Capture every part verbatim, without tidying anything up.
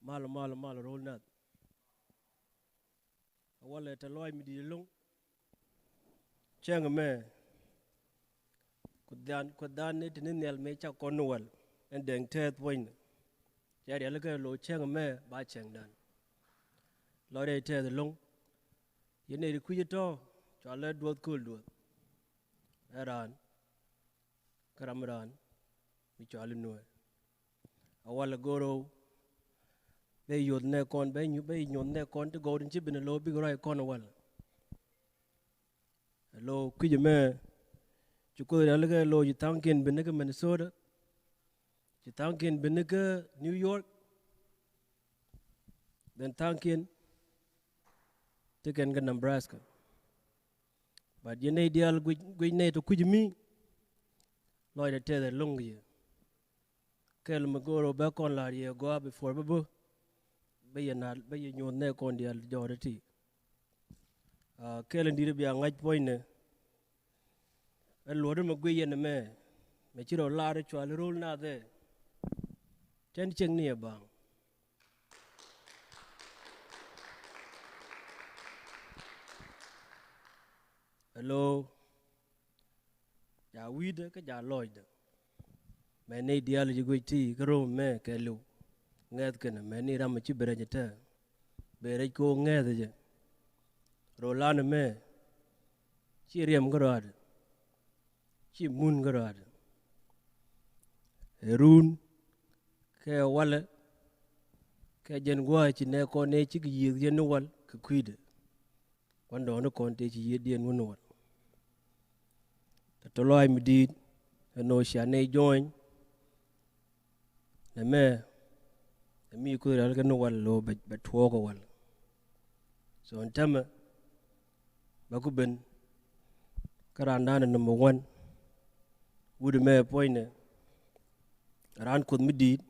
Mal, mal, mal ro̱l nath. A walɛ tɛth lɔaac mi di̱i̱t ɛlɔ̱ŋ. Cäŋ ɛmɛ Kuoth dhan, Kuoth dhan ni te ni nhial mëë cak kɔn ni wal. Ɛn dɛŋ tɛth puɔ̱nynɛ. Cɛ rialikä lo̱ cäŋ ɛmɛ ba cäŋdan. Lɔcdɛ tɛth ɛlɔ̱ŋ. Yɛn nɛy ti kui̱c ɛ tɔ̱, cɔalɛ Duɔth Kööl Duɔth. Ɛ raan kä ram raan mi cɔal i̱ Nuäär. A walɛ go̱o̱r ɣöö bɛ yuɔth nɛ kɔn, bɛ nyu-, bɛ nyuɔth nɛ kɔn ti gɔw tin ci ben ɛ lo̱ bikɛ ruac kɔn ɛ walɛ. Ɛ lo̱ kui̱c ɛmɛ ci Kuoth rialikä ɛ lo̱ ci tha̱a̱ŋkiɛn ben ni kä Minnesota. Ci tha̱a̱ŋkiɛn ben ni kä New York. Then tha̱a̱ŋkiɛn tekɛn kä Nebraska. But yɛn nɛy diaal guic, guic nɛy tɔ kui̱c mi lɔcdɛ tɛth ɛlɔ̱ŋ yɛ. Kɛl mi go̱o̱r ɣöö bɛ kɔn la̱r yɛ gɔaa before bä bä. Bä yɛ na̱a̱l, bä yɛ nyuɔth nɛ kɔn diaal jɔɔdɛ ti. Ah, kɛl in di̱t bia ŋa̱c puɔ̱nynɛ. Ɛ luɔ̱t mi guic yɛn ɛmɛ. Mɛ ci rɔ lar cɔal i̱ ro̱l nath ɛ. Cɛn cieŋ ni ɛ ba̱a̱ŋ. Ɛ lo̱ ja wi̱i̱dä kä ja lɔcdä. Mɛni diaal ci guic ti kä ro̱o̱m mɛ kɛɛliw. Ŋɛth kɛnɛ mɛni ram mi ci ben rɛc ɛ tɛth. Ben rɛc kɛ ɣöö ŋɛth ɛ jɛ. Ro̱l lan ɛmɛ ci riɛm kä rɔaadɛ. Ci mun kä rɔaadɛ. Ɛ run kɛ walɛ kɛ jɛn gua̱a̱c ci nɛ kɔn nɛ cikɛ yiëëth yɛn ni wal kɛ kui̱dɛ. Gua̱ndɔɔŋni kɔn tëë ci yiëëdiɛn wä ni wal. Tɛth lɔaac mi di̱i̱t ɛn ɣöö cia nɛy jo̱o̱ny. Nɛmɛ ɛ mi Kuoth rialikä ni wal lo̱ bɛ, bɛ tuɔɔk ɛ wal. So ɛn täämɛ bɛ ku ben kä raandan ɛ number one. Wut ɛmɛ puɔ̱nynɛ raan Kuoth mi di̱i̱t.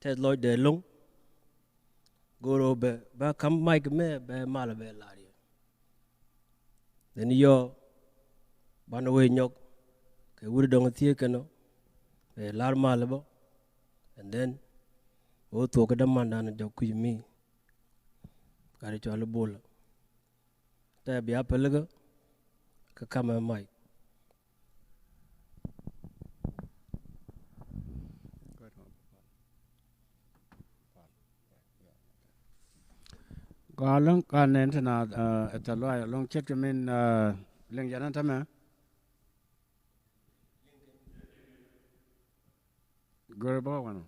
Tɛth lɔcdɛ ɛlɔ̱ŋ. Go̱o̱r ɣöö bɛ, bɛ ka̱m mic mɛ bɛ mal bɛ lar yɛ. Then yɔ banɛ wee nyɔk kɛ wut dɔ̱ŋ thiee kɛn ɔ bɛ lar mal bä. And then bɛ wä thuɔk kɛ dämandan jɔk kui̱c mi. Gat cɔal i̱ Bol. Tɛ bia pälikä kä kamɛ mic. Gɔaa ɛlɔ̱ŋ ka nɛn ti naath, eh, ɛ tɛth lɔaac ɛlɔ̱ŋ ce̱tkɛ min, eh, liŋ jɛn ɛn täämɛ. Go̱rɛ bä wanɔ.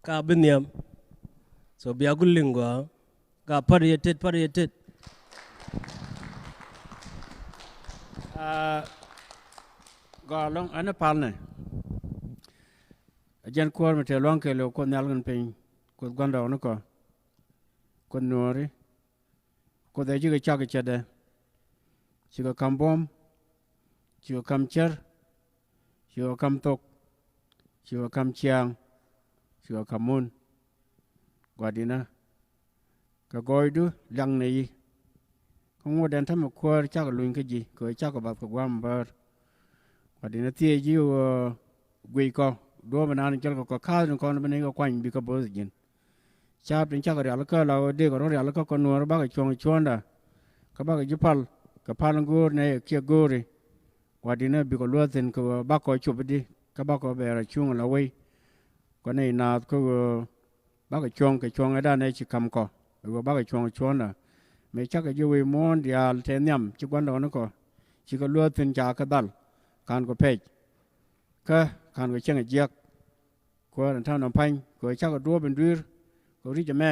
Ka bi nhiam. So bia ku liŋ gɔaa. Ka pa̱t yɛ tet, pa̱t yɛ tet. Ah, gɔaa ɛlɔ̱ŋ ɛn ɛ palnɛ. Ɛ jɛn kuäär mi tëë lua̱ŋ kɛɛliw Kuoth Nhial kɛn piny, Kuoth gua̱ndɔɔŋnikɔ, Kuoth nuɔɔri. Kuoth ɛ cikɛ cak kɛ cätdɛ. Cikɛ ka̱m buɔ̱m. Cikɛ ka̱m cär. Cikɛ ka̱m thok. Cikɛ ka̱m ciaaŋ. Cikɛ ka̱m mun. Gua̱dinä kɛ gɔɔydu liaŋ nɛ yi. Kä ŋuɔ̱t ɛn täämɛ kuäär cakɔ luny kä ji̱ kɛ ɣöö cakɔ bath kɛ gua̱a̱m bäär. Gua̱dinä thiee ji̱ ɣöö guic kɔ duɔ̱ɔ̱p ɛnan jälkɔ kɛ ka̱a̱th ni kɔn bi ni kɛ kuany bikɛ bo̱o̱th ji̱n. Ca̱a̱p tin cakɔ rialikä la ɣöö dëëkɔ rɔ̱ rialikä kɛ nuɔɔr bakɔ cuɔ̱ŋ cuɔ̱ɔ̱ŋda. Kä bakɔ ji̱ pal kɛ pal go̱o̱r nɛ kiɛ go̱o̱ri. Gua̱dinä bikɔ luäth thi̱n kɛ ɣöö bakɔ cop i̱di kä bakɔ bɛɛr a cuŋ la wei. Kɔ nɛy naath kä ɣöö bakɔ cuɔ̱ŋ kɛ cuɔ̱ŋ ëëdan ëë ci ka̱m kɔ ɣöö bakɔ cuɔ̱ŋ cuɔ̱ɔ̱ŋda. Mëë cakɔ ji̱ wec muɔ̱ɔ̱n diaal tëë nhiam ci gua̱ndɔɔŋnikɔ cikɛ luäth thi̱n ca kɛ dhal. Ka̱n kɔ pɛc kä ka̱n kɔ cieŋ ɛ jiäk. Kuäär ɛn ta̱a̱ nɔm pa̱ny kɛ ɣöö cakɔ duɔ̱ɔ̱p in dui̱r kɛ ri̱c ɛmɛ.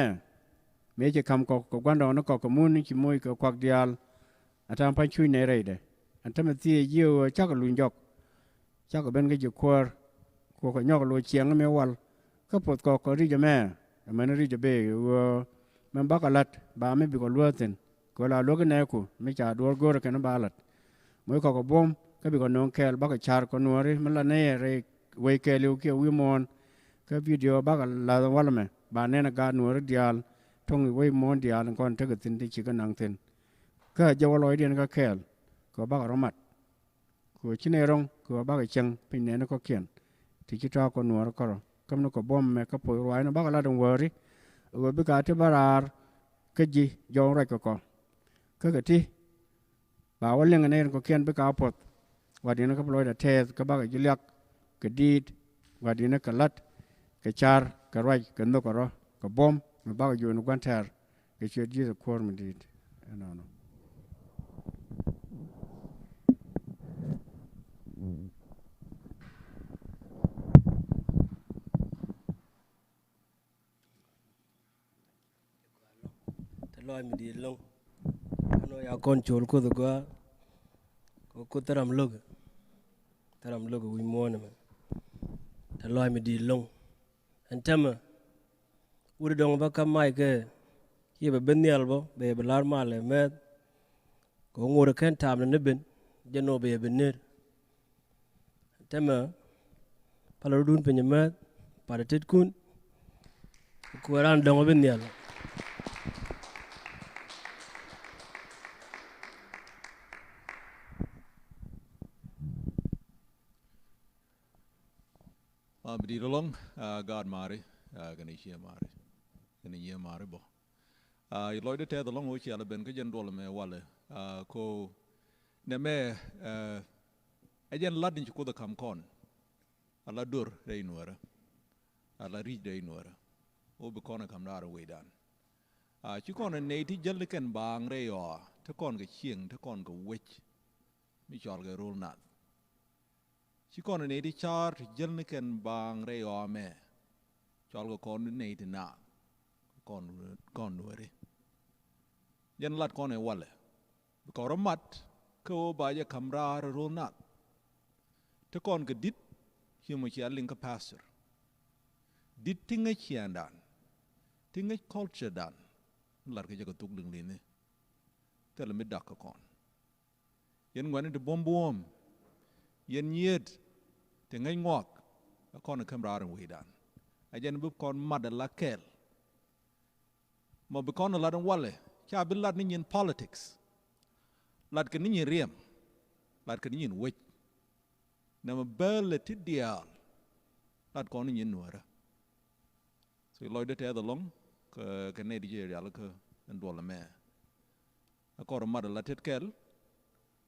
Mëë ci ka̱m kɔ kɛ gua̱ndɔɔŋnikɔ kɛ mun ci moc kɛ kuak diaal. Ɛn ta̱a̱ pa̱ny cuc nɛy rɛydɛ ɛn täämɛ thiee ji̱ ɣöö cakɔ luny jɔk. Cakɔ ben kä ji̱ kuäär. Kuɔkɔ nyɔk lo̱c ciɛŋ mi wal kä poth kɔ kɛ ri̱c ɛmɛ. Ɛmɛn ri̱c ɛ bëë ɣöö mɛn bakɔ la̱t ba mi bikɔ luäth thi̱n kɛ ɣöö la luäk inɛɛku mi ca duɔ̱ɔ̱r go̱o̱rä kɛn ba la̱t. Moc kɔkɔ buɔ̱m kä bikɔ nööŋ kɛɛl bakɔ ca̱r kɔ nuɔ̱ɔ̱ri mi la nɛy ɛ rɛy wec kɛɛliw kiɛ wi̱i̱ muɔ̱ɔ̱n. Kä bidio bakɔ la̱th walɛ mɛ ba nɛn ɛ gaat nuɔ̱ɔ̱ri diaal. Tuɔ̱ŋ i̱ wec muɔ̱ɔ̱n diaal in kɔn tekɛ thi̱n ti cikɛ naŋ thi̱n. Kä jɛ wä lɔcdiɛn kä kɛɛl kɛ ɣöö bakɔ rɔ mat. kɛ ɣöö ci nɛy rɔ̱ŋ kɛ ɣöö bakɛ cieŋ piny nɛɛni kɔ̱kiɛn ti ci tɔ̱a̱k kɛ nuɔɔri kärɔ̱. Käm ni kɛ buɔ̱m ɛmɛ kä puɔ̱th ruaacni bakɛ lat ɛn wäri ɣöö bikɛ a ti bä raar kä ji̱ jɔw ruac kɛ kɔ. Kä kɛ ti ba wä liŋ ɛ nɛy tin kɔ̱kiɛn bikɛ a puɔ̱th. Gua̱di̱n kä bi lɔcdɛ tɛɛth kä bakɛ ji̱ liak kɛ diit. Gua̱di̱n kɛ la̱t kɛ ca̱r kɛ ruac kɛ nhök kɛ rɔ̱ kɛ buɔ̱m mi bakɛ juɔ̱ɔ̱n gua̱n tɛ̈r kɛ ciöt Ji̱thɛ Kuäär mi di̱i̱t. Ɛnɔnɔ. Te lɔac mi di̱i̱t lo̱ŋ. Ɛn ɣöö ya kɔn col Kuoth ɛ gɔaa. Kɛ Kuoth te ram lo̱k. Te ram lo̱k wi̱i̱ muɔ̱ɔ̱n ɛmɛ. Te lɔac mi di̱i̱t lo̱ŋ. Ɛn täämɛ wut dɔ̱ŋ bä kä mac kɛ, ciɛ bɛ ben nhial bä, bɛ yɛ bi la̱r mal ɛ mɛth. Kɛ ŋot ɛ kɛn ta̱a̱m ni ni ben jɛ nɔ bɛ yɛ bi ner. Täämɛ palä rɔ̱dun piny määth, palä tetkun. Kuɛ raan dɔ̱ŋ bi nhial. A bi di̱i̱t ɛlɔ̱ŋ, a, gaat mari, a, kɛnɛ ciɛ mari, kɛnɛ nyiee mari bä. A, i lɔcdä tɛth ɛlɔ̱ŋ ɣöö cial ɛ ben kä jɛn duɔl ɛmɛ walɛ. A, ko nɛmɛ, a, ɛ jɛn lat in ci Kuoth ɛ ka̱m kɔn. A la duer rɛy nuäärä. A la ri̱c rɛy nuäärä. Ɣöö bi kɔn ɛ ka̱m raar in wecdan. A, ci kɔn ɛ nɛy ti jäl ni kɛn baaŋ rɛy ɣɔaa, te kɔn kɛ cieŋ, te kɔn kɛ wec. Mi cɔal kɛ ro̱l nath. Ci kɔn ɛ nɛy ti ca̱r ti jäl ni kɛn baaŋ rɛy ɣɔaa mɛ. Cɔal kɛ kɔn nɛy ti naath. Kɔn, kɔn nuääri. Jɛn lat kɔn ɛ walɛ. Bi kɔn rɔ mat kä ɣöö ba jɛ ka̱m raar ro̱l nath. Ti kɔn kɛ di̱t, ci mɔ cia liŋ kä pastor. Di̱t ti ŋäc ciɛɛŋdan. Ti ŋäc culturedan. Lat kɛ jɛ kɛ thuk liŋ li̱ni. Thilɛ mi dak kä kɔn. Yɛn ŋuɛ̈tni ti buɔ̱m buɔ̱ɔ̱m. Yɛn nyiet ti ŋäc ŋuak. Ɛ kɔn ɛ käm raar in wecdan. Ɛ jɛn bi kɔn mat ala kɛɛl. Mɔ bi kɔn ɛ lat in walɛ. Ca bi lat ni nyin politics. Lat kɛ ni nyin riɛm. Lat kɛ ni nyin wec. Nɛmɛ bäl ɛ ti diaal. Lat kɔn ni nyin nuäärä. So lɔcdä tɛth ɛlɔ̱ŋ kɛ, kɛ nɛy ti ci rial kä ɛn duɔl ɛmɛ. A kɔr mat ala tet kɛl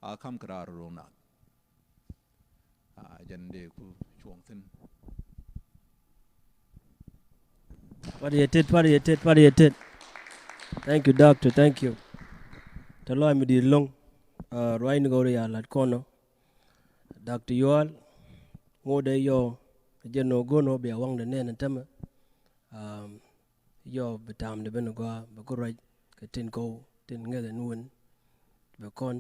a ka̱m kɛ raar ro̱o̱ŋ nath. A jɛn dee ku cuɔ̱ŋ thi̱n. Pat yɛ tet, pat yɛ tet, pat yɛ tet. Thank you, doctor. Thank you. Te lɔac mi di̱i̱t lo̱ŋ. A, ruacni gɔw ri ya lat kɔnɔ. Doctor Yual, ŋot ɛ yɔ, jɛ nɔ go̱n ɔ bia waŋdɛ nɛn ɛ tämɛ. Um, yɔ bi ta̱a̱m ni ben gɔaa, bɛ ku ruac kɛ tin kɔw, tin ŋäth ɛn wun, bɛ kɔn,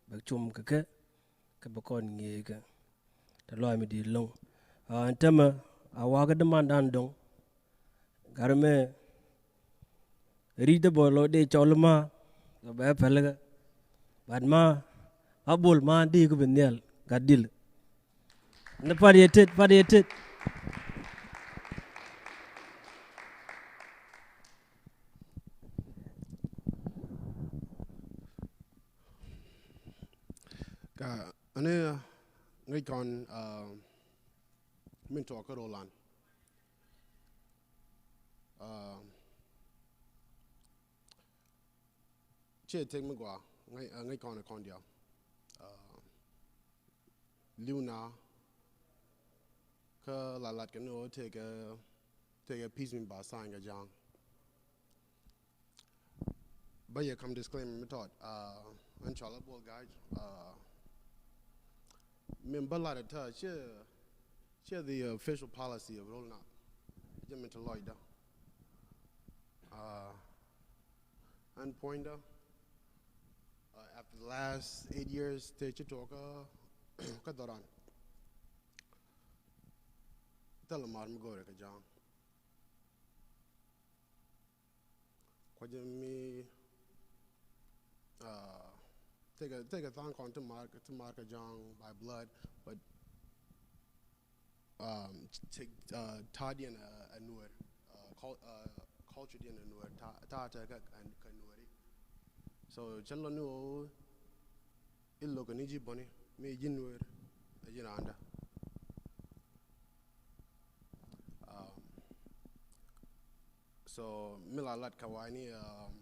bɛ cum kɛ kɛ, kɛ bɛ kɔn ŋi̱i̱c kɛ. Te lɔac mi di̱i̱t lo̱ŋ. A, ɛn tämɛ, a wakä di mandan dɔ̱ŋ. Gat mɛ ri̱c dee bɔ lɔ dee cɔl ma kɛ bɛ pɛlkɛ. Bat ma a bol ma dee kɛ bi nhial gat dil. Ni pat yɛ tet, pat yɛ tet. Ka ani ŋäc kɔn, a, min tuɔɔk kä rolan. A, ciɛ tek mi gɔaa ŋäc, a, ŋäc kɔn ɛ kɔn diaal. A, li̱w na kä la lat kɛ ni ɣöö tekɛ, tekɛ peace mi ba sign kɛ Ja̱a̱ŋ. Bä yɛ kam disclaimer mi tɔt, a, ɛn cɔal a Bol Ga̱a̱c, a, min bä lat ɛ tää ciɛ, ciɛ the official policy of ro̱l nath. Jɛ min te lɔcdä. A, ɛn puɔ̱nydä, a, after the last eight years te ci tuɔɔk kä, kä dhɔran. Thilɛ mar mi go̱o̱rɛ kɛ Ja̱a̱ŋ. Kuacä mi, a, tekɛ, tekɛ tha̱a̱ŋ kɔn ti mar, ti mar kɛ Ja̱a̱ŋ by blood, but, um, ti, a, ta̱a̱diɛn, a, a Nuäär, a, cul-, a, culture diɛn a Nuäär, ta̱a̱, ta̱a̱ tekɛ kɛ Nuääri. So cä lɔ ni ɣöö i̱ lo̱k kɛ ni ji̱ bäni, Mi ji̱n wër a ji̱n randa. Um, so mi la lat ka wani, um,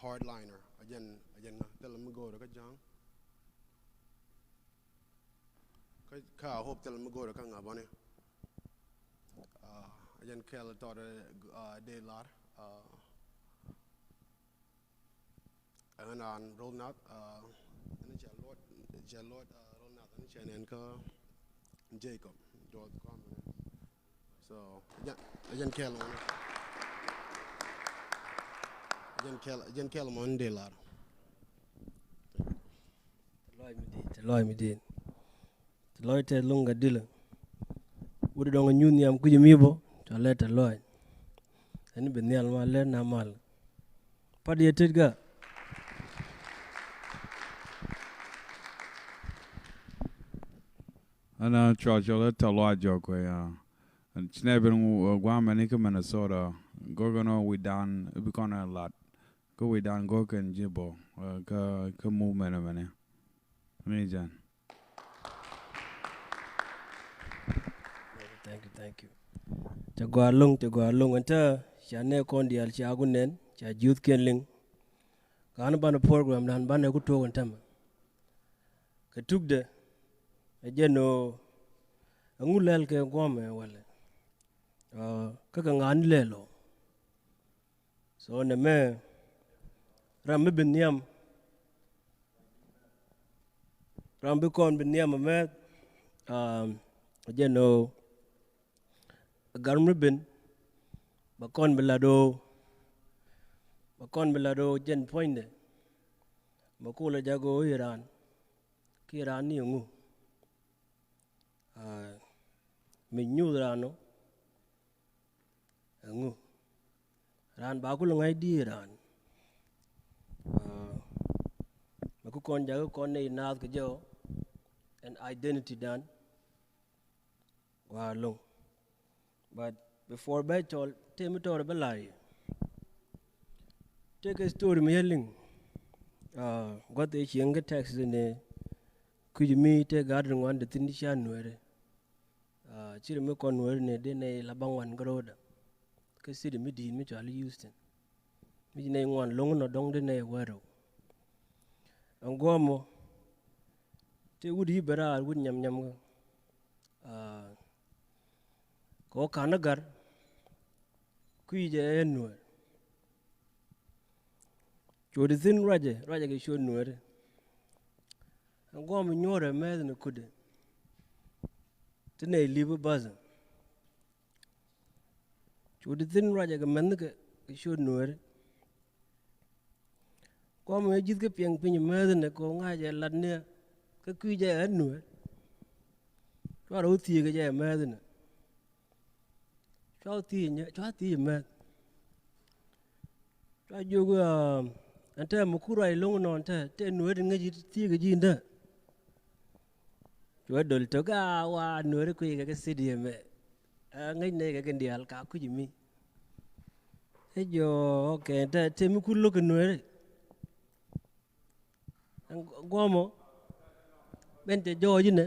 hardliner a jɛn, a jɛn ŋa, thil mi go̱o̱rä kä Ja̱a̱ŋ. Kä, kä I hope thil mi go̱o̱rä kä ŋa bäni. Uh, a jɛn kɛl tɔt, uh, dee lar. Uh, Ɛn an rol nath, uh, ɛn cɛ luɔt, cɛ luɔt, uh, rol nath, ɛn cɛ nɛn kä Jacob, duɔth kɔm. So, a jɛn, a jɛn kɛl mɔni. A jɛn kɛl, a jɛn kɛl mɔni dee lar. Te lɔc mi di̱i̱t, te lɔc mi di̱i̱t. Te lɔc tɛth lo̱ŋ gat dilä. Wut dɔ̱ŋ a nyuth nhiam kui̱c mi bä, cua lɛ te lɔc. Ɛn bi nhial ma lɛ na mal. Pat yɛ tet ga. Ɛn, uh, cua cɔl ɛ te lɔc jɔk wee, uh, ɛn ci nɛ ben, uh, guam ɛn ikä Minnesota. Go̱rkɛ nɔ wi̱dan i̱ bi kɔn ɛ lat. Kä wi̱dan go̱rkɛn ji̱ bɔ, uh, kä, kä movement ɛmɛnɛ. Ni jɛn. Thank you, thank you. Cɛ gɔaa lo̱ŋ, cɛ gɔaa lo̱ŋ. Ɛn tɛ ca nɛ kɔn diaal ca ku nɛn, ca jiuth kiɛn liŋ. Ka ɣän banɛ program dan banɛ ku tuɔɔk ɛn tämɛ. Kɛ tukdɛ, ɛ jɛn ɣöö ɛŋu lɛl kɛ guɔmɛ walɛ. Ah, kä kɛ ŋa̱a̱n lɛl ɔ. So nɛmɛ ram mi bi nhiam, ram bi kɔn bi nhiam ɛmɛ, um, jɛn ɣöö gat mi ben ba kɔn bi lat ɣöö, ba kɔn bi lat ɣöö jɛn puɔ̱nydɛ. Mɛ kulɛ jak ɣöö i̱ raan kiɛ raan ni ɛŋu. Ah, mi nyuuth raan ɔ ɛŋu. Raan ba kul ŋa̱c di̱i̱t raan. Ah, mɛ ku kɔn jakä kɔn nɛy naath kɛ jɛ ɔ ɛn identity dan. Wa lo̱ŋ. But before bɛ cɔl tëë mi tɔɔr bä la̱r yɛ. Tëë kɛ story mi yɛ liŋ. Ah, gua̱th ëë cieŋ kä Texas ni kui̱c mi tëë gat ri ŋuan dee thi̱n ti ca nueeri. Ah, ci ri mi kɔn nueeri ni dee nɛy la ba ŋuan kä ro̱o̱dä. Kä city mi di̱i̱t mi cɔal i̱ Houston. Mi ci nɛy ŋuan lo̱ŋ nɔ dɔ̱ŋ dee nɛy wä rɛw. Ɛn guɔ̱ɔ̱mɔ tëë wut i̱ bɛ raar wut nyam nyam kä. Ah, kɛ ɣöö ka̱n ɛ ga̱r kui̱ jɛ ɛ nueer. Cuɔ̱t thi̱n ruacɛ, ruacɛ kɛ cuɔ̱t nueeri. Ɛn guɔ̱ɔ̱m nyuɔ̱rɛ mɛth ni kutdɛ. Ti nɛy li̱p i̱ ba̱th. Cuɔ̱t thi̱n ruacɛ kɛ mɛnh kɛ, kɛ cuɔ̱t nueeri. Kɔm ɛ ji̱th kä piɛŋ piny mɛth ni kɛ ŋa̱c ɛ lat ni kä kui̱ jɛ ɛ nueer. Cua rɔ wä thiek kɛ jɛ mɛth ni. Cua thiec nyɛ, cua thiec mɛth. Cua jiök, ah, ɛn tɛ mi kur ruac lo̱ŋ nɔn tɛ, tɛ nueeri ŋäc i̱ thiek kɛ ji̱ ndä. Cuɛ dol tök a wa nueeri kui̱ kɛ kɛ city ɛmɛ. Ɛ ŋäc nɛy kɛ kɛ diaal ka kui̱c mi. Ɛ jɔ, okay, tɛ, tɛ mi ku lo̱k kɛ nueeri. Ɛn guɔmɔ ben tɛ jɔɔc inɛ.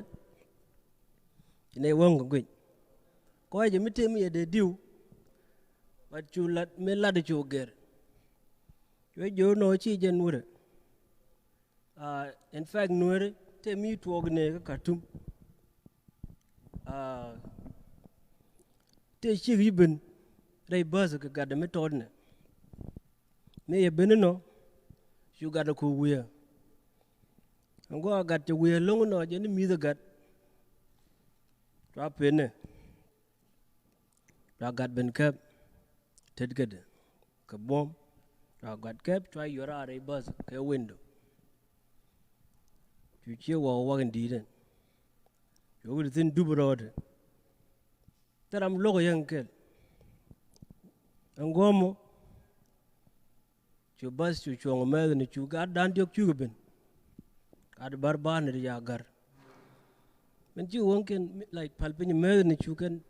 Inɛ wäŋ kɛ guic. Kɔc jɛ mi tëë mi yɛ dee diw. But cu lat, mi lat cu gɛr. Cuɛ jɔɔc nɔ ci jɛn wurɛ. Ah, in fact, nueeri tëë mi tuɔɔk ni kä Khartoum. Ah, tëë cik yi ben rɛy bäth kɛ gatdɛ mi tɔɔt nɛ. Mi yɛ ben inɔ cu gatdɛ ku wiee. Ɛn guɔ a gat cɛ wiee lo̱ŋ inɔ jɛ ni mi̱th ɛ gat. Cua pen nɛ. Cua gat ben kɛp tet kädɛ kɛ buɔ̱m. Cua gat kɛp cua yuɔr a rɛy bäth kɛ window. Cu cië wak wak in di̱i̱t ɛn. Cu wi̱r thi̱n dup rɔɔdɛ. Thil ram luɔk yɛn kɛl. Ɛn guɔ̱mɔ cu bath cu cuɔ̱ŋ mɛth ni cu gat dan diɔk cukɛ ben. Gat bar bar ni ri ya gar. Min ci wäŋ kɛn, like, pal piny mɛth ni cu kɛn.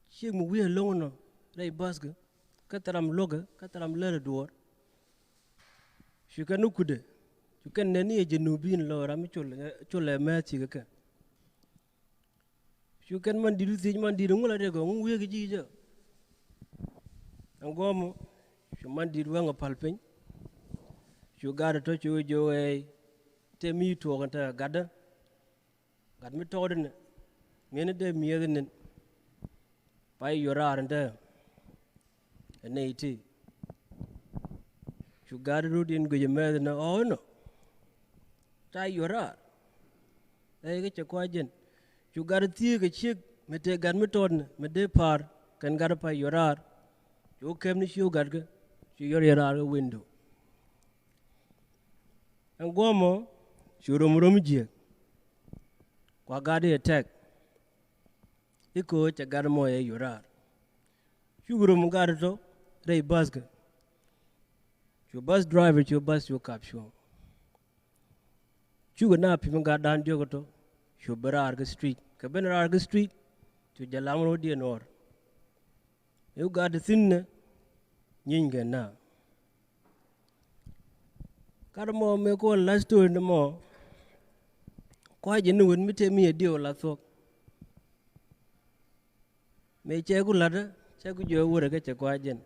Ciek mi wi̱i̱ lo̱ŋ nɔ rɛy bath kɛ. Kä thil ram luɔkɛ, kä thil ram lɛl duɔɔr. Cu kɛn ni kutdɛ. Cu Kɛn nɛn ni ɛ Janubin lɔ ram mi col, col ɛ mɛth cikɛ kɛ. Cu kɛn man dit wi̱i̱ thiec man dit ŋu la dee gɔŋ wi̱i̱ kɛ ji̱ jɛ. Ɛn guɔmɔ cu man dit wɛŋ ɛ pal piny. Cu gat ɛ tɔ cu jɛ wee te mi tuɔɔk ɛn te gatdä. Gat mi tɔɔt ɛnɛ miɛn dee miɛth ɛnɛn. Pay yuɔr raar ɛn te ɛ nɛy ti. Cu gat rut in guic ɛmɛth ɛnɛ ɣɔw ɛnɔ. Ca yuɔr raar. Ɛ kɛ cɛ kua̱c jɛn. Cu gat thiëëk ɛ ciek mi tëë gat mi tɔɔt ɛnɛ mi dee pa̱a̱r kɛn gat pay yuɔr raar. Cu kɛm ni ci ɣöö gat kɛ cu yuɔr yɛ raar kɛ window. Ɛn guɔmɔ cu rom rom jiɛk. Kua gat i̱ attack. I̱ köö cɛ gat mɔ yɛ yuɔr raar. Cuk rom gat tɔ rɛy bus kɛ. Cu bus driver cu bus cu kap cuɔ̱ŋ. Cuk na pim gat dan diɔk tɔ cu bi raar kɛ street kɛ ben raar kɛ street. Cu jɛ lam rɔ diɛn ɣɔr. I̱ gat thi̱n nɛ nyiny kɛ na. Kat mɔ mëë kɔn la story ni mɔ. Kua̱c jɛ ni wen mi te mi ɛ diɛw la thuɔ̱k. Mëë cɛ ku la̱tdä cɛ ku jiɔ wurɛ kɛ cɛ kua̱c jɛn.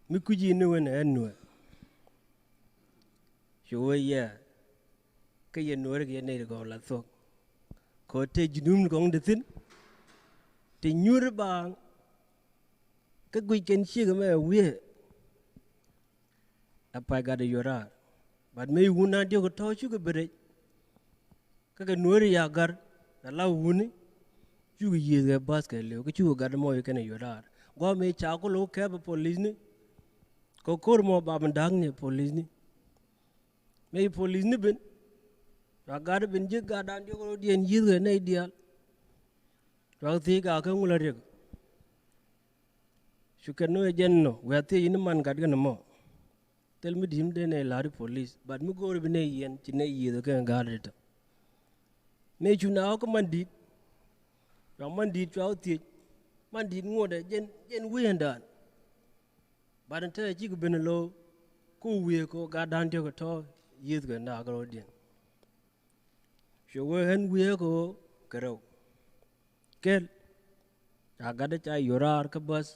Mi kui̱ci ni wen ɛ nuɛ. Cu wee yɛ kä yɛ nuɔ̱ɔ̱ri kɛ yɛ nɛy ti gɔw la thuɔ̱k. Kɛ ɣöö te ji̱ nuum ni gɔŋ ti thi̱n. Ti nyuuri baaŋ kä guic kɛn ciek ɛmɛ wiee. Ɛ pay gat ɛ yuɔr raar. But mëë wun na diɔk ɛ tɔ̱ cukɛ bi rɛc. Kä kɛ nuɔ̱ɔ̱ri ya gar na la wuni. Cukɛ yiëëth kɛ bath kɛ liw kä cukɛ gat mɔ kɛn ɛ yuɔr raar. Gua̱a̱ mëë ca ku lo̱k kɛɛp ɛ polisni. Kɛ ko̱r mɔ ba bi da̱a̱k ni polisni. Mëë polisni ben. Cua gat ben ji̱ gat dan diɔk rɔ diɛn yiëth kɛ nɛy diaal. Cua thiec ka kä ŋul a riɛk. Cu kɛn nɔ jɛn nɔ wiaa thiec ni man gat kɛn mɔ. Thil mi di̱t mi dee nɛy la̱r i̱ polis but mi go̱o̱r bi nɛy yɛn ci nɛy yiëth kɛ gat ritɔ. Mëë cu na ɣɔk kä man di̱t. Cua man di̱t cua wä thiec. Man di̱t ŋuɔtdɛ jɛn jɛn wi̱i̱ ɛn daan. Bat in te cikɛ ben lo̱o̱ ku wiee kɛ gat dan diɔk kɛ tɔ̱ yiëth kɛ naak rɔɔdiɛn. Cu wee ɣän wiee kɛ ɣöö kɛ rɛw kɛl. Ca gatdä ca yuɔr raar kä bäth.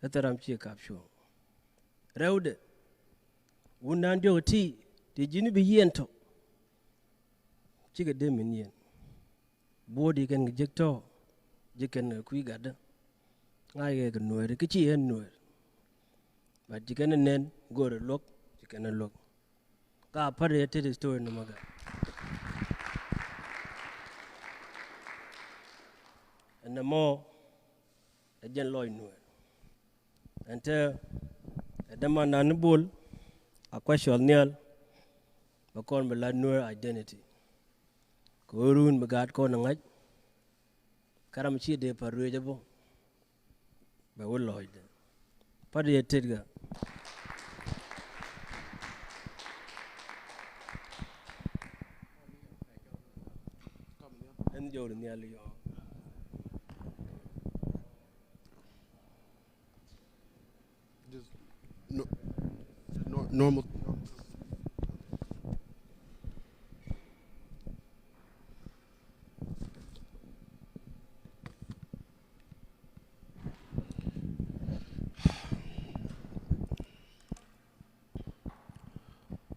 Ɛ thil ram ciɛ kap cuɔ̱ɔ̱ŋ rɛwdɛ. Wun dan diɔk kɛ ti ti ji̱n bi yiɛn tɔ̱. Cikɛ dee min yɛn. Buɔ̱ɔ̱t ji̱ kɛn kɛ jek tɔ̱ ji̱ kɛn kɛ kui̱ gatdä. Ŋa̱c kɛ kɛ nueeri kä ci ɛn nueer. But ji̱ kɛn ɛ nɛn go̱o̱rɛ luäk ji̱ kɛn ɛ luäk. Ka pa̱t yɛ tet story nɔmɔ kɛ. Ɛn nɔmɔ ɛ jɛn lɔc nueer. Ɛn te ɛ däman nan ni bol a kua̱c cɔl nhial. Bɛ kɔn bi lat nueer identity. Kɛ ɣöö run bi gaat kɔn ɛ ŋa̱c. Kä ram ci dee pa̱t ruëëc ɛ bä bɛ wä lɔcdɛ. Pa̱t yɛ tet gä. Ɛn jɔw di nhial yɔ. Just no, no, normal.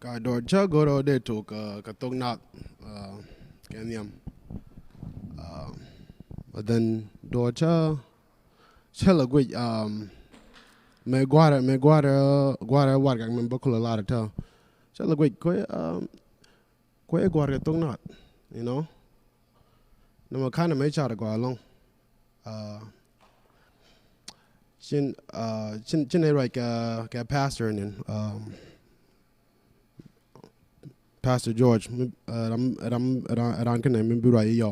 Ka dɔɔr cä go̱r ɔ dee tok, uh, kɛ thok nath, uh, kɛ nhiam. Uh, but then dɔɔr cä cä la guic, um, mɛ guarɛ mɛ guarɛ guarɛ wargak mɛ bä kulɛ lar tɔ. Cä la guic kuɛ, um, kuɛ guarɛ thok nath, you know. Nɔmɔ kanɛ mɛ car gɔaa lɔŋ. Uh, cin, uh, cin, cin ɛ ruac kɛ, kɛ pastor nin, um, Pastor George, mi, uh, ram, ram, ram, ram kɛnɛ mi bi ruac i̱ yɔ.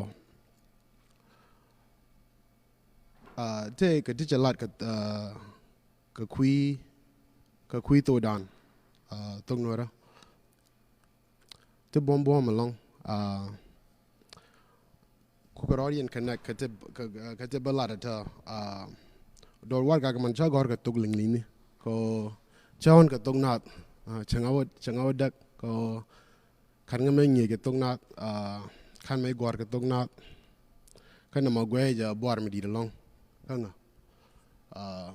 Uh, te kɛ ti cɛ lat kɛ, uh, kɛ kui̱, kɛ kui̱ thokdan, uh, thok nuɛrä. Ti buɔ̱m buɔ̱m ɛlɔ̱ŋ, uh, ku kɛ rɔɔd yɛn connect kɛ ti, kɛ, kɛ ti bä lat ɛ tɔ, uh, dɔɔr warɛgak man cä gɔ̱r kɛ thok liŋ liŋni. Kɛ cä ɣɔn kɛ thok nath, uh, cɛ ŋa wä, cɛ ŋa wä däk. Kɛ ɣöö ka̱n ŋä mɛ ŋi̱eec kɛ thok naath, ah, ka̱n mɛ gua̱r kɛ thok naath. Kä nɔmɔ guɛc a buar mi di̱i̱t ɛlɔ̱ŋ. Kä ŋä, ah,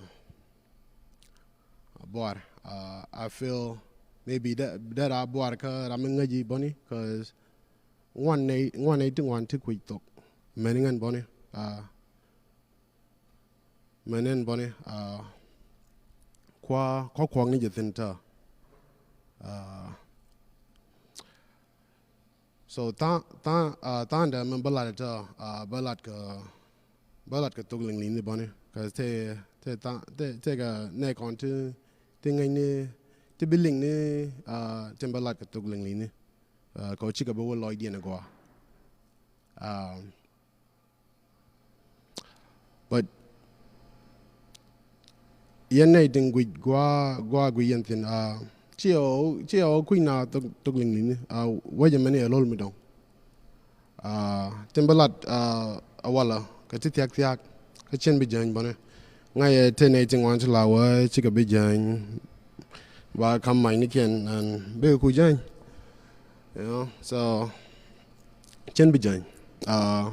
buar, ah, I feel maybe that, that a buar kä ram mi ŋäc i̱ bäni, 'cause ŋuan nɛy, ŋuan nɛy ti ŋuan ti kui̱c thok. Mɛn iŋɛn bäni, ah, mɛn in bäni, ah, kua, kua kuɔk ni jɛ thi̱n tää. Ah, so tha̱a̱ŋ, tha̱a̱ŋ, ah, tha̱a̱ŋdɛ mɛn bä lat tää, ah, bä lat kɛ, bä lat kɛ thok Liŋli̱ni bäni. 'Cause te, te tha̱a̱ŋ, te, te kɛ nɛy kɔn ti, ti ŋäcni, ti bi liŋni, ah, tin bä lat kɛ thok Liŋli̱ni. Ah, kɛ ɣöö cikɛ bi wä lɔcdiɛn a gɔaa. Ah, But yɛn nɛy tin guic gua̱a̱, gua̱a̱ guic yɛn thi̱n, ah, ci ɣä, ci ɣä kui̱ naath thok, thok Liŋli̱ni, ah, wecɛ mɛn i̱ ɛ lo̱l mi dɔ̱ŋ. Ah, tin bä lat, ah, a walɛ kɛ ti thia̱k thia̱k, kä cɛn bi jäny bäni. Ŋa̱cɛ te nɛy ti ŋuan ti la wee cikɛ bi jäny. Ba ka̱m macnikiɛn ɛn bikɛ ku jäny. You know, so cɛn bi jäny. Ah,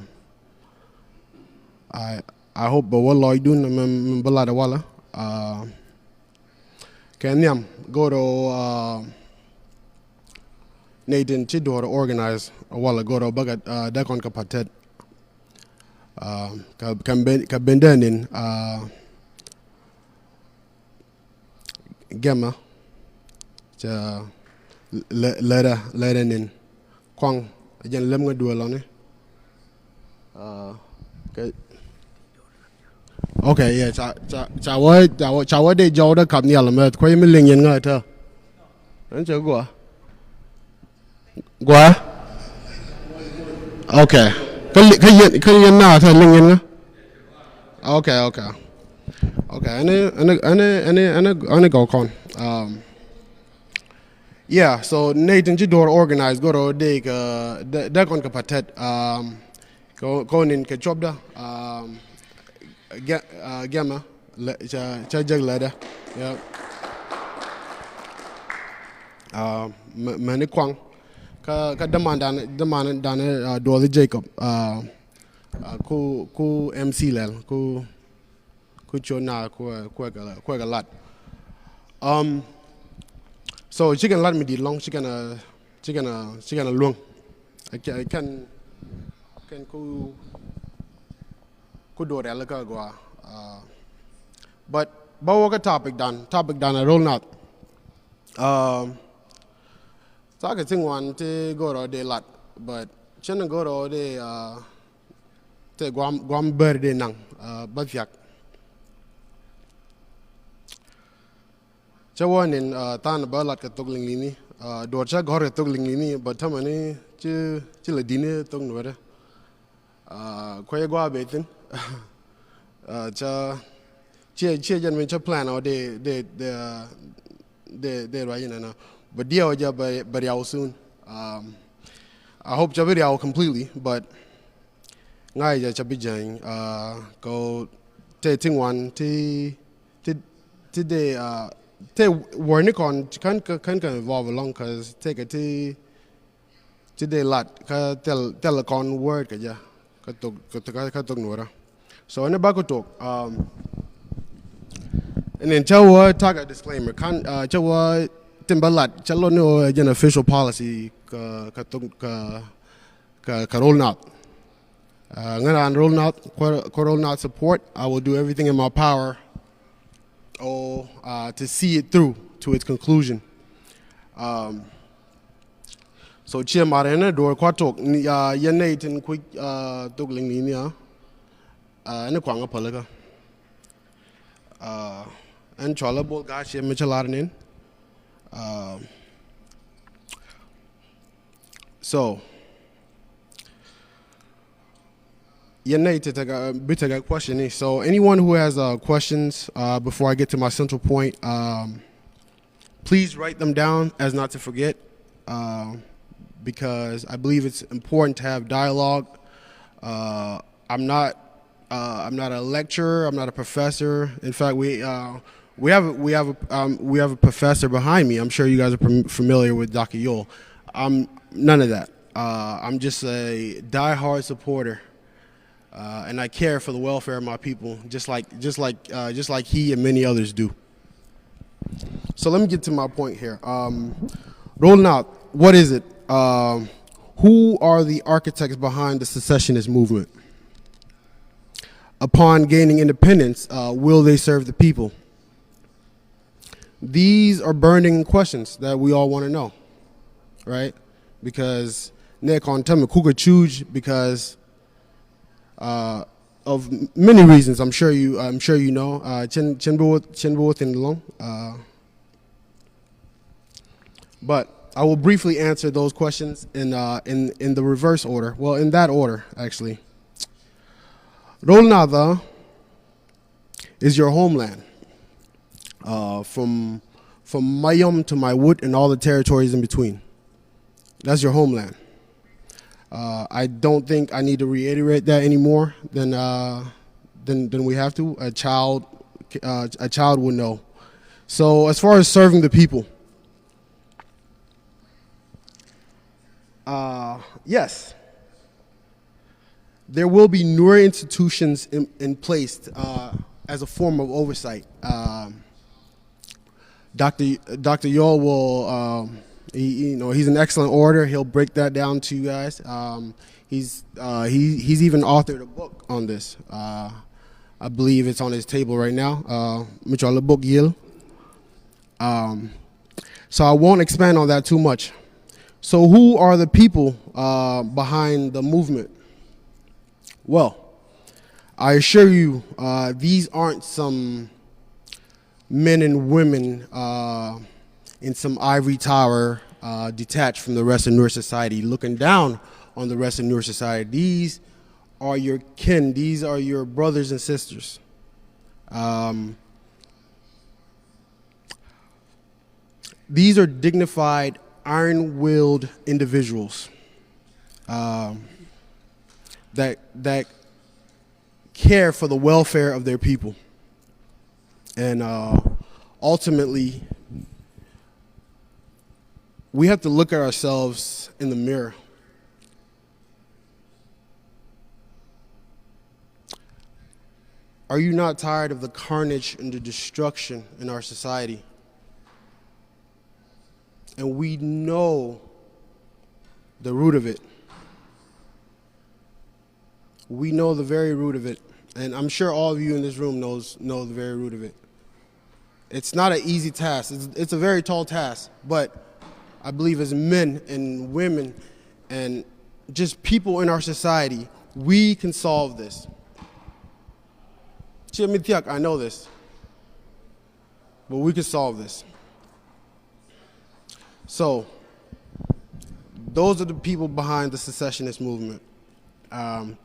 I, I hope bɛ wä lɔcdun mɛ, mɛ bä lat ɛ walɛ. Ah, kɛ nhiam go̱o̱r ɣöö, ah, nɛy tin ci duɔ̱ɔ̱r organize ɛ walɛ go̱o̱r ɣöö bäkɛ, ah, dee kɔn kɛ patet. Ah, kɛ, kɛ ben, kɛ ben dee nin, ah, Gɛmɛ, cɛ lɛ, lɛrɛ, lɛrɛ nin. Kuaŋ, a jɛn lɛm ŋä duël ɔni. Ah, okay. Okay, yeah, ca, ca, ca wä, ca wä, ca wä dee jɔwdä kap nhial mɛ, kuɛ mi liŋ yɛn ŋä tɛ. Ɛn cɛ gua. Gua? Okay. Kä li-, kä yɛn, kä yɛn na ta liŋ yɛn ŋä? Okay, okay. Okay, ɛn, ɛn, ɛn, ɛn, ɛn, ɛn gɔw kɔn. Um, yeah, so nɛy tin ci duɔ̱ɔ̱r organize go̱o̱r ɣöö dee kɛ, dee, dee kɔn kɛ patet. Um, kɛ, kɛ nin kɛ cuɔpdä. Um, Gɛ-, ah, Gɛmɛ, lɛ, ca, ca jek lɛdɛ. Yeah. Ah, mɛ, mɛni kuaŋ. Kä, kä dämandan, dämandan, ah, duɔth Jacob. Ah, ah, ku, ku M C lɛl, ku, ku cuɔ na, ku, ku, ku, ku lat. Um, so, cikɛn lat mi di̱t lɔ̱ŋ, cikɛn, ah, cikɛn, ah, cikɛn a luäŋ. I can, I can, can ku, ku duɔth rial kä gɔaa. Ah, but bä wä kä topic dan, topic dan a roll nath. Um, thakɛ ti ŋuan ti go̱o̱r ɣöö dee lat, but cɛn go̱o̱r ɣöö dee, ah, te guam, guam bär dee naŋ, ah, bä thiak. Cä wä nin, ah, than bä lat kɛ thok Liŋli̱ni, ah, duɔr cä gɔ̱r kɛ thok Liŋli̱ni, but tämɛni ci, ci lɛ di̱ni thok Nuärä. Ah, kuecä gua̱a̱ ben thi̱n. Ah, cä, ciɛ, ciɛ jɛn min cä plan ɔ dee, dee, dee, ah, dee, dee ruac inɛnɛ. But diɛw jɛ bɛ, bɛ riaw soon. Um, I hope cä bi riaw completely, but ŋa̱c jɛ cä bi jäny. Ah, kɛ te ti ŋuan ti, ti, ti dee, ah, te word ni kɔn kän, kän, kän involve along, 'cause tekɛ ti, ti dee lat kä thil, thil kɔn word kɛ jɛ kä thok, kä, kä, kä thok Nuärä. So ɛn bä kä tok, um, and then cä wä tak a disclaimer, kan, uh, cä wä tin bä lat, cä lot ni ɣöö jɛn official policy kä, kä thok, kä, kä, kä roll nath. Uh, ŋän an roll nath, ku, ku roll nath support, I will do everything in my power, oh, uh, to see it through to its conclusion. Um, so ciɛ mar ɛn duɔr kua tok, ni, uh, yɛn nɛy tin kuc, uh, thok Liŋli̱ni, uh, uh, ɛn kuaŋ a pälikä. Uh, ɛn cualä both guys ciɛ mi cä lar nin. Uh, so, yɛn nɛy ti tekɛ, bi tekɛ question ni. So anyone who has, uh, questions, uh, before I get to my central point, um, please write them down as not to forget, uh, because I believe it's important to have dialogue. Uh, I'm not, uh, I'm not a lecturer. I'm not a professor. In fact, we, uh, We have a, we have a, um, we have a professor behind me. I'm sure you guys are fam- familiar with Doctor Yol. I'm none of that. Uh, I'm just a diehard supporter, uh, and I care for the welfare of my people, just like just like uh, just like he and many others do. So let me get to my point here. Um, rolling out, what is it? Um, who are the architects behind the secessionist movement? Upon gaining independence, uh, will they serve the people? These are burning questions that we all want to know, right? Because Nick on Tama Kuka Chuj, because uh, of many reasons, I'm sure you, I'm sure you know. Uh, Chen Chen Bo Chen Bo Thin Long. Uh, but I will briefly answer those questions in uh, in in the reverse order. Well, in that order, actually. Rolnada is your homeland, uh, from from Mayom to Maiwut and all the territories in between. That's your homeland. Uh, I don't think I need to reiterate that any more than uh, than than we have to. A child, uh, a child will know. So as far as serving the people, uh, yes, there will be newer institutions in, in place uh, as a form of oversight. Um, Doctor Doctor Yol will, um, he, you know, he's an excellent orator. He'll break that down to you guys. Um, he's uh, he he's even authored a book on this. Uh, I believe it's on his table right now. Uh, Mitchell book Yale. Um, so I won't expand on that too much. So who are the people uh, behind the movement? Well, I assure you, uh, these aren't some men and women uh, in some ivory tower uh, detached from the rest of Nuer society, looking down on the rest of Nuer society. These are your kin. These are your brothers and sisters. Um, these are dignified, iron-willed individuals um, that that care for the welfare of their people. And uh, ultimately, we have to look at ourselves in the mirror. Are you not tired of the carnage and the destruction in our society? And we know the root of it. We know the very root of it. And I'm sure all of you in this room knows know the very root of it. It's not an easy task. It's, it's a very tall task. But I believe as men and women and just people in our society, we can solve this. Chia Mithiak, I know this. But we can solve this. So, those are the people behind the secessionist movement. Um,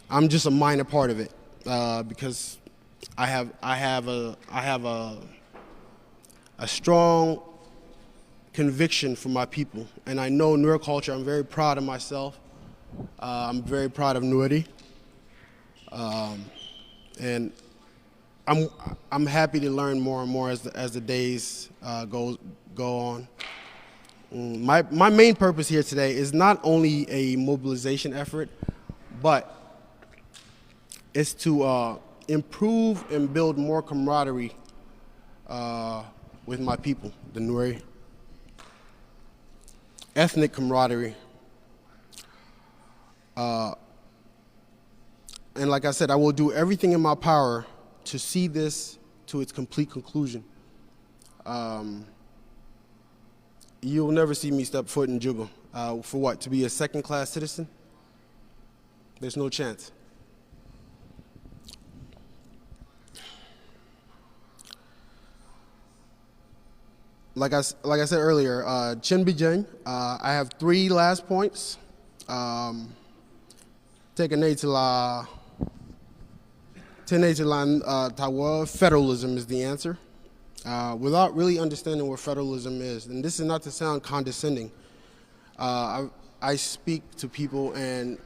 I'm just a minor part of it uh, because I have I have a I have a a strong conviction for my people, and I know Nuer culture. I'm very proud of myself. Uh, I'm very proud of Nueri, um, and I'm I'm happy to learn more and more as the, as the days uh, go go on. Mm, my my main purpose here today is not only a mobilization effort, but it's to uh, improve and build more camaraderie uh, with my people, the Nueri. Ethnic camaraderie. Uh, and like I said, I will do everything in my power to see this to its complete conclusion. Um, you'll never see me step foot in Juba. Uh, for what? To be a second-class citizen? There's no chance. Like I, s- like I said earlier, uh, Chin Bijeng, uh, I have three last points. Um, Tɛkɛ nɛy ti la, tɛkɛ nɛy ti la uh, ta̱wä federalism is the answer. Uh, without really understanding what federalism is, and this is not to sound condescending, uh, I, I speak to people and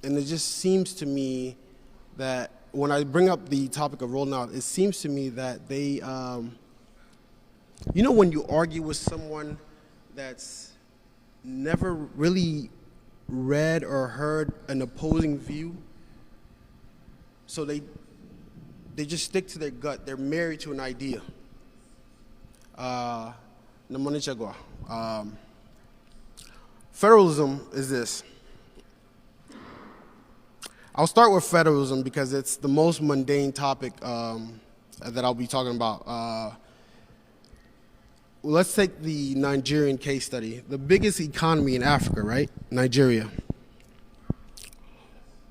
and it just seems to me that When I bring up the topic of rolling out, it seems to me that they, um, you know, when you argue with someone that's never really read or heard an opposing view, so they they just stick to their gut. They're married to an idea. Uh, Namanichagua. Um, federalism is this. I'll start with federalism because it's the most mundane topic, um, that I'll be talking about. Uh, let's take the Nigerian case study. The biggest economy in Africa, right? Nigeria.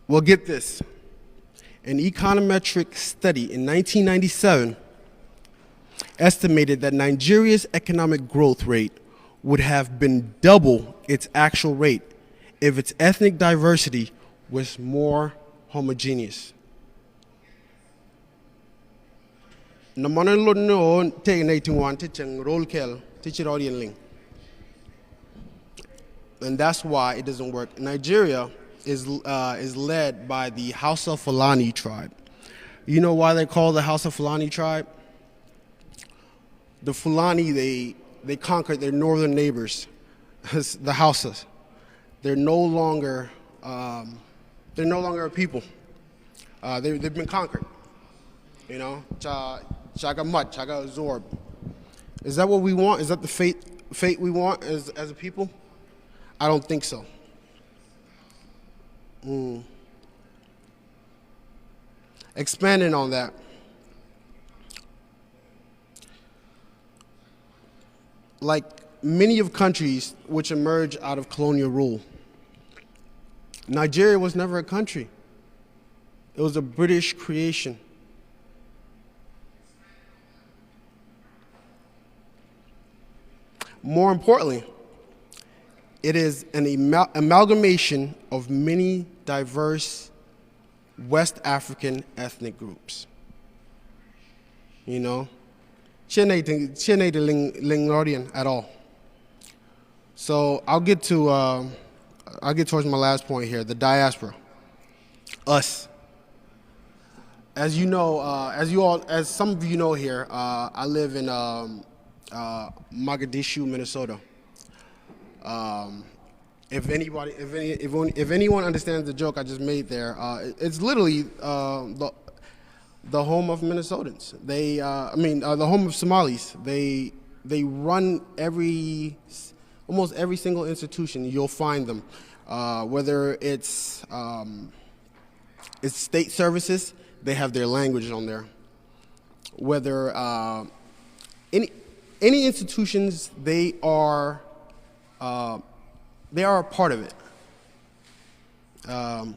Well, get this. An econometric study in nineteen ninety-seven estimated that Nigeria's economic growth rate would have been double its actual rate if its ethnic diversity was more homogeneous. Nɛ mɔnɛ lot ni ɣöö tëë nɛy ti ŋuan ti cieŋ ro̱l kɛl ti ci rɔɔdiɛn liŋ. And that's why it doesn't work. Nigeria is, uh, is led by the Hausa Fulani tribe. You know why they call the Hausa Fulani tribe? The Fulani, they, they conquered their northern neighbors, the Hausas. They're no longer, um, they're no longer a people. Uh, they, they've been conquered. You know, ca, ca kɛ mat, ca kɛ absorb. Is that what we want? Is that the fate, fate we want as, as a people? I don't think so. Mm. Expanding on that, like many of countries which emerge out of colonial rule, Nigeria was never a country. It was a British creation. More importantly, it is an amal-, amalgamation of many diverse West African ethnic groups. You know, ciɛ nɛy ti, ciɛ nɛy ti liŋ, liŋ rɔɔdiɛn at all. So I'll get to, uh, I'll get towards my last point here, the diaspora. Us. As you know, uh, as you all, as some of you know here, uh, I live in, um, uh, Mogadishu, Minnesota. Um, if anybody, if any, if, if anyone understands the joke I just made there, uh, it, it's literally, uh, the, the home of Minnesotans. They, uh, I mean, uh, the home of Somalis. They, they run every, almost every single institution. You'll find them, uh, whether it's, um, it's state services. They have their language on there. Whether, uh, any, any institutions, they are, uh, they are a part of it. Um,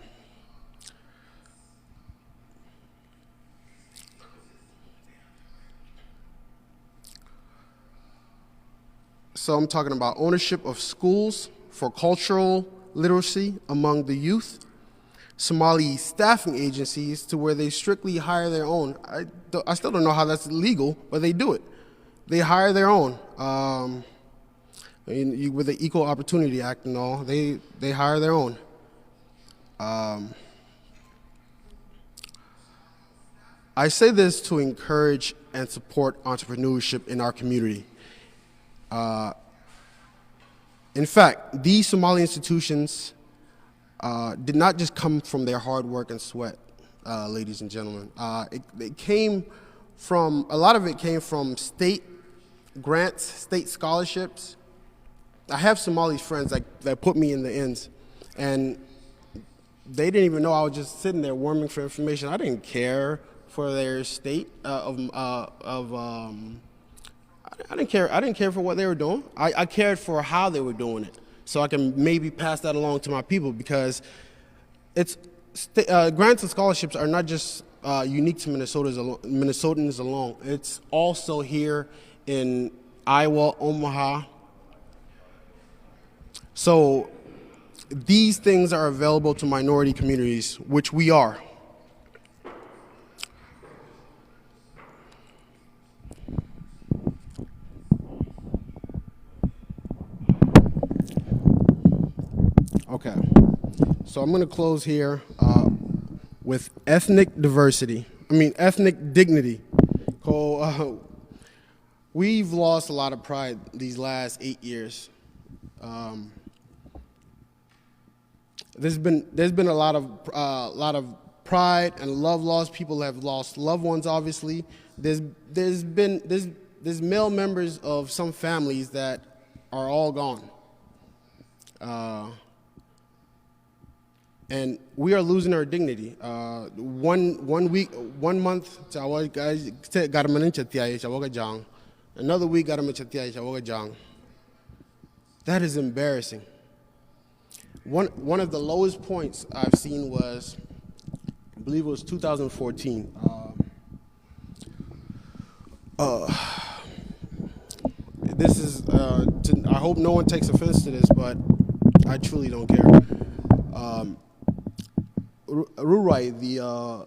so I'm talking about ownership of schools for cultural literacy among the youth, Somali staffing agencies to where they strictly hire their own. I, don't- I still don't know how that's legal, but they do it. They hire their own. Um, I mean, you, with the Equal Opportunity Act and all, they, they hire their own. Um, I say this to encourage and support entrepreneurship in our community. Uh, in fact, these Somali institutions, uh, did not just come from their hard work and sweat, uh, ladies and gentlemen. Uh, it, it came from, a lot of it came from state grants, state scholarships. I have Somali friends that, that put me in the ends, and they didn't even know I was just sitting there worming for information. I didn't care for their state, uh, of, uh, of, um, I, I didn't care. I didn't care for what they were doing. I, I cared for how they were doing it, so I can maybe pass that along to my people, because it's st-, uh, grants and scholarships are not just, uh, unique to Minnesota's alo-, Minnesotans alone. It's also here in Iowa, Omaha. So these things are available to minority communities, which we are. Okay. So I'm gonna close here. Uh, with ethnic diversity, I mean, ethnic dignity. Ko, uh, we've lost a lot of pride these last eight years. Um, there's been, there's been a lot of, uh, lot of pride and love lost. People have lost loved ones, obviously. There's, there's been, there's, there's male members of some families that are all gone. Uh, and we are losing our dignity. Uh, one, one week, one month, ca wä, ca, ca, gat mɛn in cɛ thiay, ca wä kä Ja̱a̱ŋ. Another week, gat mɛn cɛ thiay, ca wä kä Ja̱a̱ŋ. That is embarrassing. One, one of the lowest points I've seen was, I believe it was two thousand fourteen. Uh, uh, this is, uh, to, I hope no one takes offense to this, but I truly don't care. Um, Ru-, Rurai, the, uh,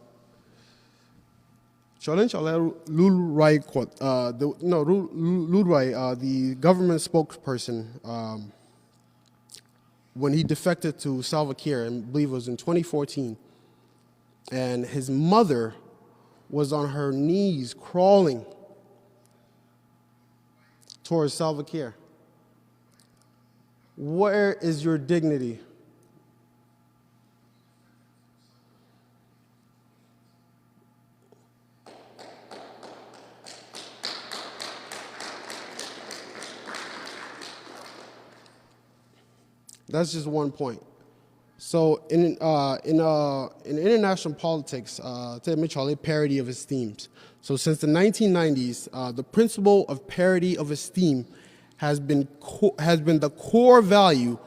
Cɔalɛ, Cɔalɛ Ru-, Lul Ruai Kuɔth, uh, the, no, Ru-, Lu-, Lul Ruai, uh, the government spokesperson, um, when he defected to Salva Kiir, I believe it was in twenty fourteen, and his mother was on her knees crawling towards Salva Kiir. Where is your dignity? That's just one point. So in, uh, in, uh, in international politics, uh, te mi cɔl i̱ parity of esteems. So since the nineteen nineties, uh, the principle of parity of esteem has been co-, has been the core value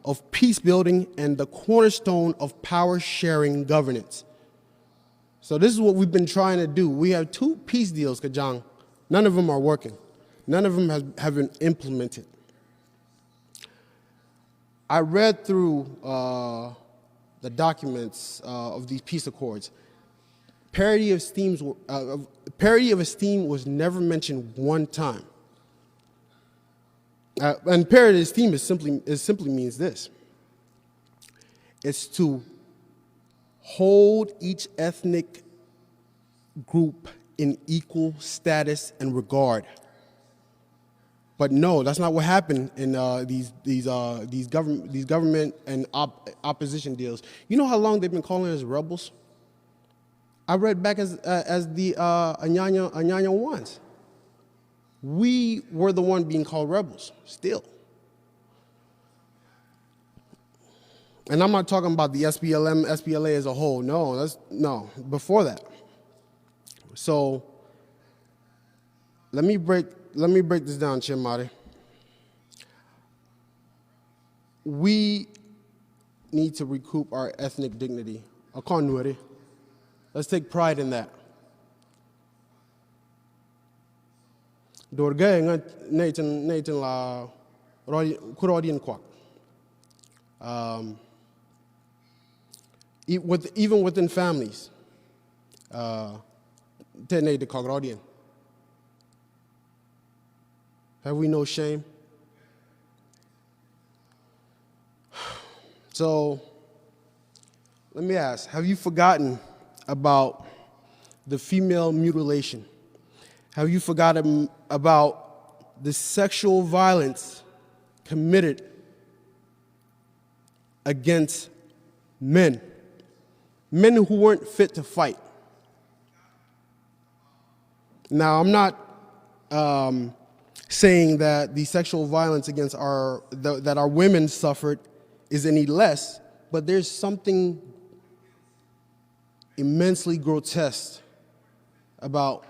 of peace building and the cornerstone of power sharing governance. So this is what we've been trying to do. We have two peace deals, kä Ja̱a̱ŋ. None of them are working. None of them has, have been implemented. I read through, uh, the documents, uh, of these peace accords. Parity of esteems were, uh, of, parity of esteem was never mentioned one time. Uh, and parity of esteem is simply, is simply means this. It's to hold each ethnic group in equal status and regard. But no, that's not what happened in, uh, these, these, uh, these government, these government and op-, opposition deals. You know how long they've been calling us rebels? I read back as, uh, as the, uh, Anyanya, Anyanya ones. We were the one being called rebels still. And I'm not talking about the S P L M, S P L A as a whole. No, that's, no, before that. So let me break, let me break this down, Chimari. We need to recoup our ethnic dignity. Ɛ kɔn Nuäri. Let's take pride in that. Do̱r gɛɛ ŋä nɛy tin, nɛy tin la rɔɔd, ku rɔɔdiɛn kuak. Um, e-, with, even within families, uh, te nɛy ti kɔk rɔɔdiɛn. Have we no shame? So, let me ask, have you forgotten about the female mutilation? Have you forgotten about the sexual violence committed against men? Men who weren't fit to fight. Now, I'm not, um, saying that the sexual violence against our, the, that our women suffered is any less, but there's something immensely grotesque about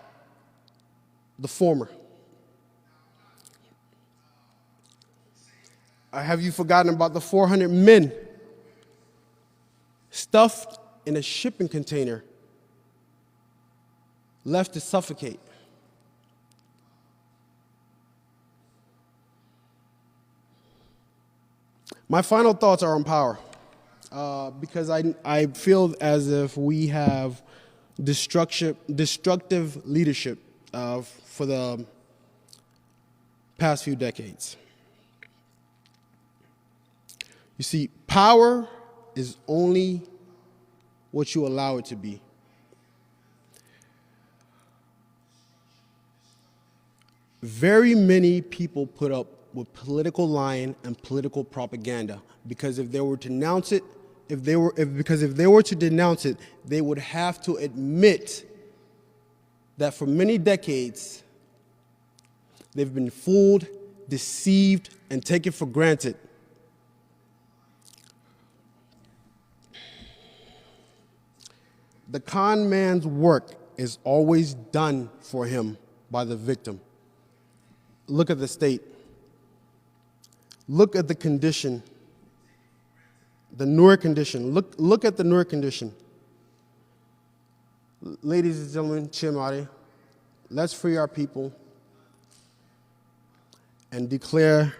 the former. Uh, have you forgotten about the four hundred men stuffed in a shipping container, left to suffocate? My final thoughts are on power, uh, because I, I feel as if we have destruction, destructive leadership, uh, for the past few decades. You see, power is only what you allow it to be. Very many people put up with political lying and political propaganda, because if they were to denounce it, if they were, if, because if they were to denounce it, they would have to admit that for many decades, they've been fooled, deceived, and taken for granted. The con man's work is always done for him by the victim. Look at the state. Look at the condition, the Nuer condition. Look, look at the Nuer condition. Ladies and gentlemen, Chimari, let's free our people and declare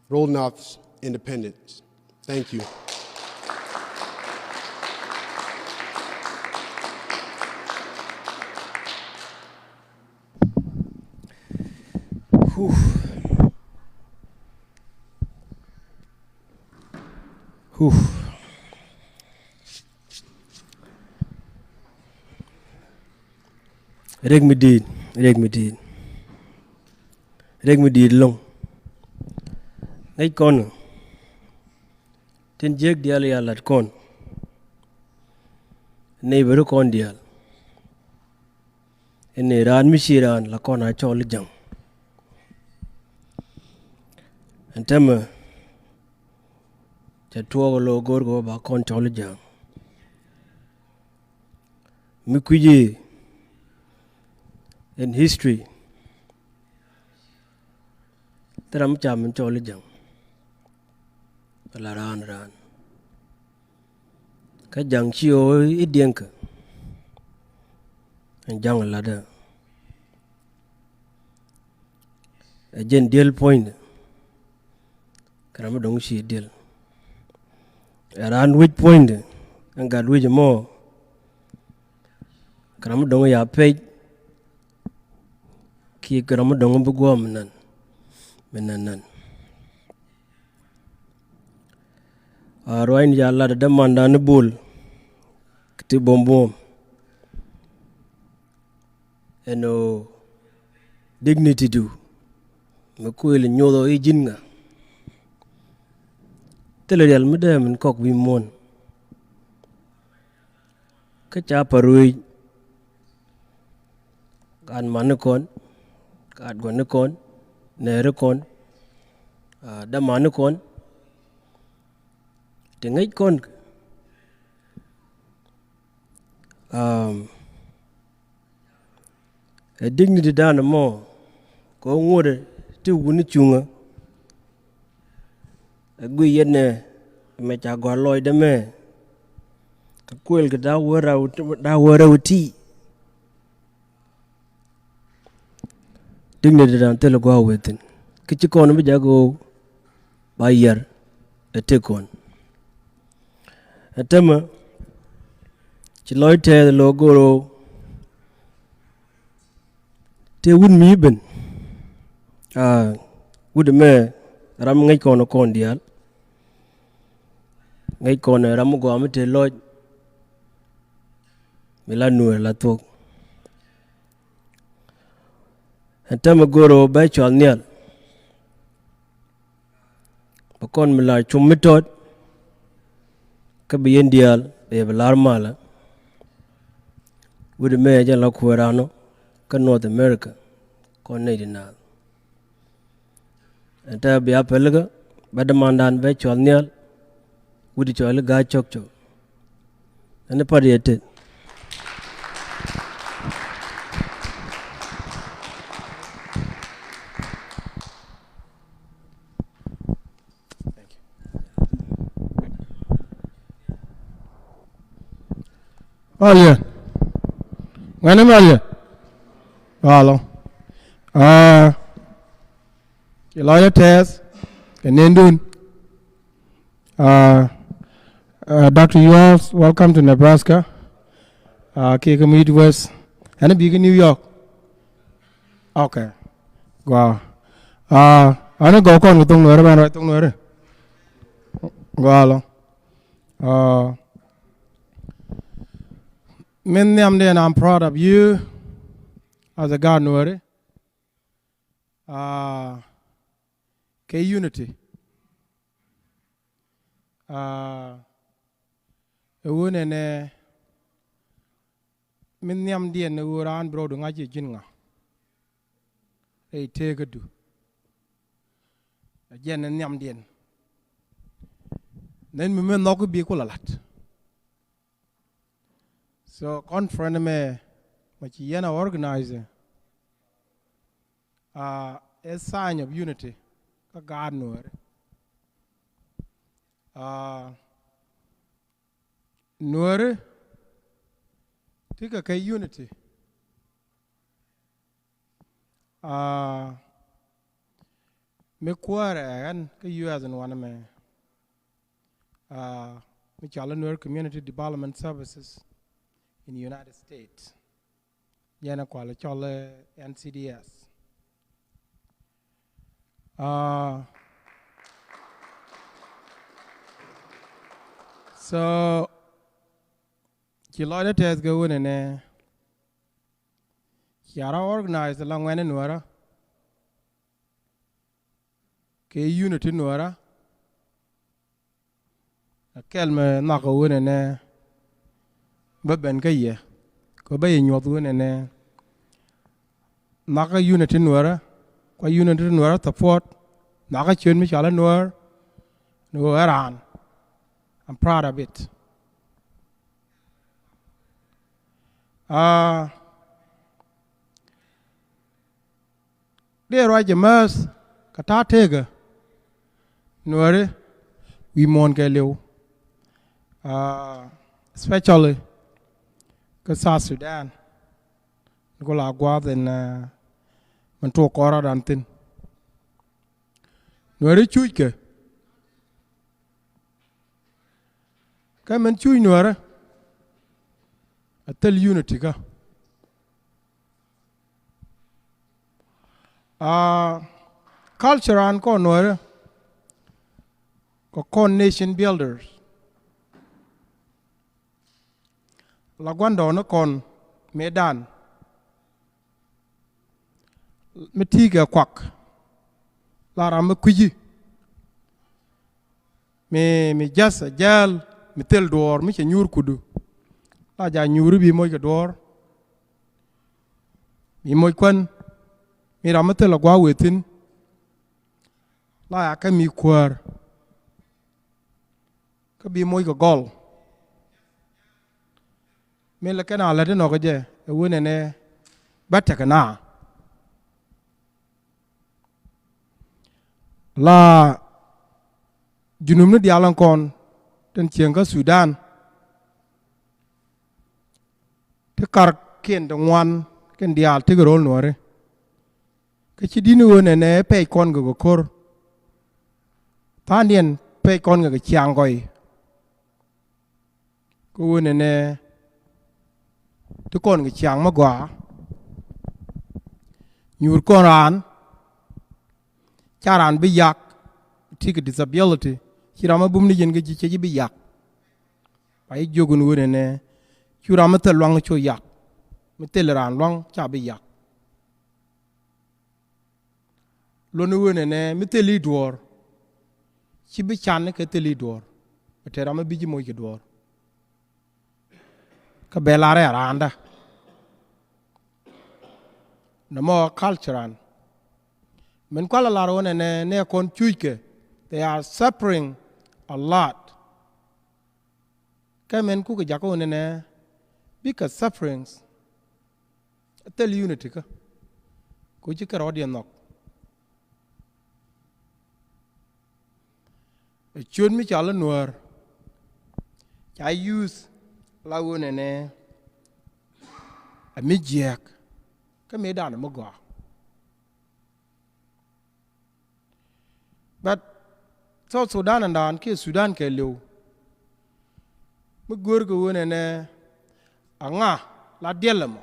Roll North's independence. Thank you. Riɛk mi di̱i̱t, riɛk mi di̱i̱t, riɛk mi di̱i̱t lo̱ŋ. Ŋäc kɔn tin jiäk diaal ya lat kɔn, neighbor kɔn diaal. Ɛn ni raan mi ci raan la kɔn a cɔl i̱ Ja̱ŋ. Ɛn täämɛ cɛ tuɔɔk ɛ lo̱o̱ go̱o̱r kɛ wä ba kɔn cɔl i̱ Ja̱ŋ. Mi kui̱ci in history, thil ram mi ca min cɔl i̱ Ja̱ŋ. Ala raan raan kä Ja̱ŋ ci ɣöö i̱ diɛŋkä. Ɛn Ja̱ŋ latdä ɛ jɛn diel puɔ̱nydɛ. Kɛ ram mi dɔ̱ŋ ci diel ɛ raan wec puɔ̱nydɛ. Ɛn gat wec ɛmɔ kɛ ram mi dɔ̱ŋ ya pec. Kiɛ kɛ ram mi dɔ̱ŋ bi guɔ̱ɔ̱m nan mi nan nan. A ruaacni ca lat ɛ dämandan ni Bol kɛ ti buɔ̱m buɔ̱m. Ɛn ɣöö dignity du mi kuël nyoth ɔ i̱ ji̱n ŋa. Thilɛ rial mi dee min kɔk wi̱i̱ muɔ̱ɔ̱n. Kä ca pa̱r ruëëc gat manikɔn, gat gua̱nikɔn, nɛɛrikɔn, a dämanikɔn. Ti ŋäc kɔn ɛ dignity dan ɛmɔ kɛ ɣöö ŋuɔ̱t ɛ ti wuni cuŋä. Ɛ guiy yɛn ɛ mɛ ca gɔaa lɔcdä mɛ kɛ kuël kɛ da̱a̱ wä rɛw ti. Dignity dan thilɛ gua̱a̱k wee thi̱n kä ci kɔn bi jak ɣöö ba yɛr ɛ tëk kɔn. Ɛ tämɛ ci lɔc tɛɛth lo̱o̱k go̱o̱r ɣöö tëë wut mi ben. A wut ɛmɛ ram ŋäc kɔn ɛ kɔn diaal. Ŋäc kɔn ɛ ram mi gɔaa mi tëë lɔc mi la Nuɛɛr la thuɔ̱k. Ɛn täämɛ go̱o̱r ɣöö bɛ cual nhial. Bɛ kɔn mi la cum mi tɔt kä bi yɛn diaal bɛ yɛ bi la̱r malä. Wut ɛmɛ jɛn la kuëë ran ɔ kä North America kɔn nɛy ti naath. Ɛn täämɛ bia pälikä bɛ dämandan bɛ cual nhial. Wut i̱ cɔl i̱ Ga̱a̱c Cɔk Cɔk. Ɛn i̱ pat yɛ tet. Malɛ. Ŋuɛ̈ni malɛ. Walɔ. Aa, ci lɔcdä tɛɛth kɛ nendun. Aa, aa, Doctor Yuas, welcome to Nebraska. Aa, kiɛ kä Midwest. Ɛn i̱ bi̱i̱ kä New York. Okay. Gɔaa. Aa, ɛn i̱ gɔw kɔn kɛ thok Nuɛɛri, bɛn ruac thok Nuɛɛri. Gɔaa lɔ. Aa, Min nhiamdiɛn, I'm proud of you as a gaat Nuääri. Kɛ unity. Ɛ ɣöö nɛnɛ min nhiamdiɛn ɛ ɣöö raan bi rɔɔdu ŋa̱c ji̱ ji̱n ŋa rɛy tëëkädu. Ɛ jɛn ɛ nhiamdiɛn. Nɛn mi min nhɔk bi ku la la̱t. So conference mɛ mɛ ci yɛn a organize, ɛ sign of unity kä gaat Nuääri. Nuääri ti kɛ kɛ unity. Mi kuäärɛ ɛ ɣän kä U S in wanɛ mɛ, mi cɔal i̱ Nuer Community Development Services in United States. Yɛn ɛ kual cɔl i̱ N C D S. So ci lɔcdä tɛth kɛ ɣöö nɛnɛ cia rɔ organize la ŋuɛ̈ni Nuäärä kɛ unity Nuäärä. Ɛ kɛl mɛ nhɔakä ɣöö nɛnɛ bä ben kä yɛ kɛ bä yɛ nyuɔth ɣöö nɛnɛ nhɔakä unity Nuäärä, kua unity Nuäärä support, nhɔakä ciöt mi cɔal i̱ Nuäär ni ɣöö ɛ raan. I'm proud of it. Dee ruac jɛ määth kɛ ta̱a̱ tëëkä Nuääri wi̱i̱ muɔ̱ɔ̱n kɛɛliw, especially kä South Sudan. Ni ku la gua̱a̱th in min tuɔɔk kɔn rɔ̱dan thi̱n. Nuääri cuuckɛ kä min cuuc Nuäärä a thil unity kä. Culture an kɔn Nuäärä kɛ kɔn nation builders. La gua̱ndɔɔŋni kɔn mëëdan mi ti̱i̱ kɛ kuak, la ram mi kui̱ci mi, mi ja̱th a jääl mi thil duɔ̱ɔ̱r mi cɛ nyuur kudu. La ja̱ nyuuri bi moc kɛ duɔ̱ɔ̱r, bi moc kuän mi ram mi thil a gua̱a̱ wëë thi̱n. La ya kä mi kuäär kä bi moc kɛ gɔl. Mi lɛ kɛn a lät inɔ kä jɛ ɛ wen ɛnɛ bä tekɛ na. La junub ni diaal in kɔn tin cieŋ kä Sudan. Ti karkiɛn ti ŋuan kɛn diaal tekɛ ro̱l Nuääri. Kä ci di̱t ni ɣöö nɛnɛ pɛc kɔn kɛ kɛ ko̱r. Tha̱a̱ŋdiɛn pɛc kɔn kɛ kɛ ciaŋ gɔy. Kä ɣöö nɛnɛ ti kɔn kɛ ciaŋ mi gɔaa. Nyuur kɔn raan, ca raan bi yak, ti kɛ disability, ci ram mi bum ni yɛn kä ji̱ cɛ ji̱ bi yak. Ba ji̱ jiök ɛn ɣöö nɛnɛ cu ram mi thil luaŋ cu yak, mi thil raan luaŋ ca bi yak. Luɔ̱n ni ɣöö nɛnɛ mi thil i̱ duɔ̱ɔ̱r ci bi can kɛ thil i̱ duɔ̱ɔ̱r. Bɛ te ram mi bi ji̱ moc kɛ duɔ̱ɔ̱r. Kä bɛ lar ɛ raandä. Nɔmɔ culture an min kualɛ lar ɣöö nɛnɛ nɛ kɔn cuuckɛ, they are suffering a lot. Kä min kukɛ jakä ɣöö nɛnɛ bikɛ sufferings. Thil unity kä ku ci kɛ rɔɔdiɛn nhɔk. Ɛ ciöt mi cɔal i̱ Nuäär ca use la ɣöö nɛnɛ ɛ mi jiääk kä mëëdan ɛ mi gɔaa. But South Sudan ɛndan kiɛ Sudan kɛɛliw mi görkɛ ɣöö nɛnɛ aŋa la diɛl ɛmɔ.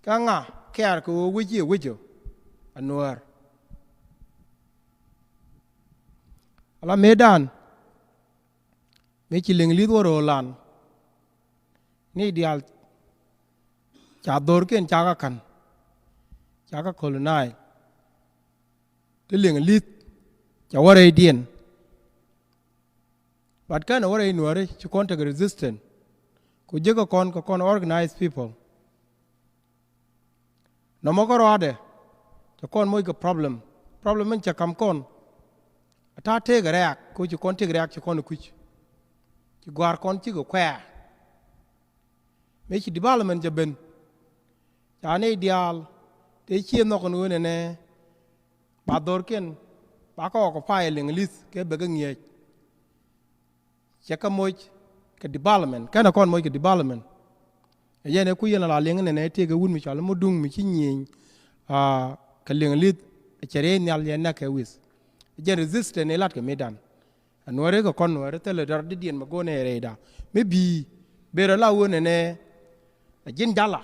Kä ŋa kɛɛr kɛ ɣöö wec i̱ ɛ wec ɔ ɛ Nuäär. Ala mëëdan mëë ci liŋ li̱th wä ro̱o̱lan. Ni diaal ca dhorkiɛn ca kɛ ka̱n, ca kɛ colonize. Ti liŋ li̱th ca wä rɛydiɛn. But kɛn wä rɛy Nuääri ci kɔn tekɛ resistance. Ku ji̱ kɛ kɔn kɛ kɔn organized people. Nɔmɔ kärɔadɛ cɛ kɔn moc kɛ problem. Problem min cɛ ka̱m kɔn a ta̱a̱ tëëkɛ rɛ̈ɛ̈k, kɛ ci kɔn tëëk rɛ̈ɛ̈k ci kɔn ɛ kui̱c. Ci gɔ̱a̱r kɔn cikɛ kuɛɛr. Mëë ci development cɛ ben, ca nɛy diaal tëë cië nhɔk ɛn ɣöö nɛnɛ ba dhorkiɛn ba kɛ occupy liŋ li̱th kɛ bɛ kɛ ŋi̱eec. Cɛ kɛ moc kɛ development, kɛnɛ kɔn moc kɛ development. Ɛ jɛn ɛ ku yɛn a la liŋ nɛnɛ tëëkɛ wut mi cɔal i̱ Mudung mi ci nyieny, aa, kɛ liŋ li̱th, cɛ riey nhial yɛn nɛk kɛ wi̱th. Ɛ jɛn resistance i̱ lat kɛ mëëdan. Ɛ Nuääri kɛ kɔn Nuääri thilɛ dɔ̱r di̱diɛn mɛ go̱o̱nɛ rɛyda. Mi bi̱i̱, ber a la wee nɛnɛ, ɛ ji̱n jala.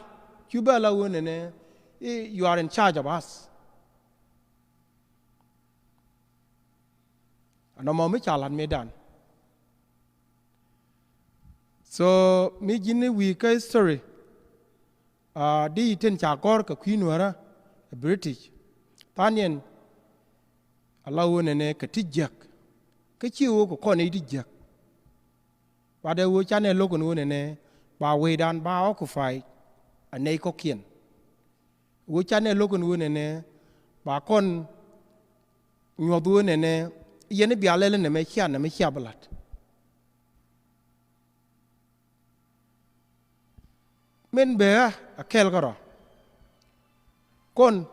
Cu bɛ a la wee nɛnɛ, i̱, you are in charge of us. Ɛn nɔmɔ mi ca la̱t mëëdan. So mi ji̱n i̱ wi̱i̱ kä history, aa, di tin ca gɔ̱r kɛ kui̱ Nuäärä ɛ British. Tha̱a̱ŋ yɛn a la ɣöö nɛnɛ kɛ ti jiäk. Kä ci ɣöö kɛ kɔn nɛy ti jiäk. But ɛ ɣöö canɛ lo̱k ɛn ɣöö nɛnɛ ba wecdan ba occupy a nɛy kɔ̱kiɛn. Ɣöö canɛ lo̱k ɛn ɣöö nɛnɛ ba kɔn nyuɔ̱th ɣöö nɛnɛ yɛn i̱ bia lɛl nɛmɛ cia nɛmɛ cia bi la̱t. Min bee ɣä a kɛl kärɔ̱. Kɔn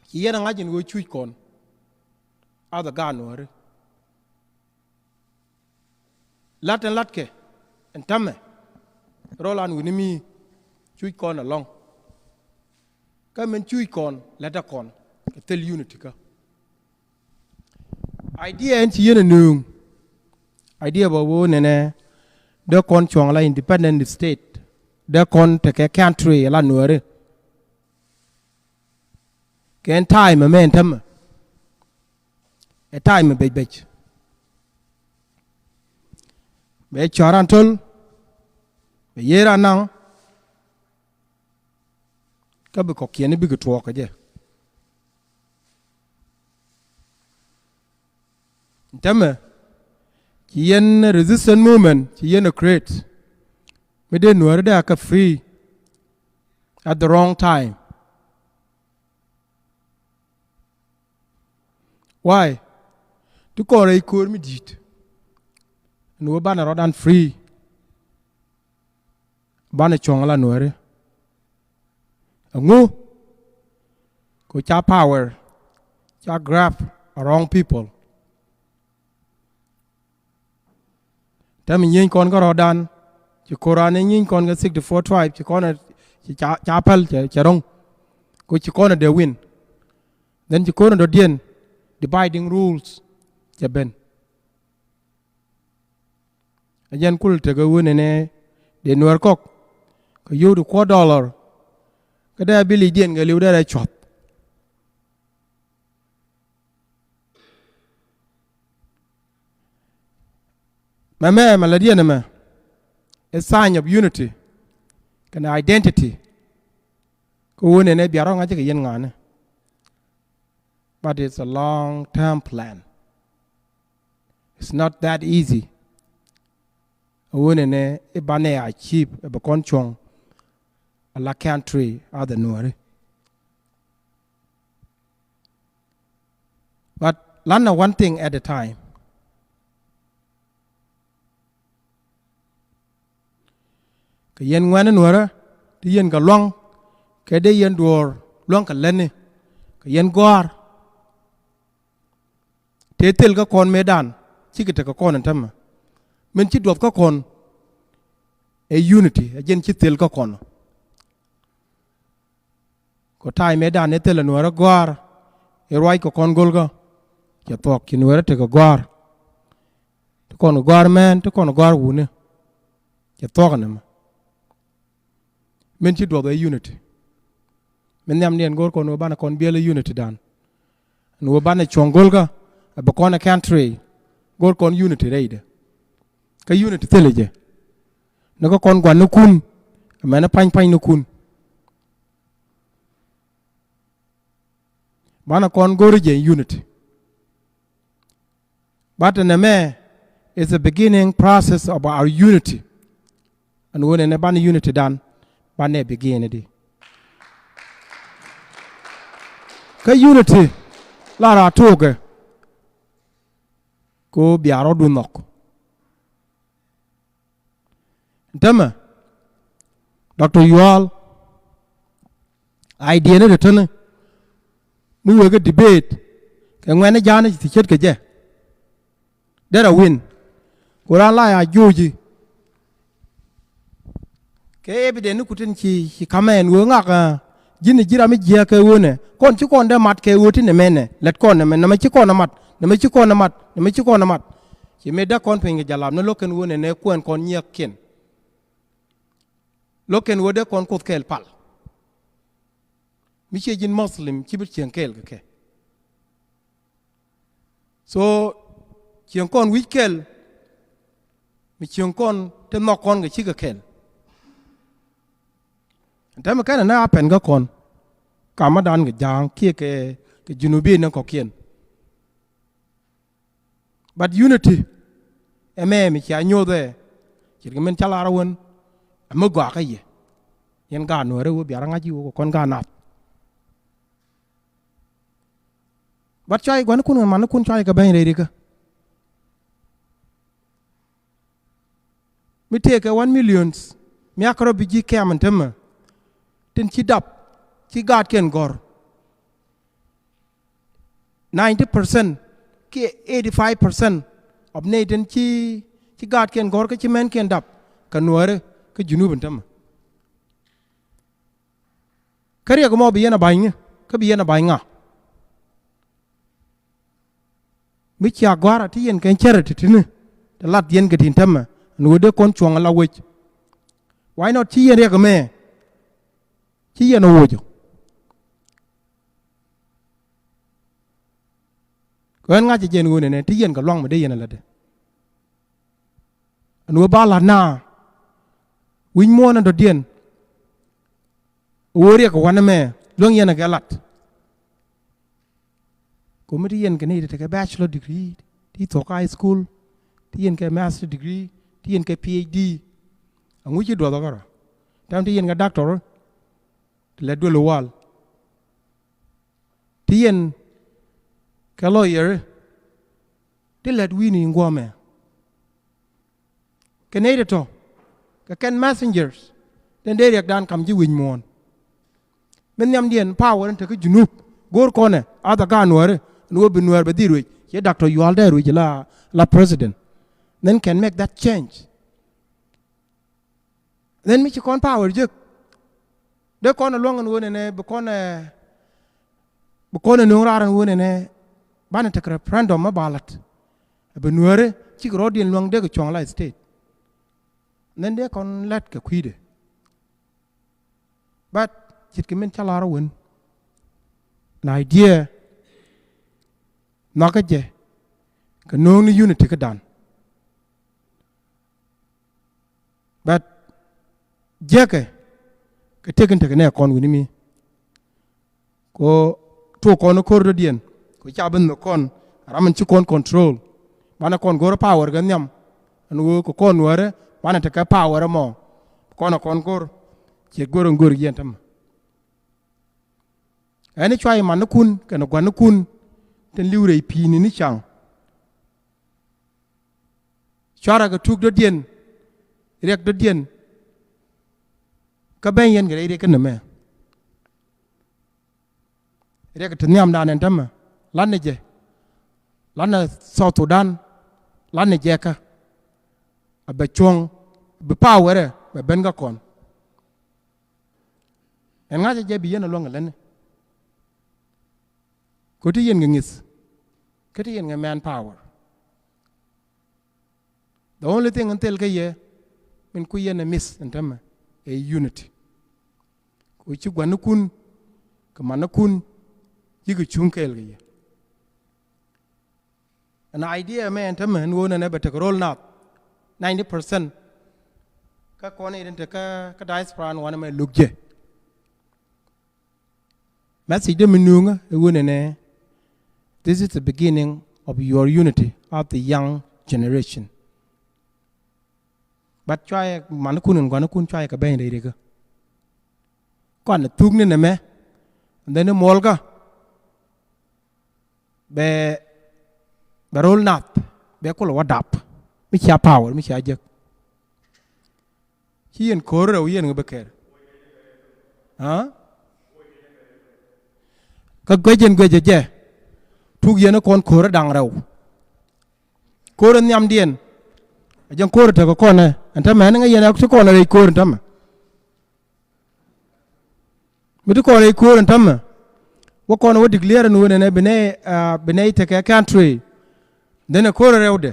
ci yɛn a ŋa̱c ɛn ɣöö cuc kɔn. Ath a gaat Nuääri. La̱t ɛn la̱tkɛ ɛn täämɛ rɔl an wi̱ni mi cuc kɔn ɛlɔ̱ŋ. Kä min cuc kɔn lätdä kɔn kɛ thil unity kä. Idea ɛn ci yɛn ɛ nööŋ. Idea bä wee nɛnɛ dee kɔn cuɔ̱ŋ la independent state. Dee kɔn tekɛ country la Nuääri. Kɛ ɛn time ɛmɛ ɛn täämɛ. Ɛ time ɛ bec bec. Bɛ cɔ̱r an töl, bɛ yiëër an naŋ. Kä bi kɔ̱kiɛn i̱ bikɛ tuɔɔk kɛ jɛ. Täämɛ ci yɛn resistance movement ci yɛn a create. Mi dee Nuääri dee a kɛ free at the wrong time. Why? Ti kɔn rɛy köör mi di̱i̱t. Ɛn ɣöö banɛ rɔ̱dan free. Banɛ cuɔ̱ŋ la Nuääri. Ɛŋu? Kɛ ca power ca grab a wrong people. Täämɛ nyieny kɔn kä rɔ̱dan. Ci ko̱ran ɛ nyieny kɔn kä sixty-four tribe ci kɔn ɛ ci ca, ca päl cɛ, cɛ ro̱ŋ. Kɛ ci kɔn ɛ dee win. Then ci ko̱r in dɔ̱diɛn dividing rules cɛ ben. Ɛ jɛn kul tekɛ wen ɛnɛ dee Nuɛr kɔk kɛ yio̱w di kuɔt dollar. Kä dee a bi licdiɛn kɛ li̱w dee rɛ cuɔth. Mɛmɛ mɛ lätdiɛn ɛmɛ ɛ sign of unity kɛnɛ identity. Kä wen ɛnɛ bia rɔ̱ ŋa̱c kɛ yɛn ŋa̱ni. But it's a long term plan. It's not that easy. Wen ɛnɛ i̱ banɛ a cheap ɛ bɛ kɔn cuɔ̱ŋ a la country a the Nuɛri. But lanɛ one thing at a time. Kɛ yɛn ŋuɛ̈ni Nuɛrä ti yɛn kɛ lua̱ŋ kɛ dee yɛn duɔ̱ɔ̱r lua̱ŋ kɛ lätni kɛ yɛn gɔ̱a̱r. Tëë thil kä kɔn mëëdan cikɛ tekɛ kɔn ɛn tämɛ. Min ci duɔth kä kɔn ɛ unity ɛ jɛn ci thil kä kɔn. Kɛ ta̱a̱ mëëdan ëë thilɛ Nuɛrä gɔ̱a̱r ëë ruac kɛ kɔn go̱lkä. Cɛ thuɔ̱k ci Nuɛrä tekɛ gɔ̱a̱r. Ti kɔn gɔ̱a̱r mɛn ti kɔn gɔ̱a̱r wuni. Cɛ thuɔ̱k ɛnɛ mɛ. Min ci duɔth ɛ unity. Min nhiamdiɛn go̱r kɔn wä banɛ kɔn biɛl ɛ unity dan. Ɛn wä banɛ cuɔ̱ŋ go̱lkä ɛ bɛ kɔn ɛ country go̱r kɔn unity rɛydɛ. Kä unity thilɛ jɛ. ni kä kɔn gua̱nikun, mɛn ni pa̱ny pa̱nynikun. Banɛ kɔn go̱r jɛ unity. But nɛmɛ is the beginning process of our unity. Ɛn ɣöö nɛnɛ banɛ unity dan banɛ begin di. Kä unity la ra tokɛ ko bia rɔɔdu nhɔk. Tämɛ Doctor Yual, idea ni te teni mi wee kä debate kɛ ŋuɛ̈tni ja̱a̱n ci ce̱tkɛ jɛ. Derɛ win ku raan la ya jo̱o̱ci kɛ evidence ni ku tin ci, ci kamɛn wee ŋak, ah, ji̱n ji̱ ram mi jiääk kɛ ɣöö nɛ kɔn ci kɔn dee mat kɛ ɣöö ti nɛmɛ nɛ lɛt kɔn nɛmɛ, nɛmɛ ci kɔn ɛ mat, nɛmɛ ci kɔn ɛ mat, nɛmɛ ci kɔn ɛ mat. Ci mëë dee kɔn piny kɛ jalap ni lo̱k kɛn ɣöö nɛ nɛ kuɛn kɔn nyiɛk kiɛn. Lo̱k kɛn ɣöö dee kɔn Kuoth kɛɛl pal. Mi ciɛ ji̱n Muslim ci bi cieŋ kɛɛl kɛ kɛ. So cieŋ kɔn wi̱c kɛl mi cieŋ kɔn te nhɔk kɔn kɛ cikɛ kɛl. Tɛmɛ kɛn ɛn a pɛn kä kɔn kamädan kɛ ja̱a̱ŋ kiɛ kɛ, kɛ junubin ni kɔ̱kiɛn. But unity ɛmɛ mi cia nyothɛ ce̱tkɛ min ca lar ɛ wän. Ɛmɛ gɔaa kä yɛ yɛn gaat Nuäärä wä biarä ŋa̱c i̱ wä kɛ kɔn gaat nath. But cuay gua̱nikun kɛ manikun cuay kɛ beny rɛy rikä. Mi tëëkɛ one millions mi akɛ rɔ bi ji̱ kɛm ɛn tämɛ tin ci dap ci gaatkiɛn gɔ̱r. Ninety percent kiɛ eighty five percent of nɛy tin ci, ci gaatkiɛn gɔ̱r kä ci mɛnkiɛn dap kɛ Nuäärä kä junub ɛn tämɛ. Kä riɛk mɔ bi yɛn a ba̱ny ŋä kä bi yɛn a ba̱ny ŋa? Mi cia gɔ̱a̱rä ti yɛn kɛn charity ti̱ni ti lat yɛn kɛ tin tämɛ ɛn ɣöö dee kɔn cuɔ̱ŋ ala wec. Why not ci yɛn riɛk mɛ ci yɛn a woc ɔ? Kɛ ɣän ŋa̱c ɛ jɛn ɣöö nɛnɛ ti yɛn kɛ luaŋ mi dee yɛn a lätdɛ. Ɛn ɣöö ba la̱t na wi̱c muɔ̱ɔ̱n ɛn dɔ̱diɛn. Ɣöö riɛk kɛ wanɛ mɛ luäŋ yɛn ɛ kɛ la̱t. Ko̱mi ti yɛn kɛ ni ti tekɛ bachelor degree ti thuɔ̱k high school, ti yɛn kɛ master degree, ti yɛn kɛ P H D. Aŋu ci duɔth ɔ kärɔ? Tɛm ti yɛn kɛ doctor ti lɛ duël wal. Ti yɛn kɛ lawyer ti lät wi̱i̱ni in guɔ̱mɛ. Kɛ nɛy ti tɔ̱ kɛ kɛn messengers den dee riɛkdan kam ji̱ wi̱c muɔ̱ɔ̱n. Min nhiamdiɛn power in te kä junub go̱o̱r kɔnɛ a dhɛ gaat Nuäärä ɛn ɣöö bi Nuäär bɛ dhil ruëc ciɛ Doctor Yual dee ruëc la, la president. Then can make that change. Then mi ci kɔn power jek dee kɔn ɛ luäŋ ɛn ɣöö nɛnɛ bi kɔn ɛ, bi kɔn ɛ nööŋ raar ɛn ɣöö nɛnɛ banɛ tek referendum mi ba la̱t. Ɛ bi Nuäärä cik rɔɔdiɛn luäŋ dee kɛ cuɔ̱ŋ la state. Then dee kɔn lät kɛ kui̱dɛ. But ce̱tkɛ min ca lar ɛ wen na idea nhɔakä jɛ kɛ nööŋni unity kädan. But jiäkɛ kɛ tëk in tekɛ nɛ kɔn wi̱ni mi. Ko tuɔk kɔn ko̱r dɔ̱diɛn ko ca bi nhök kɔn ram in ci kɔn control. Banɛ kɔn go̱rä power kɛ nhiam ɛn ɣöö kɛ kɔn Nuäärä banɛ tekɛ power ɛmɔ. Kɔn ɛ kɔn go̱r ciɛ go̱r in go̱r yɛn tämɛ. Ɛn i̱ cua i̱ manikun kɛnɛ gua̱nikun tin li̱w rɛy pi̱i̱ni ni ca̱ŋ. Cuarɛ kɛ tuk dɔ̱diɛn riɛk dɔ̱diɛn. Kä ben yɛn kɛ rɛy riɛk kä nɛmɛ. Riɛk ti nhiamdan ɛn tämɛ lanɛ jɛ, lanɛ South Sudan, lanɛ jɛ kä a bɛ cuɔ̱ŋ bi power ɛ bɛ ben kä kɔn. Ɛn ŋa̱cä jɛ bi yɛn a luäŋ a lätni. Kä ti yɛn kɛ ŋi̱th kä ti yɛn kɛ manpower. The only thing in thil kä yɛ min ku yɛn a miss in tämɛ ɛ unity. Ku ci gua̱nikun kɛ manikun cikɛ cuŋ kɛɛl kɛ yɛ. An idea mɛ ɛn tämɛ ɛn ɣöö nɛnɛ bɛ tek ro̱l nath ninety percent. Kä kɔn irin te kä, kä diaspora ni wanɛ mɛ luk jɛ. Message de mi nuŋä iwunɛ nɛ, this is the beginning of your unity of the young generation. But cuayɛ man kun in guan kun cuayɛ kɛ bɛny rɛy rikä. Kɔn thuk ni nɛ mɛ, and then muɔlkä bɛ, bɛ rol nath bɛ kulɛ wä dap. Mi cia power, mi cia jek. Ci yɛn ko̱r rɛw yɛn ŋä bɛ kɛr. Kä guec yɛn guec jɛ, tuk yɛn kɔn ko̱r daŋ rɛw. Ko̱r nhiamdiɛn a jɛn ko̱r tekɛ kɔn ɛ ɛn tämɛ ɛn ŋä yɛn a ti kɔn rɛy ko̱r ɛn tämɛ. Mi ti kɔn rɛy ko̱r ɛn tämɛ wä kɔn wä declare ɛn wen ɛn ɛ bi nɛy, bi nɛy tekɛ country. Then ɛ ko̱r rɛwdɛ.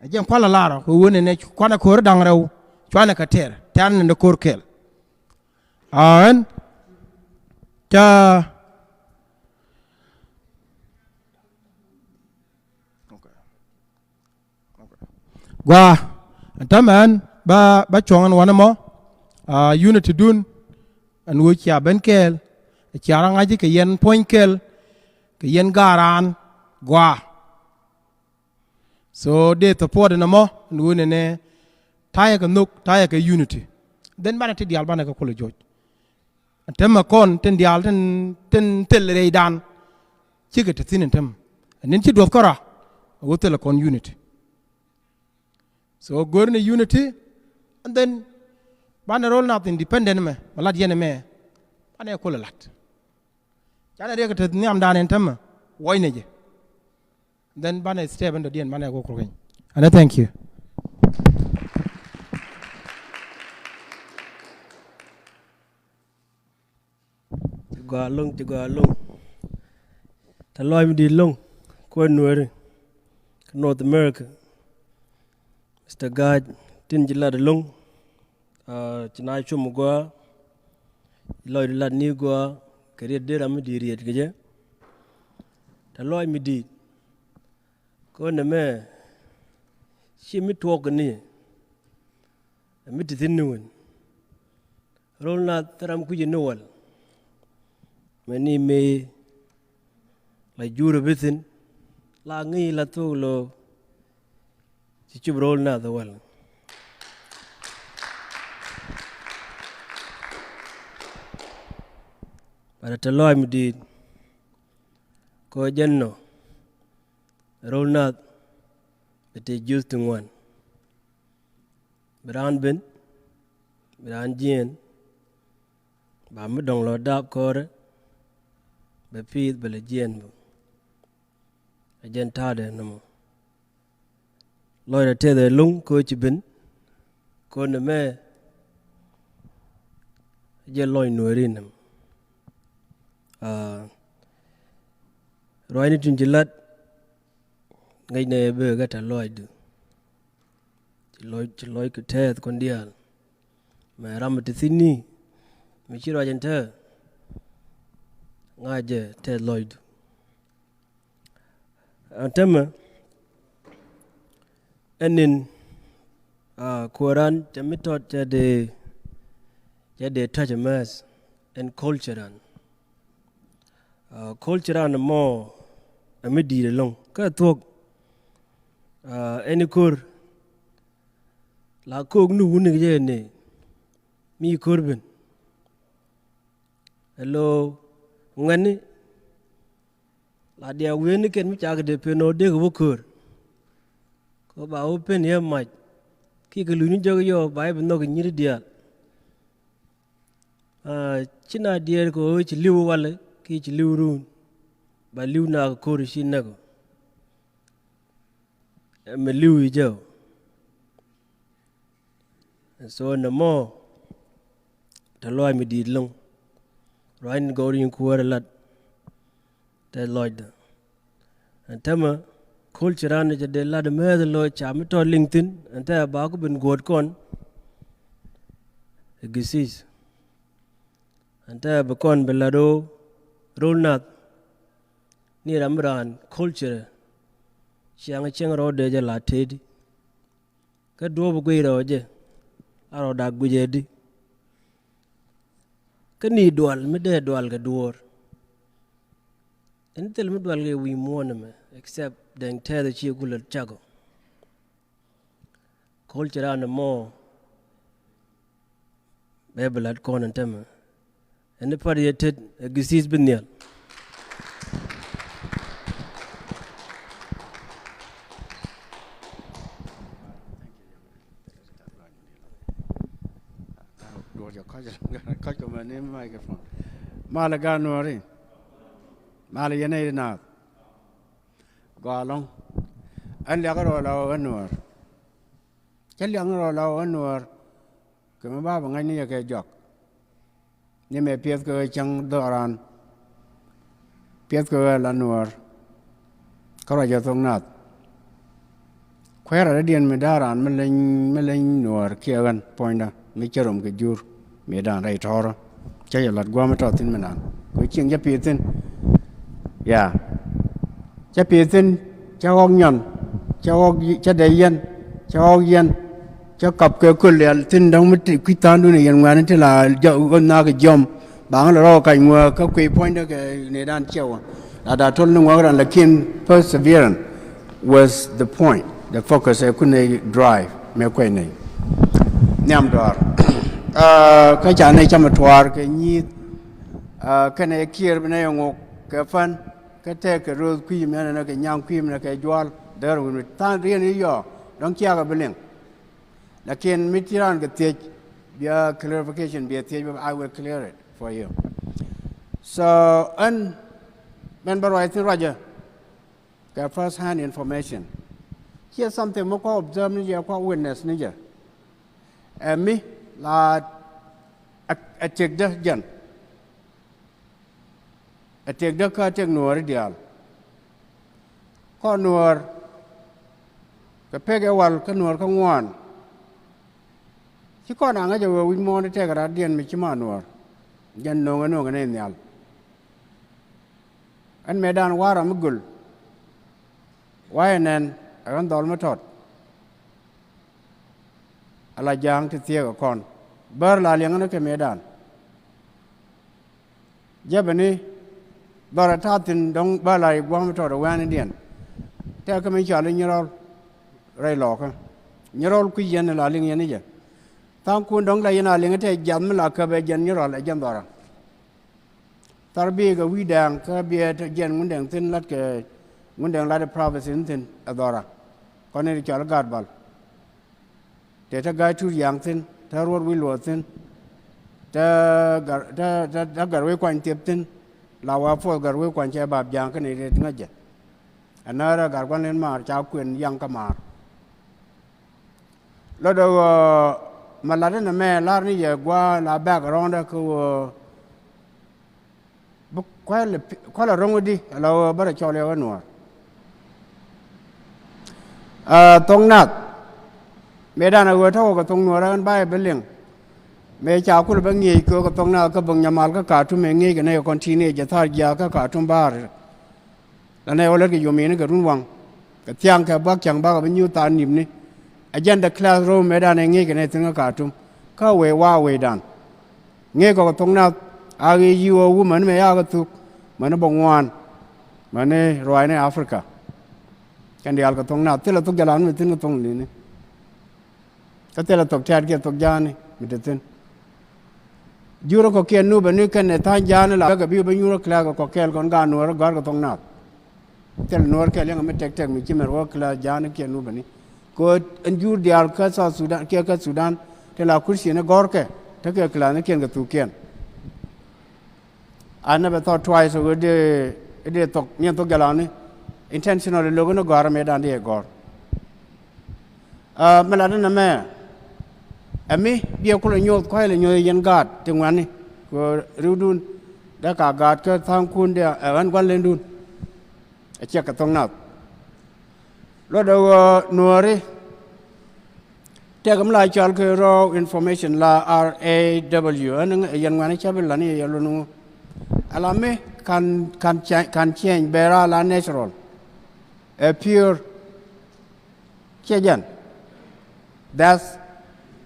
A jɛn kualɛ lar kɛ wen ɛn ɛ kuanɛ ko̱r daŋ rɛw cuanɛ kɛ tɛr tɛr ni ni ko̱r kɛl. Aɣän ca Gua, ɛn tämɛ ɛn ba, ba cuɔ̱ŋ ɛn wanɛ mɔ, unity dun ɛn wee cia ben kɛɛl, cia rɔ ŋa̱c kɛ yɛn puɔ̱ny kɛɛl, kɛ yɛn ga̱a̱r raan gua. So dee support ɛn ɛmɔ ɛn wee nɛnɛ ta̱yɛ kɛ nhök, ta̱yɛ kɛ unity. Then banɛ ti diaal banɛ kɛ kulɛ joc. Ɛn tämɛ kɔn tin diaal tin, tin thil rɛydan. Cikɛ te thi̱n ɛn tämɛ ɛn ni̱n ci duɔth kɔra. A wä thilɛ kɔn unity. So go̱r ni unity, and then banɛ rol nath independent mɛ mɛ lat yɛn mɛ. Banɛ kulɛ lat. Canɛ riɛk te nhiamdan ɛn tämɛ wuɔcnɛ jɛ. Then banɛ step in dɔ̱diɛn banɛ kɛ kulkeny. And I thank you. Ci gɔaa loŋ, ci gɔaa loŋ. Tɛ lɔc mi di̱i̱t loŋ kuɛ nueeri kä North America. Mister Gaaj tin ci lat loŋ. Ci na cum gɔaa. Lɔc di lat ni gɔaa kɛ riet dee ram mi di̱i̱t riet kɛ jɛ. Tɛ lɔc mi di̱i̱t. Kɔn nɛmɛ ci mi tuɔɔk kɛ ni. Ɛ mi ti thi̱n ni wen. Rol nath thil ram kui̱c ni wäl. Mɛ ni mëë la jur bi thi̱n la ŋi̱i̱c la thok lo. Ci cup rol nath wäl. Bɛ rɛ te lɔac mi di̱i̱t. Kɔ jɛn nɔ rol nath bɛ te juth ti ŋuan. Bi raan ben, bi raan jiɛɛn. Ba mi dɔ̱ŋ lɔ daak kɔrɛ bɛ pi̱i̱th bɛ lɛ jiɛɛn bä. Ɛ jɛn ta̱a̱dɛ nɔmɔ. Lɔcdɛ tɛth ɛ lo̱ŋ kɛ ɣöö ci ben kɔn ɛmɛ. Ɛ jɛ lɔc nueeri nɛm. Ruacni tin ci lat ŋäcnɛ bek ɛ tɛ lɔcdu. Ci lɔc, ci lɔc kɛ tɛth kɔn diaal. Mɛ ram mi te thi̱n ni mi ci ruac ɛn tɛ ŋa̱cɛ tɛth lɔcdu. Ɛn tämɛ ɛn in kuäran cɛ mi tɔt cɛ dee, cɛ dee touch a mess ɛn culture an. Culture an mɔ ɛ mi di̱i̱t ɛlɔ̱ŋ kä thuɔ̱k. Ɛn ikor la kook ni wuni kɛ jɛ ni mi ikor ben. Ɛlo ŋuɛni la diaal wi̱i̱ni kɛn mi cakɛ dee pen ɔ dee kɛ wä köör. Kɛ ba wä pen yɛ mac ki kɛ luny ni jɔk yɔ ba yɛ bi nhɔk nyiri diaal. Ci na diɛɛr kɛ wä ci li̱w walɛ ki ci li̱w run. Ba li̱w na kɛ köör ci nɛk ɔ. Mɛ li̱w i̱ jɛ ɔ. So nɛ mɔ tɛ lɔac mi di̱i̱t lo̱ŋ. Ruac ni gɔw ri̱i̱ŋ kuäärä lat tɛ lɔcdä. Ɛn tämɛ culture an cɛ dee lat mɛth lo̱c ca mi tɔt liŋ thi̱n ɛn tɛ ba ku ben guɔ̱t kɔn. Ɛ githith ɛn tɛ bi kɔn bi lat ro̱o̱ ro̱l nath. Ni ram mi raan culture ciaŋ cieŋ rɔɔdɛ jɛ la tëëdi. Kä duɔ̱ɔ̱p guic rɛw jɛ a rɔɔdak guic ɛ di. Kä ni dual mi dee dual kɛ duɔ̱ɔ̱r. Ɛn thil mi dual kɛ wi̱i̱ muɔ̱ɔ̱n ɛmɛ, except dɛŋ tɛth ɛ ci kulɛ cakɔ. Kol ci raan ɛmɔ bɛ bi lat kɔn ɛn tämɛ. Ɛn i̱ pat yɛ tet ɛ githith bi nhial. Duɔ̱ɔ̱r jɛ kɔc, kɔc kɛ mɛ ni microphone. Malɛ gaat Nuɔ̱ɔ̱ri. Malɛ yɛn nɛy di naath. Gɔaa ɛlɔ̱ŋ. Ɛn liak rɔ la ɣöö ɣän Nuɔ̱ɔ̱r. Cä liak rɔ la ɣöö ɣän Nuɔ̱ɔ̱r. Kɛ mi ba bi ŋa̱c ni yɛ kɛ jɔak. Ni mɛ piɛth kɛ ɣä cäŋ dhɔran. Piɛth kɛ ɣä la Nuɔ̱ɔ̱r. Kä ruac ɛ thok naath. Kuɛɛrä dee diɛn mi da̱a̱ raan mi leny, mi leny Nuɔ̱ɔ̱r kiɛ ɣän puɔ̱nydä mi cä rom kɛ jur. Mi da̱a̱n rɛy tɔ̱ɔ̱rä. Cä yɛ la̱t gua̱a̱m mi tɔ̱ thi̱n mi naan. Kɛ cieŋ cä pi̱i̱th thi̱n. Ya. Cä pi̱i̱th thi̱n, cä ɣɔ̱k nyɔn, cä ɣɔ̱k, cä dee yɛn, cä ɣɔ̱k yɛn, cä kap kɛ köl lial thi̱n dɔ̱ŋ mi ti kui̱ tha̱a̱ŋdun ɛ yɛn ŋuɛ̈ni ti la jɔ, ɣöö nhaakä jiɔm. Baŋä lɛ rɔɔk kac ŋuäk kä kui̱ puɔ̱nydä kɛ nɛy dan ciɛ wä. La da̱a̱ to̱l ni ŋuäk ran, lakin perseverance was the point, the focus ɛ kun ɛ drive mɛ kuɛy nɛy. Nhiam dɔaar. Ah, kä ca nɛy cam ɛ tuaar kɛ nyi̱i̱th. Ah, kɛnɛ kiɛɛr bi nɛy ɛ ŋok kɛ pän. Kä tɛk kɛ ro̱o̱th kui̱ mɛnɛ nɛ kɛ nyaŋ kui̱ mɛnɛ kɛ jual. Däär wi̱n wi̱n tha̱a̱ŋ riɛn i̱ yɔɔ dɔ̱ŋ ciakɛ bi liŋ. Lakin mi ci raan kɛ thiec, bia clarification bia thiec, I will clear it for you. So, ɛn mɛn bä ruac thi̱n ruacä kɛ first hand information. Ciɛ something mi kua observe ni jɛ, kua witness ni jɛ. Ɛ mi la ɛ, ɛ tëkdä jɛn. Ɛ tëkdä kä tëk Nuɔ̱ɔ̱ri diaal. Kɔn Nuɔ̱ɔ̱r kɛ pek ɛ wal kä Nuɔ̱ɔ̱r kä ŋuan. Ci kɔn a ŋäc ɛ wee wi̱c muɔ̱ɔ̱n tëk ɛ ratdiɛn mi ci ma Nuɔ̱ɔ̱r. Jɛn no̱o̱ŋ ɛ no̱o̱ŋ ɛ nɛy nhial. Ɛn mëëdan wa̱a̱ ram mi göl. Wa̱a̱ ɛ nɛn ɛ ɣän dhɔl mi tɔt. Ala ja̱a̱ŋ ti thieek ɛ kɔn. Bär la liɛŋä ni kɛ mëëdan. Jɛ bɛ ni dhɔrɛ ta̱a̱ thi̱n dɔ̱ŋ bä la i̱ gua̱a̱m tɔɔt ɛ wɛ̈ɛ̈nidiɛn. Tɛk kä mi cɔal i̱ Nyirɔl rɛy Lɔɔkä. Nyirɔl kui̱c yɛn la liŋ yɛn i̱ jɛ. Tha̱a̱ŋkun dɔ̱ŋ la yɛn a liŋ i̱ tɛk jiath mi la käp ɛ jɛn Nyirɔl ɛ jɛn dhɔrɛ. Thar biɛ kɛ wi̱i̱ dɛɛŋ kä biɛ te jiɛn Ŋundɛŋ thi̱n, la̱t kɛ Ŋundɛŋ, la̱t ɛ province in thi̱n ɛ dhɔra. Kɔn in cɔal i̱ Gaat Bal. Te te Ga̱a̱c Tuut Yaŋ thi̱n, te Ruɔ̱t Wi̱i̱ Luɔ̱ɔ̱th thi̱n, te Gar, te, te, te Gatwec Kuany Thiep thi̱n. La wa puɔth Gatwec Kuany cɛ bap ja̱a̱ŋ kä ni ret ŋäcɛ. Ɛn nä rɛ Gat Gua̱n Lin Maar ca kuën yaŋ kä maar. Lotdɛ ɣöö mɛ lat inɛ mɛ lar ni yɛ gua̱a̱ la background kä ɣöö bi kuäl, kuäl a ro̱ŋ di ala ɣöö bärɛ cɔl yɛ ɣä Nuɔ̱ɔ̱r. Aa, Thok Nath. Mëëdan a ɣöö tɔ̱ wä kɛ Thok Nuɔ̱ɔ̱r ɛn ba yɛ bi liŋ. Mëë ca kulɛ bä ŋi̱eec kɛ ɣöö kɛ Thok Nath kä bäŋ nyamal kä Ka̱a̱tum mëë ŋi̱eec kɛ nɛy kɔn ti̱i̱n ëë jɛ tha̱a̱r jiaath kä Ka̱a̱tum ba̱a̱r. La nɛy ɣöö lät kɛ yom ini kɛ run waŋ. Kɛ thiaŋ kɛ buak cäŋ bakɛ bi nyuuth thaar ni̱pni. Ɛ jɛn the classroom mëëdan ɛ ŋi̱eec kɛ nɛy thi̱n kä Ka̱a̱tum. Kä wëë wa wëëdan. Ŋi̱eec kɔ kɛ Thok Nath a ɣi̱i̱c yi̱ ɣöö wumɛn mëë yakɛ thuk. Mäni bä ŋuan. Mäni ruaacni Africa. Kɛn diaal kɛ Thok Nath thilɛ thok jalan mi thi̱n kɛ Thok Nath ni. Kä thilɛ thok tɛ̈t kiɛ thok ja̱a̱ni mi te thi̱n. Jurä kɔ kiɛ nupä ni kɛn ɛ tha̱a̱ŋ ja̱a̱ni la kɛ bi bä nyurä class kɛ kɔ kɛɛl kɔn gaat Nuɔ̱ɔ̱rä gɔ̱a̱r kɛ Thok Nath. Thil Nuɔ̱ɔ̱r kɛɛl yɛn mi tɛk tɛk mi ci mɛr wä class ja̱a̱ni kiɛ nupä ni. Kɛ ɣöö ɛn jur diaal kä South Sudan kiɛ kä Sudan te la Christian ni gɔ̱rkɛ te kɛ class ni kiɛn kɛ thukiɛn. I never thought twice ɣöö dee, dee thok, niɛn thok jalani. Intentionally lo̱k ni gɔ̱a̱r mëëdan dee gɔ̱a̱r. Aa, mi lat ni nɛmɛ. Ɛ mi biɛ kulɛ nyoth kua̱c lɛ nyoth yɛn gaat ti ŋuani. Kɛ ri̱wdun dee ka gaat kä tha̱a̱ŋkun dee ɛ ɣän gua̱n lendun. Ɛ ciɛ kɛ Thok Nath. Luɔtdɛ ɣöö Nuɔ̱ɔ̱ri. Tëëkɛ mi la cɔal kɛ raw information la R A W. Ɛn yɛn ŋuani cä bi la ni yɛ lun ŋu. Ala mi kan, kan change, kan change bɛ ra la natural. Ɛ pure. Ciɛ jɛn. That's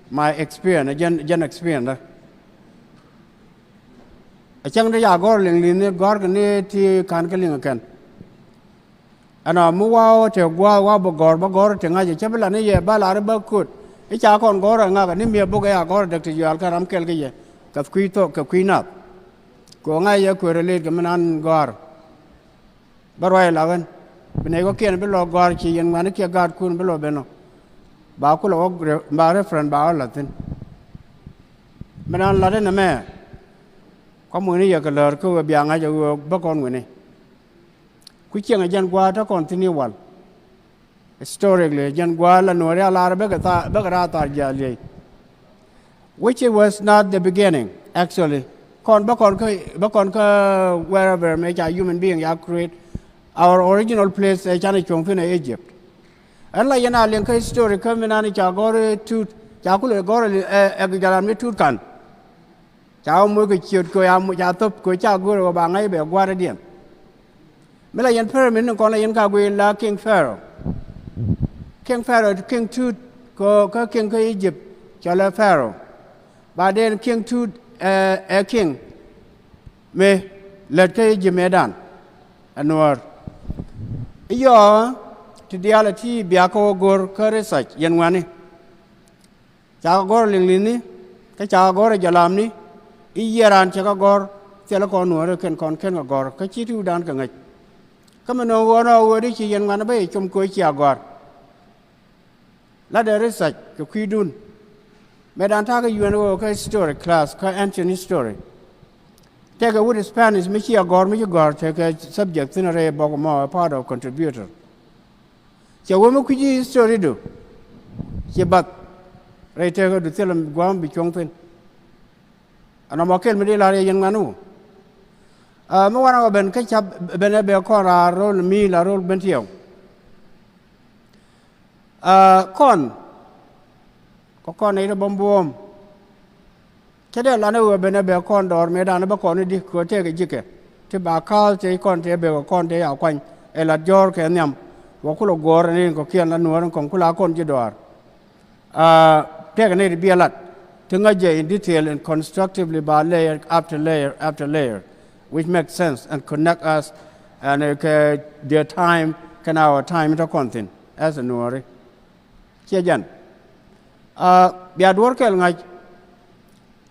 my experience, a jɛn, jɛn experience dä. A cäŋ dee ca gɔ̱r liŋ li̱n ni gɔ̱r kɛ ni ti ka̱n kä liŋ kɛn. Ɛnɔ mi wa̱a̱ te gua̱a̱ wa̱a̱ bä gɔ̱r bä gɔ̱r te ŋa̱c cä bi la ni yɛ ba lar bä köt. I̱ ca kɔn gɔ̱r ɛ ŋa̱k ni miɛ buk ɛ ya gɔ̱r däk ti yual kɛ ram kɛl kä yɛ kɛ kui̱ thok kɛ kui̱ nath. Kɛ ɣöö ŋa̱c yɛ kueer ɛ lëët kɛ mi nan gɔ̱a̱r. Bä ruac la ɣän bi nɛy kɔ̱kiɛn bi lɔ gɔ̱a̱r ci yɛn ŋuɛ̈ni kiɛ gaatkun bi lɔ ben ɔ. Ba kulɛ wä re-, ba reference ba wä la̱th thi̱n. Mi nan la̱t inɛ mɛ. Kua̱ mucni yɛ kɛ läär kä ɣöö bia ŋa̱c ɛ ɣöö bä kɔn wi̱ni. Ku cieŋ ɛ jɛn gua̱a̱r te kɔn thi̱n i̱ wal. Historically, jɛn gua̱a̱r la nuɔ̱ɔ̱ri a lar bäkɛ tha-, bäkɛ raar thar jiaal liey. Which it was not the beginning, actually. Kɔn bä kɔn kä, bä kɔn kä wherever mëë ca human being ya create. Our original place ɛ canɛ cuɔ̱ŋ thi̱n ɛ Egypt. Ɛn la yɛn a liŋ kä history kä mi nan ca gɔ̱r i̱ tut, ca kulɛ gɔ̱r ɛ, ɛ, ɛ jalan mi tut kan. Ca wä moc kɛ ciöt kɛ ca moc ca thop kɛ ca go̱o̱r ɛ ɣöö ba ŋa̱c bɛ gua̱a̱r ɛ diɛn. Mi la yɛn pyramid ni kɔn la yɛn ka guiy la King Pharaoh. King Pharaoh, king tut kɛ, kä king kä Egypt cɔl ɛ Pharaoh. Ba den king tut ɛ, ɛ king mi lät kä Egypt mëëdan. Ɛ nuɔ̱ɔ̱r. Iyɔɔ ti diaal ɛ ti biak kɛ wä go̱o̱r kä research yɛn ŋuani. Ca kɛ gɔ̱r liŋ li̱thni kä ca kɛ gɔ̱r ɛ jalamni. I̱ yiëë raan cɛ kɛ gɔ̱r thilɛ kɔn nuɔ̱ɔ̱ri kɛn kɔn kɛn kɛ gɔ̱r kä ci tiwdan kɛ ŋäc. Kä mi nööŋ ɣöö nɔ ɣöö di ci yɛn ŋuan bä yɛ com köö cia gɔ̱a̱r. Latdɛ research kɛ kui̱dun. Mëëdan ta̱a̱ kä yuɛn ɣöö kä history class kä ancient history. Tekɛ wut Spanish mi ci a gɔ̱r mi ci gɔ̱r tekɛ subject thi̱n rɛy bɔk mɔ a part of contributor. Cɛ wä mi kui̱ci history du ci bath rɛy tekɛ du thilɛ gua̱a̱m bi cuɔ̱ŋ thi̱n. Ɛn ɔmɔ kɛl mi dee la̱r yɛ yɛn ŋuan wä. Aa, mi wanɛ wä ben kä cap ben ɛ bɛ kɔn raar ro̱l mi la ro̱l ben tiɛw. Aa, kɔn kɛ kɔn nɛy ti bä buɔ̱ɔ̱m. Cä dee lan ɛ ɣöö ben ɛ bɛ kɔn dɔɔr mëëdan bä kɔn i̱di kɛ ɣöö tëëkɛ ji̱kɛ ti ba ka̱a̱th tëë kɔn tëë bek kɛ kɔn tëë a kuany ɛ lat jɔ̱ɔ̱r kɛ nhiam. Wä kulɛ guɔ̱ɔ̱r ni rin kɔ̱kiɛn la nuɔ̱ɔ̱r in kɔn kula kɔn ji̱ dɔaar. Aa, tëëkɛ nɛy ti bi ɛ lat ti ŋäc jɛ in detail and constructively ba layer after layer after layer, which makes sense and connect us and, uh, kɛ their time kɛn our time in te kɔn thi̱n as a nuɔ̱ɔ̱ri. Ciɛ jɛn. Aa, bia duɔ̱ɔ̱r kɛl ŋa̱c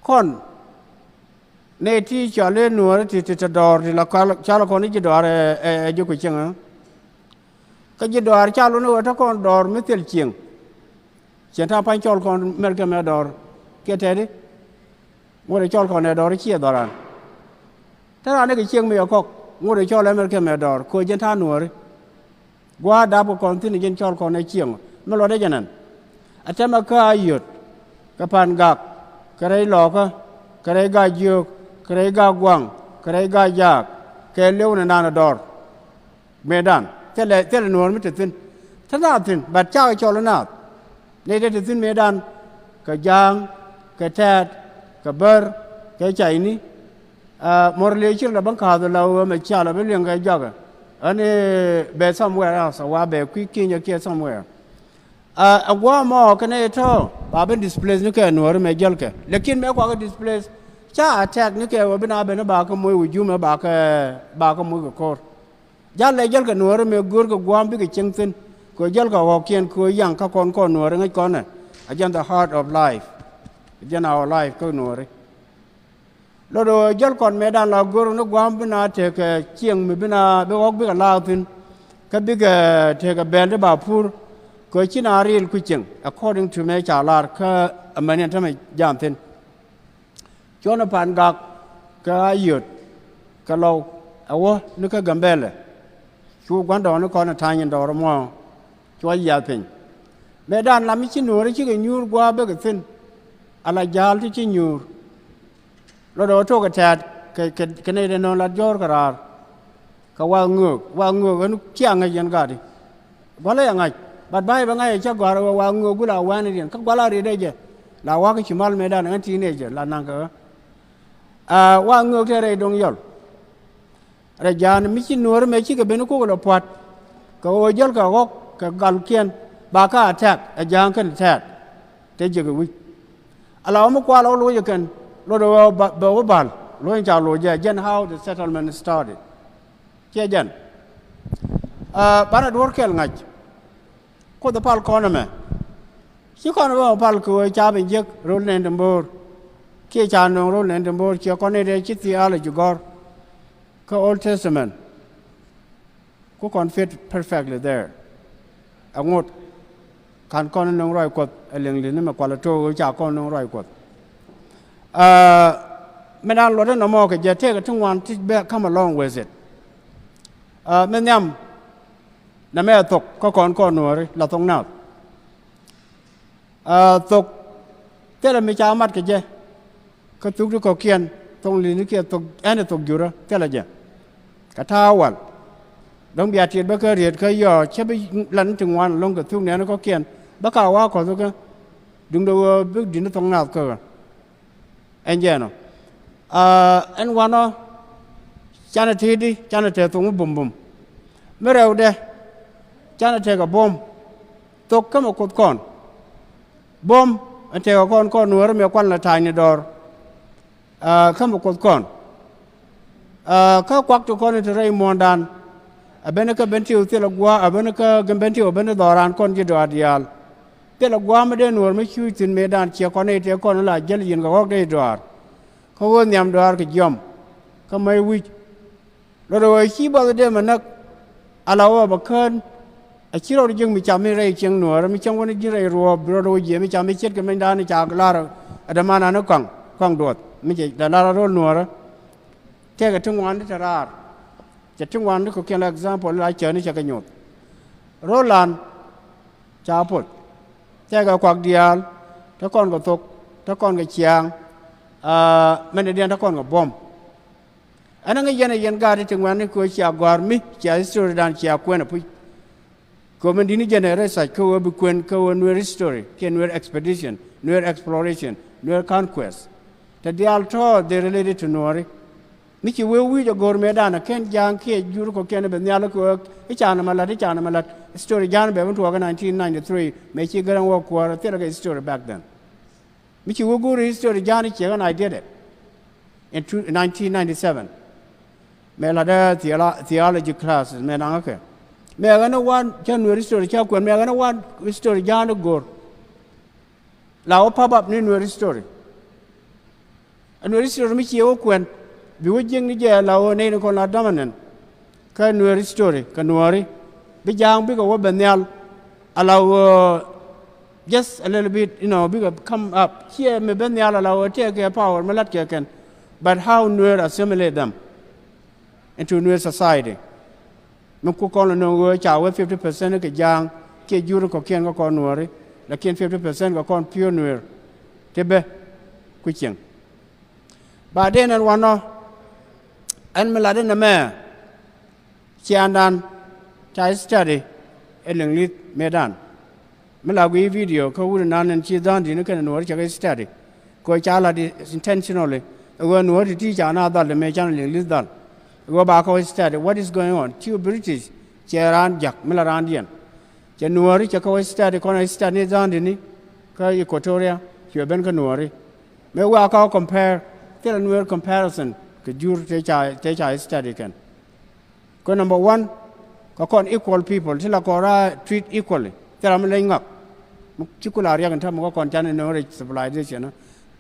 kɔn nɛy ti cɔal i̱ nuɔ̱ɔ̱ri ti, ti te dɔɔr ti la cal, cal kɔn i̱ ji̱ dɔaar ɛ, ɛ, ɛ ji̱ ku cieŋ ɛ. Kä ji̱ dɔaar cal wä ni ɣöö te kɔn dɔɔr mi thil cieŋ. Cieŋ ta̱a̱ pa̱ny cɔl kɔn mɛr kɛ mɛ dɔɔr kiɛ tɛ̈ti. Ŋot ɛ cɔl kɔn ɛ dɔɔr i̱ ciɛ dhɔran. Te raan ni kɛ cieŋ mi ɛ kɔk ŋot ɛ cɔl ɛ mɛr kɛ mɛ dɔɔr kɛ ɣöö jɛn ta̱a̱ nuɔ̱ɔ̱ri. Gua̱a̱r dap kɛ kɔn thi̱n jɛn cɔl kɔn ɛ cieŋ mi luɔtdɛ jɛ nɛn. A tɛmɛ kä a yöt kɛ pa̱n gak kɛ rɛy lɔɔkä kɛ rɛy gak jiök kɛ rɛy gak gua̱a̱ŋ kɛ rɛy gak jaak kɛ lëw ni naan ɛ dɔr. Mëëdan thilɛ, thilɛ nuɔ̱ɔ̱r mi te thi̱n. Te naath thi̱n, but cakɛ cɔl naath. Nɛy te te thi̱n mëëdan kɛ ja̱a̱ŋ kɛ tɛ̈t kɛ bär kɛ cayni. Aa, mɔr liec cir la bä ŋa̱th la ɣöö mɛ cia la bi liɛŋ kɛ jɔakɛ. Ɣän i̱ bɛ somewhere else, a wa bɛ kui̱ ki̱nyɛ kiɛ somewhere. Aa, ɛ gua̱a̱ mɔ kɛnɛ tɔ̱ ba ben displace ni kɛ nuɔ̱ɔ̱ri mɛ jälkɛ. Lakin mɛ kuakɛ displace ca attack ni kɛ ɣöö bi na ben i̱ ba kä moc wi̱c jumɛ ba kä, ba kä moc kɛ ko̱r. Jal lɛ jälkɛ nuɔ̱ɔ̱ri mɛ go̱o̱rkɛ gua̱a̱m bikɛ cieŋ thi̱n kɛ ɣöö jälkɛ ɣɔ̱kiɛn kɛ ɣöö yaŋ kä kɔn kɔn nuɔ̱ɔ̱ri ŋäc kɔn ɛ. A jɛn the heart of life. A jɛn our life kä nuɔ̱ɔ̱ri. Lot ɣöö jäl kɔn mëëdan la go̱r ni gua̱a̱m bi na tekɛ cieŋ mi bi na bi ɣɔ̱k bikɛ laak thi̱n. Kä bikɛ tekɛ bɛl ti ba pur kɛ ci na riil ku cieŋ according to mëë ca lar kä amäni ɛn tämɛ jam thi̱n. Cuɔ̱n ɛ pa̱n gak kɛ a yöt kɛ lɔw ɛ wä ni kä Gambɛlɛ. Cu gua̱ndɔɔŋni kɔn ɛ ta̱ny in dɔɔr ɛmɔ. Cuɔ yiath piny. Mëëdan lam mi ci nuɔ̱ɔ̱ri cikɛ nyuur gua̱a̱ bekɛ thi̱n. Ala ja̱a̱l ti ci nyuur. Lɔ dɔ̱ tok kɛ tɛ̈t kɛ, kɛ, kɛ nɛy dee nööŋ lat jɔ̱ɔ̱r kɛ raar. Kɛ wath ŋöök, wath ŋöök ɣän ciaŋ ŋäc yɛn gati. Gua̱lä yɛ ŋa̱c, but ba̱a̱c bɛ ŋa̱c yɛ cä gɔ̱a̱r ɣöö wath ŋöök gula wani diɛn. Kä gua̱lä riet dee jɛ. La wa̱k ci mal mëëdan ɣän ti nɛy jɛ la naŋ kɛ ɣä. Aa, wath ŋöök tëë rɛy do̱ŋ yɔl. Rɛy ja̱a̱n mi ci nuɔ̱ɔ̱ri mëë cikɛ ben kuk lɔ pua̱t. Kɛ ɣöö jäl kɛ ɣɔ̱k kɛ galkiɛn ba kä attack ɛ ja̱a̱ŋ kɛn tɛ̈t. Te jiäk i̱ wi̱c. Ala wä mi kual wä loc ikɛn, lot wä bɛ wä bal loc in ca loc jɛ jɛn how the settlement started. Ciɛ jɛn. Banɛ duɔ̱ɔ̱r kɛl ŋa̱c. Kuoth ɛ pal kɔn ɛmɛ. Ci kɔn ɛ bä pal kɛ ɣöö ca ben jiäk ro̱l nɛn ti bo̱o̱r. Kiɛ ca nööŋ ro̱l nɛn ti bo̱o̱r, ciɛ kɔn ni dee ci theology gɔ̱r kä Old Testament. Ku kɔn fit perfectly there. Ɛŋot ka̱n kɔn nöŋ ruac Kuɔth ɛ liŋ li̱th ni mɛ kual ɛ to̱o̱k ɣöö ca kɔn nöŋ ruac Kuɔth. Min an luɔt in nɔmɔ kɛ jɛ tëëkɛ ti ŋuan ti bɛ come along with it. Min nhiam nɛmɛ ɛ thok kä kɔn kɔn nuɔ̱ɔ̱ri la thok naath. Thok thilɛ mi ca mat kɛ jɛ. Kä thuk ti kɔ̱kiɛn thok li̱ni kiɛ thok ɛn ɛ thok jurä thilɛ jɛ. Kɛ ta̱a̱ wal dɔ̱ŋ bia tiɛt bä kä riet kä yɔɔ cä bi lan ti ŋuan lo̱ŋ kɛ thuk nɛɛni kɔ̱kiɛn bä ka wa kɔth kä duŋdɛ ɣöö bi di̱t ni thok naath kä ɣä. Ɛn jɛɛn ɔ ɛn wanɔ canɛ tëëdi canɛ tɛɛ thok mi bumbum. Mi rɛwdɛ canɛ tɛɛ kɛ buɔ̱m thok kä mɛ kuoth kɔn. Buɔ̱m ɛn tɛkɛ kɔn kɔn nuɔ̱ɔ̱ri mëë kuan la ta̱a̱cni dɔɔr. Kä mɛ kuoth kɔn kä kuak ti kɔn in te rɛy muɔ̱ɔ̱ndan. Ɛ ben kä ben ti wä thilɛ gua̱a̱ ɛ ben kä ben ti wä ben ti dhɔran kɔn ji̱ dɔaar diaal. Thilɛ gua̱a̱ mi dee nuɔ̱ɔ̱r mi cuuc thi̱n mëëdan ciɛ kɔn nɛy tëë kɔn in la jäl yi̱n kɛ ɣɔ̱k dee dɔaar. Kä ɣöö nhiam dɔaar kɛ jiɔam kä mäc wi̱c. Lot ɛ ɣöö ci buɔth dee mɛ näk. Ala ɣöö bɛ kään. A ci rɔɔd jiäk mi cam mi rɛy cieŋ nuɔɔrä mi cäŋ wän ji̱ rɛy ruɔɔp bi rɔɔd ɣöö jiɛ mi cam mi ce̱tkɛ mɛnydan ca lar. Ɛ däman an i̱ kɔaŋ kɔaŋ duɔth mi cɛ dee lar a ro̱l nuɔɔrä. Tëëkɛ ti ŋuan ti te raar. Cɛ ti ŋuan ti kɔ̱kiɛn la example la cääni cɛ kɛ nyoth. Ro̱l an ca poth. Tëëkɛ kuak diaal te kɔn kɛ thok te kɔn kɛ ciaaŋ. Mɛn dee diɛn te kɔn kɛ buɔ̱m. Ɛn ŋäc yɛn ɛ yɛn gaat ti ti ŋuɛ̈tni kɛ ɣöö cia gɔ̱a̱r mi cia history dan cia kuɛn ɛ puc. Kɛ ɣöö min di̱t ni jɛn ɛ research kä ɣöö bi kuɛn kä ɣöö Nuer history kiɛ Nuer expedition, Nuer exploration, Nuer conquest. Te diaal tɔ̱ they related to Nuɔ̱ɔ̱ri. Mi ci wee wi̱i̱c ɛ go̱o̱r mëëdan ɛ kɛn ja̱a̱ŋ kiɛ jur kɔ̱kiɛn ɛ bɛ nhial kɛ ɣöö i̱ ca nɛmɛ la̱t i̱ ca nɛmɛ la̱t. History ja̱a̱n bɛ bi tuɔɔk kä nineteen ninety-three mëë ci Gäräŋ wä kuäär ɛ thilɛ kɛ history back then. Mi ci wä go̱o̱r history ja̱a̱n i̱ ciɛ ɣän I did it. In two, nineteen ninety-seven. Mëë la̱tdä theolo-, theology classes mëë naŋ kä kɛ. Mëë ɣän ɛ wan cä Nuer history cä kuɛn mëë ɣän ɛ wan history ja̱a̱n ɛ go̱r. La wä pop up ni Nuer history. Ɛ Nuer history mi ciɛ wä kuɛn bi wä jiäkni jɛ la wä nɛy ni kɔn la dominant. Kä Nuer history kɛ Nuɔri bi ja̱a̱ŋ bikɛ wä ben nhial. Ala wä just a little bit, you know, bikɛ come up. Ciɛ mi ben nhial ala wä tëëkɛ power mi la̱tkɛ kɛn. But how Nuer assimilate them into Nuer society? Mi ku kɔn lɛ nöŋ ɣöö ca wä fifty percent kɛ ja̱a̱ŋ kiɛ jur kɔ̱kiɛn kä kɔn Nuɔri. Lakin fifty percent kɛ kɔn pure Nuer ti bä ku cieŋ. Ba den ɛn wanɔ ɛn mi lat ɛn ɛmɛ. Ciandan ca study ɛ liŋ li̱th mëëdan. Mi la guiy video kä wut inan in ci dhän di̱t ni kɛn Nuɔ̱ɔ̱ri cɛ kɛ study. Kɛ ca lat intentionally ɛ ɣöö Nuɔ̱ɔ̱ri ti ti ca na dhal dee mëë can liŋ li̱th dhal. Ɛ ɣöö ba kɛ wä study what is going on ci British cɛ raan jak mi la raandiɛn. Cɛ Nuɔ̱ɔ̱ri cɛ kɛ wä study kɔn ɛ study ni dhän di̱t ni kä Equatoria cuɛ ben kä Nuɔ̱ɔ̱ri. Mëë wä a kä compare thilɛ Nuer comparison kɛ jur tëë ca tëë ca study kɛn. Kä number one, kä kɔn equal people ti la kɔn ra treat equally. Thil ram mi leny ŋak mi ci ku la riɛk in täämɛ kä kɔn can in nööŋ rɛy civilization.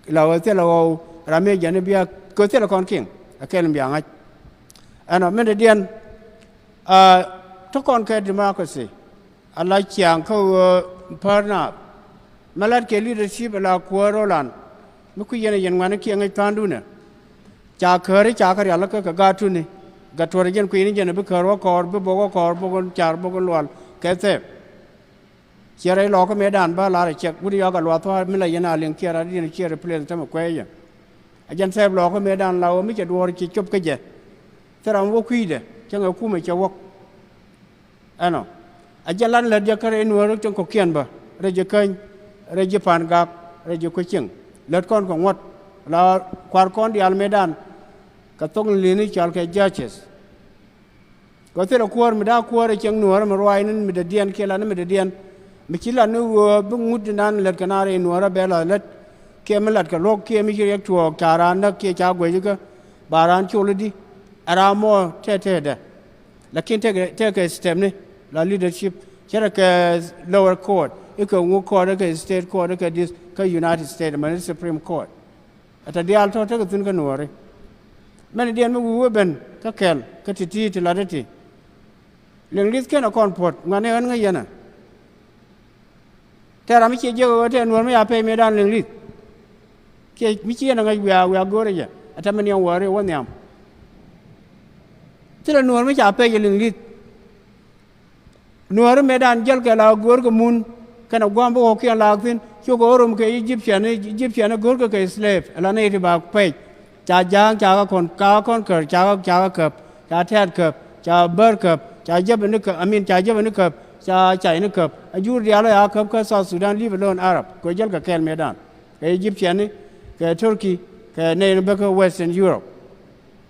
La ɣöö thil la ɣɔw ram mi jɛn in bia kɛ thil kɔn kiŋ a kɛl in bia ŋa̱c. Ɛnɔ min dee diɛn a te kɔn kɛ democracy. A la ciaŋ kä ɣöö pär naath. Mi lat kɛ leadership a la kuäär rolan mi kui̱ yɛn a yɛn ŋuani kiɛ ŋäc tha̱a̱ŋdun ɛ. Ca kääri ca kä rial kä kɛ gaat tuni. Gat tuɔr jɛn kui̱ni jɛn bi käär wä kɔɔr bi bok wä kɔɔr bok wä car bok wä lual kɛ thɛp. Ciɛ rɛy lɔɔkä mëëdan bä lar a cɛk wut yɔak a luath thuaar mi la yɛn a liŋ kiɛ rat diɛn ciɛ replace tämɛ kuɛɛcä. A jɛn thɛp lɔɔkä mëëdan la wä mi cɛ duɔɔr ci cop kä jɛ. Thil ram wä kui̱dɛ cäŋ ɛ kumɛ cɛ wäk. Ɛnɔ a jɛn lan lät jɛ kä rɛy nuäär tin kɔ̱kiɛn bä rɛy ji̱ käny rɛy ji̱ pa̱a̱n gak rɛy ji̱ kuecieŋ. Lät kɔn kɛ ŋuɔ̱t la kua̱r kɔn diaal mëëdan. Kɛ thok ni li̱ni cɔal kɛ judges. Kɛ thilɛ kuäär mi da̱a̱ kuäär ɛ cieŋ nuäärä mi ruaacni mi dee diɛn kiɛ latni mi dee diɛn. Mi ci lat ni ɣöö bi ŋut inan lät kɛ na rɛy nuäärä bɛ la lät, kiɛ mi lat kɛ luɔ̱k, kiɛ mi ci riɛk tuɔɔk ca raan näk kiɛ ca guɛc ikä, ba raan col idi, ɛ raan mɔ tɛtɛtdɛ. Lakin tekɛ, tekɛ step ni la leadership, cɛ rɛ kɛ lower court, ikɛ ŋu court, ikɛ state court, ikɛ this, kä United States mɛn Supreme Court. Ɛ tɛ diaal tɔ tekɛ thi̱n kä nuɔɔri. Mɛn diɛn mi wi̱i̱ wä ben kä kɛl kä ti̱ti̱ ti lat iti. Liŋ li̱th kiɛn ɛ kɔn puɔ̱t ŋuɛ̈tni ɣän ŋäc yɛn ɛ. Tɛɛr ram mi ciɛ jiäk ɛ ɣöö tɛɛr nuɔ̱ɔ̱r mi ca pɛc mëëdan liŋ li̱th. Kiɛ mi ci yɛn ɛ ŋäc wiaa, wiaa go̱o̱rɛ jɛ ɛ tɛmɛ niɛm wäär i̱ wä nhiam. Thilɛ nuɔ̱ɔ̱r mi ca pɛc ɛ liŋ li̱th. Nuääri mëëdan jäl kɛ la go̱o̱rkɛ mun kɛnɛ gua̱a̱m bi ɣɔ̱kiɛn laak thi̱n. Cukɛ ɣöö rom kɛ Egyptian, Egyptian go̱o̱rkɛ kɛ slave. Ɛ la nɛy ti ba pɛc. Ca ja̱a̱ŋ ca kɛ kɔn, ca kɛ kɔn kär, ca kɛ, ca kɛ käp, ca tɛ̈t käp, ca bär käp, ca jäpɛ ni käp, I mean, ca jäpɛ ni käp, ca cay ni käp. A jur diaal ɛ ca käp kä South Sudan, leave alone Arab. Kɛ jäl kɛ kɛɛl mëëdan kɛ Egyptian, kɛ Turkey, kɛ nɛy ni bä kä Western Europe.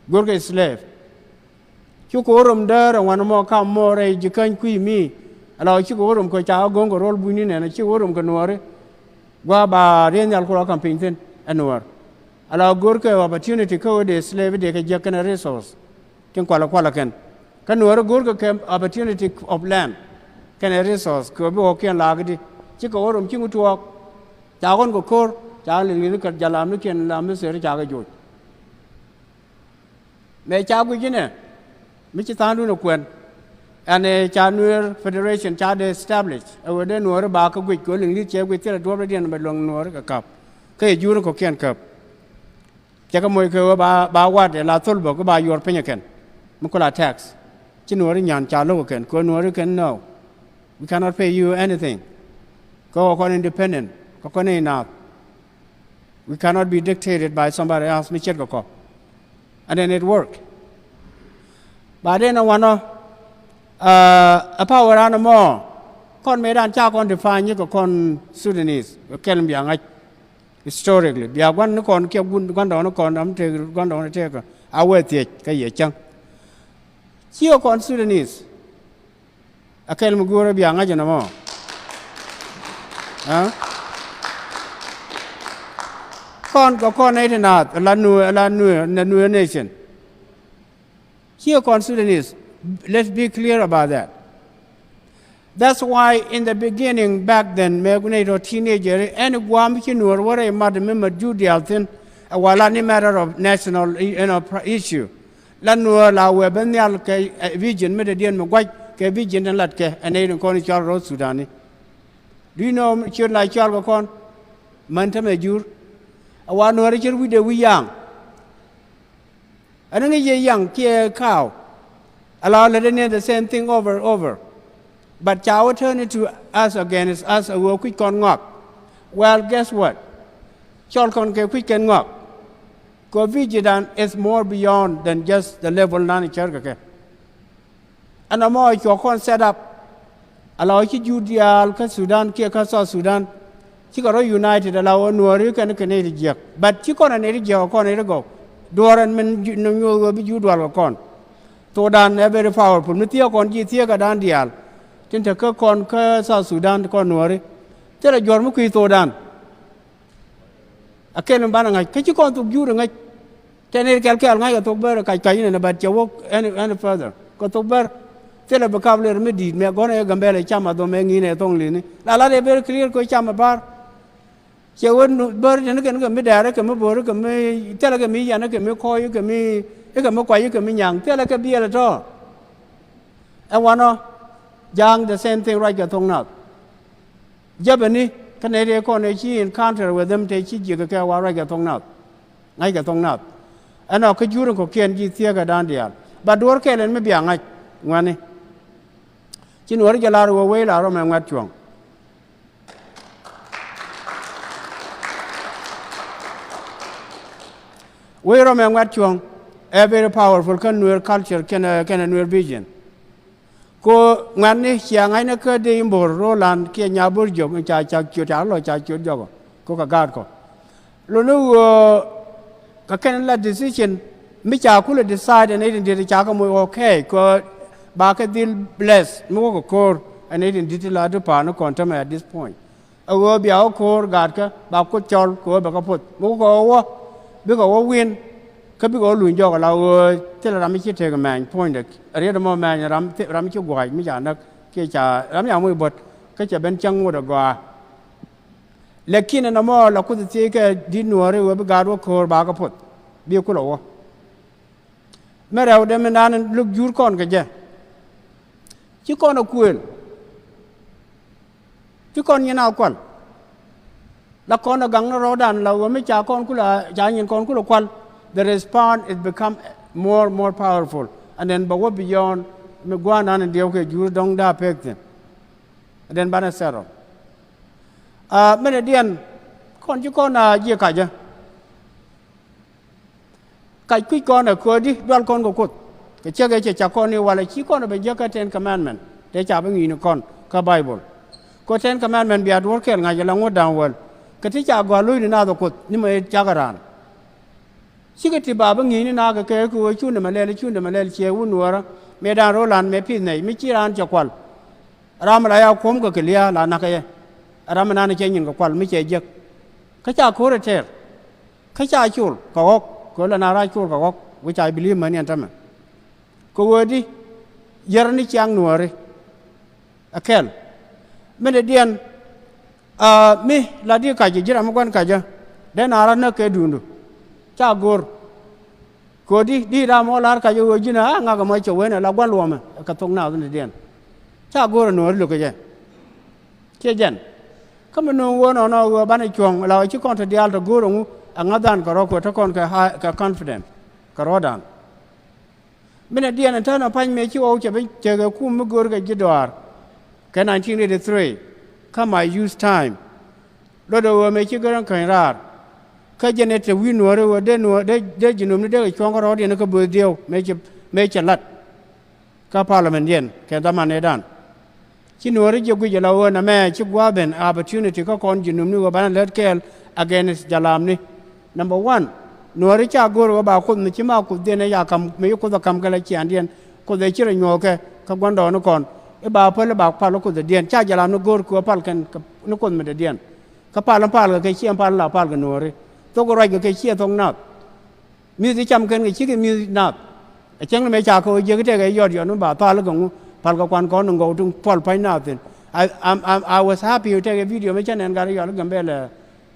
Go̱o̱rkɛ slave. Cukɛ wä rom däär ɛ ŋuan mɔ kam mɔ rɛy ji̱ käny kui̱ mi. Ala cikɛ wä rom kɛ ca go̱o̱ŋ kɛ ro̱l bunyni nɛn, cikɛ wä rom kɛ nuɔɔri. Gua̱a̱ ba riey nhial ku rɔ ka̱m piny thi̱n ɛ nuɔɔr. Ala go̱o̱rkɛ opportunity kä ɣöö dee slave dee kɛ jiäk kɛnɛ resource tin kualɛ kualɛ kɛn. Kä nuɔɔri go̱o̱rkɛ kɛ opportunity of land kɛnɛ resource kɛ ɣöö bi ɣɔ̱kiɛn laak i̱di. Cikɛ wä rom ci ŋut tuɔɔk. Ca ɣɔ̱n kɛ ko̱r, ca liŋ liŋ kɛ jalam ni kiɛn lam mi theri ca kɛ joc. Mëë ca guic inɛ mi ci tha̱a̱ŋdun ɛ kuɛn. Ɛn ɛ ca Nuer Federation ca dee establish ɛ ɣöö dee nuɔɔri ba kä guic kɛ ɣöö liŋ li̱th cɛ guic thilɛ duɔ̱ɔ̱p rɔ̱diɛn bɛ luäŋ nuɔɔri kɛ käp. Kä yɛ jur ni kɔ̱kiɛn käp. Cɛ kɛ moc kɛ ɣöö ba, ba wat ɛ la thol bä kä ba yuɔr piny ɛ kɛn mi ku la tax. Ci nuɔɔri nyan ca lo̱k ɛ kɛn kɛ ɣöö nuɔɔri kɛn no. We cannot pay you anything. Kä ɣöö kɔn independent kä kɔn inaath. We cannot be dictated by somebody else mi ce̱tkɛ kɔ. And then it work. Ba dee na wanɔ ɛ power an ɛmɔ kɔn mëëdan ca kɔn define kɛ kɔn Sudanese kɛ kɛl mi bia ŋa̱c. Historically bia gua̱n ni kɔn kiɛ gua̱n dɔ̱ŋ ni kɔn dam tëëk gua̱n dɔ̱ŋ ni tëëk a wee thiec kä yɛ cäŋ. Ciɛ kɔn Sudanese. A kɛl mi go̱o̱rä bia ŋa̱c ɛn ɛmɔ. Ɛ? Kɔn kɛ kɔn nɛy ti naath la Nuer, la Nuer, la Nuer nation. Ciɛ kɔn Sudanese. Let's be clear about that. That's why in the beginning back then mëë ku nɛy tɔ teenager, ɛn gua̱a̱m ci nuɔɔr wä rɛy mat mi mat jur diaal thi̱n. Ɛ wala ni matter of national, you know, issue. La nuɔɔr la wee ben nhial kɛ vision mi dee diɛn mi gua̱c kɛ vision tin lat kɛ ɛ nɛy tin kɔn i̱ cɔal rɔ Sudani. Do you know ciöt la cɔal kɛ kɔn? Män tämɛ jur. Ɛ wa nuɔɔr i̱ ciöt wi̱cdɛ wi̱c yaŋ. Ɛn ŋi̱c yɛ yaŋ kiɛ cow. Ala lɛ dee ni the same thing over, over. But ca wä turn it to us against us a wee kui̱c kɔn ŋɔak. Well, guess what? Cɔl kɔn kɛ kui̱c kɛn ŋɔak. Kɛ vision dan is more beyond than just the level nan cär kɛ kɛ. Ɛn ɛmɔ cuɔ kɔn set up. Ala wä ci jur diaal kä Sudan kiɛ kä South Sudan. Cikɛ rɔ united ala wä nuɔɔri kɛn kɛ nɛy ti jiɛk. But ci kɔn ɛ nɛy ti jiɛk kɔn nɛy ti gɔw. Duɔɔr ɛn min nyoth wä bi jur dual kɛ kɔn. Thokdan ɛ very powerful mi thiee kɔn ji̱ thiee kɛ dan diaal. Tin te kä kɔn kä South Sudan kɔn nuɔɔri. Thilɛ juɔ̱r mi kui̱ thokdan. A kɛl mi banɛ ŋa̱c kä ci kɔn thok jur ɛ ŋäc. Tɛn ir kɛl kɛl ŋa̱c kɛ thok bär kac kac inɛn ɛ bat cɛ wok any, any further kɛ thok bär. Thilɛ bi kap ler mi di̱i̱t mɛ gɔ̱n ɛ Gambɛlɛ cam a dhom ɛ ŋi̱i̱n ɛ thoŋ li̱ni la lat ɛ ber clear kɛ cam ɛ bar. Cɛ wä bär tɛn kɛn kɛ mi dɛɛr kɛ mi bo̱o̱r kɛ mi thilɛ kɛ mi yan kɛ mi kɔɔy kɛ mi, kɛ mi kuac kɛ mi nyaŋ thilɛ kɛ biɛl ɛ tɔ̱. Ɛ wanɔ ja̱a̱ŋ the same thing ruac kɛ thoŋ nath. Jäpɛni kä nɛy tëë kɔn ëë ci encounter with them tëë ci jiäk kɛ wa ruac kɛ thoŋ nath. Ŋa̱c kɛ thoŋ nath. Ɛnɔ kä jur in kɔ̱kiɛn ji̱ thiee kɛ da̱a̱n diaal. Ba duɔ̱ɔ̱r kɛl ɛn mi bia ŋa̱c ŋuɛ̈ni. Ci nuɔ̱ɔ̱ri jɛ lar wee wei la rɔmɛ ŋuɛ̈t cuɔ̱ŋ. Wei rɔmɛ ŋuɛ̈t cuɔ̱ŋ ɛ very powerful kä Nuer culture kɛnɛ, kɛnɛ Nuer vision. Ko ŋuɛ̈tni cia ŋa̱cnɛ kä dee i̱ mbo̱r ro̱o̱lan kiɛ nya bo̱r jiɔk in ca cak ciöt ca lɔ ca ciöt jɔkɔ. Ko kɛ gaat kɔ. Luni ɣöö kɛ kɛn la decision mi ca kulɛ decide ɛn i̱ tin diet ca kɛ moc ɣɔ̱ kɛɛc kɛ ba kɛ dhil bless mi wä kɛ ko̱o̱r. Ɛn i̱ tin di̱t ti la ti pa̱a̱n ni kɔn tämɛ at this point. Ɛ ɣöö bia wä ko̱o̱r gaatkä ba Kuoth cɔl kɛ ɣöö bɛ kɛ poth. Mi wä kɛ ɣöö wä bikɛ wä win kä bikɛ wä luny jɔk ala ɣöö thilɛ ram mi ci tek mɛny puɔ̱nydɛ. Riet ɛmɔ mɛny ram, ram mi ci gua̱a̱c mi ca näk kiɛ ca ram mi ca moc buɔ̱t kä cɛ ben cäŋ ŋot ɛ gɔaa. Lakin ɛn ɛmɔ la Kuoth thiec kɛ di̱t Nuääri ɣöö bi gaat wä ko̱o̱r ba kɛ poth. Bi kulɛ wä. Mɛ rɛwdɛ mindan luk jur kɔn kɛ jɛ. Ci kɔn a kuël. Ci kɔn nyin a kual. La kɔn a gaŋ ni rɔɔdan la wä mi ca kɔn kula, ca nyin kɔn kula kual. The response is become more, more powerful. And then bɛ wä beyond mi gua̱a̱nan in diɛw kɛ jur dɔ̱ŋ da pek thin. And then banɛ settle. A, minɛ diɛn kɔn ci kɔn a jiɛ kacä. Kac kui̱c kɔn ɛ köödi dual kɔn kɛ Kuoth. Kɛ cäk ëë cɛ cak kɔn i̱ walɛ ci kɔn ɛ ben jäkä ten commandment. Tëë ca bi ŋi̱i̱cni kɔn kä Baibol. Kɛ ten commandment bia duɔ̱ɔ̱r kɛl ŋa̱c ala ŋuɔ̱t da̱a̱ŋ wäl. Kɛ ti ca gɔ̱a̱r lo̱cni naath ɛ Kuoth ni mɛ cakɛ raan. Cikɛ ti ba bi ŋi̱i̱cni naath kɛ kɛ kɛ ɣöö cundɛ mɛ lɛl cundɛ mɛ lɛl ciɛ wun wärä. Mëë da̱a̱n ro̱o̱lan mëë pi̱th nɛy mi ci raan cɛ kual. Ram la ya kuɔ̱m kɛ kɛ lia̱a̱ la nakä yɛ. Ram mi nan cɛ nyin kɛ kual mi cɛ jiäk. Kä ca ko̱r ɛ tɛɛr. Kä ca col kɛ ɣɔ̱k kɛ ɣöö la na rac col kɛ ɣɔ̱k. Which I believe mäni ɛn tämɛ. Kɛ ɣöö di yɛr ni ciaŋ Nuääri. Ɛ kɛl. Min dee diɛn, a, mi la di kacä ji̱ ram mi gua̱n kacä. Dee na rat näk kɛ duundu. Ca go̱r. Kodi di ram mɔ lar kacä ɣöö ji̱n a ŋak ɛmɔ cɛ wen ala gua̱n luɔmɛ kɛ thok naath ni diɛn. Ca go̱o̱r ɛ Nuääri lo̱k kɛ jɛ. Ciɛ jɛn. Kä mi nööŋ ɣöö nɔnɔ ɣöö banɛ cuɔ̱ŋ la ɣöö ci kɔn te diaal te go̱o̱r ɛŋu ɛ ŋa̱thdan kɛ rɔ̱ kuɛ te kɔn kɛ confident kɛ rɔ̱dan. Minɛ diɛn ɛn täämɛ pa̱ny mëë ci ɣɔw cɛ bi cɛ kɛ kum mi go̱o̱r kɛ ji̱ dɔaar. Kɛ nineteen eighty-three kä my youth time. Luɔtdɛ ɣöö mëë ci Gäräŋ käny raar. Kä jɛn ɛ te wi̱i̱ Nuääri ɣöö dee Nuäär dee, dee Jinubni dee kɛ cuɔ̱ŋ kä rɔ̱ɔ̱diɛn kä bööth diɛw mëë cɛ, mëë cɛ la̱t. Kä parliament diɛn kɛ dhaman ëëdan. Ci Nuääri jiɛ guic ala ɣöö nɛmɛ ci gua̱a̱th ben opportunity kä kɔn Jinubni ɣöö banɛ lät kɛɛl against jalamni. Number one, Nuääri ca go̱o̱r ɣöö ba Kuoth mi ci ma Kuothdiɛn ɛ ca ka̱m mi ci Kuoth ɛ ka̱m kɛ la ciaaŋdiɛn. Kuoth ɛ ci rɔ nyuɔ̱ɔ̱kɛ kä gua̱ndɔɔŋnikɔn. I̱ ba päl i̱ ba pal Kuothdiɛn. Ca jalamni go̱o̱r kɛ ɣöö pal kɛn ni Kuoth mi dɔ̱diɛn. Kä pal in pal kɛ kɛ ciɛ in pal in la pal kɛ Nuääri. Thok ruac kɛ kɛ ciɛ thok nath. Mi̱th i̱ cam kɛn kɛ cikɛ mi̱th nath. Ɛ cäŋ ni mëë ca kɛ ɣöö jiäk i̱ tɛkɛ yɔt yɔt mi ba thal i̱ kɛ ŋu pal kɛ kuan kɔn in gɔw ti puɔl pa̱ny nath thi̱n. I, I'm, I'm, I was happy i̱ tɛkɛ video mëë cä nɛn gat i̱ yɔl i̱ Gambɛlɛ,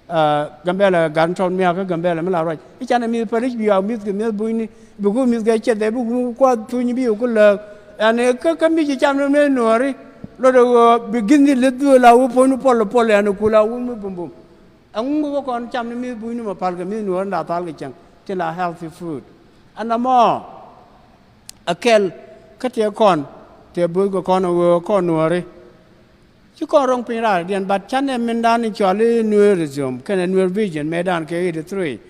uh, Gambɛlɛ gat in tɔt miak kä Gambɛlɛ mi la ruac i̱ canɛ mi̱th päl i̱ bi a mi̱th kɛ mi̱th bunyni. Bi ku mi̱th kɛ ciɛth ɛ bi ku kuath thuny bi ku lääk. Ɛn ɛ kä, kä mi ci cam ni mëë Nuääri. Luɔtdɛ ɣöö bi gi̱th ni lith dhuëë la wä puɔ̱nyni puɔl puɔl ɛn ɛ ku la wä mi bumbum. Ɛŋu kä kɔn cam ni mi̱th bunyni mɔ pal kɛ mi̱th Nuääri la thal kɛ cäŋ tin la healthy food. Ɛn ɛmɔ ɛ kɛl kä tëë kɔn tëë bööth kɛ kɔn ɛ ɣöö kɔn Nuääri. Ci kɔn ro̱ŋ piny raar diɛn but canɛ mindan in cɔal i̱ Nuerism kɛnɛ Nuer Vision mëëdan kɛ eighty-three.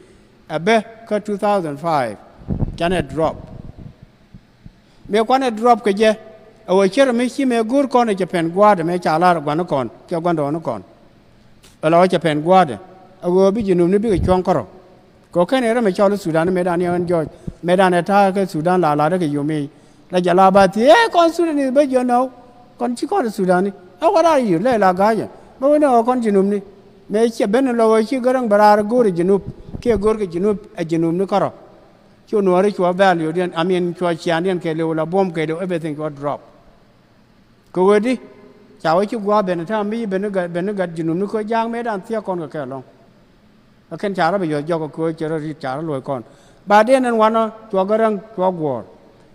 Ɛ bä kä two thousand five canɛ drop. Mëë kuanɛ drop kɛ jɛ ɛ ɣöö cärɛ mi ci mëë go̱o̱r kɔn ɛ cɛ pɛn gua̱a̱thdɛ mëë ca lar ɛ gua̱nikɔn kiɛ gua̱ndɔɔŋnikɔn. Ɛ la ɣöö cɛ pɛn gua̱a̱thdɛ ɛ ɣöö bi Jinubni bikɛ cuɔ̱ŋ kärɔ̱. Kɛ ɣöö kɛn ɛ ram ɛ cɔl i̱ Sudan mëëdan yɛn jɔɔc mëëdan ɛ ta̱a̱ kɛ Sudan la latdä kɛ yom i̱ la jɛ la ba thiee kɔn Sudan i̱ bä jiɔ nɔw. Kɔn ci kɔn i̱ Sudan i̱ a what are you lɛ la ga̱a̱cɛ bä wen ɛ ɣöö kɔn Jinubni. Mëë cɛ ben ɛ la ɣöö ci Gäräŋ bɛ raar go̱o̱r ɛ Jinub kiɛ go̱o̱r kɛ Jinub ɛ Jinubni kärɔ̱. Cu Nuääri cua value diɛn, I mean, cua ciaaŋdiɛn kɛɛliw la buɔ̱m kɛɛliw, everything cua drop. Kɛ ɣöö di ca wä ci gua̱a̱th ben ɛ ta̱a̱ mi ben ni gat, ben ni gat Jinubni kɛ ja̱a̱ŋ mëëdan thia̱k kɔn kɛ kɛ ɛlɔ̱ŋ. Ɛ kɛn ca rɔ bɛ yɔ̱th jɔk kɛ ɣöö cɛ rɔ ri̱t ca rɔ luɔ̱c kɔn. Ba diɛn ɛn wanɔ cua Gäräŋ cua guɔ̱ɔ̱r.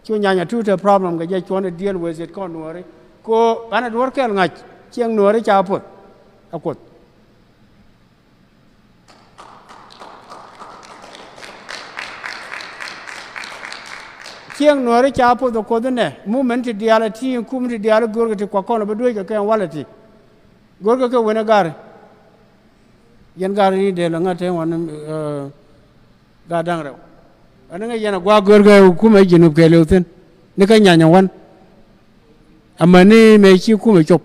Cu nyanya tuut ɛ problem kɛ jɛ cuɔ̱n ɛ deal with it kɔn Nuääri. Kɛ ɣöö banɛ duɔ̱ɔ̱r kɛɛl ŋa̱c cieŋ Nuääri ca puɔth ɛ Kuoth. Cieŋ Nuääri ca puɔth ɛ Kuoth inɛ movement ti diaal ɛ ti in kum ti diaal i̱ görkɛ ti kuak kɔn ɛ bä dueec kɛ kɛ ɛn walɛ ti. Görkɛ kɛ wen ɛ gari. Yɛn gari ni dee lɛ ŋa̱t te wan, eh, gat da̱ŋ rɛw. Ɛn ŋäc yɛn ɛ gua̱a̱k görkɛ ɛ kumɛ Jinub kɛɛliw thi̱n. Ni kä nyany ɛ wan. Amäni mëë ci kumɛ cop.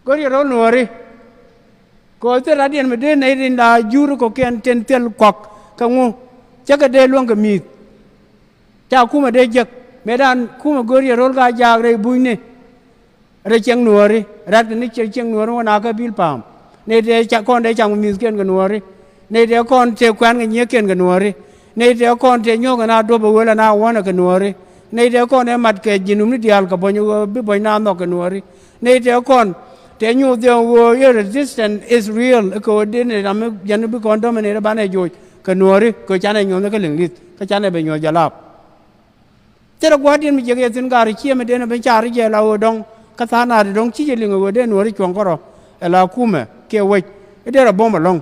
Go̱r yɛ ro̱l Nuääri. Kɛ ɣöö thil radiɛn mi dee nɛy rin la jur kɔ̱kiɛn tin thil kuak kɛ ŋu. Cä kɛ dee luäŋ kɛ mi̱i̱th. Ca kumɛ dee jek mëëdan kumɛ go̱r yɛ ro̱l ka jaak rɛy bunyni. Rɛy cieŋ nuɔɔri, rat kɛ ni cieŋ, cieŋ nuɔɔri wä na kä bil pa̱a̱m. Nɛy tëë ca, kɔn tëë cam mi̱thkiɛn kɛ nuɔɔri. Nɛy tëë kɔn tëë kuɛ̈n kɛ nyiëëkiɛn kɛ nuɔɔri. Nɛy tëë kɔn tëë nyuɔ̱k kɛ na duɔ̱p ɛ ɣöö la na wa̱nɛ kɛ nuɔɔri. Nɛy tëë kɔn tëë mat kɛ ji̱ numni diaal kɛ buɔ̱ny ɣöö bi buɔ̱ny na nhɔk kɛ nuɔɔri. Nɛy tëë kɔn tëë nyuɔ̱th dhiɔ̱ŋ ɣöö i̱ resistance is real, kɛ ɣöö dee ni ram mi jɛn bi kɔn dominate banɛ joc kɛ nuɔɔri, kɛ ɣöö canɛ nyuɔ̱th ni kä liŋ li̱th, kä canɛ bɛ nyuɔ̱th jalap. Thilɛ gua̱a̱thdiɛn mi jiäk yɛ thi̱n, gaari ciëmɛ den ben ca̱r jɛ la ɣöö dɔ̱ŋ kä tha̱a̱ŋ naat dɔ̱ŋ ci jɛ liŋ ɣöö dee nuɔ̱ɔ̱ri cuɔ̱ŋ kärɔ̱ ɛ la kumɛ kiɛ wec i̱ derɛ buɔ̱m ɛlɔ̱ŋ.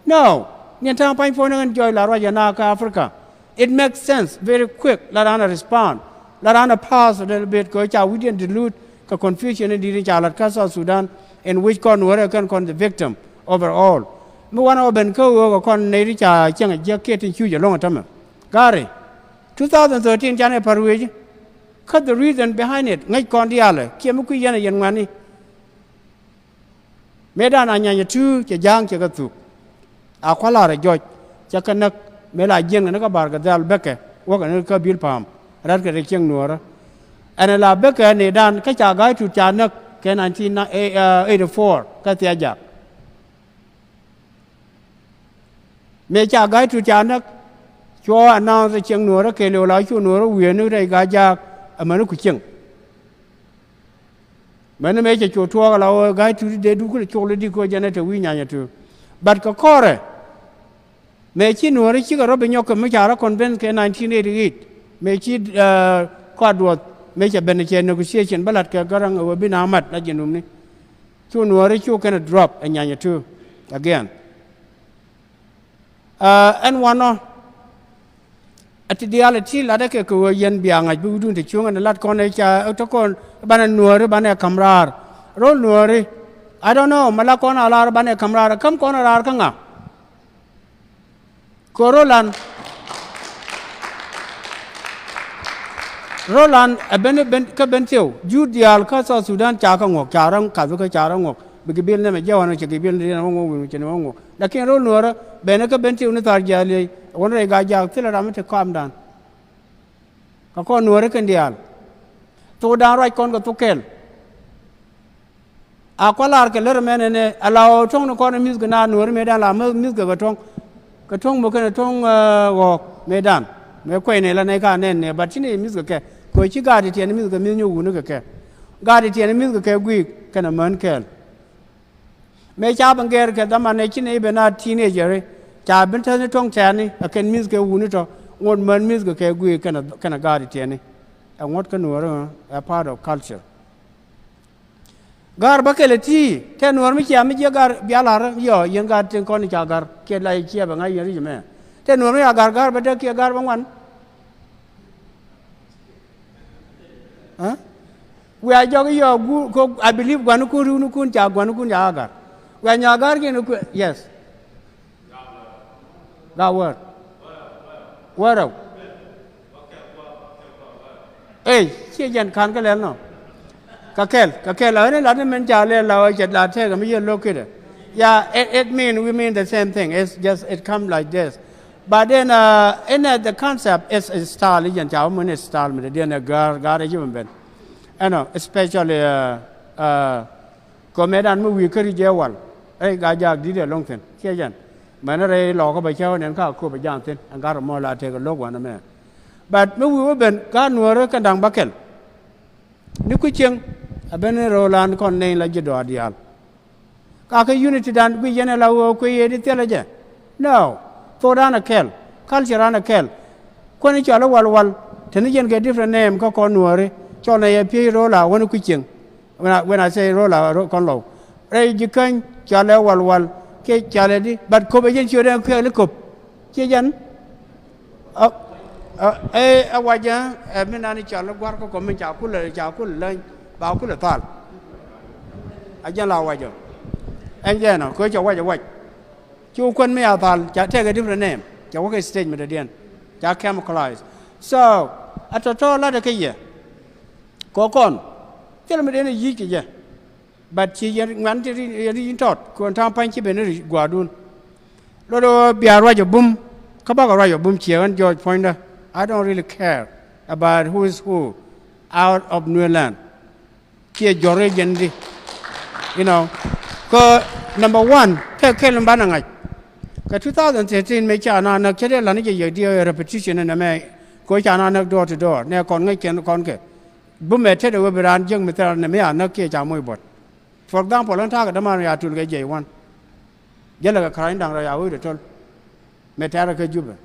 No, niɛn ta̱a̱ŋ pa̱ny puɔ̱nyni ɣän jɔɔc la ruac ɛ na kä Africa. It makes sense very quick la raan ɛ respond, la raan ɛ pass a little bit, kɛ ɣöö ca wi̱cdiɛn dilute kɛ confusion in di̱t in ca la̱t kä South Sudan, in which kɔn nuɔ̱ɔ̱ri ɛ kɛn kɔn the victim overall. Mi wanɛ wä ben kä ɣöö kɛ kɔn nɛy ti ca cieŋ ɛ jiäk kiɛ tin cuc ɛlɔ̱ŋ ɛ tämɛ. Gaari, two thousand thirteen canɛ pa̱r wec. Kä the reason behind it, ŋäc kɔn diaalɛ kiɛ mi kui̱ yɛn ɛ yɛn ŋuani. Mëëdan Anyanya two cɛ ja̱a̱ŋ cɛ kɛ thuk. A kua̱laar ɛ jɔc cɛ kɛ näk, mëë la jiɛn kɛ ni kä Bar Gadhɛl bäkɛ wäkɛ ni kä Bil Pa̱a̱m, rat kɛ rɛy cieŋ nuɔ̱ɔ̱rä. Ɛn ɛ la bäkɛ nɛɛdan kä ca Ga̱a̱c Tut ca näk kɛ nineteen eighty-four kä Thia̱ Jak. Mëë ca Ga̱a̱c Tut ca näk, cuɔ announce cieŋ nuɔ̱ɔ̱rä kɛɛliw la cu nuɔ̱ɔ̱rä wiee ni rɛy Ga̱a̱c Jaak amäni ku cieŋ. Mäni mëë cɛ cu tuɔɔk la ɣöö Ga̱a̱c Tut dee duk kulɛ cuk lɛ dik kɛ ɣöö jɛn ɛ te wi̱i̱ Nyanya Two. But kɛ kɔrɛ, mëë ci nuɔ̱ɔ̱rä cikɛ rɔ bi nyɔk kɛ mi ca rɔ convince kɛ nineteen eighty-eight, mëë ci, eh, kɔat duɔth, mëë cɛ ben cɛ negotiation bä la̱t kɛ Garaŋ ɛ ɣöö bi na mat la ji̱ numni. Cu nuɔ̱ɔ̱ri cu kɛn drop ɛ Nyanya Two again. Aa, ɛn wanɔ, ɛ ti diaal ɛ ti latdä kɛ kɛ ɣöö yɛn bia ŋa̱c bi wi̱cdun te cuŋ ɛn lat kɔn ɛ ca ɛ te kɔn banɛ nuɔ̱ɔ̱ri banɛ ka̱m raar. Ro̱l nuɔ̱ɔ̱ri, I don't know, mɛ la kɔn a lar banɛ ka̱m raar, ɛ ka̱m kɔn a raar kä ŋa? Kɛ Roland, Roland ɛ ben, ben, kä Bentiu, juut diaal kä South Sudan ca kä ŋuɔ̱k, ca rɔ kath kä ca rɔ ŋuɔ̱k. Bi gibil nɛmɛ jɛ wanɔ cɛ gibil ni diɛn wä ŋuɔ̱k wi̱n cɛ ni wä ŋuɔ̱k. Lakin ro̱l nuɔ̱ɔ̱rä ben kä Bentiu ni thar jiaal yey, ɛ wä ni rɛy Ga̱a̱c Jaak thilɛ ram mi te calm down. Kä kɔn nuɔ̱ɔ̱ri kɛn diaal. Thokdan ruac kɔn kɛ thok kɛl. A kua̱laar kɛ lär mɛn ɛnɛ, a la ɣɔw tuɔ̱ŋ ni kɔn ɛ mi̱th kɛ naath nuɔ̱ɔ̱ri mëëdan la mi̱th kɛ kɛ tuɔ̱ŋ. Kɛ tuɔ̱ŋ mɔ kɛn ɛ tuɔ̱ŋ, eh, ɣɔ̱ɔ̱k mëëdan. Mëë kuɛy nɛ la nɛy ka nɛn nɛ, but ci nɛy mi̱th kɛ kɛ. Kɛ ɣöö ci gaat ti tiɛɛni mi̱th kɛ mi̱th nyɔk wuni kɛ kɛ. Gaat ti tiɛɛni mi̱th kɛ kɛ gui̱i̱k kɛnɛ män kɛɛl. Mëë ca ben gɛr kɛ dhaman ɛ ci nɛy ben a teenager, ca ben täthni tuɔ̱ŋ tɛ̈ni ɛ kɛn mi̱th kɛ wuni tɔ, ŋot män mi̱th kɛ kɛ gui̱i̱k kɛnɛ, kɛnɛ gaat ti tiɛɛni. Ɛ ŋuɔ̱t kä nuɔ̱ɔ̱ri, ɛ part of culture. Ga̱r bä kɛl ɛ ti̱i̱, tɛ nuɔ̱ɔ̱r mi cia mi jiɛ ga̱r bia la̱r yɔ, yɛn ga̱r tin kɔn ca ga̱r kiɛ la ciɛ bɛ ŋa̱c yɛn ric mɛ. Tɛ nuɔ̱ɔ̱r mi ca ga̱r, ga̱r bä däk kiɛ ga̱r bä ŋuan. Ɛ? Wiaa jɔk yɔ gu, ko, I believe gua̱nikun riwnikun ca gua̱nikun ca ga̱r. Wiaa nyɔ ga̱r kiɛn ku, yes. Gaa wäär. Wäär rɛw. Ey, ciɛ jɛn ka̱n kä lɛl nɔ. Kɛ kɛl, kɛ kɛl, ɛ ni lat ni min ca lɛl la ɣöö cɛ la tɛk mi yɛ lo̱k kitdɛ. Yeah, it, it mean, we mean the same thing. It's just, it come like this. But then, uh, in, uh, the concept is, is style, jɛn ca wä mun is style mi dee diɛn ɛ ga̱r, ga̱r ɛ ji̱ mi ben. Ɛnɔ, especially, uh, uh, kɔ mëëdan mi wi̱i̱ kä ri jɛ wal. Ey, Gaa Jaak di̱t ɛ lo̱ŋ thi̱n. Ciɛ jɛn. Mɛn rɛy lɔɔkä bɛ cä wä nɛn ka köp ɛ ja̱a̱ŋ thi̱n. Ɛn ga̱r mɔ la tëëk ɛ lo̱k wanɛ mɛ. But mi wi̱i̱ wä ben, ga̱r nuɔ̱ɔ̱rä kɛn da̱ŋ bä kɛl. Ni ku cieŋ, a ben ni ro̱o̱lan kɔn nɛy la ji̱ dɔaar diaal. Ka kɛ unity dan guic yɛn ɛ la ɣöö kui̱ yɛ di thilɛ jɛ. No. Thokdan ɛ kɛl. Culture dan ɛ kɛl. Kuäni cɔal i̱ walwal. Te ni jɛn kɛ different name kä kɔn nuɔ̱ɔ̱ri. Cɔl nɛ yɛ pi̱i̱c ro̱o̱la wäni ku cieŋ. When I, when I say ro̱o̱la, ro-, kɔn lɔw. Rɛy ji̱ käny cɔal ɛ walwal. Kiɛ cɔal ɛ di. But köp ɛ jɛn ciötdɛ kɛɛl i̱ köp. Ciɛ jɛn. Ɛ, ɛ, ɛ, ɛ wacɛ, ɛ, min nani cɔal i̱ gua̱r kä kɔm min ca kulɛ, ca kulɛ läny, ba kulɛ thal. A jɛn la wacɛ. Ɛn jɛn ɔ, kɛ cɛ wac ɛ wac. Ci wä kuän mi a thal, ca take a different name. Ca wä kɛ stage mi dɔ̱diɛn. Ca chemicalize. So, a tɔ̱tɔ̱ latdɛ kä yɛ. Kɔ kɔn. Thilɛ mi den a yic kɛ jɛ. But ci yɛn ŋuan ti ri, yɛn ri in tɔt, kɔn ta̱a̱ŋ pa̱ny ci ben ri gua̱a̱dun. Lot ɣöö bia ruac ɛ bum, kä bakɛ ruac ɛ bum ciɛ ɣän George puɔ̱nydä. I don't really care about who is who out of Nuer land. Ciɛ jɔr i̱ jɛn di. You know, kɛ number one, kɛ kɛl in banɛ ŋa̱c. Kɛ two thousand thirteen mëë ca naath näk, cä dee la̱t ni jɛ yɛ diɛ repetition ɛn ɛmɛ. Kɛ ca naath näk door to door, nɛ kɔn ŋäc kɛn kɔn kɛ. Bumɛ tetdɛ ɣöö bi raan jiäk mi thil nɛmɛ a näk kiɛ ca moc buɔ̱t. For example, ɣän ta̱a̱ kɛ däman ya tul kɛ jiɛc wan. Jälɛ kɛ kära̱ny da̱ŋ rɛw ya ɣööydɛ töl. Mëë tɛ̈rɛ kä Jubɛ.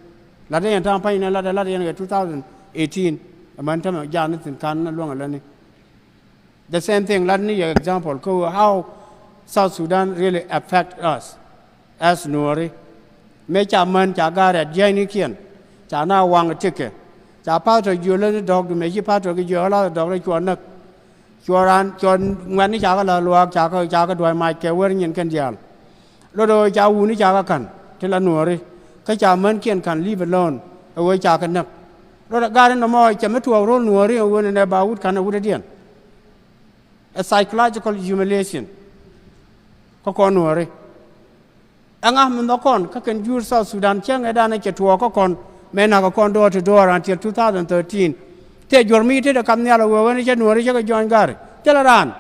La̱t yɛn ta̱a̱ pa̱ny nɛ, la̱t, la̱t yɛn kɛ two thousand eighteen. Ɛmɛn tämɛ ja̱a̱n ni thi̱n ka̱n ni luäŋ ɛ lätni. The same thing, la̱t ni yɛ example kä ɣöö how South Sudan really affect us as Nuɔ̱ɔ̱ri. Mëë ca män ca ga̱a̱r ɛ jiäcnikiɛn, ca naath waŋ tikɛ. Ca pastor jiöl lätni dɔ̱k, mëë ci pastor kɛ jiöl la̱th dɔ̱k rɛy cuɔ näk. Cuɔ raan, cuɔ ŋuɛ̈tni ca kɛ la̱th luaak, ca kɛ, ca kɛ duäc mac kɛ wär nyin kɛn diaal. Lot ɣöö ca wutni ca kɛ ka̱n ti la Nuɔ̱ɔ̱ri. Kä ca mänkiɛn ka̱n, leave alone ɛ ɣöö ca kɛ näk. Lot ɛ gat in nɔmɔ cɛ mi tuɔɔk ro̱l Nuɔ̱ɔ̱ri ɛ ɣöö nɛnɛ ba wut ka̱n ɛ wut ɛ diɛn. A psychological humiliation kä kɔn Nuɔ̱ɔ̱ri. Ɛŋa mi nhɔk kɔn kä kɛn jur South Sudan cäŋ ɛ danɛ cɛ tuɔɔk kä kɔn mëë na̱k kɛ kɔn door to door until two thousand thirteen. Tëë juɔ̱r mi tetdɛ kap nhial ɛ ɣöö ɣän cä Nuɔ̱ɔ̱ri cä kɛ join gari. Thilɛ raan.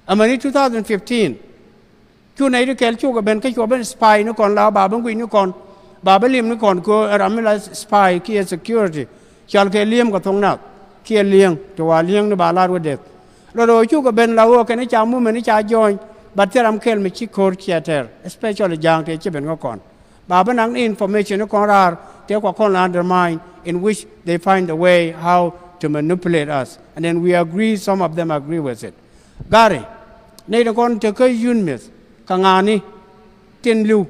Amäni two thousand fifteen, cu nɛy ti kɛl cukɛ ben kä cuɔ ben spy ni kɔn, la ba ben guic ni kɔn, ba ben li̱em ni kɔn, kɛ ɣöö ɛ ram mi la spy kiɛ security. Cɔal kɛ li̱em kɛ thoŋ nath kiɛ li̱eŋ, ti wa li̱eŋ ni ba lar wä deth. Lot ɣöö cukɛ ben la ɣöö kɛn ca movement ca join, but thil ram kɛl mi ci ko̱r ciɛ tɛr, especially ja̱a̱ŋ tëë ci ben kä kɔn. Ba ben naŋ ni information ni kɔn raar tëë kua kɔn la undermine, in which they find a way how to manipulate us. And then we agree, some of them agree with it. Gari, nɛy ti kɔn tekä yun mi̱th kɛ ŋa̱a̱ni tin li̱w,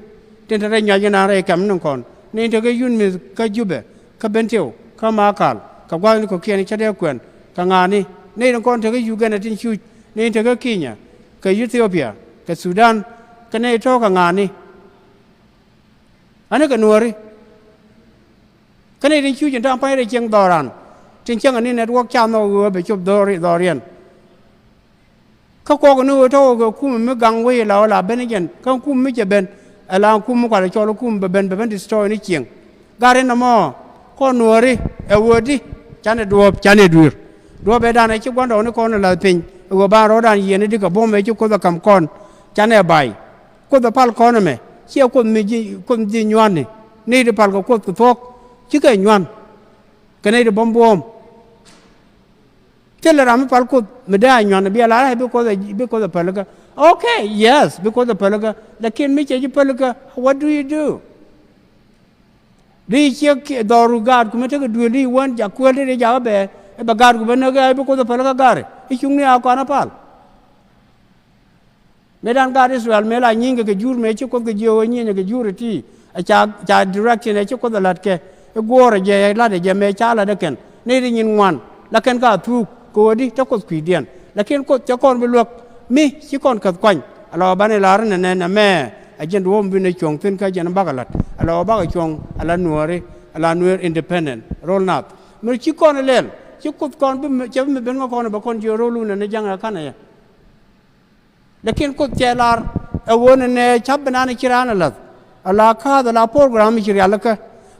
tin te rɛy nyuac inaan rɛy kɛm ni kɔn. Nɛy tekä yun mi̱th kä Jubɛ, kä Bentiu, kä Makal, kɛ gua̱thni kɔ̱kiɛn cä dee kuɛn kɛ ŋa̱a̱ni. Nɛy ti kɔn tekä Uganda tin cuc, nɛy tekä Kenya, kɛ Ethiopia, kɛ Sudan, kɛ nɛy tɔ̱ kɛ ŋa̱a̱ni. Ani kɛ Nuɔ̱ɔ̱ri. Kä nɛy tin cuc in ta̱a̱ pa̱ny rɛy cieŋ dhɔran, tin cäŋ ani network ca nhɔk ɣöö bɛ cop dhɔr, dhɔriɛn. Kä kuɔk ni ɣöö tɔ̱ kɛ kumɛ mi gaŋ wec la ɣöö la ben jɛn, kä kumɛ mi cɛ ben, ɛ la kumɛ mi kualɛ cɔl kumɛ bɛ ben, bɛ ben destroy ni cieŋ. Gat in nɔmɔ, kɔn Nuɔ̱ɔ̱ri, ɛ ɣöö di, canɛ duɔ̱ɔ̱p, canɛ dui̱r. Duɔ̱ɔ̱p ɛ danɛ ci gua̱ndɔɔŋni kɔn ɛ la̱th piny, ɛ ɣöö ban rɔ̱dan yiëëni di kɛ buɔ̱m ɛ ci Kuoth ɛ ka̱m kɔn, canɛ bay. Kuoth ɛ pal kɔn ɛmɛ, ciɛ Kuoth mi ji̱, Kuoth ji̱ nyuanni. Ni ti pal kɛ Kuoth kɛ thuɔ̱k, cikɛ nyuan. Kɛ nɛy ti buɔ̱m buɔ̱ɔ̱m. Thilɛ ram mi pal Kuoth mi dee a nyuan, bia lar ɛ bi Kuoth ɛ, bi Kuoth ɛ pälikä. Okay, yes, bi Kuoth ɛ pälikä. Lakin mi cɛ ji̱ pälikä, what do you do? Di ciek dhɔru gaatku mi tekɛ duël di wän jak kuël ti di jakä bɛ, ɛ bɛ gaatku bɛ näk ɛ bi Kuoth ɛ pälikä gari. I̱ cuŋni a kɔn ɛ pal. Mëë dan gaat Israel mëë la nyieeny kɛ kɛ jur mëë ci Kuoth kɛ jiök ɛ nyieeny kɛ jur ɛ ti. Ɛ ca, ca direction ɛ ci Kuoth ɛ la̱t kɛ. I̱ guɔ̱ɔ̱rɛ jɛ ɛ la̱t ɛ jɛ mëë ca la̱t ɛ kɛn. Ni ti nyin ŋuan la kɛn ka thuuk kɛ ɣöö di te Kuoth kui̱diɛn. Lakin Kuoth cɛ kɔn bi luäk mi ci kɔn käth kuany. Ala ɣöö banɛ lar inɛ nɛn ɛmɛ ɛ jɛn duɔ̱ɔ̱p mi bi nɛ cuɔ̱ŋ thi̱n kä jɛn bakɛ la̱t. Ala ɣöö bakɛ cuɔ̱ŋ ala Nuääri, ala Nueer independent, rol nath. Mi ci kɔn ɛ lɛl, ci Kuoth kɔn bi mi, cɛ bi mi ben ŋä kɔn ɛ bɛ kɔn jiök rol wun ɛn ɛ ja̱ŋ ɛ ka̱n ɛ yɛ. Lakin Kuoth cɛ lar ɛ ɣöö nɛnɛ ca̱p bi nan ci raan ɛ la̱th. Ala ka̱a̱th ala program mi ci rialikä.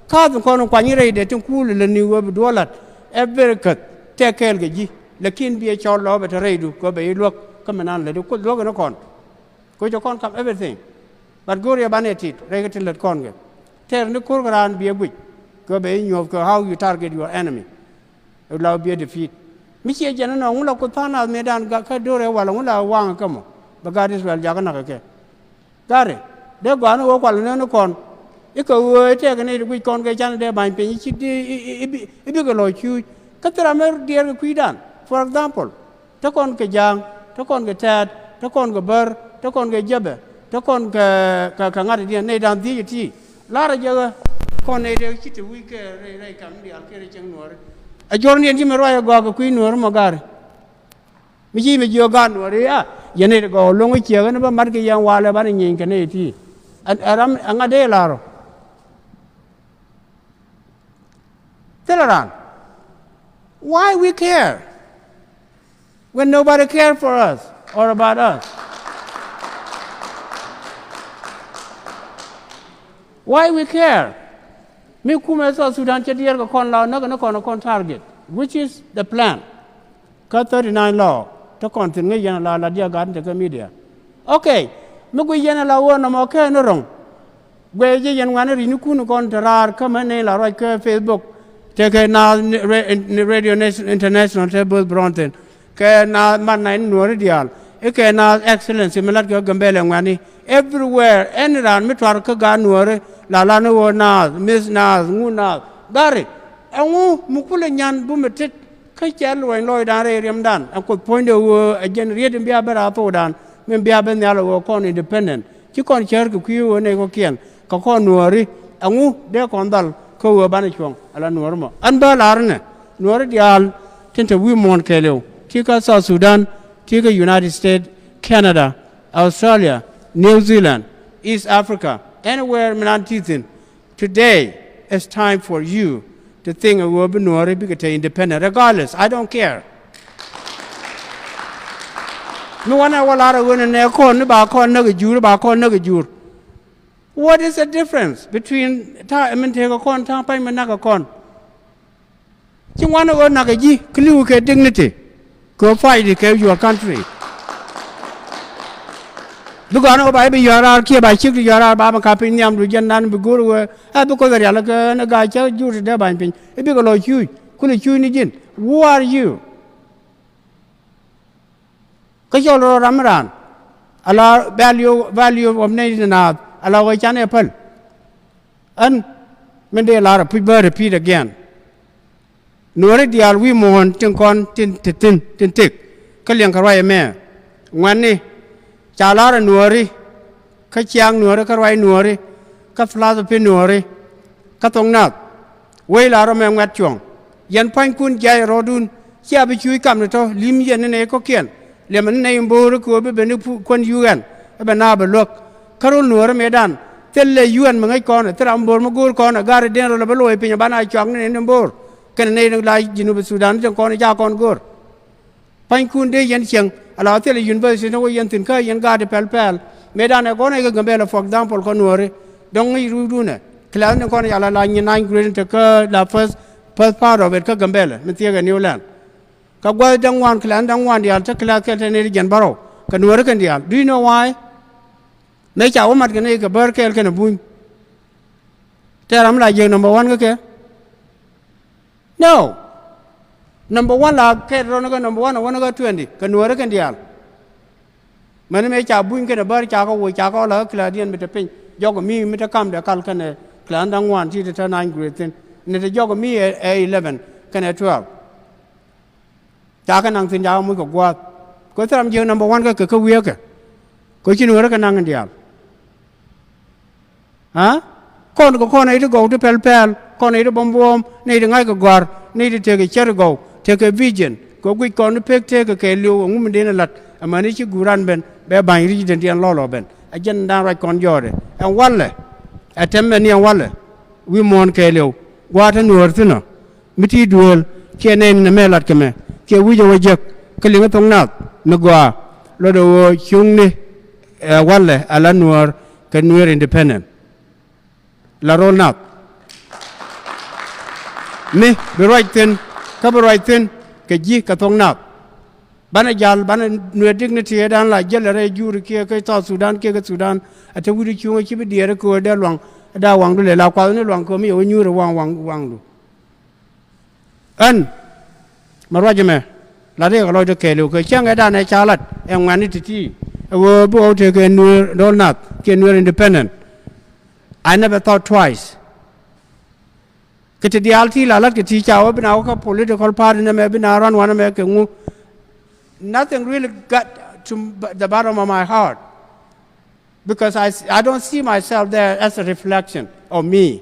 Ka̱a̱th in kɔn in kuany in rɛydɛ tin kuul ilä ni ɣöö bi duɔ̱ɔ̱r la̱t ɛ very käth tɛk kɛɛl kɛ ji̱. Lakin bi ɛ cɔl lɔɔp ɛ te rɛydu kɛ ɣöö bɛ ji̱ luäk kä mi nan lätdi Kuoth luäk in kɔn. Kɛ ɣöö cɛ kɔn ka̱m everything. But go̱o̱rɛ banɛ tit rɛy kɛ tin lät kɔn kɛ. Tɛɛr ni ko̱r kɛ raan bi ɛ guic kɛ ɣöö bɛ ji̱ nyuɔ̱th kɛ how you target your enemy. Ɛ la biɛ defeat. Mi ciɛ jɛn ɛnɔ ŋu la Kuoth tha̱a̱ŋ nath mëëdan kä do̱rɛ walɛ ŋu la waŋ kä mɔ. Bɛ gaat Israel jakä näk kɛ kɛ. Gari, dee gɔaa ni ɣöö kual ni ni kɔn. I̱ kɛ ɣöö i̱ tɛɛk ni ti guic kɔn kɛ can dee ba̱ny piny i̱ ci di i̱, i̱, i̱ bi, i̱ bikɛ lɔc cuuc. Kä thil ram mi diɛɛr kɛ kui̱dan. For example, te kɔn kɛ ja̱a̱ŋ, te kɔn kɛ tɛ̈t, te kɔn kɛ bär, te kɔn kɛ jäpɛ, te kɔn kɛ, kɛ, kɛ ŋa̱t diɛn nɛy da̱ŋ dhiec iti. Lar a jɛ ɣä kɔn nɛy dee ci te wi̱i̱ kɛ rɛy, rɛy kam diaal kɛ rɛy cieŋ Nuääri. A jɔr niɛn ci mi ruac a gɔaa kɛ kui̱ Nuääri mɔ gari. Mi ci mi jiök gaat Nuääri a yɛn nɛy ti gɔw lo̱ŋ i̱ ciɛ ɣän bä mat kɛ yɛn walɛ banɛ nyieeny kɛ nɛy iti. Ɛ, ɛ ram ɛ ŋa̱t dee lar ɔ. Thilɛ raan. Why we care when nobody care for us or about us? Why we care? Mi kumɛ South Sudan cɛ diɛɛr kɛ kɔn la näk ni kɔn, kɔn target, which is the plan. Kä thirty nine law te kɔn thi̱n ŋäc yɛn ala la diɛ gat ni te kä media. Ok. Mi guic yɛn ala ɣöö nɔmɔ kɛ ni rɔ̱ŋ. Guɛ jɛ yɛn ŋuani ri̱cnikun kɔn te raar kä mɛ nɛy la ruac kä Facebook. Tekɛ naath ni re-, ni Radio Nation International te bo̱th Bronson. Kɛ naath man na in nuɔ̱ɔ̱ri diaal. Ikɛ naath Excellency mi lat kɛ Gambɛlɛ ŋuani. Everywhere, any raan mi tuar kä gaat nuɔ̱ɔ̱ri la la ni ɣöö naath, miss naath, ŋu naath. Gari, ɛŋu mi kulɛ nyan bumɛ tit. Kä cɛ luɔny lɔcdan rɛy riɛmdan, ɛn Kuoth puɔ̱nydɛ ɣöö ɛ jɛn riet in bia ben raar thokdan, min bia ben nhial ɛ ɣöö kɔn independent. Ci kɔn cär kɛ kui̱ ɣöö nɛy kɔ̱kiɛn, kɛ kɔn nuɔ̱ɔ̱ri, ɛŋu dee kɔn dhal kä ɣöö banɛ cuɔ̱ŋ ala nuɔ̱ɔ̱ri mɔ. Ɛn bä lar inɛ, nuɔ̱ɔ̱ri diaal tin te wi̱i̱ muɔ̱ɔ̱n kɛɛliw, ti kä South Sudan, ti kä United States, Canada, Australia, New Zealand, East Africa, anywhere mi nan ti thi̱n. Today, it's time for you to think ɛ ɣöö bi nuɔ̱ɔ̱ri bikɛ te independent. Regardless, I don't care. Mi wanɛ wä lar ɛ ɣöö nɛ nɛ kɔn ni ba kɔn näk ɛ jur, ba kɔn näk ɛ jur. What is the difference between ta̱a̱ min tekɛ kɔn, ta̱a̱ pa̱ny mi näk ɛ kɔn? Ci ŋuan ɣöö nakä ji̱ kɛ li̱w kɛ dignity kɛ ɣöö fight kɛ your country. Bi gɔ̱a̱n ɣöö ba i̱ bi yɔ̱a̱r raar kiɛ ba cik ti yɔ̱a̱r raar ba mi ka piny nhiamdu jiɛn nan bi go̱o̱r ɣöö ɛ bi Kuoth ɛ rial kɛ ni ga̱a̱c cä jur ti dee ba̱ny piny i̱ bikɛ lɔ cuuc kulɛ cuuc ni ji̱n. Who are you? Kä cɔl rɔ ram mi raan ala value, value of nation naath ala ɣöö can ɛ päl. Ɣän min dee lar ɛ puc bä repeat again. Nuɔ̱ɔ̱ri diaal wi̱i̱ muɔ̱ɔ̱n tin kɔn tin te thi̱n tin tëk kä liɛŋkɛ ruac ɛmɛ. Ŋuɛ̈tni ca lar ɛ nuɔ̱ɔ̱ri kä ciaŋ nuɔ̱ɔ̱ri kä ruac nuɔ̱ɔ̱ri kä philosophy nuɔ̱ɔ̱ri kä thok nath. Wec la rɔ mɛ ŋuɛ̈t cuɔ̱ŋ. Yɛn pua̱nykun jiac rɔɔdun cia bi cuuc kam ni tɔ̱ li̱m yɛn ni nɛy kɔ̱kiɛn. Liɛmɛ ni nɛy in bo̱o̱r kɛ ɣöö bi ben ni pu-, kuän U N ɛ bɛ naap ɛ luäk. Kä rol nuɔ̱ɔ̱rä mëëdan thilɛ U N mi ŋäc kɔn ɛ thil ram bo̱o̱r mi go̱o̱r kɔn ɛ ga̱r ɛ den rol ɛ bä lo̱c piny ɛ banɛ a cuak ni nɛy in bo̱o̱r. Kɛnɛ nɛy in la Jinub Sudan tin kɔn ɛ ca kɔn go̱o̱r. Pa̱nykun dee yɛn cieŋ ala thilɛ university ni wä yɛn thi̱n kä yɛn gaat ti pɛl pɛl. Mëëdan ɛ gɔ̱n ɛ kɛ Gambɛlɛ, for example, kɔn nuɔ̱ɔ̱ri dɔ̱ŋ ŋi̱i̱c ruudun ɛ class ni kɔn ɛ ca la la nyin nine grade te kä la first, first part of it kä Gambɛlɛ mi thiekɛ New Land. Kä gua̱th da̱ŋ ŋuan, class da̱ŋ ŋuan diaal te class kɛl te nɛy ti jiɛn bärɔw kɛ nuɔ̱ɔ̱ri kɛn diaal. Do you know why? Mëë ca wä mat kɛ nɛy kɛ bär kɛɛl kɛnɛ buny. Tɛɛr ram la jiäk number one kä kɛ? No. Number one la kɛɛt rɔn kä number one a wän kä twenty kɛ nuɔ̱ɔ̱ri kɛn diaal. Mäni mëë ca buny kɛnɛ bär ca kɛ woc ca kɛ wä la kä class diɛn mi te piny. Jɔk mi mi te kam dee kal kɛnɛ class da̱ŋ ŋuan ti te te nine grade thi̱n. Ni te jɔk mi ɛ, ɛ eleven kɛnɛ twelve. Ca kɛ naŋ thi̱n ca kɛ muc kɛ gua̱a̱th. Kɛ thil ram jiäk number one kä kɛ kä wi̱i̱ kä kɛ ci nuɔ̱ɔ̱rä kɛ naŋ in diaal. Aa? Kɔn kɛ kɔn nɛy ti gɔw ti pɛl pɛl, kɔn nɛy ti buɔ̱m buɔ̱ɔ̱m, nɛy ti ŋa̱ckɛ gɔ̱a̱r, nɛy ti tekɛ cär gɔw, tekɛ vision, kɛ guic kɔn ni pek tekɛ kɛɛliw ɛŋu mi den ɛ la̱t. Amäni ci guur ran ben bɛ ba̱ny ri̱c dendiɛn lɔl ɔ ben. Ɛ jɛn dan ruac kɔn jɔɔdɛ ɛn walɛ. Ɛ tɛm ɛn ni ɛn walɛ. Wi̱i̱ muɔ̱ɔ̱n kɛɛliw gua̱a̱th te nuɔ̱ɔ̱r thi̱n ɔ. Mi ti duëël kiɛ nɛy ni nɛmɛ lat kɛ mɛ kiɛ wi̱c ɛ wä jek kä liŋ ɛ thok nath mi gɔaa. Luɔtdɛ ɣöö cuŋni ɛ walɛ ala nuäär kɛ nuëër independent. La ro̱l nath mi bi ruac thi̱n kä bi ruac thi̱n kɛ ji̱ kɛ thok nath. Banɛ jal banɛ nuëë dignity ëëdan la jäl ɛ rɛy juri kiɛ kä South Sudan kiɛ kä Sudan. A te wi̱cdu cuŋä ci bi diɛɛr ɛ köö dee luaŋ ɛ da̱a̱ waŋdu lɛ la kuath ni luaŋ köö mi yɛ wä nyuur ɛ waŋ waŋ waŋdu. Ɣän mɛ ruac ɛmɛ lat riɛk ɛ lɔcdä kɛɛliw kɛ cäŋ ɛ danɛ ca lat ɛ ŋuɛ̈tni ti̱ti̱ ɛ ɣöö bi ɣɔw tekɛ nuëër ro̱l nath kiɛ nuëër independent. I never thought twice. Kɛ ti diaal ti la lat kɛ ti ca wä bi na wä kä political party nɛmɛ bi na run wanɛmɛ kɛ ŋu. Nothing really got to the bottom of my heart. Because I, I don't see myself there as a reflection of me.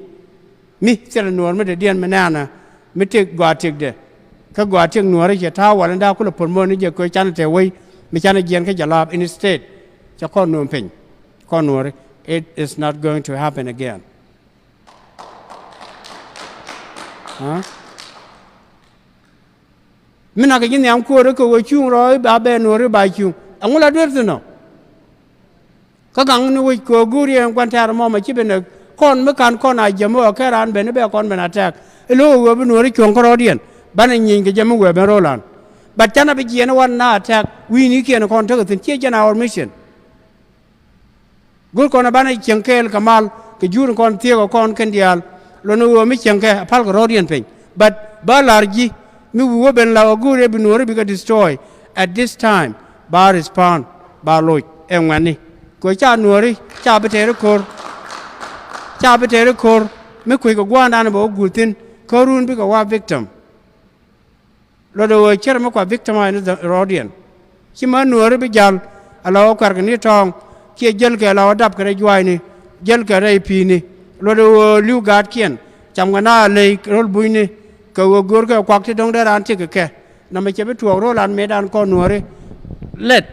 Mi thilɛ nuɔɔr mi dee diɛn mi nɛɛnä mi tëk gɔaa tëkdɛ. Kä gɔaa tëk nuɔɔri cɛ ta̱a̱ wal in da̱a̱ kulɛ promote ni jɛ köö canɛ te wei mi canɛ jiɛn kä jɛ laap instead. Cɛ kɔn nuɔɔr piny kɔn nuɔɔri. It is not going to happen again. Aa? Mi nak ji̱ nhiam kuäärä kɛ ɣöö cuŋ rɔ i̱ ba bɛ nuɔ̱ɔ̱ri ba cuŋ. Ɛŋu la duer thi̱n ɔ? Kä gaŋ ni wec kɛ ɣöö go̱o̱ri ɛn gua̱n tɛ̈r ɛmɔ mɛ ci ben ɛ kɔn mi ka̱n kɔn a jiäm ɣöö kɛ raan ben i̱ bɛ kɔn ben a tɛ̈k. I̱ lo̱k ɛ ɣöö bi nuɔ̱ɔ̱ri cuɔ̱ŋ kärɔɔdiɛn banɛ nyieeny kɛ jɛ mi wëë ben ro̱o̱lan. But canɛ bi jiɛn wan na attack wi̱i̱nikiɛn kɔn tekɛ thi̱n, ciɛ jɛn our mission. Go̱r kɔn ɛ banɛ cieŋ kɛɛl kɛ mal kɛ jur in kɔn thiek ɛ kɔn kɛn diaal. Luɔt ni ɣöö mi cieŋ kɛ a pal kɛ rɔ̱diɛn piny. But ba la̱r ji̱ mi wi̱i̱ wä ben la ɣä go̱r ɛ bi nuɔ̱ɔ̱ri bikɛ destroy. At this time ba respond, ba loc ɛ ŋuɛ̈tni. Kɛ ɣöö ca nuɔ̱ɔ̱ri ca bi tɛɛri ko̱r. Ca bi tɛɛri ko̱r mi kui̱ kɛ gua̱a̱ndan bɛ wä guur thi̱n. Kä run bikɛ wa victim. Luɔt ɛ ɣöö cär mi kua victimize ni rɔɔdiɛn. Ci män nuääri bi ja̱l ala ɣöö kuɛ̈rkɛ ni tɔ̱ɔ̱ŋ, kiɛ jälkɛ ala ɣöö dapkɛ rɛy juaacni, jälkɛ rɛy pi̱i̱ni. Luɔt ɛ ɣöö li̱w gaatkiɛn, camkɛ na ley ro̱l bunyni, kɛ ɣöö görkɛ kuak ti dɔ̱ŋ dee raan tiek kɛ kɛ. Nɔmɔ cɛ bi tuɔɔk ro̱l an mëëdan kɔn nuääri. Lɛt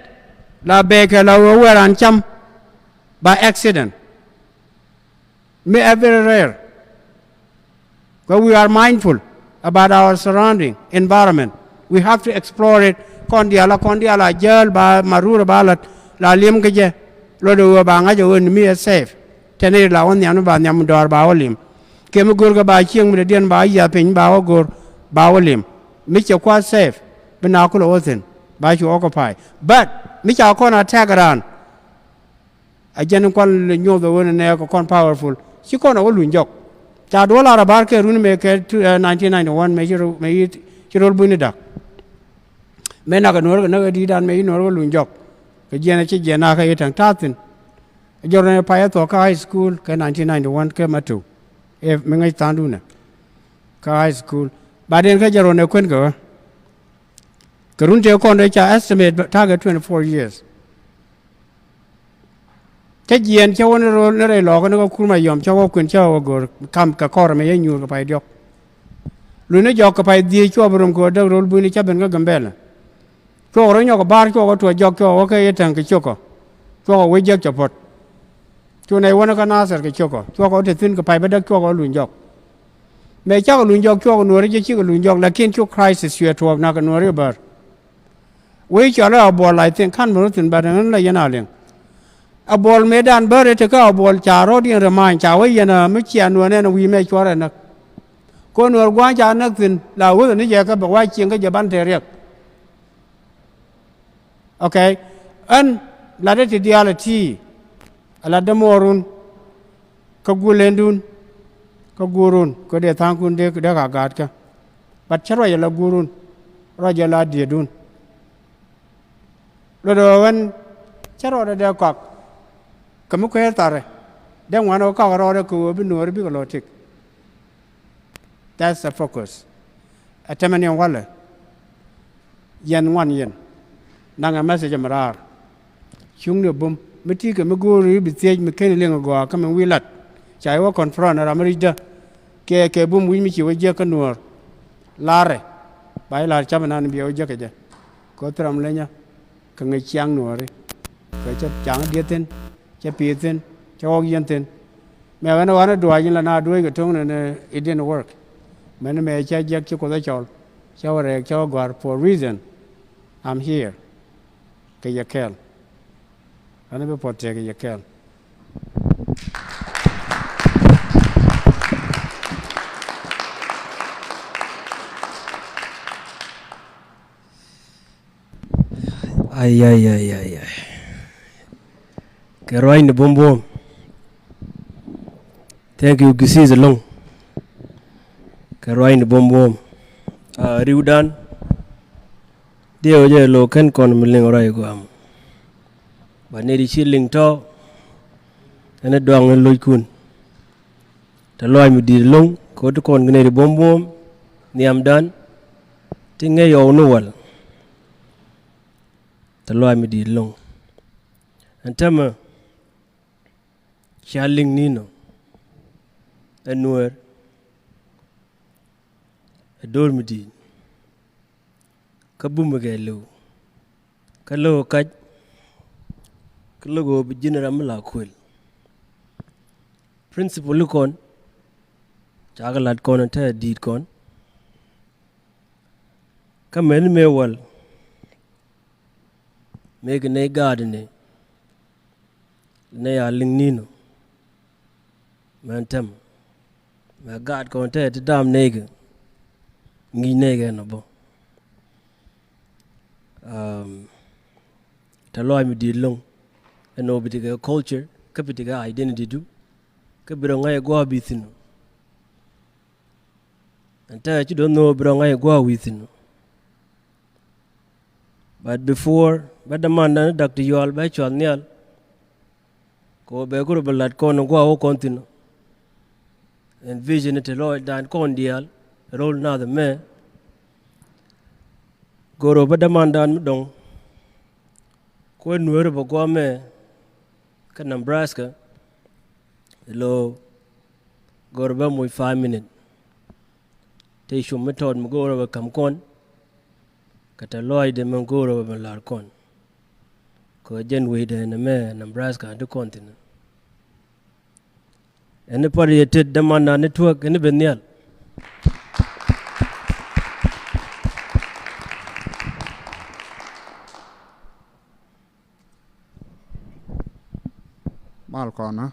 la bɛɛkɛ ala ɣöö wëë raan cam by accident. Mi ɛ very rare. Kɛ we are mindful about our surrounding environment. We have to explore it. Kɔn diaal a kɔn diaal a jäl ba marur ba la la li̱em kä jɛ. Luɔt ɛ ɣöö ba ŋa̱c ɛ ɣöö ni mi ɛ safe. Tɛn ɛ la wä nhiam ni ba nhiam dɔɔr ba wä li̱em. Kɛ mi go̱r kɛ ba cieŋ mi dee diɛn ba wä yiath piny ba wä go̱r ba wä li̱em. Mi cɛ kua̱r safe bi na kulɛ wä thi̱n ba cu occupy. But mi ca kɔn attack raan. A jɛn in kual nyoth ɛ wen in nɛɛk kɛ kɔn powerful. Ci kɔn ɛ wä luny jɔk. Ca duɔl a rɔ ba̱r kɛ run mëë kɛ tu, eh, nineteen ninety-one mëë ci ro-, mëë ci ro̱l bunyni da̱k. Mëë nak ɛ nuɔ̱ɔ̱r kɛ näk ɛ di̱i̱t dan mëë ci nuɔ̱ɔ̱r wä luny jɔk. Kɛ jiɛn ɛ ci jiɛn a kɛ ci täŋ ta̱a̱ thi̱n. Ɛ jɔr ni pay ɛ thuɔ̱k kä high school kɛ nineteen ninety-one kɛ ma tu. Ɛ mi ŋäc tha̱a̱ŋdun ɛ kä high school. Ba den kä jɛ ruɔ̱n ɛ kuën kɛ ɣä. Kɛ run tëë kɔn dee ca estimate ta̱a̱ kɛ twenty-four years. Cä jiɛɛn cä wä ni ro̱l ni rɛy lɔɔkä ni kä kur Mayɔm cä wä kuën cä wä go̱o̱r kam kɛ kɔr mɛ yɛ nyuur kɛ pay diɔ̱k. Luni jɔk kɛ pay dhieec cuɔp rom kɛ wä däk ro̱l buini cä ben kä Gambɛlɛ. Cuɔk rɔ nyɔk kɛ ba̱a̱r cuɔk wä tuɔc jɔk cuɔk wä kɛ yɛ täŋ kɛ ciökɔ. Cuɔk wä jiäk cɛ puɔ̱t. Cu nɛy wä ni kä Nathɛr kɛ ciökɔ cuɔk wä te thi̱n kɛ pay bä däk cuɔk wä luny jɔk. Mëë cakɛ luny jɔk cuɔk nuɔ̱ɔ̱ri jɛ cikɛ luny jɔk lakin cu crisis cuɛ tuɔɔk nak kɛ nuɔ̱ɔ̱ri bär. Wec cɔl ɛ Abuɔl, I think, ka̱n mi rɔ thi̱n, but ɣän la yɛn a liŋ. Abuɔl mëëdan bä rɛt tekä Abuɔl ca rɔ̱diɛn rɛ ma̱a̱ny ca wä yɛn a mi cia nuɔ̱ɔ̱n ɛn wi̱i̱ mɛ cuɔr ɛ näk. Kɔn nuɔ̱ɔ̱r gua̱a̱ny ca näk thi̱n la weth ni jɛ kä bɛ wa cieŋ kä jɛ ban te riɛk. Okay. Ɣän latdä ti diaal ɛ ti̱i̱. Ɛ latdä muɔɔrun. Kä guulendun kä guurun kɛ dee tha̱a̱ŋkun dee dee ka gaatkä. But cä ruac ala guurun, ruac ala dietdun. Luɔt ɣöö ɣän cä ruɔdɛ dee kɔak kɛ mi kueer tharɛ dee ŋuan ɣä kɔak rɔɔdɛ kɛ ɣöö bi nuɔɔri bikɛ lɔ tik. That's the focus. Ɛ tɛmɛ ni ɛn walɛ. Yɛn ŋuan yɛn. Naŋɛ message mi raar. Cuŋni bum mi ti̱i̱ kɛ mi go̱o̱ri bi thiec mi ken liŋ gɔaa kä mi wi̱i̱ lat. Ca iwä confront ram mi ri̱cdä. Kɛ kɛ bum wi̱c mi ci wä jiäk kä nuɔ̱ɔ̱r. La̱rɛ ba i̱ la̱r ca̱p inan biɛ wä jiäk kɛ jɛ. Kɛ ɣöö thil ram lenyä kɛ ŋäc ciaŋ nuɔ̱ɔ̱ri. Kɛ cä caŋ dieth thi̱n, cä pi̱i̱th thi̱n, cä ɣɔ̱k yien thi̱n. Mɛ ɣän ɣän duac in la na duec kɛ to̱ŋ ni, ni, it didn't work. Mɛn mɛ cä jiäk ci Kuoth ɛ cɔl, cä wä rɛɛk, cä wä gɔ̱a̱r for reason. I'm here. Kɛ yɛ kɛɛl. Ɣän bi puɔth tëë kɛ yɛ kɛɛl. Ay, ay, ay, ay, ay. Kɛ ruacni buɔ̱m buɔ̱m. Thank you, Gisis ɛlɔ̱ŋ. Kɛ ruacni buɔ̱m buɔ̱m. A riwdan. Diɛw jɛ lo̱ kɛn kɔn mi liŋ ruac guam. Ba nɛy di ci liŋ tɔ. Ɛn ɛ duaŋ ni lo̱ckun. Tɛ lɔaac mi di̱i̱t ɛlɔ̱ŋ kɛ ɣöö ti kɔn kɛ nɛy ti buɔ̱m buɔ̱m nhiamdan ti ŋäc ɣɔw ni wäl. Tɛ lɔaac mi di̱i̱t ɛlɔ̱ŋ. Ɛn täämɛ cia liŋ ni̱n ɔ ɛ Nuäär ɛ do̱r mi di̱i̱t. Kä bumɛ kɛ li̱w kä lo̱k kac kä lo̱k ɣöö bi ji̱n ram mi la kuël. Principle kɔn cakɛ la̱t kɔn ɛ te di̱i̱t kɔn. Kä mɛni mëë wäl mëë kɛ nɛy gaatdɛ ni nɛy a liŋ ni̱n ɔ. Mɛn täämɛ mɛ gaat kɔn te ti daam nɛy kɛ ŋi̱i̱c nɛy kɛ nɔ bä. Um, tɛ lɔac mi di̱i̱t lo̱ŋ ɛn ɣöö bi tekɛ culture kä bi tekɛ identity du kä bi rɔ ŋa̱c ɛ gua̱a̱ bi thi̱n. Ɛn tɛk ci duɔth ni ɣöö bi rɔ ŋa̱c ɛ gua̱a̱ wi̱i̱ thi̱n. But before bä dämandan ni Doctor Yual bä cuath nhial, kɛ ɣöö bɛ go̱r bɛ la̱t kɔn in gua̱a̱ wä kɔn thi̱n. Ɛn vision in te lɔɔcdan kɔn diaal ro̱l nath ɛmɛ. Go̱r ɣöö bä dämandan mi dɔ̱ŋ kuɛ nueeri bɛ gua̱a̱ mɛ kä Nebraska. Lo go̱r bä muc five minute. Te cum mi tɔɔt mi go̱o̱r ɛ bɛ ka̱m kɔn kɛ tɛ lɔaacdɛ mi go̱o̱r ɛ bɛ la̱r kɔn. Kɛ jɛn wecdɛ nɛ mɛ Nebraska di kɔn thi̱n. Ɛn ni pat yɛ tet dämandan ni tuäk ɛn ni ben nhial. Mal kɔn ɛ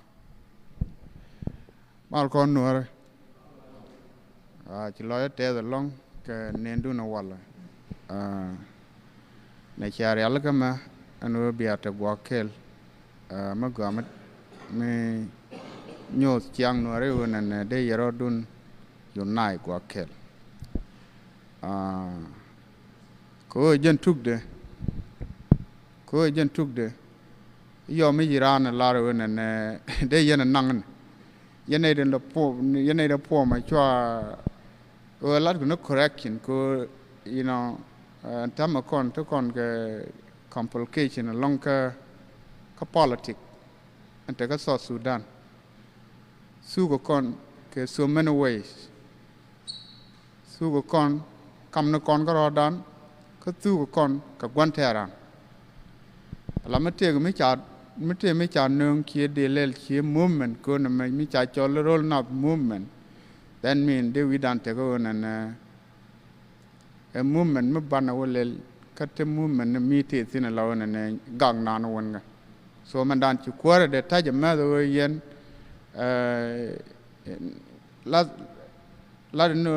mal kɔn nuɔrɛ. Ci lɔcdä tɛth ɛlɔ̱ŋ kɛ nendun ɛ walɛ. Nɛ cia rialikä mɛ ɛn ɣöö bia te guɔ̱k kɛl. Mɛ gɔaa mi nyoth ciaŋ nuɔrɛ ɣöö nɛnɛ dee yɛ rɔɔdun unite guɔ̱k kɛl. Kɛ ɣöö jɛn tukdɛ kɛ ɣöö jɛn tukdɛ. Yɔ mi ci raan ɛ lar ɣöö nɛnɛ dee yɛn ɛ naŋ ni yɛn nɛy dee puɔm yɛn nɛy dee puɔm ɛ cua. Ɣöö lat kɛ ni correction kɛ ɣöö you know. Ɛn täämɛ kɔn te kɔn kɛ complication ɛlɔ̱ŋ kä kä politic ɛn te kä South Sudan. Thukɛ kɔn kɛ so many ways. Thukɛ kɔn kam ni kɔn kä rɔɔdan kä thukɛ kɔn kɛ gua̱n tɛɛran. Ala mi tëëk mi ca mi tëëk mi ca nööŋ cië dee lɛl cië movement kɛ ɣöö nɛmɛ mi ca cɔl ro̱l nath movement. That mean dee wi̱dan tekä ɣöö nɛnɛ ɛ movement mi banɛ wä lɛl kä te movement ni mi tëë thi̱n ala ɣöö nɛnɛ gak naan wän kä. So mɛndan ci kuäärɛ dee ta̱c ɛ mɛth ɣöö yɛn la la dee ni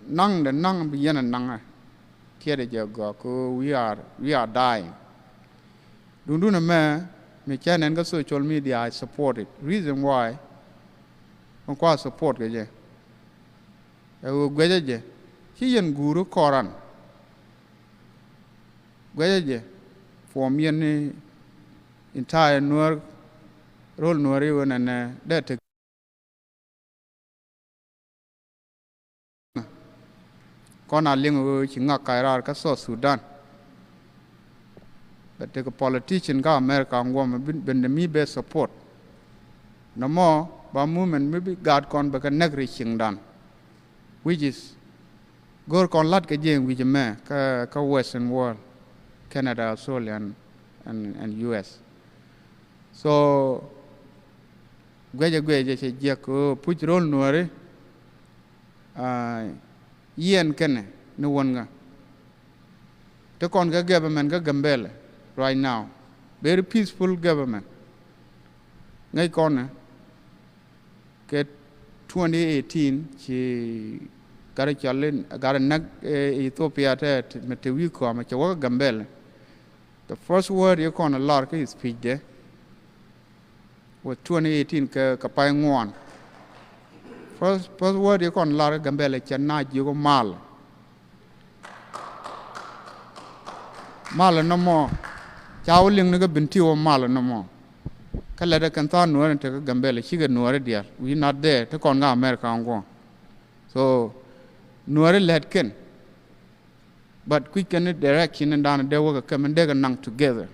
naŋ dee naŋ bi yɛn ɛ naŋ ɛ. Tiɛt ɛ jɛ gɔaa kɛ ɣöö we are we are dying. Dundun ɛmɛ mi cä nɛn kä social media, I support it. Reason why mi kua support kɛ jɛ ɛ ɣöö guɛcä jɛ ci yɛn guuri kɔran. Guɛcä jɛ puɔm yɛn ni entire Nuäär ro̱l Nuäär i̱ ɣöö nɛnɛ dee te kɔn a liŋ ɣöö ci ŋak kac raar kä South Sudan. Bɛ tekɛ politician kä America ŋuɔm ben de mi bɛ support. Nɔmɔ ba movement mi bi gaat kɔn bɛ kɛ näk ri ciŋdan. Which is go̱o̱r kɔn la̱t kɛ jiɛɛŋ wi̱c ɛmɛ kä kä Western world, Canada, Australia and, and, and U S. So guecɛ guecɛ cɛ jiɛk kɛ ɣöö puc ro̱l Nuääri. Yiɛn kɛnɛ ni wän ŋa ti kɔn kɛ government kä Gambɛlɛ right now, very peaceful government. Ŋäc kɔnɛ kɛ twenty eighteen ci gat cɔl in gat näk Ethiopia tɛ mɛ te wi̱i̱ kɔmɛ cɛ wä kä Gambɛlɛ. The first word yɛ kɔn lar kä speech dɛ with twenty eighteen kɛ kɛ pay ŋuan. First, first word yɛ kɔn lar kä Gambɛlɛ cɛ na jiök mal. Mal nɔmɔ ca wä liŋ ni kä Bentiu mal nɔmɔ. Kä lɛt ɛ kɛn tha̱a̱ŋ Nuääri tekɛ Gambɛlɛ cikɛ Nuääri diaal. We not there ti kɔn kä America ŋuan. So Nuääri lɛt kɛn. But kui̱c kɛn ni direction in dan dee wäkɛ kɛ min dee kɛ naŋ together.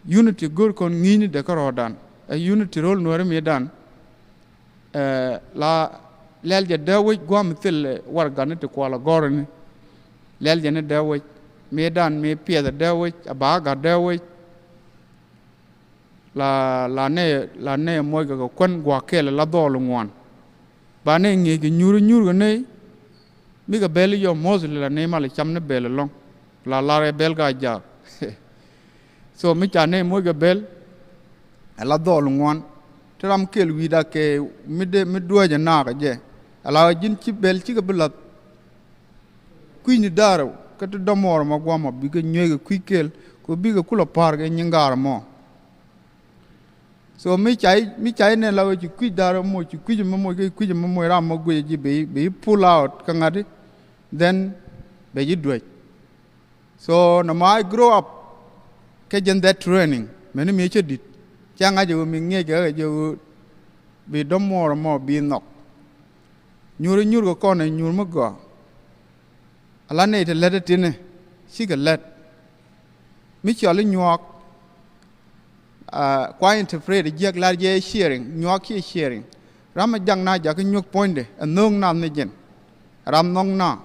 Unity go̱r kɔn ŋi̱i̱cni dee kä rɔɔdan ɛ unity ro̱l Nuääri mi dan. La lɛl jɛ dee wec gua̱a̱m thil warɛgani ti kual agɔrɛni. Lɛl jɛ ni dee wec mi dan mi piɛth ɛ dee wec a ba gat dee wec. La la nɛ la nɛ moc kɛ kɛ kuän gua̱a̱k kɛl la dhɔɔl ŋuan. Ba nɛ ŋi̱eec kɛ nyuur nyuur kɛ nɛy. Mi kɛ bɛl i̱ yɔ mostly la nɛy mal i̱ cam ni bɛl ɛlɔ̱ŋ. La lar ɛ bɛl ka jaak. So mi ca nɛy moc kɛ bɛl ɛ la dhɔɔl ŋuan. Ti ram kɛl wi̱i̱da kɛ mi dee mi duäcɛ naak ɛ jɛ. Ala ji̱n ci bɛl cikɛ bi lath. Kui̱ni da̱rɛ kä ti dɔ̱mɔɔr mɔ guamɔ bikɛ nyuek kɛ kui̱ kɛl kɛ bikɛ kulɛ pa̱r kɛ nyin gaar mɔ. So mi ca i̱, mi ca i̱ nɛn la ɣöö ci kui̱c da̱r moc, ci kui̱c mɛ moc, kä kui̱c mɛ moc ram mɔ guic ji̱ bɛ i̱, bɛ i̱ pull out kä ŋa̱t i̱, then bɛ ji̱ duec. So nɔmɔ I grow up kä jɛn that training mɛni mi cä di̱t. Ca ŋa̱c ɛ ɣöö mi ŋi̱eec kɛ ɣä jɛ ɣöö bi dɔ̱mɔɔr mɔ bi nhɔk. Nyuur i̱ nyuur kɛ kɔn ɛ nyuur mi gɔaa. Ala nɛy ti lät i̱ tinɛ cikɛ lät. Mi cɔl i̱ nyuɔɔk, ah, kua interpret jiäk lar jɛ sharing, nyuɔɔk ciɛ sharing. Ram mi jak na jakä nyuɔk puɔ̱nydɛ ɛ nhööŋ nath ni jɛn. Ram nhɔk na.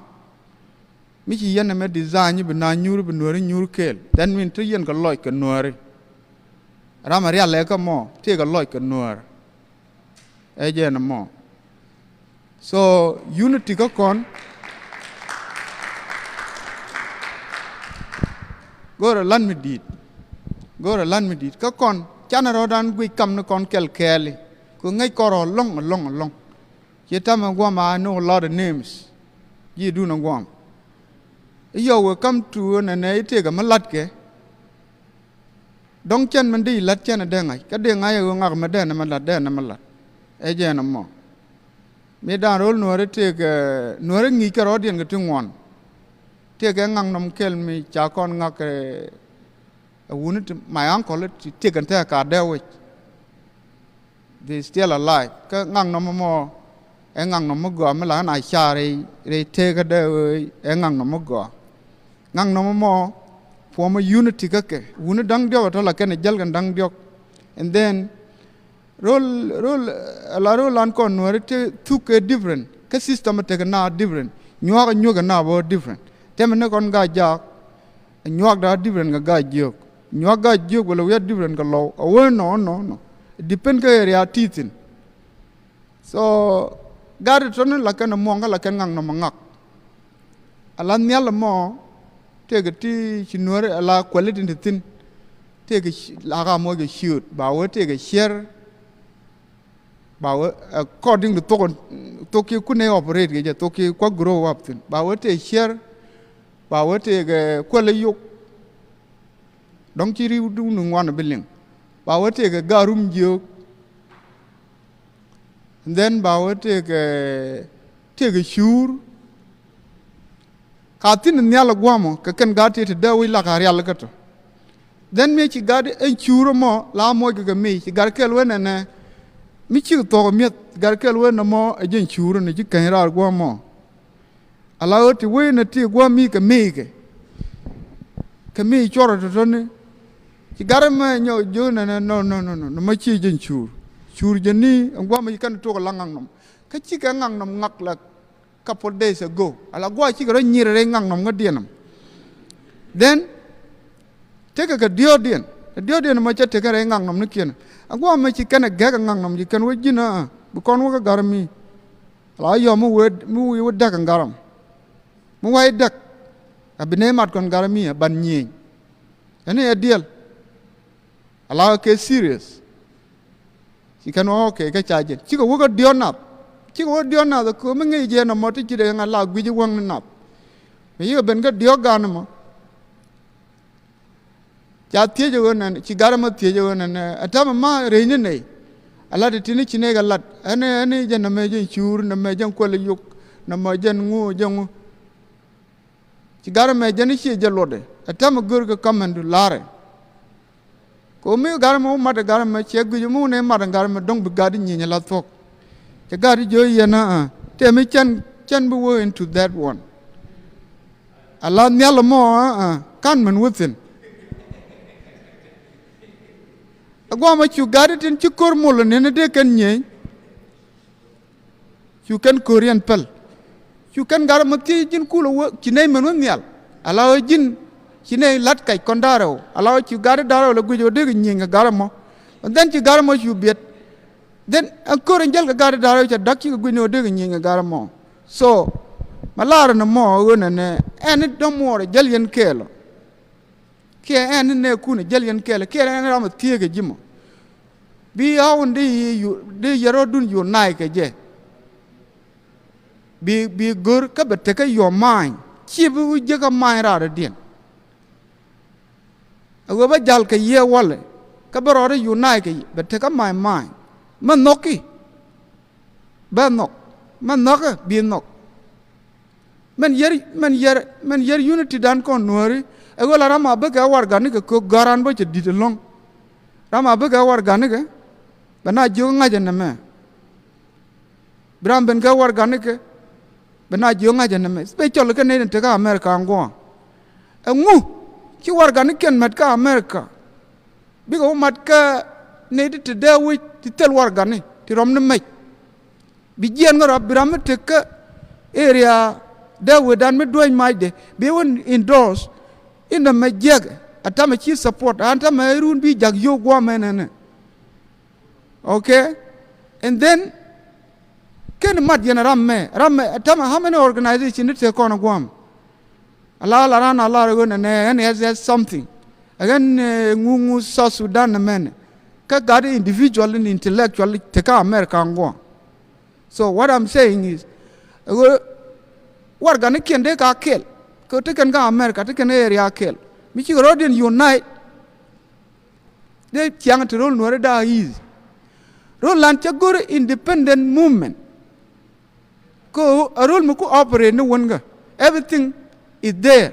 Mi ci yɛn ɛmɛ design i̱ bi na nyuur, bi nuääri nyuur kɛɛl. That mean ti yɛn kɛ lɔc kɛ nuääri. Ram a rial ɛ kä mɔ tëëkɛ lɔc kɛ nuäär. Ɛ jɛn ɛmɔ. So unity kä kɔn. Go̱o̱rɛ la̱t mi di̱i̱t. Go̱o̱rɛ la̱t mi di̱i̱t kä kɔn. Canɛ rɔ̱dan guic kam ni kɔn kɛl kɛɛli. Kɛ ŋäc kɔn rɔ lɔ̱ŋ, lɔ̱ŋ, lɔ̱ŋ. Ciɛ tamɛ guam, I know a lot of names. Ji̱ dun a guam. I̱ yɔw wee kam tu nɛnɛ i̱ tëëkɛ mi la̱tkɛ. Dɔ̱ŋ cɛn min di la̱t cɛn a dee ŋa̱c. Kä dee ŋa̱c a ɣöö ŋak mi dee nɛ mi la̱t, dee nɛ mi la̱t. Ɛ jɛn ɛmɔ. Mi da̱a̱n ro̱l nuääri tëëkɛ, nuääri ŋi̱i̱c kɛ rɔɔdiɛn kɛ ti ŋuɔ̱n. Tëëkɛ ŋak nɔm kɛl mi ca kɔn ŋak, eh, ɛ wuni ti my uncle ti tëëkɛ tɛ̈ɛ̈ ka dee wec. They still alive. Kä ŋak nɔmɔ mɔ ɛ ŋak nɔmɔ gɔaa mi la ɣän a ca rɛy, rɛy tëëkä dee ɣöö ɛ ŋak nɔmɔ gɔaa. Ŋak nɔmɔ mɔ puɔmɔ unity kä kɛ wuni da̱ŋ diɔ̱k ɛ tɔ̱ la kɛn ɛ jäl kɛn da̱ŋ diɔ̱k. And then ro̱l, ro̱l, ala ro̱l an kɔn nuääri te thuk kɛ different. Kä system ɛ tekɛ na different. Nyuak ɛ nyuek ɛ na bä different. Tɛmɛ ni kɔn ga jaak. Nyuak da different kɛ ga̱a̱c jiök. Nyuak ga̱a̱c jiök wala wiat different kɛ lɔw. A wee nɔ, nɔ, nɔ. Depend kɛ area ti thi̱n. So gat tɔni la kɛn muɔŋ kä la kɛn ŋak nɔmɔ ŋak. Ala nhial mɔ tëëkɛ ti ci nuääri ala quality ti thi̱n. Tëëkɛ ci, la ka muɔc kɛ ciööt ba wee tëëkɛ cier. Ba wee according to thok, thok kiɛ kun ɛ operate kɛ jɛ, thok kiɛ kua grow up thi̱n. Ba wee tëë cier, ba wee tëë kɛ kuäl ɛ yok. Dɔ̱ŋ ci ri̱w duŋ ni ŋuan bi liŋ. Ba wee tëë kɛ garum jiök. And then ba wee tëë kɛ, tëë kɛ cuur. Ka thi̱n nhial ɛ gua̱a̱mɔ kɛ kɛn gaat ti te dee wi̱c la ka rial kä tɔ. Then mi ci gaat ɛn cuur ɛmɔ la moc kɛ kɛ mi ci gat kɛl wen ɛnɛ. Mi cik thuɔk ɛ mi̱eth gat kɛl wen ɛmɔ ɛ jɛn cuur ɛnɛ ci keny raar gua̱a̱mɔ. Ala ɣöö ti wee nɛ ti gua̱a̱m mi kɛ mi kɛ. Kɛ mi cuɔr ɛ tɔ̱tɔ̱ni. Ci gat ɛmɛ nyɔ jiök nɛnɛ nɔ, nɔ, nɔ, nɔ, nɔ mɔ ci jɛn cuur. Cuur jɛn ni ɛn gua̱a̱mɔ ci kɛn tuɔk ɛ la ŋak nɔm. Kä cikɛ ŋak nɔm ŋak la couple days ago. Ala gua̱a̱ cikɛ rɔ nyir rɛy ŋak nɔm ŋädiɛn nɔm. Then tekɛ kɛ diɔ̱ɔ̱diɛn. Kɛ diɔ̱ɔ̱diɛn mɔ cɛ tekɛ rɛy ŋak nɔm ni kiɛn. A gua̱a̱ mɛ ci kɛn ɛ gɛk ɛ ŋak nɔm ci kɛn wä ji̱n a bi kɔn wä kä ga̱r mi. Ala yɔm mi wee, mi wee wä däk ɛ ga̱r mi. Mi wee däk. A bi nɛ mat kɔn ga̱r mi a ban nyieny. Ɛn ɛ diɛl. Ala kɛ serious. Ci kɛn wä okay kä ca jɛn. Cikɛ wä kä diɔ̱ɔ̱n nath. Cikɛ wä diɔ̱ɔ̱n nath kɛ mi ŋäc jɛ nɔmɔ ti ci dee ŋa̱ la guic wäŋ ni nath. Mi yikɛ ben kä diɔ̱ɔ̱k gan mɔ. Ca thiec ɣöö nɛn, ci gat mɔ thiec ɣöö nɛn, ɛ täämɛ ma rɛy ni nɛy. Ala ti ti ni ci nɛy kɛ lat. Ɛn, ɛn jɛn nɔmɛ jɛn cuur, nɔmɛ jɛn kuɛl yok, nɔmɛ jɛn ŋu, jɛn ŋu. Ci gat ɛmɛ jɛn i̱ ciɛ jɛ luɔtdɛ ɛ täämɛ görkɛ ka̱mɛndu la̱rɛ. Kɛ ɣöö mi gat ɛmɛ wä mat ɛ gat ɛmɛ ciɛ guic ɛmɛ wä nɛ mat ɛ gat ɛmɛ dɔ̱ŋ bi gat i̱ nyieny ɛ la thuɔ̱k. Cɛ gat i̱ jiö yɛn ɛ ɛ tëë mi cɛn, cɛn bi wä into that one. A la nhial ɛmɔ ɛ ɛ ka̱n mɛn wä thi̱n. Ɛ guamɛ cu gat i̱ tin ci ko̱r mol ɛ nɛn i̱ dee kɛn nyieny. Cu kɛn ko̱riɛn päl. Cu kɛn gat ɛmɔ thiec ji̱n kulɛ wä ci nɛy mɛn wä nhial. Ala ɣä ji̱n ci nɛy la̱t kac kɔn da̱rɛw. Ala ɣä cu gat i̱ da̱rɛw lɛ guic ɣä dee kɛ nyieny kɛ gat ɛmɔ. And then ci gat ɛmɔ cu biɛt. Then ɛn ko̱r in jäl kɛ gat i̱ da̱rɛw cɛ da̱k cikɛ guic ni ɣä dee kɛ nyieny kɛ gat ɛmɔ. So mɛ la̱r ɛn ɛmɔ ɣöö nɛnɛ ɛn i̱ dɔ̱muɔɔr ɛ jäl yɛn kɛɛl ɔ. Kiɛ ɛn ni nɛɛkun ɛ jäl yɛn kɛɛl kiɛ ɛn ram ɛ thieek ɛ ji̱ mɔ. Bi ɣa̱wun di, di yɛ rɔ̱dun unite kɛ jɛ. Bi, bi go̱r kä bɛ tekɛ your mind. Ci bi wä jiäkä ma̱a̱ny raar diɛn. A wee bä jal kɛ yiëë walɛ kä bä rɔɔdɛ unite kɛ yɛ bɛ tekä ma̱a̱ny ma̱a̱ny. Mɛ nhɔki bä nhɔk, mɛ nhɔkä bi nhɔk. Mɛn yɛr mɛn yɛr mɛn yɛr unity dan kɔn nuääri. Ɛ ɣöö la ram a bikɛ warɛgani kɛ köök gɔ̱ran bä cɛ di̱t ɛlɔ̱ŋ. Ram a bikɛ warɛgani kɛ bɛ na jiök ŋa̱cä nɛmɛ. Bi ram ben kɛ warɛgani kɛ bɛ na jiök ŋa̱cä nɛmɛ, special kɛ nɛy tin tekä America ŋuɔ. Ɛŋu ci warɛgani kiɛn mät kä America? Bikɛ wä mat kä nɛy ti te dee wi̱c ti thil warɛgani ti rɔm ni mec. Bi jiɛɛn kä rɔp bi ram mi tek kä area dee wecdan mi duäc macdɛ bi wä endorse. Inɛ mɛ jiɛk a tamɛ ci support an tamɛ run bi jak yio̱w guamɛ nɛnɛ. Okay. And then ken mat yɛn ram mɛ ram mɛ tamɛ how many organization ni te kɔn guam? A la la ran a la rɛ ɣän nɛ N S S something. A ɣän ŋu ŋu South Sudan nɛ mɛn kä gat individual ni intellectual te kä America guam. So what I'm saying is, ɣöö warɛgani kiɛn dee ka kɛl kɛ te kɛn kä America te kɛn area kɛl mi cikɛ rɔɔdiɛn unite. Dee ciaŋ ti ro̱l nuäri daa easy. Ro̱l lan cä go̱r independent movement. Kä a ro̱l mi ku operate ni wän kä everything is there.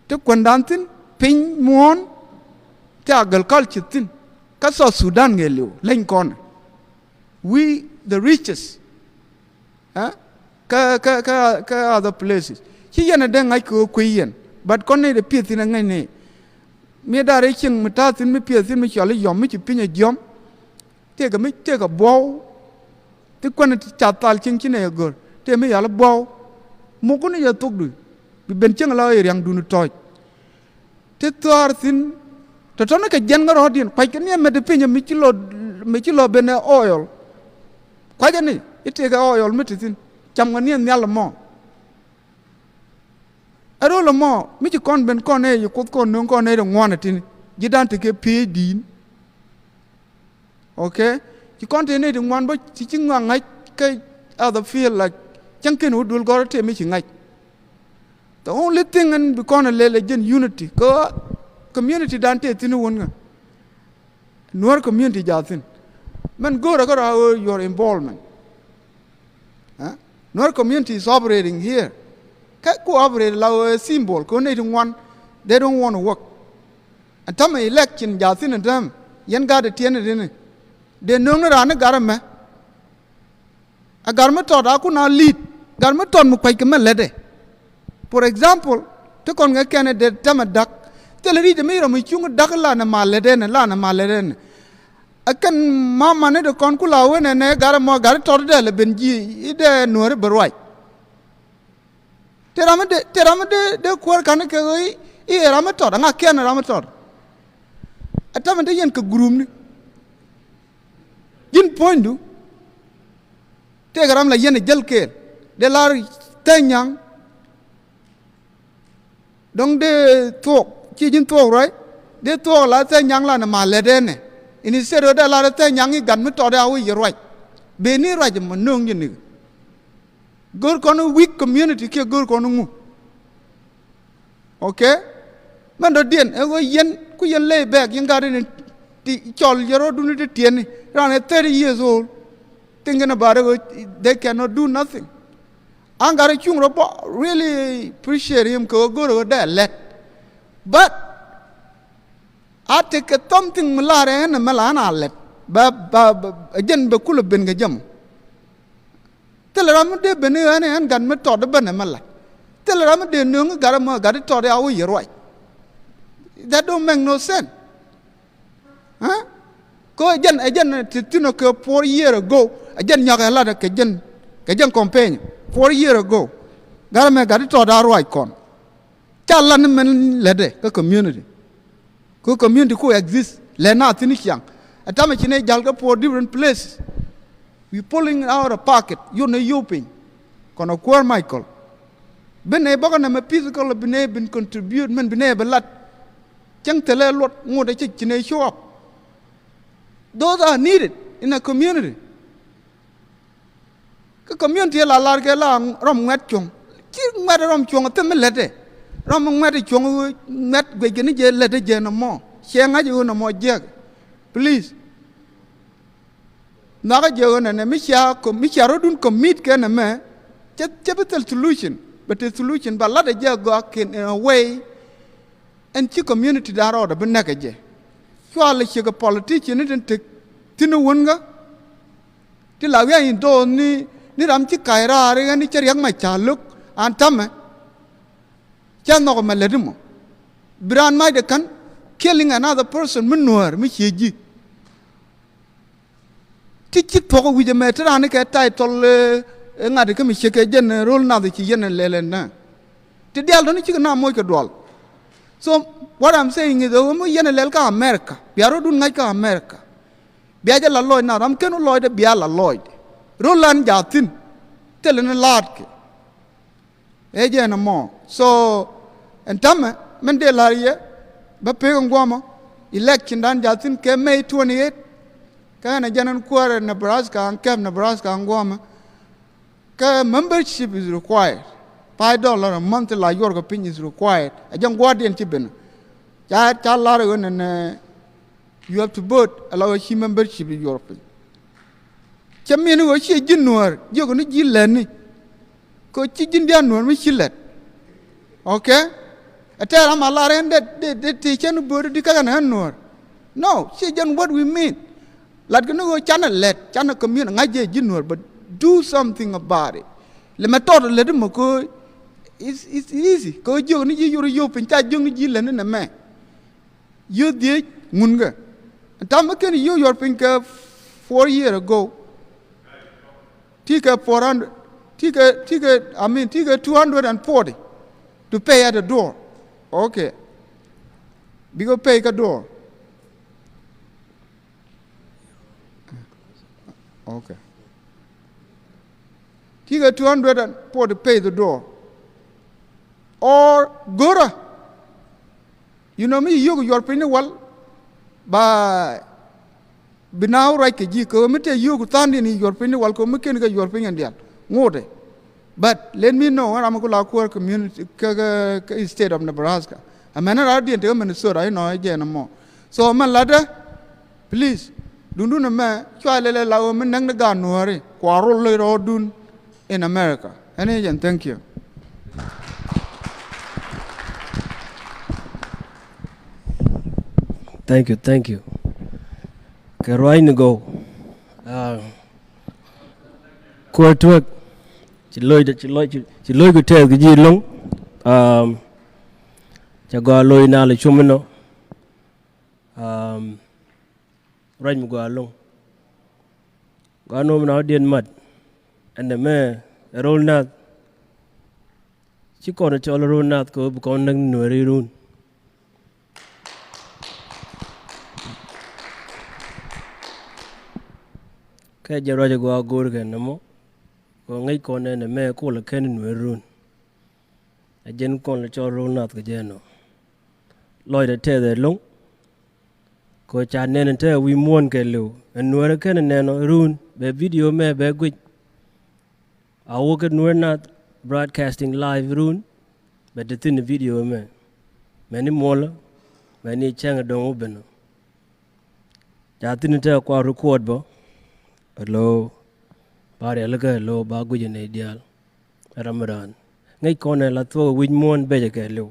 Ti kuändan thi̱n piny muɔ̱ɔ̱n ti agriculture thi̱n. Kä South Sudan ŋëë li̱w leny kɔn. We the richest. Kä kä kä kä other places ci yɛn a dee ŋa̱c kɛ ɣöö kui̱ yɛn. But kɔn ni dee pieth thi̱n a ŋäc ni mi da̱r i̱ cieŋ mi ta̱a̱ thi̱n mi pieth thi̱n mi cɔal i̱ yɔm mi ci piny a jiɔm. Tëëkɛ mi tëëkɛ buɔ̱w. Ti kuän ti ca thal cieŋ ci nɛ yɛ gör tëë mi yal i̱ buɔ̱w. Mukuni yɛ thokdu bi ben cieŋ la ɣöö i̱ ria̱ŋdun i̱ tɔ̱ɔ̱c. Ti thuaar thi̱n tɔ̱tɔ̱ni kɛ jiɛn ŋä rɔ̱ɔ̱diɛn kuackɛ ni ɛmɛ ti piny mi ci lɔ mi ci lɔ ben ɛ oil. Kuackɛ ni i̱ tëëkɛ oil mi ti thi̱n cam ŋä ni ɛ nhial ɛmɔ. Ɛ ro̱l ɛmɔ mi ci kɔn ben kɔn ɛ yi kuoth kɔn nöŋ kɔn ɛ ti ŋuan ɛ ti̱n ji̱dan ti kɛ P H D in. Okay. Ci kɔn tëë nɛy ti ŋuan bä ci ci ŋa̱c ŋa̱c kä other field la cäŋ ken wä duel gɔ̱rä tëë mi ci ŋa̱c. The only thing in bi kɔn a lɛl ɛ jɛn unity kä community dan tëë thi̱n wän ŋä. Nuäär community jaathin mɛn go̱o̱rä kä rɔ your involvement. Nuäär community is operating here. Kä ku operate la ɣöö symbol kɛ ɣöö nɛy ti ŋuan they don't want to work. Ɛn tämɛ election jaathin ɛn tämɛ yɛn gat ɛ tiɛn ɛ rinɛ. Dee nööŋni raan ni gat ɛmɛ. Ɛ gat mi tɔt a kun a li̱i̱t gat mi tɔt mi kua̱c kɛ mɛ lätdɛ. For example ti kɔn kɛ kɛn ɛ dee tämɛ da̱k. Thilɛ ri̱c ɛ mi rɔ mi cuŋ da̱k la nɛ ma lätdɛ nɛ la nɛ ma lätdɛ nɛ. Ɛ kɛn mamani ti kɔn ku la wen ɛnɛ gat ɛmɔ gat tɔt dee lɛ ben ji̱ i̱ dee nuääri bɛ ruac. Te ram mi dee te ram mi dee dee kuäär ka̱n kɛ ɣöö i̱ i̱ ɛ ram mi tɔt ɛŋa kiɛn ɛ ram mi tɔt. Ɛ tämɛ te yɛn kɛ gurupni. Ji̱n puɔ̱nydu tëëkɛ ram la yɛn ɛ jäl kɛɛl dee lar thɛny nyaŋ. Dɔ̱ŋ dee thuɔɔk ci ji̱n thuɔɔk ruac dee thuɔɔk la thɛny nyaŋ la ni ma lät ɛnɛ. Instead ɣöö dee lar thɛny nyaŋ i̱ gat mi tɔt a wi̱c yɛ ruac. Beni ruac mɔ nööŋ ji̱ nikɛ. Go̱r kɔn weak community kiɛ go̱r kɔn ŋu. Okay. Mɛn dɔ̱diɛn ɛ ɣöö yɛn ku yɛn lay back yɛn gat in ti cɔl yɛ rɔ̱dun ti tiɛni ran ɛ thirty years old. Thinking about it, they cannot do nothing. An gat ɛ cuŋ rɔ bɔ really appreciate him kɛ ɣöö go̱r ɣöö dee lɛt. But a tekɛ something mi lar ɛn ɛmɛ la an a lɛt bɛ bɛ jɛn bɛ kulɛ ben kɛ jɛ mɔ. Thilɛ ram mi dee ben i̱ ɣän i̱ ɣän gat mi tɔt i̱ ben ɛmɛ la. Thilɛ ram mi dee nööŋ i̱ gat ɛmɔ gat i̱ tɔt i̱ a wi̱c i̱ ruac. That don't make no sense. Kä ɛ jɛn ɛ jɛn ti thi̱n ɔ kɛ four year ago ɛ jɛn nyɔk ɛ lat kɛ jɛn kɛ jɛn campaign four year ago. Gat ɛmɛ gat i̱ tɔt a ruac kɔn. Ca lat ni mɛn lätdɛ kä community. Ku community ku exist lɛ na thi̱n ciaŋ. Ɛ tamɛ ci nɛ jal kä four different places. We pulling out a pocket yot nɛ yop piny. Kɔn a kuäär Michael. Bi nɛ bäkä nɛ mɛ physical bi nɛ bin contribute mɛn bi nɛ bi lat. Cäŋ thilɛ luɔt ŋot ɛ ci ci nɛ show up. Those are needed in a community. Kä community la lar kɛ la rɔm ŋuɛt cuɔ̱ŋ. Ci ŋuɛ̈t rɔm cuɔ̱ŋ thim mi lätdɛ. Rɔm ŋuɛ̈t cuɔ̱ŋ ŋuɛ̈t guic kɛ ni jɛ lätdɛ jɛ nɔmɔ. Ciɛ ŋa̱c ɣöö nɔmɔ jiäk. Please. Nhɔakä jɛ ɣöö nɛnɛ mi cia com-, mi cia rɔ̱dun commit kɛ nɛmɛ. Cɛ, cɛ bi thil solution. Bɛ te solution ba latdɛ jɛ gɔaa kɛ in a way. Ɛn ci community dan rɔɔdɛ bi näkɛ jɛ. Cua lɛ ciek kɛ politician ni tin tek thi̱n wäŋä. Ti la wi̱i̱ a in do̱o̱th ni, ni ram ci ka̱c raar i̱ ɣän i̱ cä riäk ma ca lo̱k an ta̱mɛ. Cä nhɔk ɛmɛ lät imɔ. Bi raan macdɛ kän killing another person mi nuäär mi cie ji̱. Ti ci thuɔ̱k wi̱c ɛmɛ ti raan ikɛ title, eh, eh, ŋa̱t kä mi ciek kɛ jɛn, eh, ro̱l nath ci yɛn ɛ lɛl ɛn nä. Ti diaal dɔ̱ni cikɛ na moc kɛ dual. So what I'm saying is, eh, ɣöö mi yɛn ɛ lɛl kä America, bia rɔ̱dun ŋa̱c kä America. Bia jɛ la lɔc na ram ken wä lɔcdɛ bia la lɔcdɛ. Ro̱l an jaa thi̱n. Thilɛ ni laatkɛ. Ɛ jɛ ɛn ɛmɔ. So ɛn ta̱mɛ min dee la̱r yɛ bä pek ɛn guɔmɔ. Election dan jaa thi̱n kɛ May twenty-eight. Kä ɛn ɛ jɛn ɛn kuäär ɛ Nebraska, ɛn kɛp Nebraska ɛn guɔmɔ. Kä membership is required. Five dollar a month la yuɔr kɛ piny is required. Ɛ jɛn gua̱a̱rdiɛn ci ben. Ca, ca lar ɣän ɛn, eh, you have to vote. Ala ɣä ci membership yuɔr piny. Cä min ɣä ciɛ ji̱n nuäär jiök ni ji̱ lätni. Kɛ ci ji̱n diaal nuäär mi ci lät. Okay? Ɛ tɛɛr ama lar ɛn det, det, det ti cɛn bööri di kä kɛn ɣän nuäär. No, ciɛ jɛn what we mean. Lat kɛ ni ɣöö canɛ lät, canɛ community, ŋa̱c jɛ ji̱ nuäär, but do something about it. Lɛ mɛ tɔt lät mɛ kɛ ɣöö it's, it's easy. Kɛ ɣöö jiök ni ji̱ yor yop piny ca jiök ni ji̱ lätni nɛ mɛ. Yiöth dhiec ŋun kɛ. Tam mi ken yiöth yuɔr piny kɛ four year ago. Ti kɛ four hundred, ti kɛ, ti kɛ, I mean, ti kɛ two hundred and forty to pay at the door. Okay. Bikɛ pay kä door. Okay. Ti kɛ two hundred and forty pay the door. Or go̱rä. You know mi yio̱k yuɔr piny ni wal ba bi naath ruac kɛ ji̱ kɛ ɣöö mi tëë yio̱k tha̱a̱ŋdiɛn i̱ yuɔr piny ni wal kɛ ɣöö mi ken kɛ yuɔr piny ɛn diaal ŋotdɛ. But let me know ɣän ram mi ku la kuäär community kä, kä, kä state of Nebraska. Amäni raardiɛn tekɛ Minnesota inɔ ɛ jɛn ɛmɔ. So mɛn latdä, please, duŋdun ɛmɛ cua lɛlɛ la ɣöö mi näk ni gaat nuääri kua rol rɔɔdun in America. Ɛn ɛ jɛn, thank you. Thank you, thank you. Kɛ ruaacni gɔw. Ah, kuäär tuäk. Ci loc, ci loc, ci, ci loc ku tɛth kɛ ji̱ lo̱ŋ. Um, ca gɔaa loc nal cum inɔ. Um, ruac mi gɔaa lo̱ŋ. Gɔaa nööm na wä diɛn mat. Ɛn ɛmɛ ɛ ro̱l nath. Ci kɔn cɔl ro̱l nath kɛ ɣöö bi kɔn näk nuääri run. Kɛ jɛ ruac ɛ gɔaa go̱o̱r kɛ nɛmɔ. Kɛ ŋäc kɔn ɛn ɛmɛ kol ɛ kɛn nuääri run. Ɛ jɛn kɔn lɛ cɔl ro̱l nath kɛ jɛ ɛnɔ. Lɔcdɛ tɛth ɛ lo̱ŋ. Kɛ ca nɛn te wi̱i̱ muɔ̱ɔ̱n kɛ li̱w. Ɛn nuäärä kɛn nɛn ɔ run bɛ video mɛ bɛ guic. A wä kä Nuäär Nath Broadcasting Live run bɛ te thi̱n video mɛ. Mɛni muɔlä mɛni cäŋ ɛ dɔ̱ŋ wä ben ɔ. Ca thi̱n te kua record bä. Hello. Ba rialikä hello ba guic ɛ nɛy diaal. Ram mi raan ŋäc kɔn ɛ la thuɔk ɛ wi̱c muɔ̱ɔ̱n becɛ kɛ li̱w.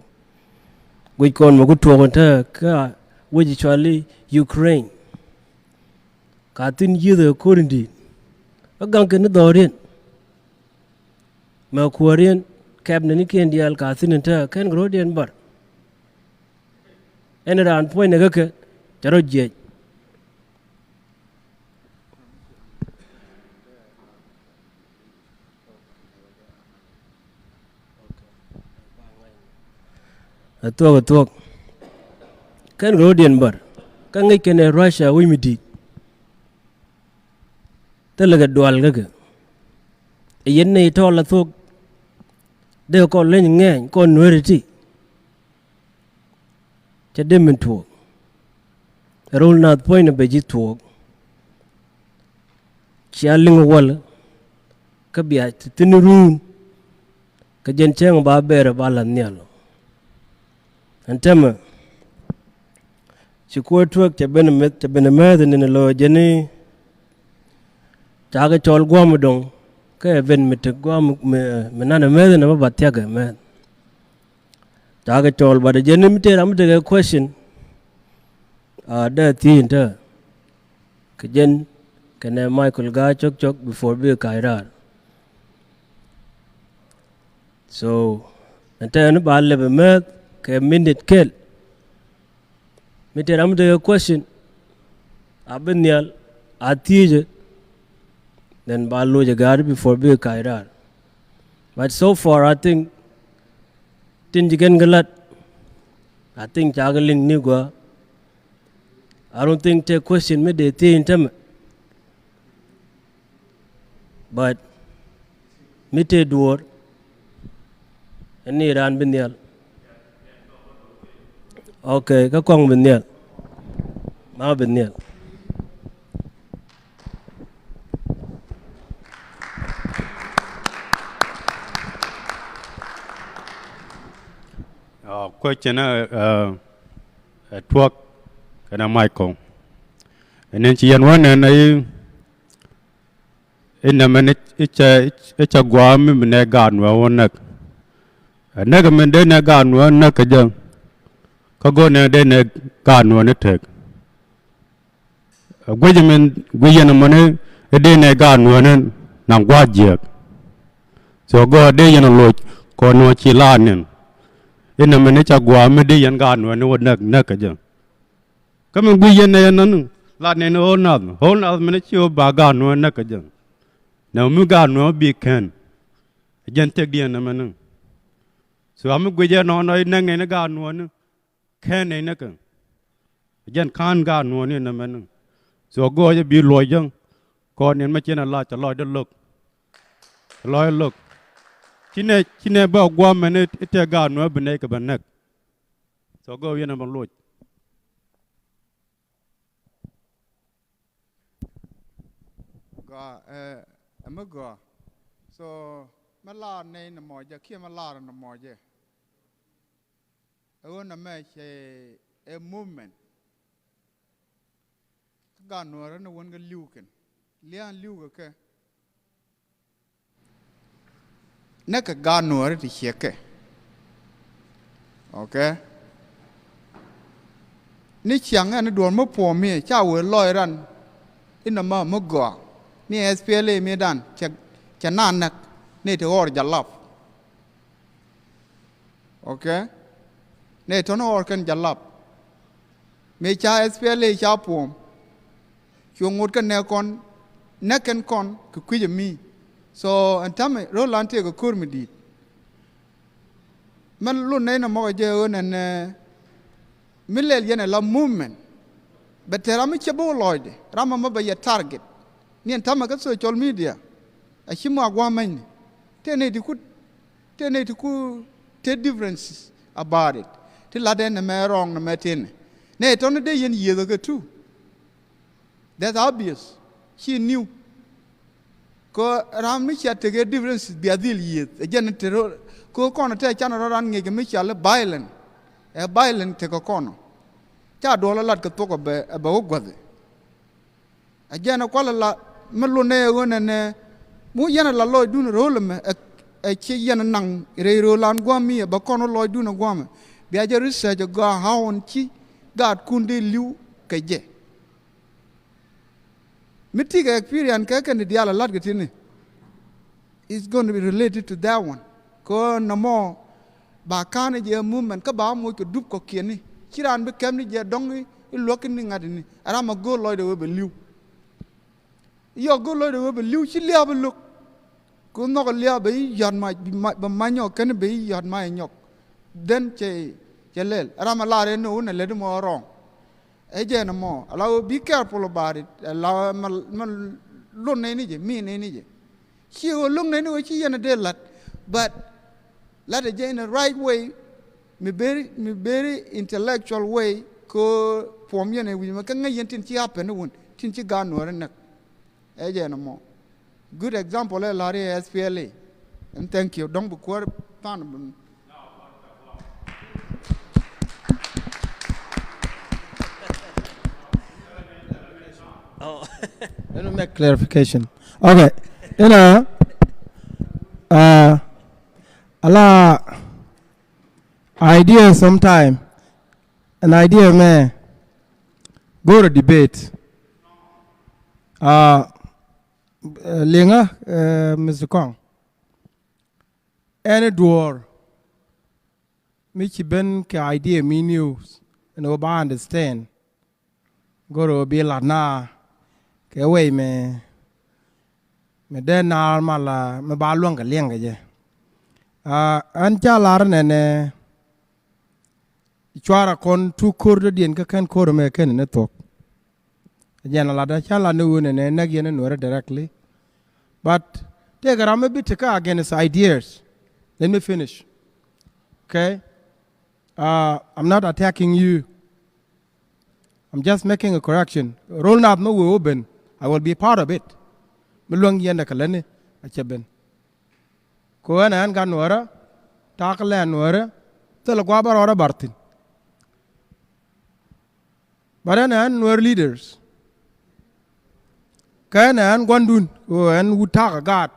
Wi̱c kɔn mɛ ku tuɔɔk in te kä wi̱c cuali Ukraine. Ka thi̱n yieth ɛ ko̱r in di̱i̱t. Kä gaŋ kɛn ni dhɔriɛn mɛ kuääriɛn kɛpnɛ ni kiɛn diaal ka thi̱n in te kɛn kɛ ro̱diɛn bär. Ɛn raan puɔ̱nynɛ kä kɛ cɛ rɔ jiɛc. Ɛ thuɔ̱k, ɛ thuɔ̱k. Kɛn kɛ ro̱diɛn bär kä ŋäc kɛn ɛ Russia wi̱c mi di̱i̱t. Thilɛ kɛ dual kä kɛ. Ɛ yɛn nɛy tɔɔl ɛ thuɔ̱k. Dee kɔn leny ŋɛɛny kɔn nueeri ti. Cɛ dee min tuɔɔk. Ro̱l nath puɔ̱nynɛ bɛ ji̱ tuɔɔk. Cia liŋ wäl kä bia thi̱n ruun. Kä jɛn cäŋ ba ber ba la nhial. Ɛn täämɛ ci kuäär tuäk cɛ ben mɛth, cɛ ben mɛth ni ni lo̱ jɛn i̱ ca kɛ cɔl gua̱a̱m do̱ŋ. Kä ɛ ben mi tek gua̱a̱m mi, mi, mi nanɛ mɛth ni bä ba thia̱k ɛ mɛth. Ca kɛ cɔl, but jɛn i̱ mi tëë ram mi tekɛ question. A dee thiec in te kɛ jɛn kɛnɛ Michael Gaa cɔk cɔk before bi ka̱c raar. So ɛn tɛn ba lɛpɛ mɛth kɛ minute kɛl. Mi tëë ram mi tekɛ question, a bi nhial, a thiecɛ, then ba loc ɛ gaat before bi ka̱c raar. But so far, I think, tin ci kɛn kɛ lat, I think ca kɛ liŋ ni gua̱a̱. I don't think tëë question mi dee thiec in täämɛ. But mi tëë duɔ̱ɔ̱r, ɛn ni raan bi nhial. Okay, kä kɔŋ bi nhial. Ma bi nhial. Uh, question, uh, uh, ɛ tuɔk kɛnɛ Michael. Ɛn ni ci yɛn wä nɛn i̱, i̱ nɛmɛ ni i̱ cɛ, i̱ cɛ gua̱a̱ mi mi nɛ gaat nuɛ wä näk. Ɛ näk mi dee nɛ gaat nuɛ näk kɛ jɛ. Kä go̱o̱r nɛ dee nɛ gaat nuɛ ni tek. Ɛ guic min guic yɛn amäni i̱ dee nɛ gaat nuɛ ni naŋ gua̱a̱th jiääk. So gɔaa dee yɛn a loc kɔn nuɔ̱ɔ̱n ci laar niɛn. Inɛ mɛn i̱ ca gua̱a̱ mi dee yɛn gaat nuɔ̱ɔ̱ni wä näk näk kä jɛ. Kä mi gui̱c yɛn nɛ yɛn nɔni laar niɛn i̱ ɣöö nath, ɣöö nath mɛn i̱ ci ɣöö ba gaat nuɔ̱ɔ̱ni näk kä jɛ. Nɛ mi gaat nuɔ̱ɔ̱ni bi kɛn. Ɛ jɛn tëk diɛn nɛ mɛn i̱. So a mi guic yɛn nɔɔnɔ i̱ näk nɛn i̱ gaat nuɔ̱ɔ̱ni. Kɛn nɛy näkä. Jɛn ka̱n gaat nuɔ̱ɔ̱ni nɛ mɛn. So gɔɔyä bi luɔc jäŋ. Kɔn nɛn mä ciɛn a lac cɛ lɔcdä lo̱k. Cɛ lɔcdä lo̱k. Ci nɛ, ci nɛ bä gua̱a̱m mɛn i̱ tëë gaat nuɔ̱ɔ̱ni bi nɛy kɛ bä näk. So gɔɔy yɛn a bä luɔc. Gɔaa, ɛ, ɛ mi gɔaa. So mi laar nɛy nɛ mɔcɛ kiɛ mi laar nɛ mɔcɛ. Ɛ ɣöö nɛmɛ cɛ ɛ movement. Kä gaat nuɔ̱ɔ̱rä ni wän kä li̱w kɛn lia̱a̱n li̱w kɛ kɛ. Näkɛ gaat nuɔ̱ɔ̱rä ti ciɛ kɛ. Okay. Ni ciaŋ ɛn duɔ̱ɔ̱r mi puɔ̱ɔ̱m mi ca wee lɔc ran. Inɛ ma mi gɔaa ni S P L A mi dan cɛ, cɛ na näk ni ti ɣɔr jalap. Okay. Nɛ tɔn ɣɔr kɛn jalap. Mëë ca S P L A ca puɔ̱ɔ̱m. Cu ŋot kɛn nɛ kɔn, nɛ kɛn kɔn kɛ kui̱c ɛ mi. So ɛn ta̱mɛ ro̱l an tëëk ɛ ko̱r mi di̱i̱t. Mɛn lun nɛy nɛ mɔk ɛ jɛ ɣöö nɛn, eh, mi lɛl yɛn ɛ la movement. Bɛ te ram mi cɛ bi wä lɔcdɛ, ram ɛmɔ bɛ yɛ target. Ni ɛn ta̱mɛ kä social media. A ci mɔ a gua̱a̱m mɛnyni. Tëë nɛy ti kut, tëë nɛy ti kut, tëë differences about it. Ti lat ɛn nɛ mɛ wrong nɛ mɛ tëë nɛ. Nɛy tɔ̱ni dee yɛn yiëëth ɛ kɛ tu. That's obvious. Ci new. Kɛ ram mi cia tekɛ differences bia dhil yiëëth. Ɛ jɛn te rɔ, kɛ kɔn te can rɔ ran ŋiɛc kɛ mi cia lɛ violent. Ɛ violent tekɛ kɔn. Ca duɔl ɛ lat kɛ thok ɛ bɛ, ɛ bɛ wä gua̱th. Ɛ jɛn ɛ kual ɛ la mi lun ɛ ɣöö nɛnɛ mi wä yɛn ɛ la lɔcdun ro̱l ɛmɛ ɛ, ɛ ci yɛn ɛ naŋ rɛy ro̱l an gua̱a̱m mi ɛ bɛ kɔn wä lɔcdun ɛ gua̱a̱mɛ. Bia jɛ research ɛ gɔaa how ɛn ci gaatkun dee li̱w kɛ jɛ. Mi tikɛ experience kɛ kɛn diaal a la̱t kɛ tini. It's going to be related to that one. Kɛ nɔmɔ ba ka̱n jɛ movement kä ba moc kɛ dup kɔ̱kiɛni. Ci raan bi kɛm ni jɛ dɔ̱ŋ i̱ luäk ni ŋa̱t ni. A ram a go̱o̱r lɔcdɛ wee bɛ li̱w. Yɔ go̱o̱r lɔcdɛ wee bɛ li̱w ci lia̱a̱ bi lo̱k. Ku nhɔk lia̱a̱ bɛ i̱ yɔ̱t mac, bɛ mac nyɔk kɛn bɛ i̱ yɔ̱t mac nyɔk. Then cɛ, cɛ lɛl. A ram a lar ɛn ni wun a lät mɔ wrong. Ɛ jɛn ɛmɔ, ala wä be careful about it. Ala mɛ, mɛ lun nɛy ni jɛ, mi nɛy ni jɛ. Ci wä lun nɛy ni wä ci yɛn a dee lat. But lat ɛ jɛ in a right way. Mi very, mi very intellectual way. Ko puɔm yɛn ɛ wi̱c mɛ kä ŋäc yɛn tin ci happen ni wun, tin ci gaat nuɔ̱ɔ̱ri näk. Ɛ jɛn ɛmɔ. Good example ɛ la̱r i̱ S P L A. And thank you. Dɔ̱ŋ bi kuäär Than bun. Oh. Let me make clarification. Okay. Inɔ, uh, a la idea sometime, an idea mɛ go̱o̱rɛ debate. Uh, uh, liŋä, uh, Mister Kong. Ɛn duɔ̱ɔ̱r mi ci ben kɛ idea mi new ɛn ɣöö ba understand. Go̱o̱rɛ ɣöö bi lat na kɛ way mɛ, mɛ dee naar mal, mɛ ba luäŋ kɛ liɛŋ kɛ jɛ. Ah, ɛn ca lar nɛnɛ cuarɛ kɔn tu ko̱r dɔ̱diɛn kä kɛn ko̱r mɛ kɛn ni thuɔ̱k. Jɛn a lat, ca lat ni ɣöö nɛnɛ näk yɛn ni Nuɛrɛ directly. But tëëkɛ ram mi bi tekä against ideas. Let me finish. Okay? Uh, I'm not attacking you. I'm just making a correction. Roll up mi wee wä ben, I will be part of it. Mi luäŋ yɛn dɛ kɛ lätni a cɛ ben. Kɛ ɣöö ɛn ɛ ɛn gat Nuɛrä, ta̱a̱ kä lɛn Nuɛrä, thilɛ gua̱a̱ bä rɔɔdä bar thi̱n. But ɛn ɛ ɛn Nuer leaders. Kä ɛn ɛ ɛn gua̱ndun, ɣöö ɛn wut ta̱a̱ kɛ gaat,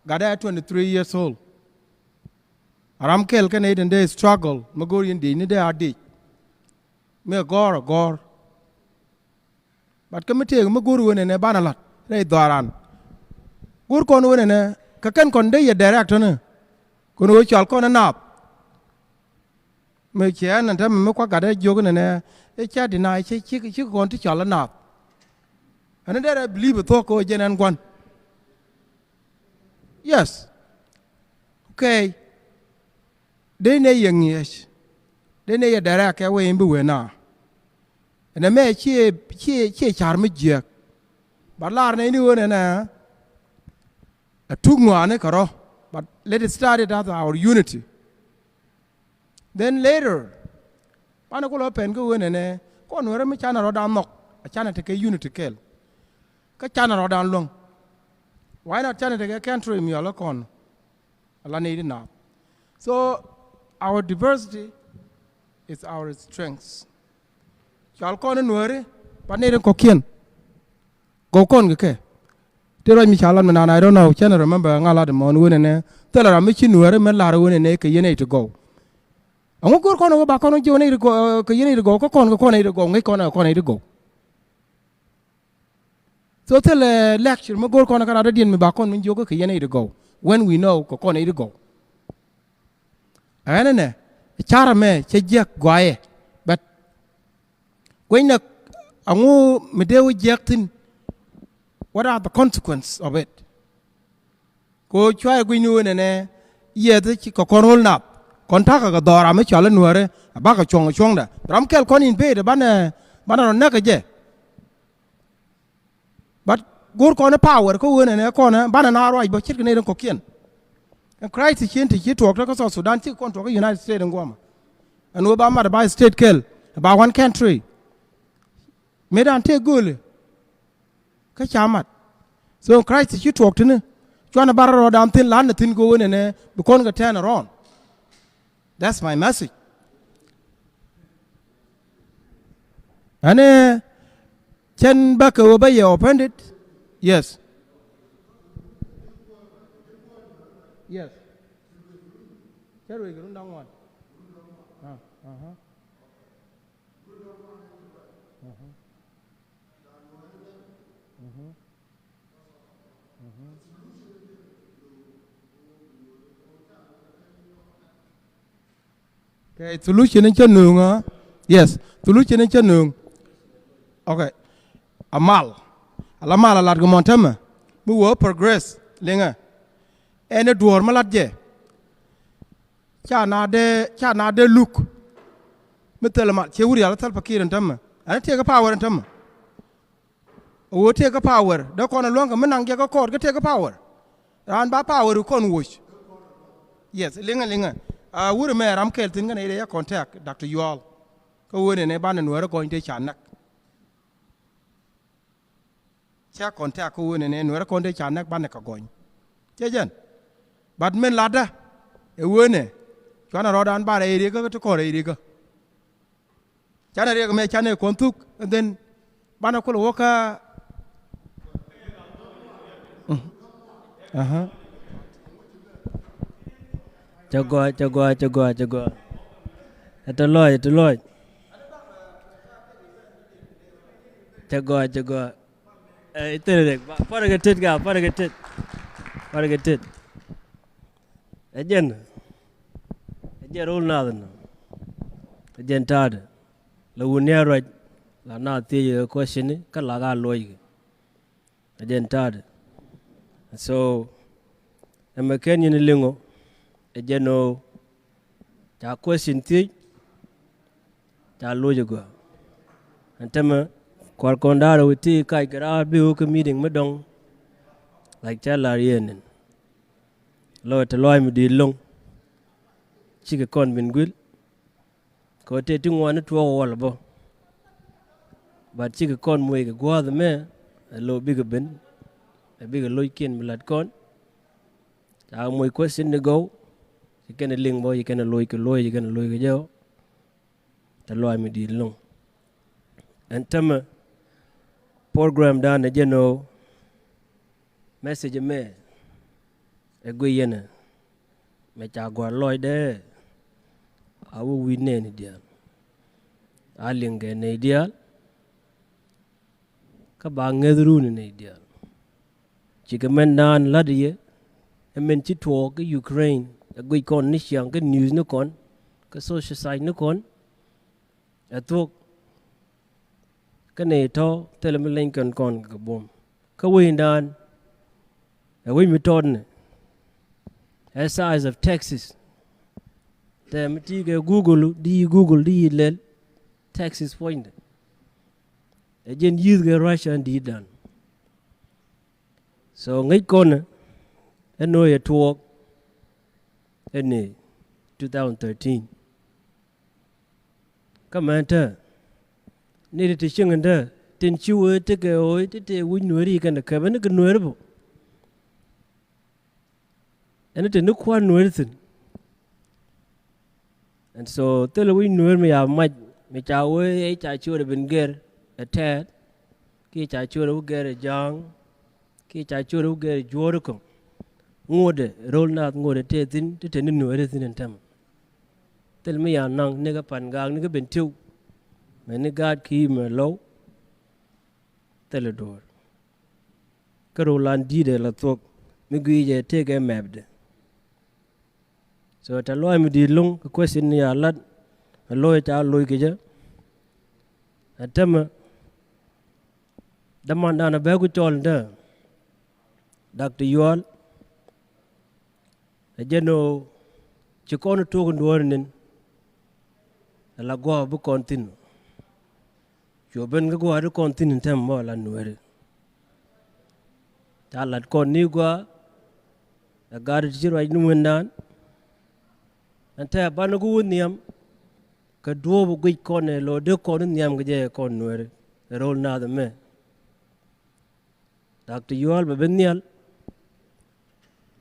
gat ɛ twenty three years old. A ram kɛl kɛn ɛ i̱ tin dee struggle, mi go̱o̱r yɛn diecni dee a diec. Mi ɛ gɔ̱r ɛ gɔ̱r. But kä mi tëëk mi go̱o̱r wen ɛnɛ banɛ la̱t rɛy dhɔaaran. Go̱o̱r kɔn wen ɛnɛ kɛ kɛn kɔn dee yɛ direct ni. Kɔn ɣöö cɔal kɔn ɛ naath. Mi ciɛ ɛn ɛn täämɛ mi kuak gat ɛ jiök ɛnɛ ɛ ca deny, ci, ci, ci kɔn ti cɔal ɛ naath. Ɛn ɛ derɛ believe ɛ thuɔ̱k kɛ ɣöö jɛn ɛn gua̱n. Yes. Okay. Dee nɛ yɛ ŋi̱eec. Dee nɛ yɛ direct kɛ wee in bi wee na. Ɛn ɛmɛ ciɛ, ciɛ, ciɛ car mi jiääk. But lar nɛ ini ɣöö nɛnɛ a tuk ŋɔaani kɛ rɔ. But let it start it as our unity. Then later, banɛ kulɛ pɛn kä ɣöö nɛnɛ kɔn Nuɛrä mi canɛ rɔ̱dan nhɔk, a canɛ tekɛ unity kɛl. Kä canɛ rɔ̱dan luäŋ. Why not canɛ tekɛ country mi ɔlä kɔn? A la nɛy di naath. So our diversity is our strength. Cɔal kɔn in Nuɛri, but nɛy di kɔ̱kiɛn. Gɔw kɔn kɛ kɛ. Ti ruac mi ca lat mi naan, I don't know, cɛn remember ŋa lat mɔn wen ɛnɛ. Thilɛ ram mi ci Nuɛri mi lar wen ɛnɛ kɛ yɛn nɛy ti gɔw. Ɛŋu go̱r kɔn ɛ wä ba kɔn jiök nɛy ti gɔw, kɛ yɛn nɛy ti gɔw, kä kɔn kɛ kɔn nɛy ti gɔw, ŋäc kɔn ɛ kɔn nɛy ti gɔw. So thilɛ lecture mi go̱r kɔn kä rat dɔ̱diɛn mi ba kɔn mi jiök kä kɛ yɛn nɛy ti gɔw. When we know kɛ kɔn nɛy ti gɔw. Ɛn ɛnɛ, car ɛmɛ cɛ jiäk gɔaaɛ. But guecnɛ ɛŋu mi dee wä jiäk thi̱n? What are the consequence of it? Kɛ ɣöö cuayɛ gui̱cni wen ɛnɛ, yiɛth ci kɛ kɔn ro̱l nath. Kɔn ta̱kɛ kɛ dhɔra mi cɔal i̱ Nuäärä, a bakɛ cuɔ̱ŋ cuɔ̱ŋdɛ. Ram kɛl kɔn in bee dee banɛ, banɛ rɔ näk kɛ jɛ. But go̱o̱r kɔn i̱ power kä wen ɛnɛ kɔn ɛ banɛ na ruac bä ce̱tkɛ nɛy rin kɔ̱kiɛn. Ɛn crisis ci ɛn ti ci tuɔɔk te kä South Sudan, cikɛ kɔn tuɔɔk kä United States in guɔmɛ. Ɛn ɣöö ba mat ba state kɛl, ba one country. Mëëdan tëë göölë kä ca mat. So Christ ci tuɔɔk tini, cuanɛ bar rɔɔdan thi̱n, la̱t ni thi̱n kɛ wen ɛnɛ bi kɔn kɛ turn around. That's my message. Ɛnɛ cɛn bä kɛ ɣöö bä yɛ offended. Yes. Yes. Cɛ ruëëc kɛ run da̱ŋ ŋuan. Ah, aha. Okay, solution in cä nööŋ, ah? Yes, solution in cä nööŋ. Okay. A mal. A la mal a lat kɛ mɔn tämɛ. Mi wä progress liŋɛ. Ɛn ɛ duɔ̱ɔ̱r mi lat jɛ. Ca na dee, ca na dee luk. Mi thil mal, ciɛ wur yal thil pakir in tämɛ. Ɛn tiɛ kä power in tämɛ. Ɣöö tiɛ kä power, dee kɔn ɛ luäŋ kɛ mi naŋ jɛ kä court kä tiɛ kä power. Raan ba power kɔn woc. Yes, liŋɛ, liŋɛ. A wur mɛ ram kɛl thi̱n kɛn ɛ yɛ contact Doctor Yual. Kä wen ɛnɛ banɛ Nuäärä gɔny tëë ca näk. Cɛ contact kä wen ɛnɛ Nuäärä kɔn tëë ca näk banɛ kɛ gɔny. Cɛ jɛn. But min latdä. Ɛ ɣöö nɛ cuanɛ rɔɔdan ba rɛy rikä kä ti kɔn rɛy rikä. Canɛ riɛk mɛ canɛ kɔn thuk, and then banɛ kulɛ wä kä. Aha. Cɛ gɔaa, cɛ gɔaa, cɛ gɔaa, cɛ gɔaa. Ɛ tɛ lɔc, ɛ tɛ lɔc. Cɛ gɔaa, cɛ gɔaa. Ɛ, ithil rek, ba, parɛ kɛ tet ka, parɛ kɛ tet. Parɛ kɛ tet. Ɛ jɛn. Ɛ jɛn rol nath nɔ. Ɛ jɛn ta̱a̱dɛ. La wun ni a ruac. La nath thiec ɛ question ni, kä la ka luɔc kɛ. Ɛ jɛn ta̱a̱dɛ. So, ɛmɛ kɛn nyin liŋ ɔ. Ɛ jɛn ɔ. Ca question thiec. Ca loc ɛ gɔaa. Ɛn tämɛ kual kɔn da̱a̱r ɛ wi̱i̱ ti kac kɛ raar bi wä kä meeting mi dɔ̱ŋ. Like ca lar yɛn in. Lɔ tɛ lɔaac mi di̱i̱t lo̱ŋ. Cikɛ kɔn bin guil. Kɛ ɣöö tëë ti ŋuan ni tuɔɔk ɛ wal ɛ bä. But cikɛ kɔn muɔc kɛ gua̱a̱th ɛmɛ ɛ lo̱ bikɛ ben. Ɛ bikɛ lo̱ckiɛn bi la̱t kɔn. Ca muɔc question ni gɔw. Ci kɛn ɛ liŋ bä, ci kɛn ɛ loc kɛ loc, ci kɛn ɛ loc kɛ jɛ ɔ. Tɛ lɔaac mi di̱i̱t lo̱ŋ. Ɛn tämɛ program dan ɛ jɛn ɣöö message ɛmɛ ɛ guic yɛn ɛ mɛ ca gua̱a̱r lɔcdɛ a wä wi̱i̱ nɛɛni diaal. A liŋ kɛ nɛy diaal. Kä ba ŋäth run in nɛy diaal. Cikɛ mɛn naan la̱t yɛ ɛ mɛn ci tuɔɔk kä Ukraine ɛ guic kɔn ni ciaŋ kä news ni kɔn kä social site ni kɔn. Ɛ thuɔ̱k kä nɛy tɔ̱ thilɛ mi leny kɛn kɔn kɛ buɔ̱m kä wecdan. Ɛ wec mi tɔt ni ɛ size of Texas. Tɛ mi ti kɛ Google, di yi Google di yi lɛl Texas puɔ̱nydɛ. Ɛ jɛn yi̱th kɛ Russia in di̱i̱tdan. So ŋäc kɔnɛ ɛn ɣöö yɛ tuɔɔk ɛn ɛ two thousand thirteen. Kä mɛn tɛ̱̈ɛ̱̈ ni ti ti cieŋ in tɛ̱̈ɛ̱̈ tin ci wee tekɛ ɣöö ti tëë wi̱c Nueeri kɛn ɛ kɛpɛ ni kɛ Nueeri bä. Ɛn ti ni kua̱r Nueeri thi̱n. And so thilɛ wi̱c Nueeri mi ya mac mi ca wee ɛ ca ciöt ɛ ben gɛr ɛ tɛɛt kiɛ ca ciöt ɛ wä gɛr ɛ ja̱a̱ŋ. Kiɛ ca ciöt ɛ wä gɛr ɛ juɔ̱ɔ̱r ɛ käŋ. Ŋotdɛ röl naath ŋotdɛ tëë thi̱n ti te ni Nueeri thi̱n ɛn täämɛ. Thil mi ya naŋ ni kä Pan Gaak ni kä Bentiu. Mɛ ni gaat ki mɛ lo̱w. Thilɛ duɔ̱ɔ̱r. Kä röl an di̱i̱t ɛ la thuɔ̱k mi gui̱i̱c ɛ tëëkɛ mɛpdɛ. So tɛ lɔaac mi di̱i̱t lo̱ŋ kɛ question ni a lat. Ɛ lo̱c ca lo̱c kɛ jɛ. Ɛ tämɛ dämandan a bɛ ku cɔl in täämɛ. Doctor Yual. Ɛ jɛn ɣöö ci kɔn tuɔɔk in duɔ̱ɔ̱r in nin. Ɛ la gua̱a̱k bi kɔn thi̱n. Cuɛ ben kä gua̱a̱k ti kɔn thi̱n in täämɛ mɔ la Nueeri. Ca lat kɔn ni gua̱a̱k. Ɛ gaat ti ci ruac ni wändan. Ɛn tɛɛ banɛ ku wä nhiam. Kɛ duɔ̱ɔ̱p guic kɔn ɛ lo̱ dee kɔn wä nhiam kɛ jɛ kɔn Nueeri. Ɛ röl naath ɛmɛ. Doctor Yual bɛ ben nhial.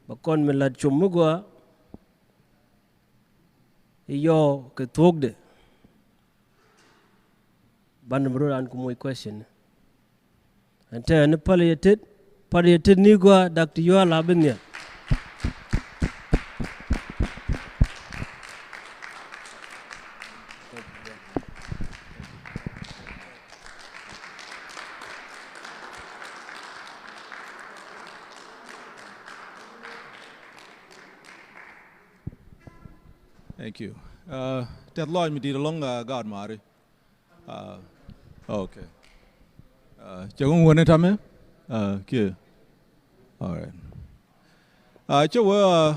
Bɛ kɔn mi lat com mi gɔaa. I̱ yɔɔ kɛ thuɔ̱kdɛ. Banɛ bi röl an ku moc question. Ɛn tɛɛ ni päl yɛ tet, päl yɛ tet ni gɔaa Doctor Yual a ben nhial. Thank you. Uh, tɛth lɔc mi di̱i̱t ɛlɔ̱ŋ, uh, gaat mari. Uh, okay. Uh, cɛ ŋun wä ni tamɛ? Uh, kiɛ. All right. Uh, cɛ wä, uh,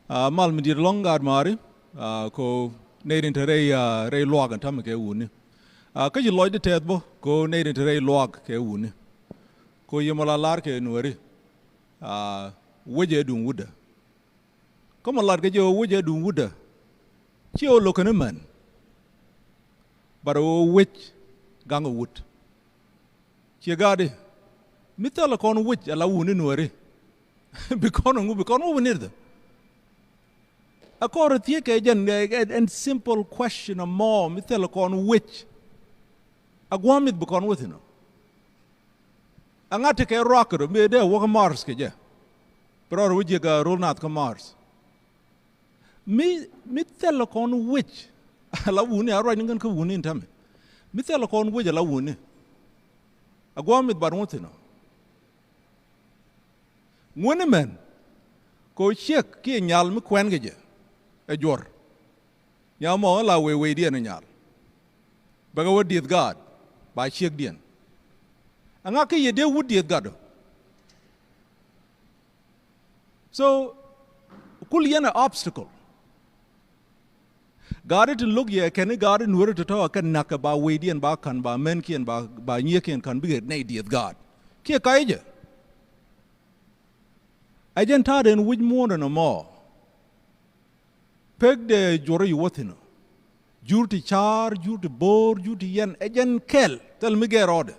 uh, mal mi di̱i̱t ɛlɔ̱ŋ gaat mari. Uh, ko nɛy rin te rɛy, uh, rɛy luaak ɛn tamɛ kɛ wuni. Uh, kä ci lɔcdɛ tɛth bä ko nɛy rin te rɛy luaak kɛ wuni. Ko yɛ mɔ la lar kɛ Nuɛri. Uh, wecɛ duŋ wutdä. Kä mɔ lat kɛ jɛ ɣöö wec ɛ duŋ wutdä. Ciɛ ɣöö lo̱k kɛn imän. Bat ɣöö wec gaŋ ɛ wut. Ciɛ gaatdi mi thilɛ kɔn wec ala wuni Nuɛri. Bi kɔn ɛ ŋu, bi kɔn wä wä nitdä. Ɛ kɔr thiec kɛ jɛn, ɛ, ɛ, ɛn simple question ɛmɔ mi thilɛ kɔn wec. A gua̱a̱th mi bi kɔn wä thi̱n ɔ. Ɛŋa tekɛ ruak kɛ rɔ mi dee wä kä Mars kɛ jɛ. Bi rɔɔdɛ wä jiäk a rol nath kä Mars. Mi, mi thilɛ kɔn wec. A la wuni a ruacni kɛn kä wuni in tämɛ. Mi thilɛ kɔn wec a la wuni. A gua̱a̱th mi bi kɔn wä thi̱n ɔ. Ŋuäni mɛn, kɛ ɣöö ciek kiɛ nyal mi kuɛn kɛ jɛ ɛ juɔ̱r. Nyam mɔ ɣän la wee wecdiɛn ɛ nyal. Bɛ kɛ wä dieth gaat ba ciekdiɛn. Ɛŋa kä yɛ dee wut dieth gatdu? So, kul yɛn ɛ obstacle. Gaari tin lo̱k yɛ kɛn i̱ gaari nuäri tɔ̱tɔ̱ ɛ kɛn na̱k kɛ ba wecdiɛn ba ka̱n ba mɛnkiɛn ba, ba nyiëëkiɛn ka̱n bikɛ nɛy dieth gaat. Kiɛ ka̱c jɛ. Ɛ jɛn ta̱a̱dɛn wi̱c muɔ̱ɔ̱ndɛ nɔmɔ. Pek dee juɔr i̱ wä thi̱n ɔ. Jur ti ca̱a̱r, jur ti bo̱o̱r, jur ti yɛn, ɛ jɛn kɛl, thil mi gɛɛr rɔɔdɛ.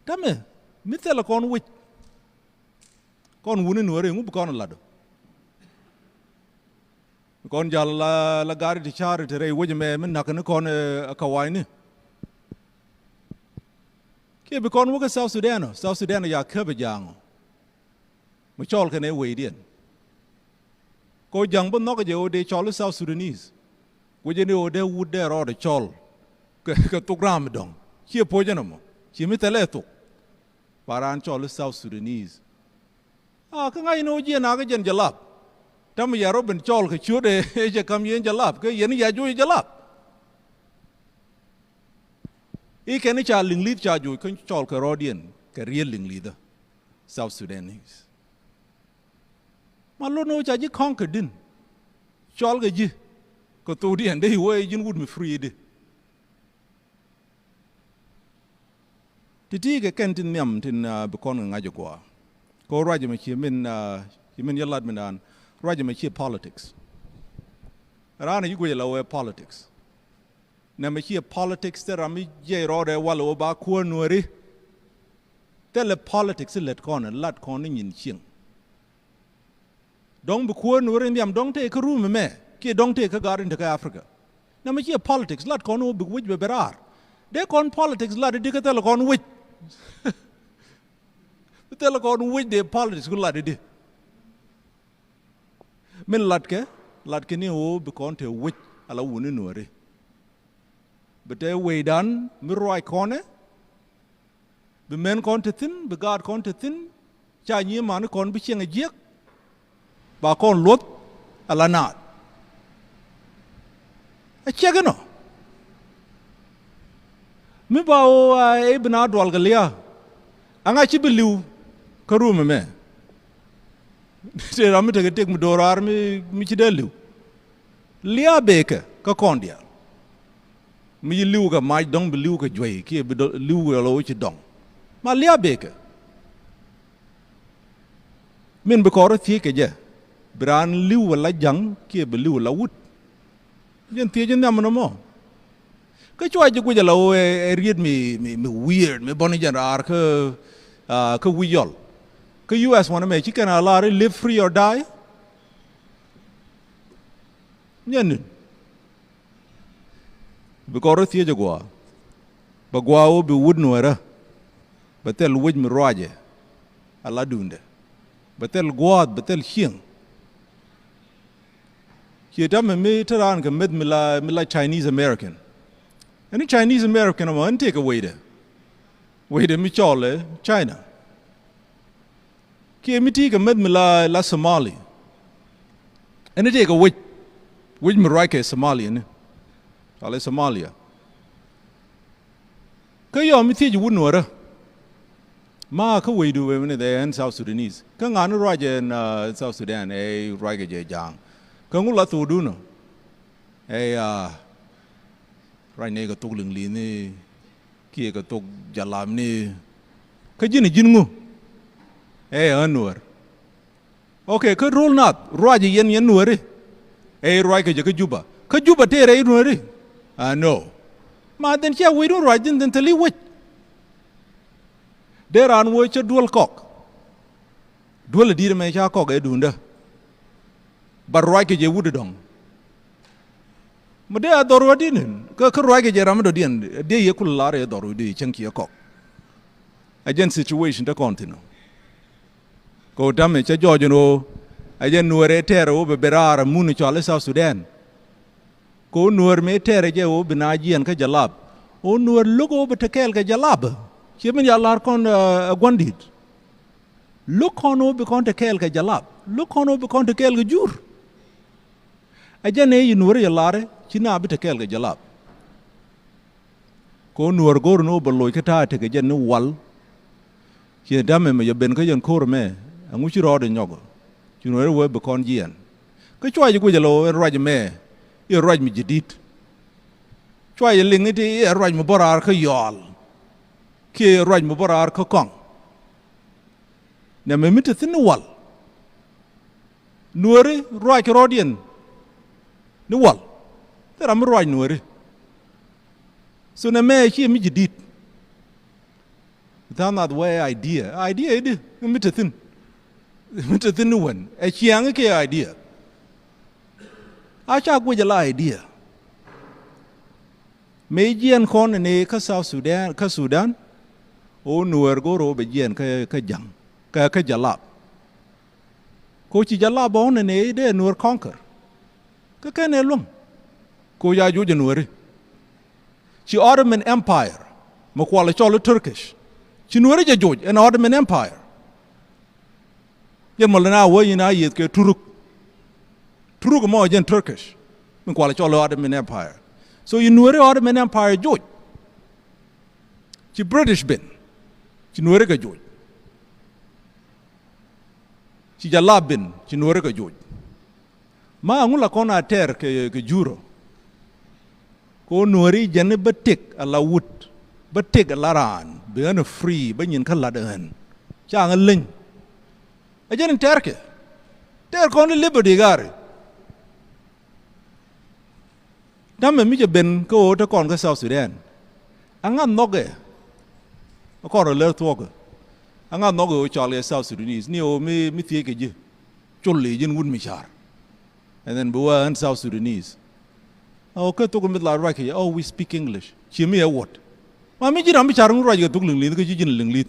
Tämɛ, mi thilɛ kɔn wec. Kɔn wuni nuɔ̱ɔ̱ri, ŋu bi kɔn lat ɔ? Kɔn jal la, la gari ti ca̱a̱r ti rɛy wec ɛmɛ, mi na̱k ni kɔn, ɛ, ɛ kawayni. Kiɛ bi kɔn wä kä South Sudan ɔ, South Sudan ɔ ya käp ɛ ja̱a̱ŋ ɔ. Mi cɔl kɛn ɛ wecdiɛn. Kɛ ɣöö ja̱ŋ bi nhɔk jɛ ɣöö dee cɔl i̱ South Sudanese. Wec ɛn ɣöö dee wut dee rɔɔdɛ cɔl. Kɛ, kɛ thok ram mi dɔ̱ŋ. Ciɛ po̱c ɛn ɛmɔ. Ciɛ mi thilɛ thok. Ba raan cɔl i̱ South Sudanese. A, kä ŋa̱c ni ɣöö jiɛn a kä jɛn jalap. Täämɛ yɛ rɔ ben cɔl kɛ ciötdɛ, ɛ jɛ ka̱m yɛn jalap. Kä yɛn ya joc jalap. I̱ kɛn i̱ ca Liŋli̱th ca joc kä cɔl kɛ rɔɔdiɛn kɛ riet Liŋli̱thä. South Sudanese. Ma lot ni ɣöö ca ji̱ kɔ̱ŋ kɛ di̱n. Cɔl kɛ ji̱. Kɛ thokdiɛn dee i̱ wee ji̱n wut mi free di. Ti̱ti̱ kɛ kɛn tin nhiam tin, ah, bi kɔn kɛ ŋa̱c ɛ gua̱a̱. Kɛ ɣöö ruac ɛmɛ ciɛ min, ah, ciɛ min yɛ lat mindan. Ruac ɛmɛ ciɛ politics. Raan ɛ ci guic ɛ la wee politics. Nɛmɛ ciɛ politics te ram mi jiɛc rɔɔdɛ wal ɛ wä ba kuäär nuääri. Thilɛ politics i̱ lät kɔn ɛ lat kɔn ni nyin cieŋ. Dɔ̱ŋ bi kuäär nuääri nhiam dɔ̱ŋ tëë kä rum ɛmɛ kiɛ dɔ̱ŋ tëë kä gaat in te kä Africa. Nɛmɛ ciɛ politics lat kɔn ɛ wä bi wec bɛ ben raar. Dee kɔn politics lat i̱di kä thilɛ kɔn wec. Bi thilɛ kɔn wec dee politics ku lat i̱di. Min latkɛ, latkɛ ni ɣöö bi kɔn te wec ala wuni nuääri. Bi te wecdan mi ruac kɔnɛ. Bi män kɔn te thi̱n, bi gaat kɔn te thi̱n. Ca nyiee mani kɔn bi cieŋ a jiäk. Ba kɔn luɔth ala naath. A ciek inɔ. Mi ba ɣöö a ɛ bi na dual kɛ lia̱a̱. Aŋa ci bi li̱w kä rum ɛmɛ. Tëë ram mi tekɛ tëk mi do̱raar mi, mi ci dee li̱w. Lia̱a̱ bekɛ kä kɔn diaal. Mi ci li̱w kɛ mac dɔ̱ŋ bi li̱w kɛ juey kiɛ bi dɔ-, li̱w kɛ lɔ ci dɔ̱ŋ. Ma lia̱a̱ bekɛ. Min bi kɔn rɔ thiec kɛ jɛ. Bi raan li̱w ala ja̱ŋ kiɛ bi li̱w ala wut. Jɛn thiec in nhiam nɔmɔ. Kä cua ji̱ guic ala ɣöö ɛ, ɛ riet mi, mi, mi weird, mi bɔni jɛn raar kä, ah, kä wi̱c yɔl. Kä U S wanɛ mɛ ci kɛn a lar i̱ live free or die. Nyɛn ni. Bi kɔn rɔ thiec a gua̱a̱. Bɛ gua̱a̱ ɣöö bi wut nuäärä. Bɛ thil wec mi ruacɛ. Ala duundɛ. Bɛ thil gua̱a̱th, bɛ thil cieŋ. Ciɛ täämɛ mi te raan kɛ meth mi la, mi la Chinese American. Ɛn Chinese American ɛmɔ ɛn tëëkɛ wecdɛ. Wecdɛ mi cɔl ɛ China. Kiɛ mi ti̱i̱ kɛ meth mi la, la Somali. Ɛn tëëkɛ wec. Wec mi ruac kɛ Somali ɛn. Cɔal ɛ Somalia. Kä yɔm mi thiec wut nuäärä. Ma kä wecdu wee minɛ dhɛ ɛn South Sudanese. Kä ŋa̱n ruac ɛn, ah, South Sudan, ɛ ruac kɛ jɛ ja̱a̱ŋ. Kä ŋu la thokdun ɔ. Ɛ, ah, ruac ni kɛ thok Liŋli̱thni. Kiɛ kɛ thok Jalapni. Kä ji̱n ɛ ji̱n ŋu. Ɛ, ɛ nuäär. Ok, kä ro̱l nath, ruacɛ yɛn yɛn nuääri. Ɛ ruac kɛ jɛ kä Juba. Kä Juba tëë rɛy nuääri. Ah, no. Ma dhin cia wecdun ruac dhin dhin thil i̱ wec. Dee raan wee cä duel kɔk. Duel ɛ di̱t ɛmɛ ca kɔk ɛ duundä. But ruac kɛ jɛ wut dɔ̱ŋ. Mi dee a dhɔr wä di̱n kä, kä ruac kɛ jɛ ram mi dɔ̱diɛn, dee yɛ kul lar yɛ dhɔr wä di cäŋ ci yɛ kɔk. A jɛn situation te kɔn thi̱n ɔ. Kɛ ɣöö ta̱mɛ cä jɔɔc ɛn ɣöö a jɛn Nuäär ɛ tɛɛr ɣöö bɛ ben raar a mun cɔal i̱ South Sudan. Kɛ ɣöö Nuäär mëë tɛɛrɛ jɛ ɣöö bi na jiɛɛn kä Jalap. Ɣöö Nuäär lo̱k ɣöö bi te kɛɛl kɛ Jalap. Ciɛ min ya la̱r kɔn, ɛ, ɛ gua̱ndi̱t. Lo̱k kɔn ɣöö bi kɔn te kɛɛl kɛ Jalap. Lo̱k kɔn ɣöö bi kɔn te kɛɛl kɛ Jur. Ɛ jɛn ëë yi Nuäär yɛ la̱rɛ ci na bi te kɛɛl kɛ Jalap. Kɛ ɣöö Nuäär go̱o̱r ni ɣöö bɛ loc kä ta̱a̱ tekɛ jɛn ni wal. Ciɛ ta̱mɛ mɛ yɛ ben kä yɛn ko̱r ɛmɛ, ɛŋu ci rɔɔdɛ nyɔk? Ci Nuäär wee bi kɔn jiɛɛn. Kä cua jɛ guic ɛlɔ ɛn ruac ɛmɛ, i̱ ruac mi ji̱ di̱t. Cua jɛ liŋ i̱ ti i̱ ruac mi bä raar kä yɔal. Kiɛ ruac mi bä raar kä kɔaŋ. Nɛmɛ mi te thi̱n ni wal. Nuääri ruac kɛ rɔɔdiɛn ni wal. Thil ram mi ruac Nuääri. So nɛmɛ ciɛ mi ji̱ di̱t. Than that way idea. Idea i̱di mi te thi̱n. Mi te thi̱n ni wän. Ɛ ciaŋ i̱ kiɛ idea. A ca guic ala idea. Mëë jiɛɛn kɔn ni kä South Sudan, kä Sudan, ɣöö Nuäär go̱o̱r ɣöö bɛ jiɛɛn kä, kä Jaŋ, kä, kä Jalap. Ko ci Jalap bä ɣɔ̱n ni dee Nuäär conquer. Kä kɛn ɛ luäŋ. Ko ya joc ɛ Nuääri. Ci Ottoman Empire, mi kual cɔl i̱ Turkish. Ci Nuääri jɛ joc ɛn Ottoman Empire. Jɛn mɔ lɛ na wä yin a yieth kɛ Turuk. Turuk mɔ jɛn Turkish. Min kual cɔl Ottoman Empire. So yi Nuääri Ottoman Empire joc. Ci British ben. Ci Nuääri kɛ joc. Ci Jalap ben. Ci Nuääri kɛ joc. Ma ŋu la kɔn a tɛɛr kɛ, kɛ Jur ɔ. Kɛ ɣöö Nuääri jɛn i̱ bä tëk ala wut, bä tëk ala raan, bi ɣän ɛ free, bä nyin kä la̱t ɣän. Ca ɣän leny. Ɛ jɛn in tɛɛrkɛ. Tɛɛr kɔn i̱ liberty gari. Ta̱mɛ mi cɛ ben kä ɣöö te kɔn kä South Sudan. Aŋa nhɔkɛ. Ɛ kɔn rɔ lär thuɔ̱kä. Aŋa nhɔkɛ ɣöö cɔal kɛ South Sudanese. Ni ɣöö mi, mi thiec kɛ ji̱. Col i̱ ji̱n wut mi car. And then bi wä ɣän South Sudanese. Ɔ, kä thok mi la ruac kɛ, oh, we speak English. Ci mi ɛ wuɔt. Ma mi ji̱n ram mi car ŋu ruac kɛ thok Liŋli̱th kä ci ji̱n Liŋli̱th.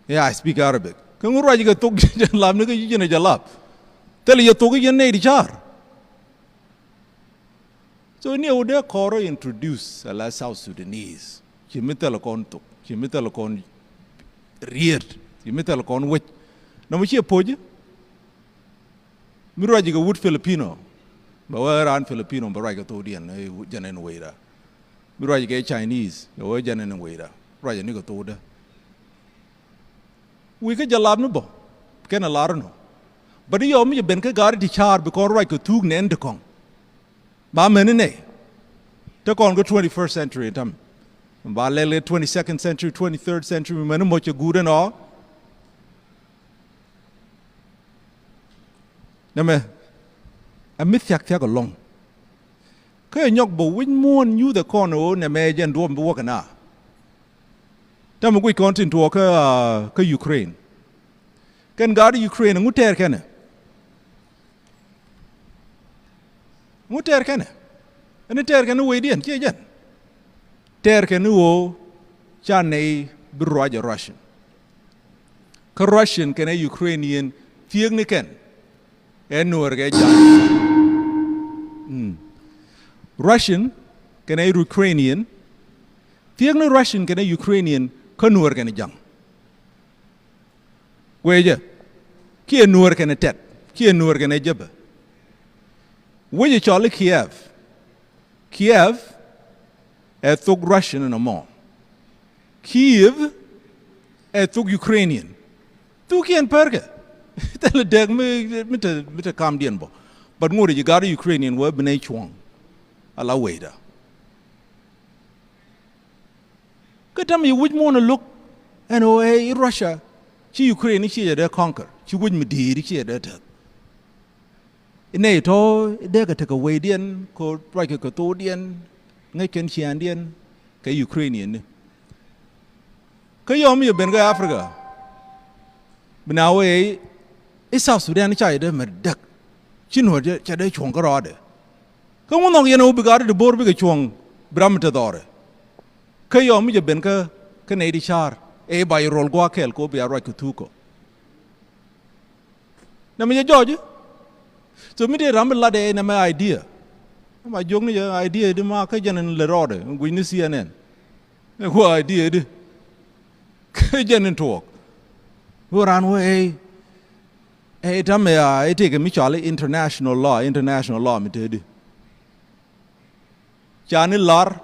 Yeah, I speak Arabic. Kä ŋu ruac kɛ thok Jalap ni kä ci ji̱n ɛ Jalap. Thil yɛ thok i̱ yɛn nɛy di car. So ni ɛ wut dee kɔrɔ introduce ala South Sudanese. Ci mi thil kɔn thok. Ci mi thil kɔn riet. Ci mi thil kɔn wec. Nɔmɔ ci ɛ poc. Mi ruac kɛ wut Filipino, bɛ wee raan Filipino bɛ ruac kɛ thokdiɛn, eh, jɛn ɛn wecda. Mi ruac kɛ Chinese, bɛ wee jɛn ɛn wecda. Ruac ni kɛ thokdä. Wi̱i̱ kä Jalap ni bä kɛn a lar nɔ. Bä di yɔm mi jɛ ben kä gaari ti caar bi kɔn ruac kɛ thuk nɛn ti kɔŋ. Ba mɛn ni nɛy. Te kɔn kä twenty-first century tam. Ba lɛl kɛ twenty-second century, twenty-third century, mɛn ni mɔc kɛ guut ɛn ɔ. Nɛmɛ ɛ mi thia̱k thia̱k ɛlɔ̱ŋ. Kä ɛ nyɔk bä wi̱c muɔ̱ɔ̱n nyuuth ɛ kɔn ɣöö nɛmɛ jɛn duɔ̱ɔ̱p mi bi wäk ɛ na. Täämɛ guic kɔn tin tuɔɔk kä, ah, kä Ukraine. Kɛn gaat Ukraine, ŋu tɛɛr kɛnɛ? Ŋu tɛɛr kɛnɛ? Ɛn tɛɛr kɛnɛ wecdiɛn, ciɛ jɛn. Tɛɛr kɛnɛ ɣöö ca nɛy bi ruac ɛ Russian. Kä Russian kɛnɛ Ukrainian thieknikɛn ɛ Nuäär kɛ Jaŋ. Mm. Russian kɛnɛ Ukrainian, thiekni Russian kɛnɛ Ukrainian kä Nuäär kɛnɛ Jaŋ. Guecä kiɛ Nuäär kɛnɛ Tɛt kiɛ Nuäär kɛnɛ Jäbä. Wec ɛ cɔl i̱ Kiev. Kiev ɛ thok Russian ɛn ɛmɔ. Kiev ɛ thok Ukrainian. Thukiɛn pärkɛ. Thilɛ dɛk mi, mi te, mi te kamdiɛn bä. But ŋot ji̱ gat Ukrainian wee bi nɛy cuɔ̱ŋ. Ala wecda. Kä täämɛ yɛ wi̱c muɔ̱ɔ̱n ɛ lo̱k ɛn ɣöö ɛ i̱ Russia ci Ukraine i̱ ciɛ jɛ dee conquer, ci wec mi di̱i̱t i̱ ciɛ dee tɛth. Inɛ itɔ̱ dee kɛ tekɛ wecdiɛn kɛ ruackɛ kɛ thokdiɛn ŋäc kɛn ciaaŋdiɛn kɛ Ukrainian ni. Kä yɔm yɛ ben kä Africa bi na wee i̱ South Sudan ca yɛ dee mɛ däk. Ci nuɔ̱t cɛ dee cuɔ̱ŋ kä rɔɔdɛ. Kä ŋun nhɔk yɛn ɛ wä bi gaat ti bo̱o̱r bikɛ cuɔ̱ŋ bi ram mi te dhɔrɛ. Kä yɔm mi jɛ ben kä kä nɛy ti ca̱r ɛ ba yɛ rol gua̱a̱k kɛl kɛ wä bi a ruac kɛ thuk kɔ. Nɛ mi jɛ jɔɔc. So mi dee ram bi lat ɛ nɛ mɛ idea. Ma jiök ni jɛ idea di ma kä jɛn in lɛ rɔɔdɛ in guic ni C N N. Ɛ wä idea di kä jɛn in tuɔɔk. Wä raan wä ɛ ɛ tam ɛ a ɛ tëëkɛ mi cɔal international law, international law mi tëëdi. Ca ni lar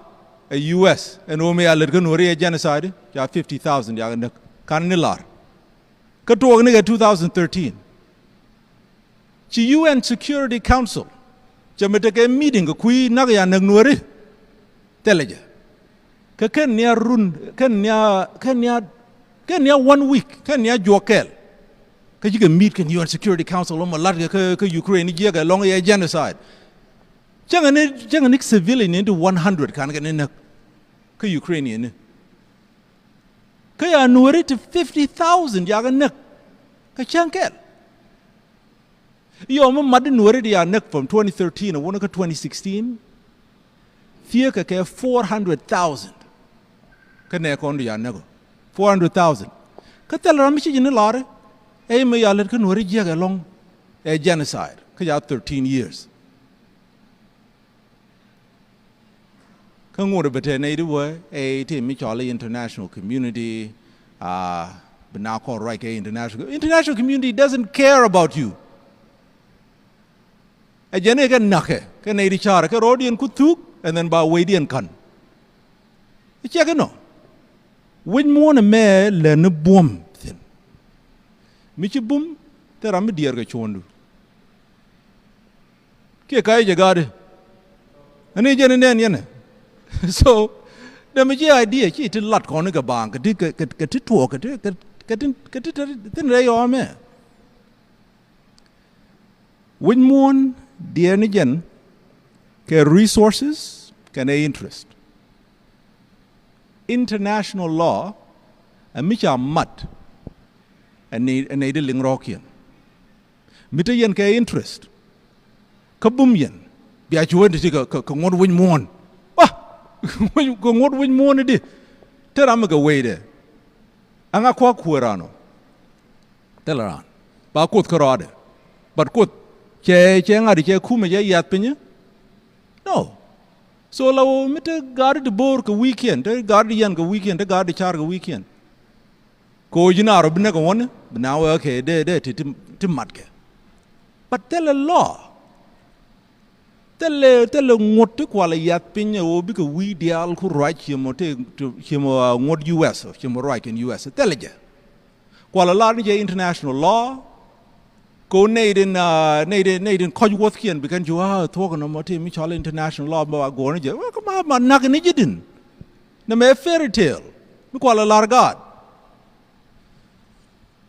ɛ U S ɛn ɣöö mi a lät kä nuɔ̱ri ɛ genocide ca fifty thousand yakɛ näk. Kan ni lar kä tuɔɔk ni kɛ two thousand thirteen. Ci U N Security Council cɛ mi tekɛ meeting kɛ kui̱ nak ya näk nuɔ̱ri. Thilɛ jɛ. Kä kɛn nia run kɛn nia kɛn nia kɛn nia one week kɛn nia juɔk kɛl. Kä cikɛ meet kɛn U N Security Council ɔmɔ lat kɛ kä Ukraine ni jiɛkɛ lɔŋ yɛ genocide. Cäŋɛ ni cäŋɛ ni civilian ni ti one hundred kan kɛ ni näk kä Ukraine ni. Kä ya nuɔri ti fifty thousand yakɛ näk kä cäŋ kɛl. Yɔ mi mat di nuɔri di ya näk from twenty thirteen a wunä kä twenty sixteen. Thiekɛ kɛ four hundred thousand. Kä nɛ kɔn di ya näk four hundred thousand. Kä thil ram mi ci ji̱ ni lari ɛ mi ya lät kä nuɔri jiɛk ɛ lɔŋ ɛ genocide kä ya thirteen years. Kä ŋot bɛ te nɛy di wä ɛ ti mi cɔl international community. Bi na kɔr ruac kɛ international international community doesn't care about you. Ɛ jɛn ɛ kɛ nakɛ kɛ nɛy di carɛ kɛ rɔɔdiɛn ku thuk and then ba wecdiɛn ka̱n. Ɛ ciɛk inɔ. Wec muɔ̱ɔ̱n ɛmɛ lɛ ni buɔ̱m thi̱n. Mi ci bum thil ram mi diɛɛr kɛ cuɔ̱ɔ̱ndu. Kiɛ ka jɛ ga̱a̱di. Ani jɛn inɛn yɛnɛ. So dɛmɛ jiɛ idea ci ti lat kɔn kɛ baaŋ kɛ ti kɛ ti tuɔɔk kɛ ti kɛ ti kɛ ti thin rɛy ɔmɛ. Wi̱c muɔ̱ɔ̱n diɛɛni jɛn kɛ resources kɛnɛ interest. International law ɛ mi ca mat ɛ nɛy di liŋ rɔ̱ɔ̱kiɛn. Mi te yɛn kɛ interest kä bum yɛn bia cu wen ti ti kɛ ŋuɔ̱t wi̱c muɔ̱ɔ̱n. Wa kɛ ŋuɔ̱t wi̱c muɔ̱ɔ̱n di te ram mi kɛ wecdɛ. Aŋa kuak kueer raan ɔ. Thilɛ raan ba kuoth kärɔaadɛ. But kuoth cɛ cɛ ŋa̱t cɛ kumɛ cɛ yiath pinyä. No. So la wä mi te gaari ti bo̱o̱r kɛ weekend te gaari ti yɛn kɛ weekend te gaari ti car kɛ weekend. Kɛ ɣöö ji̱ naar ɔ bi näk ɛ wäni bi na wee kɛ dee dee ti ti matkɛ. But thilɛ law. Thilɛ thilɛ ŋuɔ̱t ti kualɛ yath piny ɛ ɣöö bikɛ wi̱i̱ diaal ku ruac ciɛmɔ te ciɛmɔ ŋuɔ̱t U S ɔ ciɛmɔ ruac kɛn U S ɔ thilɛ jɛ. Kualɛ lar ni jɛ international law. Ko nɛy din nɛy din nɛy din kɔc wuɔthkiɛn bi kɛn cu a thuɔk nɔmɔ ti mi cɔl international law ba go̱o̱r ni jɛ ma ma nak ni ji̱ din. Nɛ mɛ fairy tale mi kualɛ lar gaat.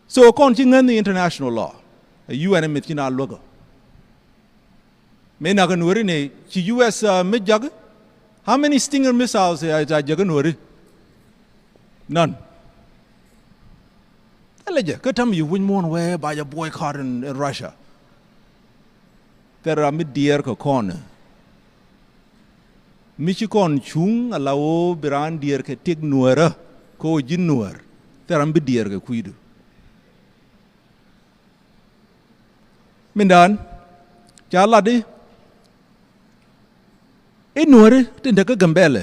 So kɔn ci ŋäth ni international law ɛ U N ɛ mith ci na luäkä. Mi nak nuɔri ni ci U S mi jak. How many Stinger missiles a jak nuɔri? None. Thilɛ jɛ kä tam yi wi̱c muɔ̱ɔ̱n wee ba jɛ boycott in Russia. Thil ram mi diɛɛr kɛ kɔn mi ci kɔn cuŋ ala ɣöö bi raan diɛɛr kɛ tik nuäärä. Kɛ ɣöö ji̱ nuäär thil ram bi diɛɛr kɛ kui̱du. Mindan ca lat i̱ i̱ nuääri tin te kä Gambɛlɛ.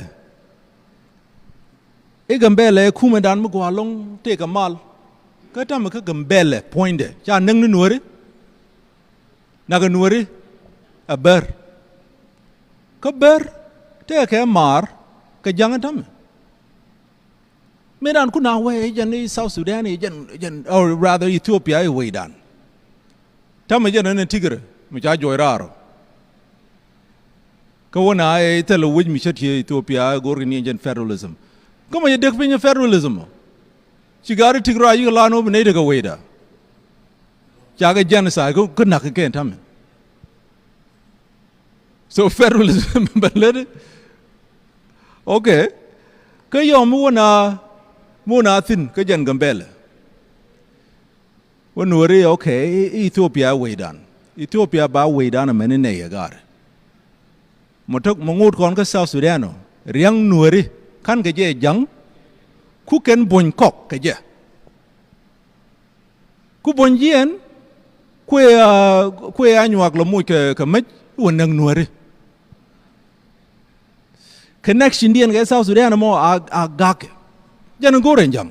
I̱ Gambɛlɛ i̱ kumɛdan mi gɔaa ɛlɔ̱ŋ tëëkɛ mal. Kä ta̱mɛ kä Gambɛlɛ puɔ̱nydɛ ca näk ni nuääri. Nakɛ nuääri ɛ bär. Kä bär tëëkɛ maar kɛ ja̱ŋ ɛ ta̱mɛ. Mëë dan kun a wee jɛn i̱ South Sudan i̱ jɛn jɛn or rather Ethiopia i̱ wecdan. Tamɛ jɛn ɛn ɛ Tigre mi ca juɔc raar ɔ. Kä wä na ɛ thilɛ wec mi cä tiee Ethiopia ɛ go̱rkɛ ni jɛn federalism. Kä mɔ jɛ dek piny ɛ federalism ɔ. Ci gaari Tigre a yikɛ lan wä bi ney tekɛ wecda. Cakɛ genocide kä na̱k kɛ kɛn tamɛ. So federalism bɛ lät. Okay. Kä yɔm mi wä na mi wä na thi̱n kä jɛn Gambɛlɛ. Wä nuɔri okay i̱ Ethiopia wecdan. Ethiopia ba wecdan amäni nɛy ɛ gaari. Mɔ tek mɔ ŋot kɔn kä South Sudan ɔ, ria̱ŋ Nuääri ka̱n kɛ jɛ ja̱ŋ, ku kɛn buɔ̱ny kɔk kɛ jɛ. Ku buɔ̱ny jiɛn kuëë a, kuëë a nyuak lɔ moc kɛ, kɛ mec wä näk Nuääri. Connection diɛn kɛ South Sudan mɔ a, a gak. Jɛn go̱o̱rɛ ja̱ŋ.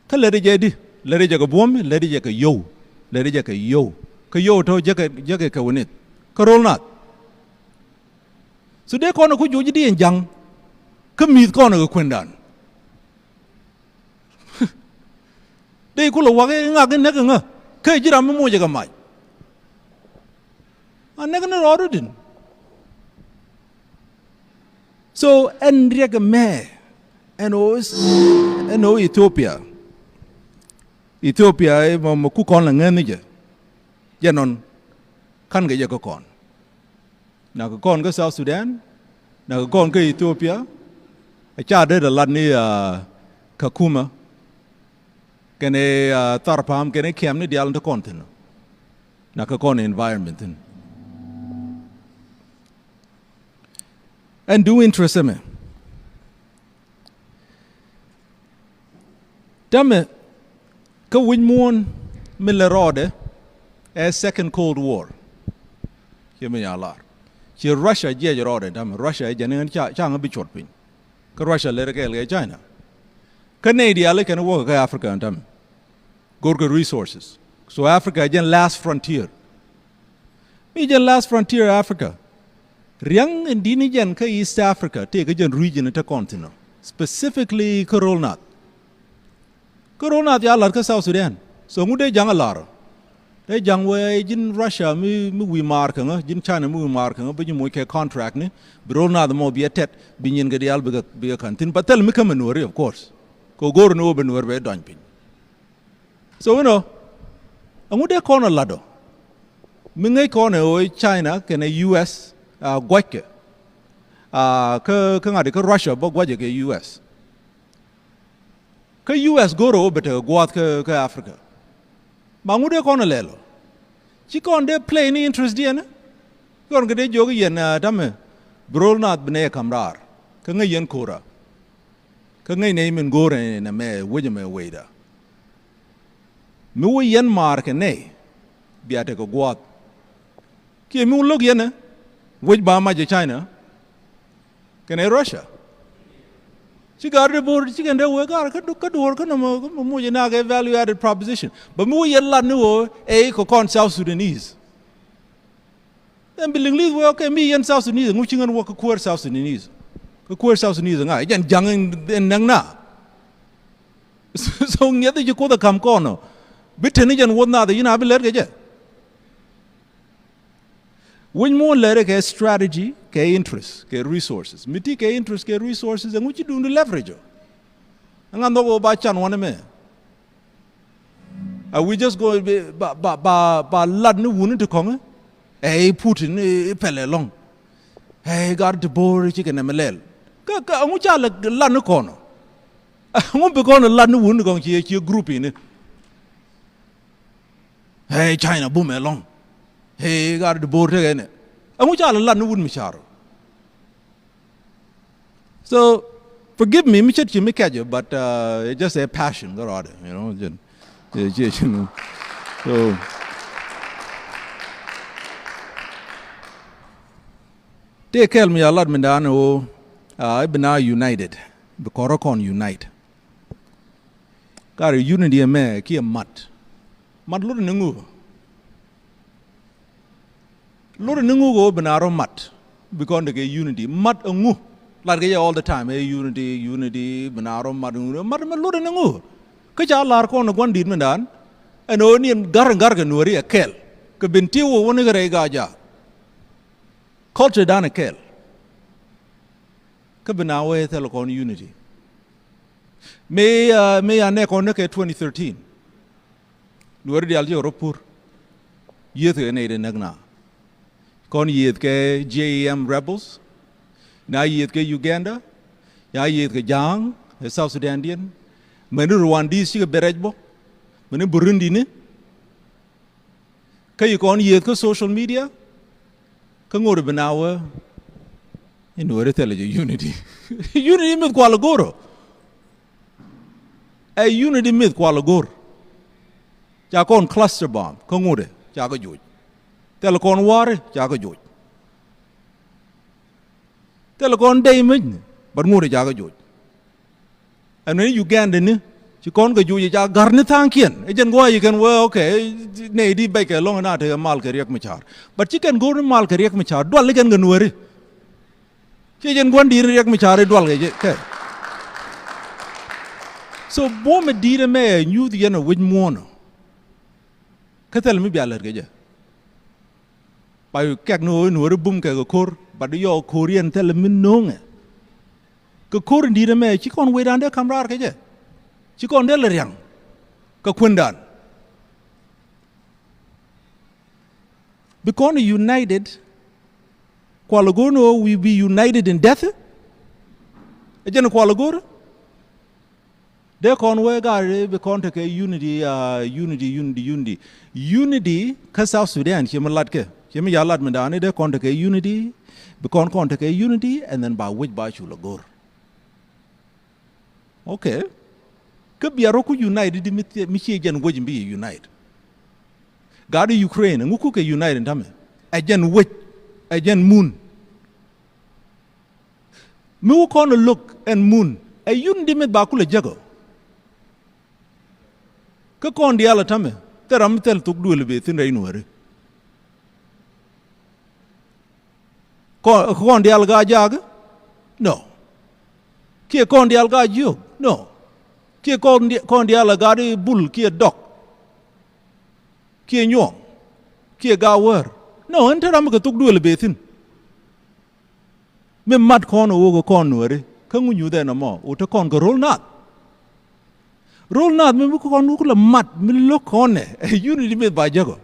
Kä lätdɛ jɛ di, lätdɛ jɛ kɛ buɔ̱m, lätdɛ jɛ kɛ yio̱w, lätdɛ jɛ kɛ yio̱w. Kä yio̱w tɔ̱ jɛ kɛ, jɛ kɛ kɛ wä nith kä ro̱l nath. So dee kɔn ɛ ku juɔc di ɛn ja̱ŋ kä mi̱th kɔn ɛ kɛ kuëndan. Dee kulɛ wak i̱ ŋak i̱ näk iŋä kä ji̱ ram mi moc ɛ kɛ mac. A näk ni rɔɔdu din. So ɛn riɛk ɛmɛ ɛn ɣöö, ɛn ɣöö Ethiopia. Ethiopia ɛ mɔ, mɔ ku kɔn la ŋäth ni jɛ. Jɛ nɔn ka̱n kɛ jɛ kä kɔn. Nak kɔn kä South Sudan, nak kɔn kä Ethiopia. A ca dee dee lat ni, ah, Kakuma kɛnɛ, ah, Tharpam kɛnɛ kiɛm ni diaal ni ti kɔn thi̱n. Nak kɔn environment thi̱n. Ɛn du interest ɛmɛ. Tämɛ kä wi̱c muɔ̱ɔ̱n mi lɛ rɔɔdɛ ɛ Second Cold War. Ciɛ mi nya lar. Ciɛ Russia jiɛc rɔɔdɛ tämɛ. Russia ɛ jɛn in ca, ca ŋä bi cuɔt piny. Kä Russia lɛr kɛɛl kɛ China. Kä nɛy diaal kɛn wäkɛ kä Africa ɛn tämɛ. Go̱rkɛ resources. So Africa jɛn last frontier. Mi jɛn last frontier Africa. Ria̱ŋ in di̱t ni jɛn kä East Africa tëë kä jɛn region in te kɔn thi̱n ɔ. Specifically kä ro̱l nath. Kä ro̱l nath ya la̱t kä South Sudan. So ŋut dee ja̱ŋ a la̱r ɔ. Dee ja̱ŋ wee ji̱n Russia mi, mi wi̱i̱ maar kä ŋä, ji̱n China mi wi̱i̱ maar kä ŋä, bi ji̱ moc kɛ contract ni, bi ro̱l nath mɔ bi a tɛt, bi nyin kɛ diaal bi kɛ, bi kɛ ka̱n thi̱n. But thil mi kämɛ Nuääri, of course. Kɛ go̱r ni wä bi Nuäär bɛ dɔny piny. So, you know, ɛŋu dee kɔn ɛ lat ɔ? Mi ŋäc kɔn ɛ ɣöö China kɛnɛ U S, ah, gua̱ckɛ. Ah, kä, kä ŋa̱t kä Russia bä gua̱cɛ kɛ U S. Kä U S go̱r ɛ ɣöö bɛ tekɛ gua̱a̱th kä, kä Africa. Ma ŋu dee kɔn ɛ lɛl ɔ? Ci kɔn dee play ni interest diɛn ɛ? Kɔn kɛ dee jiök yɛn, ah, tämɛ. Bi ro̱l nath bi nɛy ɛ ka̱m raar. Kä ŋäc yɛn ko̱ra. Kä ŋäc nɛy min go̱o̱rɛ nɛmɛ wec ɛmɛ wecda. Mi wä yɛn maar kɛ nɛy bia tekɛ gua̱a̱th. Kiɛ mi wä lo̱k yɛn ɛ wec ba mac ɛ China kɛnɛ Russia. Ci gar di bo̱o̱r ci kɛn dee wee gar kä du-, kä duɔ̱ɔ̱r kä nɔmɔ, kä nɔmɔ moc ɛ nak ɛ value added proposition. Bä mi wä yɛn lat ni ɣöö ɛ i̱ kɛ kɔn South Sudanese. Ɛn bi liŋ li̱th wee, okay, mi yɛn South Sudanese, ŋu ci ŋän wä kä kuäär South Sudanese. Kä kuäär South Sudanese ŋa, jɛn ja̱ŋ in, in näk na. So ŋiɛth i̱ ci Kuoth ɛ ka̱m kɔn ɔ. Bi teni jɛn wuɔth nath i̱, yɛn a bi lɛr kɛ jɛ. Wi̱c muɔ̱ɔ̱n lɛr kɛ strategy, kɛ interest, kɛ resources. Mi ti kɛ interest, kɛ resources, ɛŋu ci duŋdu leverage ɔ? Ɛŋa nhɔk ɣöö ba can wanɛ mɛ? Are we just going ba, ba, ba, ba lat ni wuni ti kɔŋ? Ɛ i̱ Putin i̱ pɛlɛ lɔŋ. Ɛ i̱ gar ti bo̱o̱r ci kɛ nɛmɛ lɛl. Kä, kä ɛŋu ca lɛ lat ni kɔn ɔ? Ɛŋu bi kɔn lat ni wuni ti kɔŋ ci, ci group ini? Ɛ i̱ China bumɛ lɔŋ. Ɛ i̱ gar ti bo̱o̱r tekɛ nɛ. Ɛŋu ca lɛ lat ni wuni mi car ɔ? So, forgive me, mi ce̱t ci mi kɛcä, but, uh, it's just a passion, kä rɔɔdɛ, you know, jɛn, jɛn, jɛn, jɛn. So, tëë kɛl mi ya lat mi da̱a̱n ɣöö, uh, i̱ bi na united, bi kɔrä kɔn unite. Kar unity ɛmɛ kiɛ mat. Mat lot ni ŋu? Lot ni ŋu kɛ ɣöö bi na rɔ mat bi kɔn tekɛ unity. Mat ɛ ŋu? Lat kɛ jɛ all the time, ɛ unity, unity, bi na rɔ mat, ŋu mat mɛ lot ni ŋu? Kä ca lar kɔn ɛ gua̱n di̱t mi da̱a̱n ɛn ɣöö ni ɛn ga̱r ɛn ga̱r kɛ Nuääri ɛ kɛl kɛ ben ti wä wä ni kɛ rɛy ga̱a̱c jaak. Culture dan ɛ kɛl. Kä bi na wee thil kɔn unity. Mëë, uh, mëë ya nɛ kɔn ni kɛ twenty thirteen. Nuääri diaal jɛ rɔ pur. Yieth kɛ nɛy dee näk na. Kɔn yieth kɛ J E M rebels. Na yieth kɛ Uganda. Ya yieth kɛ Ja̱a̱ŋ, ɛ South Sudan diɛn. Mɛni Rwandese cikɛ bɛ rɛc bɔ. Mɛni Burundi ni. Kä yi kɔn yiëëth kä social media, kä ŋot bi na wee in weri thilɛ jɛ unity. Unity mith kual go̱rä. Ɛ unity mith kual go̱r. Ca kɔn cluster bomb kä ŋot ca kä joc. Thilɛ kɔn wari ca kä joc. Thilɛ kɔn dey mec ni, but ŋot ca kä joc. Ɛn wen Uganda ni ci kɔn kɛ juuc ca gar ni tha̱a̱ŋkiɛn. Ɛ jɛn gua̱a̱c kɛn wee, okay, nɛy di bɛc kɛ lɔ̱ŋ na tekɛ mal kɛ Riɛk Macar. But ci kɛn go̱o̱r ni mal kɛ Riɛk Macar dual ni kɛn kɛ Nuɛri. Ci jɛn gua̱n di̱i̱t ni Riɛk Macar i̱ dual kɛ jɛ kɛ. So buɔ̱mɛ di̱i̱t ɛmɛ ɛ nyuuth yɛn ɛ wec muɔ̱ɔ̱nɔ. Kä thil mi bia lät kɛ jɛ. Ba kɛk ni ɣöö Nuɔ̱ɔ̱ri bum kɛ kɛ ko̱r, but yɔ ko̱r yɛn thilɛ mi no̱o̱ŋɛ. Kɛ ko̱r in di̱i̱t ɛmɛ ci kɔn wecdan dee ka̱m raar kɛ jɛ. Ci kɔn dee lɛ ria̱ŋ kɛ kuëndan. Bi kɔn united. Kual go̱o̱r ni ɣöö we be united in death. Ɛ jɛn kual go̱o̱r. Dee kɔn wee gaat bi kɔn tekɛ unity, uh, unity, unity, unity. Unity kä South Sudan, ci mi lat kɛ, ci mi ya lat mi da̱a̱ni, dee kɔn tekɛ unity, bi kɔn kɔn tekɛ unity, and then ba wec ba cu lɛ go̱r. Okay. Kä bia rɔ ku unite di mi thie-, mi cie jɛn wec mi bi unite. Gaat Ukraine, ŋu ku kɛ unite in ta̱mɛ. Ɛ jɛn wec, ɛ jɛn mun. Mi wä kɔn ɛ lo̱k ɛn mun ɛ unity mith ba kulɛ jäkä. Kä kɔn diaal ɛ ta̱mɛ thil ram mi thil thok duël ɛ ben thi̱n rɛy Nuääri. Kɔn, kɔn diaal gaa jaak? No. Kiɛ kɔn diaal gaa jiök? No. Kiɛ kɔn di-, kɔn diaal ɛ gaa di bul kiɛ dɔk kiɛ nyuɔ̱ɔ̱ŋ kiɛ gaa wäär? No, ɛn te ram mi kɛ thok duël ɛ ben thi̱n. Mi mat kɔn ɛ ɣöö kɛ kɔn Nuääri, kä ŋu nyuuth ɛn ɛmɔ ɣöö te kɔn kɛ ro̱l naath. Ro̱l naath mi, mi kɔn wä kulɛ mat mi lo̱k kɔn ɛ, ɛ unity mith ba jäkä.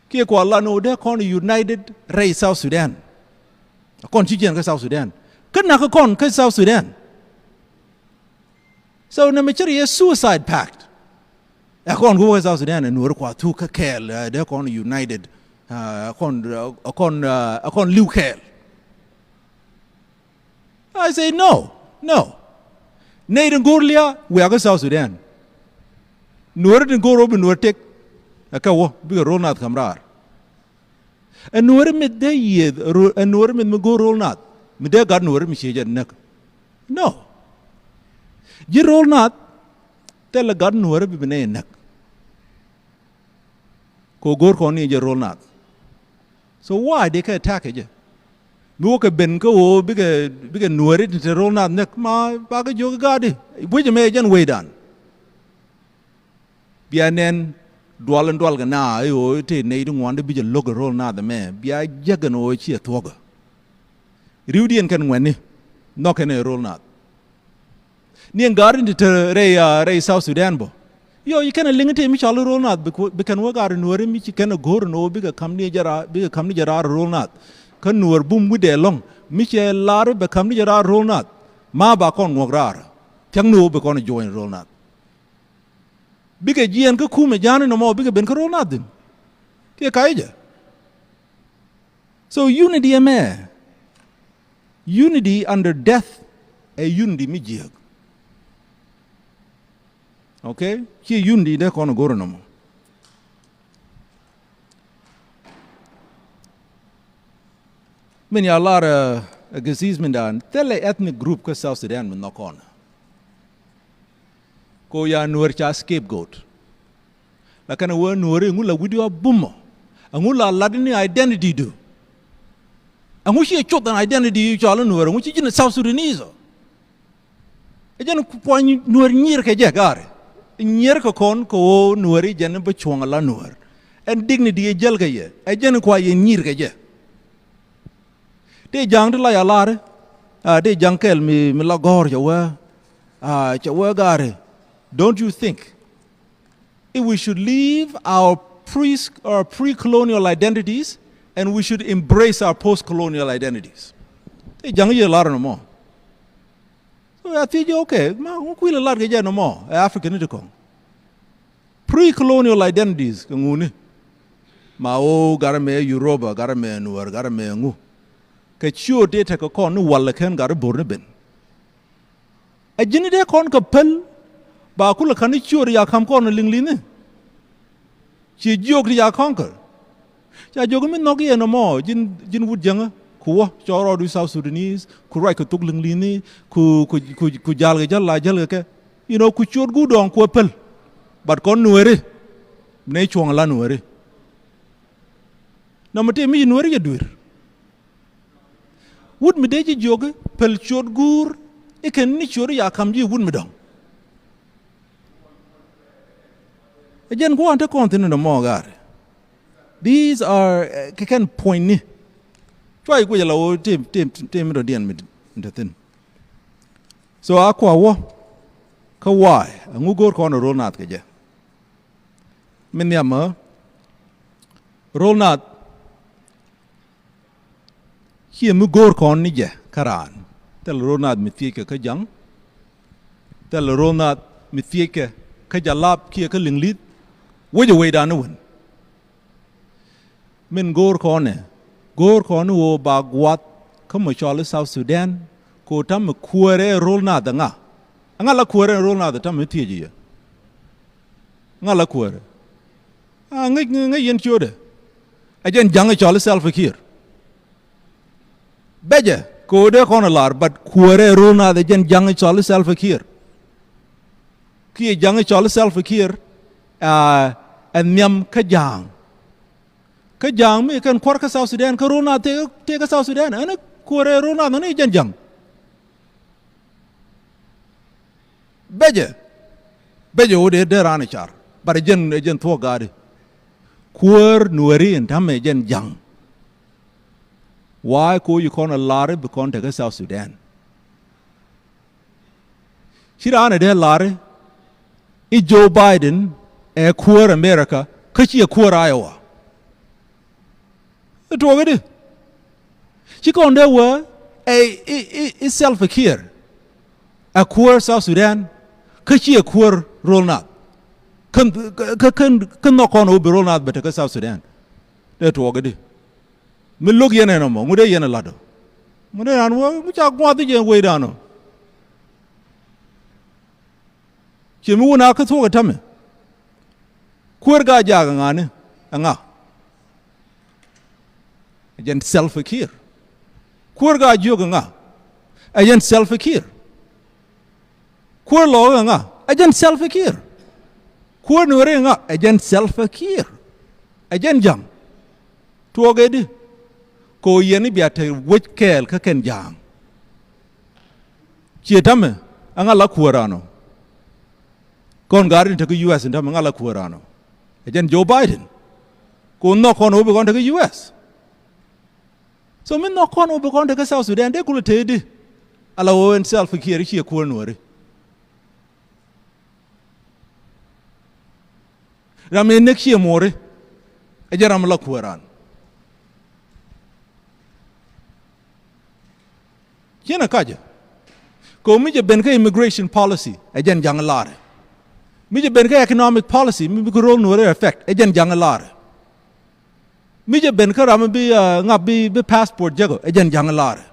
Kiɛ kual lan ɣöö dee kɔn united rɛy South Sudan. Kɔn ci jiɛn kä South Sudan. Kä nakä kɔn kä South Sudan. So nɛmɛ cɛ riɛ suicide pact. Ɛ kɔn ku wä South Sudan ɛ Nuɔr kua thuk kä kɛɛl, ɛ, dee kɔn united. Ɛ kɔn, ɛ kɔn, ɛ kɔn li̱w kɛɛl. I say no, no. Nɛy tin go̱o̱r lia̱a̱ wiakä South Sudan. Nuɔr tin go̱o̱r wä bi Nuɔr tek. Ɛ kɛ wä bikɛ ro̱l naath ka̱m raar. Ɛ Nuɔri mith dee yiëëth, ro-, ɛ Nuɔri mith mi go̱o̱r ro̱l naath mi dee gat Nuɔri mi cie jɛ näk. No. Ji̱ ro̱l naath thilɛ gat Nuɔri bi bi nɛy näk. Kɛ ɣöö go̱o̱r kɔn ni jɛ ro̱l naath. So why dee kɛ attack kɛ jɛ? Mi wä kɛ ben kä ɣöö bikɛ, bikɛ Nuɔri ti te ro̱l naath näk ma bakɛ jiök ɛ gaatdi. Wec ɛmɛ jɛn wecdan. Bia nɛn dual in dual kɛ na i̱ ɣöö i̱ te nɛy ti ŋuan ti bi jɛ lo̱k ɛ ro̱l naath ɛmɛ. Bia jäk ɛn ɣöö ciɛ thuɔ̱kä. Ri̱wdiɛn kɛn ŋuɛ̈tni nhɔk kɛn ɛ ro̱l naath. Ni ɛn ga̱a̱r in ti te rɛy, ah, rɛy South Sudan bä. Yɔ, yi kɛn ɛ liŋ i̱ te mi cɔal i̱ ro̱l naath bi ku-, bi kɛn wä ga̱a̱r in Nuɔ̱ɔ̱ri mi ci kɛn ɛ go̱o̱r ɛn ɣöö bikɛ ka̱m ni jɛ raar, bikɛ ka̱m ni jɛ raar ro̱l naath. Kä Nuɔ̱ɔ̱r bum wi̱cdɛ ɛlɔ̱ŋ mi cɛ lar i̱ bɛ ka̱m ni jɛ raar ro̱l naath. Ma ba kɔn ŋuɔ̱k raar. Thia̱k ni ɣöö bi kɔn ɛ join ro̱l naath. Bikɛ jiɛɛn kä kumɛ ja̱a̱n inɔmɔ bikɛ ben kä ro̱l naath thi̱n. Kiɛ ka̱c jɛ. So unity ɛmɛ, unity under death, ɛ unity mi jiääk. Okay? Ci unity dee kɔn go̱r inɔmɔ. Min ya lar, eh, ɛ gɛsis min dan thilɛ ethnic group kä South Sudan min nhɔk kɔn. Ko ya Nuɔr ca scapegoat. Lakin ɛ wee Nuɔri ɛŋu la wi̱diɔ a bumɔ? Ɛŋu la lat ni identity du? Ɛŋu ci ɛ cuɔth ɛn identity cɔal i̱ Nuɔr? Ɛŋu ci ji̱n ɛ South Sudanese ɔ? Ɛ jɛn kuany Nuɔr nyier kɛ jɛ gaari. Nyier kɛ kɔn kɛ ɣöö Nuɔri jɛn bä cuɔ̱ŋ ala Nuɔr. Ɛn dignity ɛ jäl kɛ yɛ. Ɛ jɛn kua yɛ nyier kɛ jɛ. Tëë ja̱a̱ŋ ti la ya lar, ah, tëë ja̱a̱ŋ kɛl mi, mi la gɔ̱r cɛ wee, ah, cɛ wee gaari. Don't you think if we should leave our pre, our pre-colonial identities and we should embrace our post-colonial identities? Tëë ja̱a̱ŋ yɛ lar nɔmɔ. So ya thiec jɛ, okay, ma ŋu kui̱ lɛ lat kɛ jɛ nɔmɔ ɛ Africa ni ti kɔŋ. pre-colonial identities kɛ ŋuni. Ma ɣöö gat ɛmɛ Europa, gat ɛmɛ Nuäär, gat ɛmɛ ŋu. Kɛ ciöt tëë tekɛ kɔn ni walɛ kɛn gat i̱ bo̱r ni ben. Ɛ ji̱n i̱ dee kɔn kɛ päl ba kulɛ ka̱n i̱ ciöt i̱ ya ka̱m kɔn ɛ liŋ li̱nhi. Ci jiök ti ca conquer. Ca jiök mi nhɔk yɛ nɔmɔ ji̱n, ji̱n wut jäŋä ku wä cɔɔr rɔɔdu South Sudanese ku ruac kɛ thok liŋ li̱nhi ku, ku, ku, ku ja̱l kɛ jäl la jäl kɛ kɛ. You know, ku ciöt guut dɔ̱ŋ kuɛ päl. But kɔn Nuääri nɛ cuɔ̱ŋ la Nuääri. Nɔmɔ tëë mi ci Nuääri jɛ duer. Wut mi dee ji̱ jiök i̱ päl ciöt guur i̱ kɛn ni ciöt i̱ ya ka̱m ji̱ wut mi dɔ̱ŋ. Ɛ jɛn gua̱a̱n te kɔn thi̱n in dɔ̱mɔ gaari. These are, eh, kɛ kɛn puɔ̱nyni. Cua i̱ guic ala ɣöö tim, tim, tim mi dɔ̱diɛn mi te thi̱n. So a kua wä kä wa̱a̱ ɛŋu go̱o̱r kɔn ɛ ro̱l naath kɛ jɛ. Mi nhiamä ro̱l naath ciɛ mi go̱o̱r kɔn ni jɛ kä raan. Thilɛ ro̱l naath mi thiec kɛ kä ja̱ŋ. Thilɛ ro̱l naath mi thiec kɛ kä jalap kiɛ kä liŋ li̱th. Wecɛ wecdan ni wen. Min go̱o̱r kɔnɛ go̱o̱r kɔn ni ɣöö ba guath kä mɔ cɔl i̱ South Sudan. Kɛ ɣöö ta̱mɛ kuäärɛ ro̱l naath ɛŋa? Ɛŋa la kuäärɛ ro̱l naath ɛ ta̱mɛ mi thiec i̱ yɛ? Ŋa la kuäärɛ? A ŋäc, ŋäc yɛn ciötdɛ. Ɛ jɛn ja̱ŋ i̱ cɔl i̱ Salva Kiir. Bɛcɛ kɛ ɣöö dee kɔn ɛ lar, but kuäärɛ ro̱l naath ɛ jɛn ja̱ŋ i̱ cɔl i̱ Salva Kiir. Kiɛ ja̱ŋ i̱ cɔl i̱ Salva Kiir, a, ɛ nhiam kä ja̱a̱ŋ. Kä ja̱a̱ŋ mi kɛn kuäär kä South Sudan kä ro̱l naath tëë, tëë kä South Sudan. Ɛn kuäärɛ ro̱l naath ɛn i̱ jɛn ja̱ŋ. Becɛ, becɛ ɣöö dee dee raan i̱ car. But ɛ jɛn, ɛ jɛn thuɔ̱k gaari. Kuäär Nuääri in ta̱mɛ jɛn ja̱ŋ. Wa̱a̱ ko̱ yi kɔn ɛ la̱r i̱ bi kɔn tekä South Sudan. Ci raan ɛ dee la̱r i̱ Joe Biden ɛ kuäär America kä ciɛ kuäär Iowa. I̱ tuɔɔk i̱di? Ci kɔn dee wee ɛ i̱, i̱, i̱ Salva Kiir ɛ kuäär South Sudan kä ciɛ kuäär ro̱l naath. Kä, kä, kä, kä nhɔk kɔn ɛ wä bi ro̱l naath bɛ tekä South Sudan. Dee tuɔɔk i̱di? Mi lo̱k yɛn ɛn ɔmɔ ŋut dee yɛn ɛ la̱t ɔ. Ŋut dee raan wä mi ca gua̱a̱th i̱ jɛ wecdan ɔ. Ciɛ mi wun a kä thuɔ̱k ɛ tämɛ. Kuäär Gaa-jaak ɛŋa ni? Ɛŋa? Ɛ jɛn Salva Kiir. Kuäär Gaa-jiök ɛŋa? Ɛ jɛn Salva Kiir. Kuäär Lɔɔk ɛŋa? Ɛ jɛn Salva Kiir. Kuäär Nuääri ɛŋa? Ɛ jɛn Salva Kiir. Ɛ jɛn ja̱ŋ. Tuɔɔk ëëdi? Kɛ ɣöö yɛn i̱ bia te wec kɛɛl kä kɛn ja̱a̱ŋ. Ciɛ tämɛ, ɛŋa la kuäär raan ɔ? Kɔn gaat in te kä U S in tämɛ, ɛŋa la kuäär raan ɔ? Ɛ jɛn Joe Biden. Kɛ ɣöö nhɔk kɔn ɣöö bi kɔn te kä U S. So mi nhɔk kɔn ɣöö bi kɔn te kä South Sudan dee kulɛ te i̱di? Ala ɣöö ɛn Salva Kiir ciɛ kuäär Nuääri. Ram in näk ciɛ mo̱o̱ri. Ɛ jɛn ram la kuäär raan. Ciɛn ɛ kacä. Kɛ ɣöö mi jɛ ben kä immigration policy ɛ jɛn ja̱ŋ la̱rɛ. Mi jɛ ben kä economic policy mi bi kɛ ro̱l Nuääri affect ɛ jɛn ja̱ŋ la̱rɛ. Mi jɛ ben kä ram bi, uh, ŋak bi, bi passport jek ɔ ɛ jɛn ja̱ŋ la̱rɛ.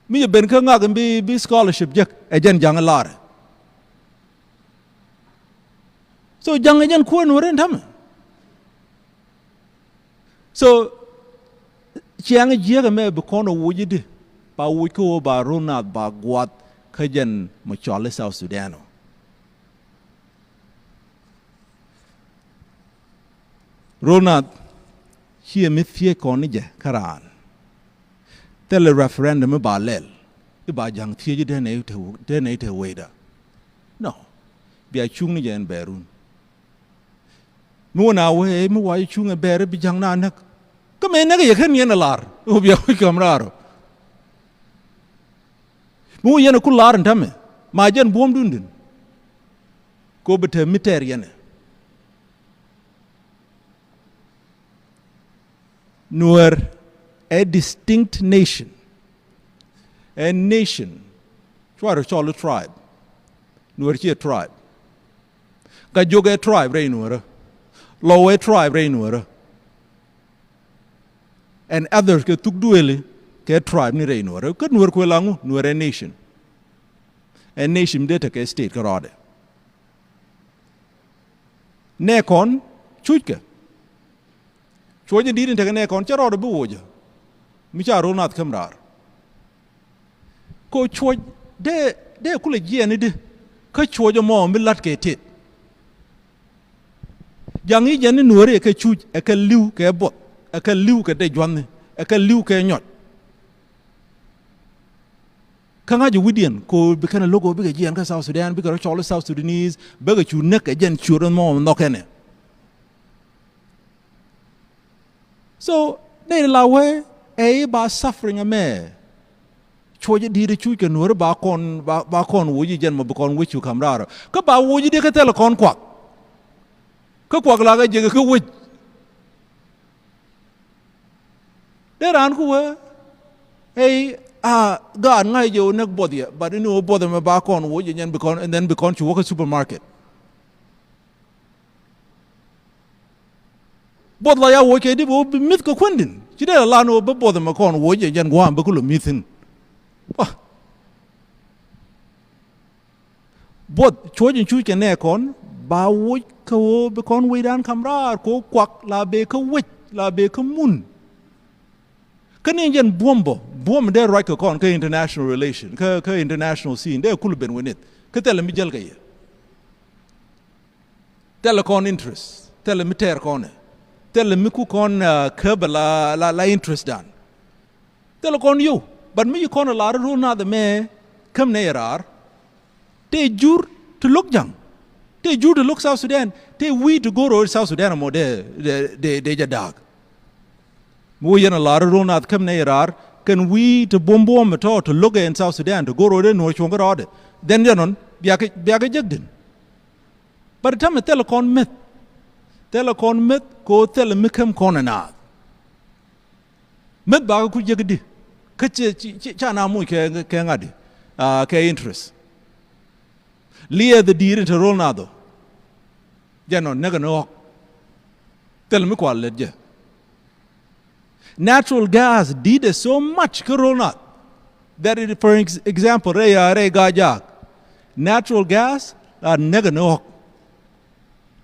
Mi jɛ ben kä ŋak bi, bi scholarship jek ɛ jɛn ja̱ŋ la̱rɛ. So ja̱ŋ ɛ jɛn kuäär Nuääri ɛn tämɛ. So ciaŋ jiäk ɛmɛ bi kɔn ɛ woc i̱di? Ba woc kä ɣöö ba ro̱l naath ba gua̱a̱th kä jɛn mɔ cɔal i̱ South Sudan ɔ. Ro̱l naath ciɛ mi thiec kɔn ni jɛ kä raan. Thilɛ referendum i̱ ba lɛl i̱ ba ja̱ŋ thiec i̱ dee nɛy te, dee nɛy te wecda. No. Bia cuŋ ni jɛ ɛn bɛɛrun. Mi wä na wee mi wac cuŋ ɛ bɛɛr i̱ bi ja̱ŋ na näk. Kä mëë näk yɛ kän yɛn ɛ lar ɣöö bia wi̱c ka̱m raar ɔ. Mi wä yɛn ɛ ku lar in tämɛ ma jɛn buɔ̱mdun din. Kɛ ɣöö bi te mi tɛɛr yɛn ɛ. Nuäär ɛ distinct nation. Ɛ nation. Cuarɛ cɔl i̱ tribe. Nuäär ciɛ tribe. Kä Jok ɛ tribe rɛy Nuäärä. Lɔw ɛ tribe rɛy Nuäärä. And others kɛ thuk duëëli kɛ tribe ni rɛy Nuäärä. Kä Nuäär kuël aŋu, Nuäär ɛ nation. Ɛ nation dee tekɛ state kä rɔɔdɛ. Nɛ kɔn cuckɛ. Cuɔ̱c in di̱i̱t in tekɛ nɛ kɔn cä rɔɔdɛ bi wocä. Mi ca ro̱l nath käm raar. Ko cuɔ̱c dee, dee kulɛ jiɛɛn i̱di. Kä cuɔ̱c ɛmɔ mi la̱t kɛ tet. Ja̱ŋ i̱ jɛn ni Nuääri ɛ kɛ cuc, ɛ kɛ li̱w kɛ buɔth, ɛ kɛ li̱w kɛ dee jua̱thni, ɛ kɛ li̱w kɛ nyɔt. Kä ŋa̱c wi̱diɛn ko bi kɛn a lo̱k ɔ bikɛ jiɛɛn kä South Sudan, bikɛ rɔ cɔl i̱ South Sudanese, bikɛ cu näk kɛ jɛn ciöt ɛmɔ nhɔk kɛnɛ. So nɛy la wee ɛ i̱ ba suffering ɛmɛ. Cuɔ̱c i̱ di̱i̱t i̱ cuc kɛ Nuääri ba kɔn, ba, ba kɔn woc i̱ jɛn mɔ bi kɔn wec cu ka̱m raar ɔ. Kä ba woc i̱ di̱ kä thilɛ kɔn kuak. Kä kuak la kɛ jek kä wec. Dee raan ku wee ɛ i̱ a gaat ŋa̱c jɛ wä näk buɔth yɛ, but ini wä buɔth ɛmɛ ba kɔn woc i̱ jɛn bi kɔn, and then bi kɔn cu wä kä supermarket. Buɔth la ya woc kɛ di bi wä bi mi̱th kɛ kuändin. Ci dee la lan wä bi buɔth ɛmɛ kɔn woc jɛ jɛn gua̱a̱m bi kulɛ mi̱th thi̱n. Wah. Buɔth cuɔ̱c in cuc kɛ nɛ kɔn ba woc kä wä bi kɔn wecdan ka̱m raar kɛ wä kuak la bee kä wec la bee kä mun. Kä ni jɛn buɔ̱m bä, buɔ̱m dee ruac kɛ kɔn kä international relation, kä, kä international scene dee kulɛ ben wenith. Kä thilɛ mi jäl kɛ yɛ. Thilɛ kɔn interest, thilɛ mi tɛɛr kɔn ɛ. Thilɛ mi ku kɔn, uh, käbɛ la, la, la interest dan. Thilɛ kɔn yow, but mi ci kɔn ɛ lar ro̱l nath ɛmɛ käm nɛ yɛ raar. Tëë jur ti lo̱k ja̱ŋ. Tëë jur ti lo̱k South Sudan. Tëë wi̱i̱ ti go̱r ro̱o̱ South Sudan ɛmɔ dee, dee, dee, dee jɛ da̱a̱k. Mi wä yɛn ɛ lar ro̱o̱ nath käm nɛ yɛ raar kɛn wi̱i̱ ti buɔ̱m buɔ̱m ɛ tɔ̱ ti lo̱k ɛ in South Sudan ti go̱r ro̱o̱ dee nuɔ̱ɔ̱r cuɔ̱ŋ kä rɔɔdɛ. Then jɛ nɔn biakɛ, biakɛ jek din. But tämɛ thilɛ kɔn meth. Thilɛ kɔn meth kɛ ɣöö thilɛ mi käm kɔn ɛ naath. Meth bakɛ ku jek di kä ci, ci, ci, ca na muc kɛ, kɛ ŋa̱t di, ah, kɛ interest. Liɛɛth ɛ di̱i̱t in te ro̱l nath ɔ. Jɛ nɔ näk ɛn ɣɔ̱k. Thil mi kual lät jɛ. Natural gas di̱i̱t ɛ so much kä ro̱l nath that it, for ex-, example rɛy, uh, rɛy Gaa-jaak. Natural gas a näk ɛn ɣɔ̱k.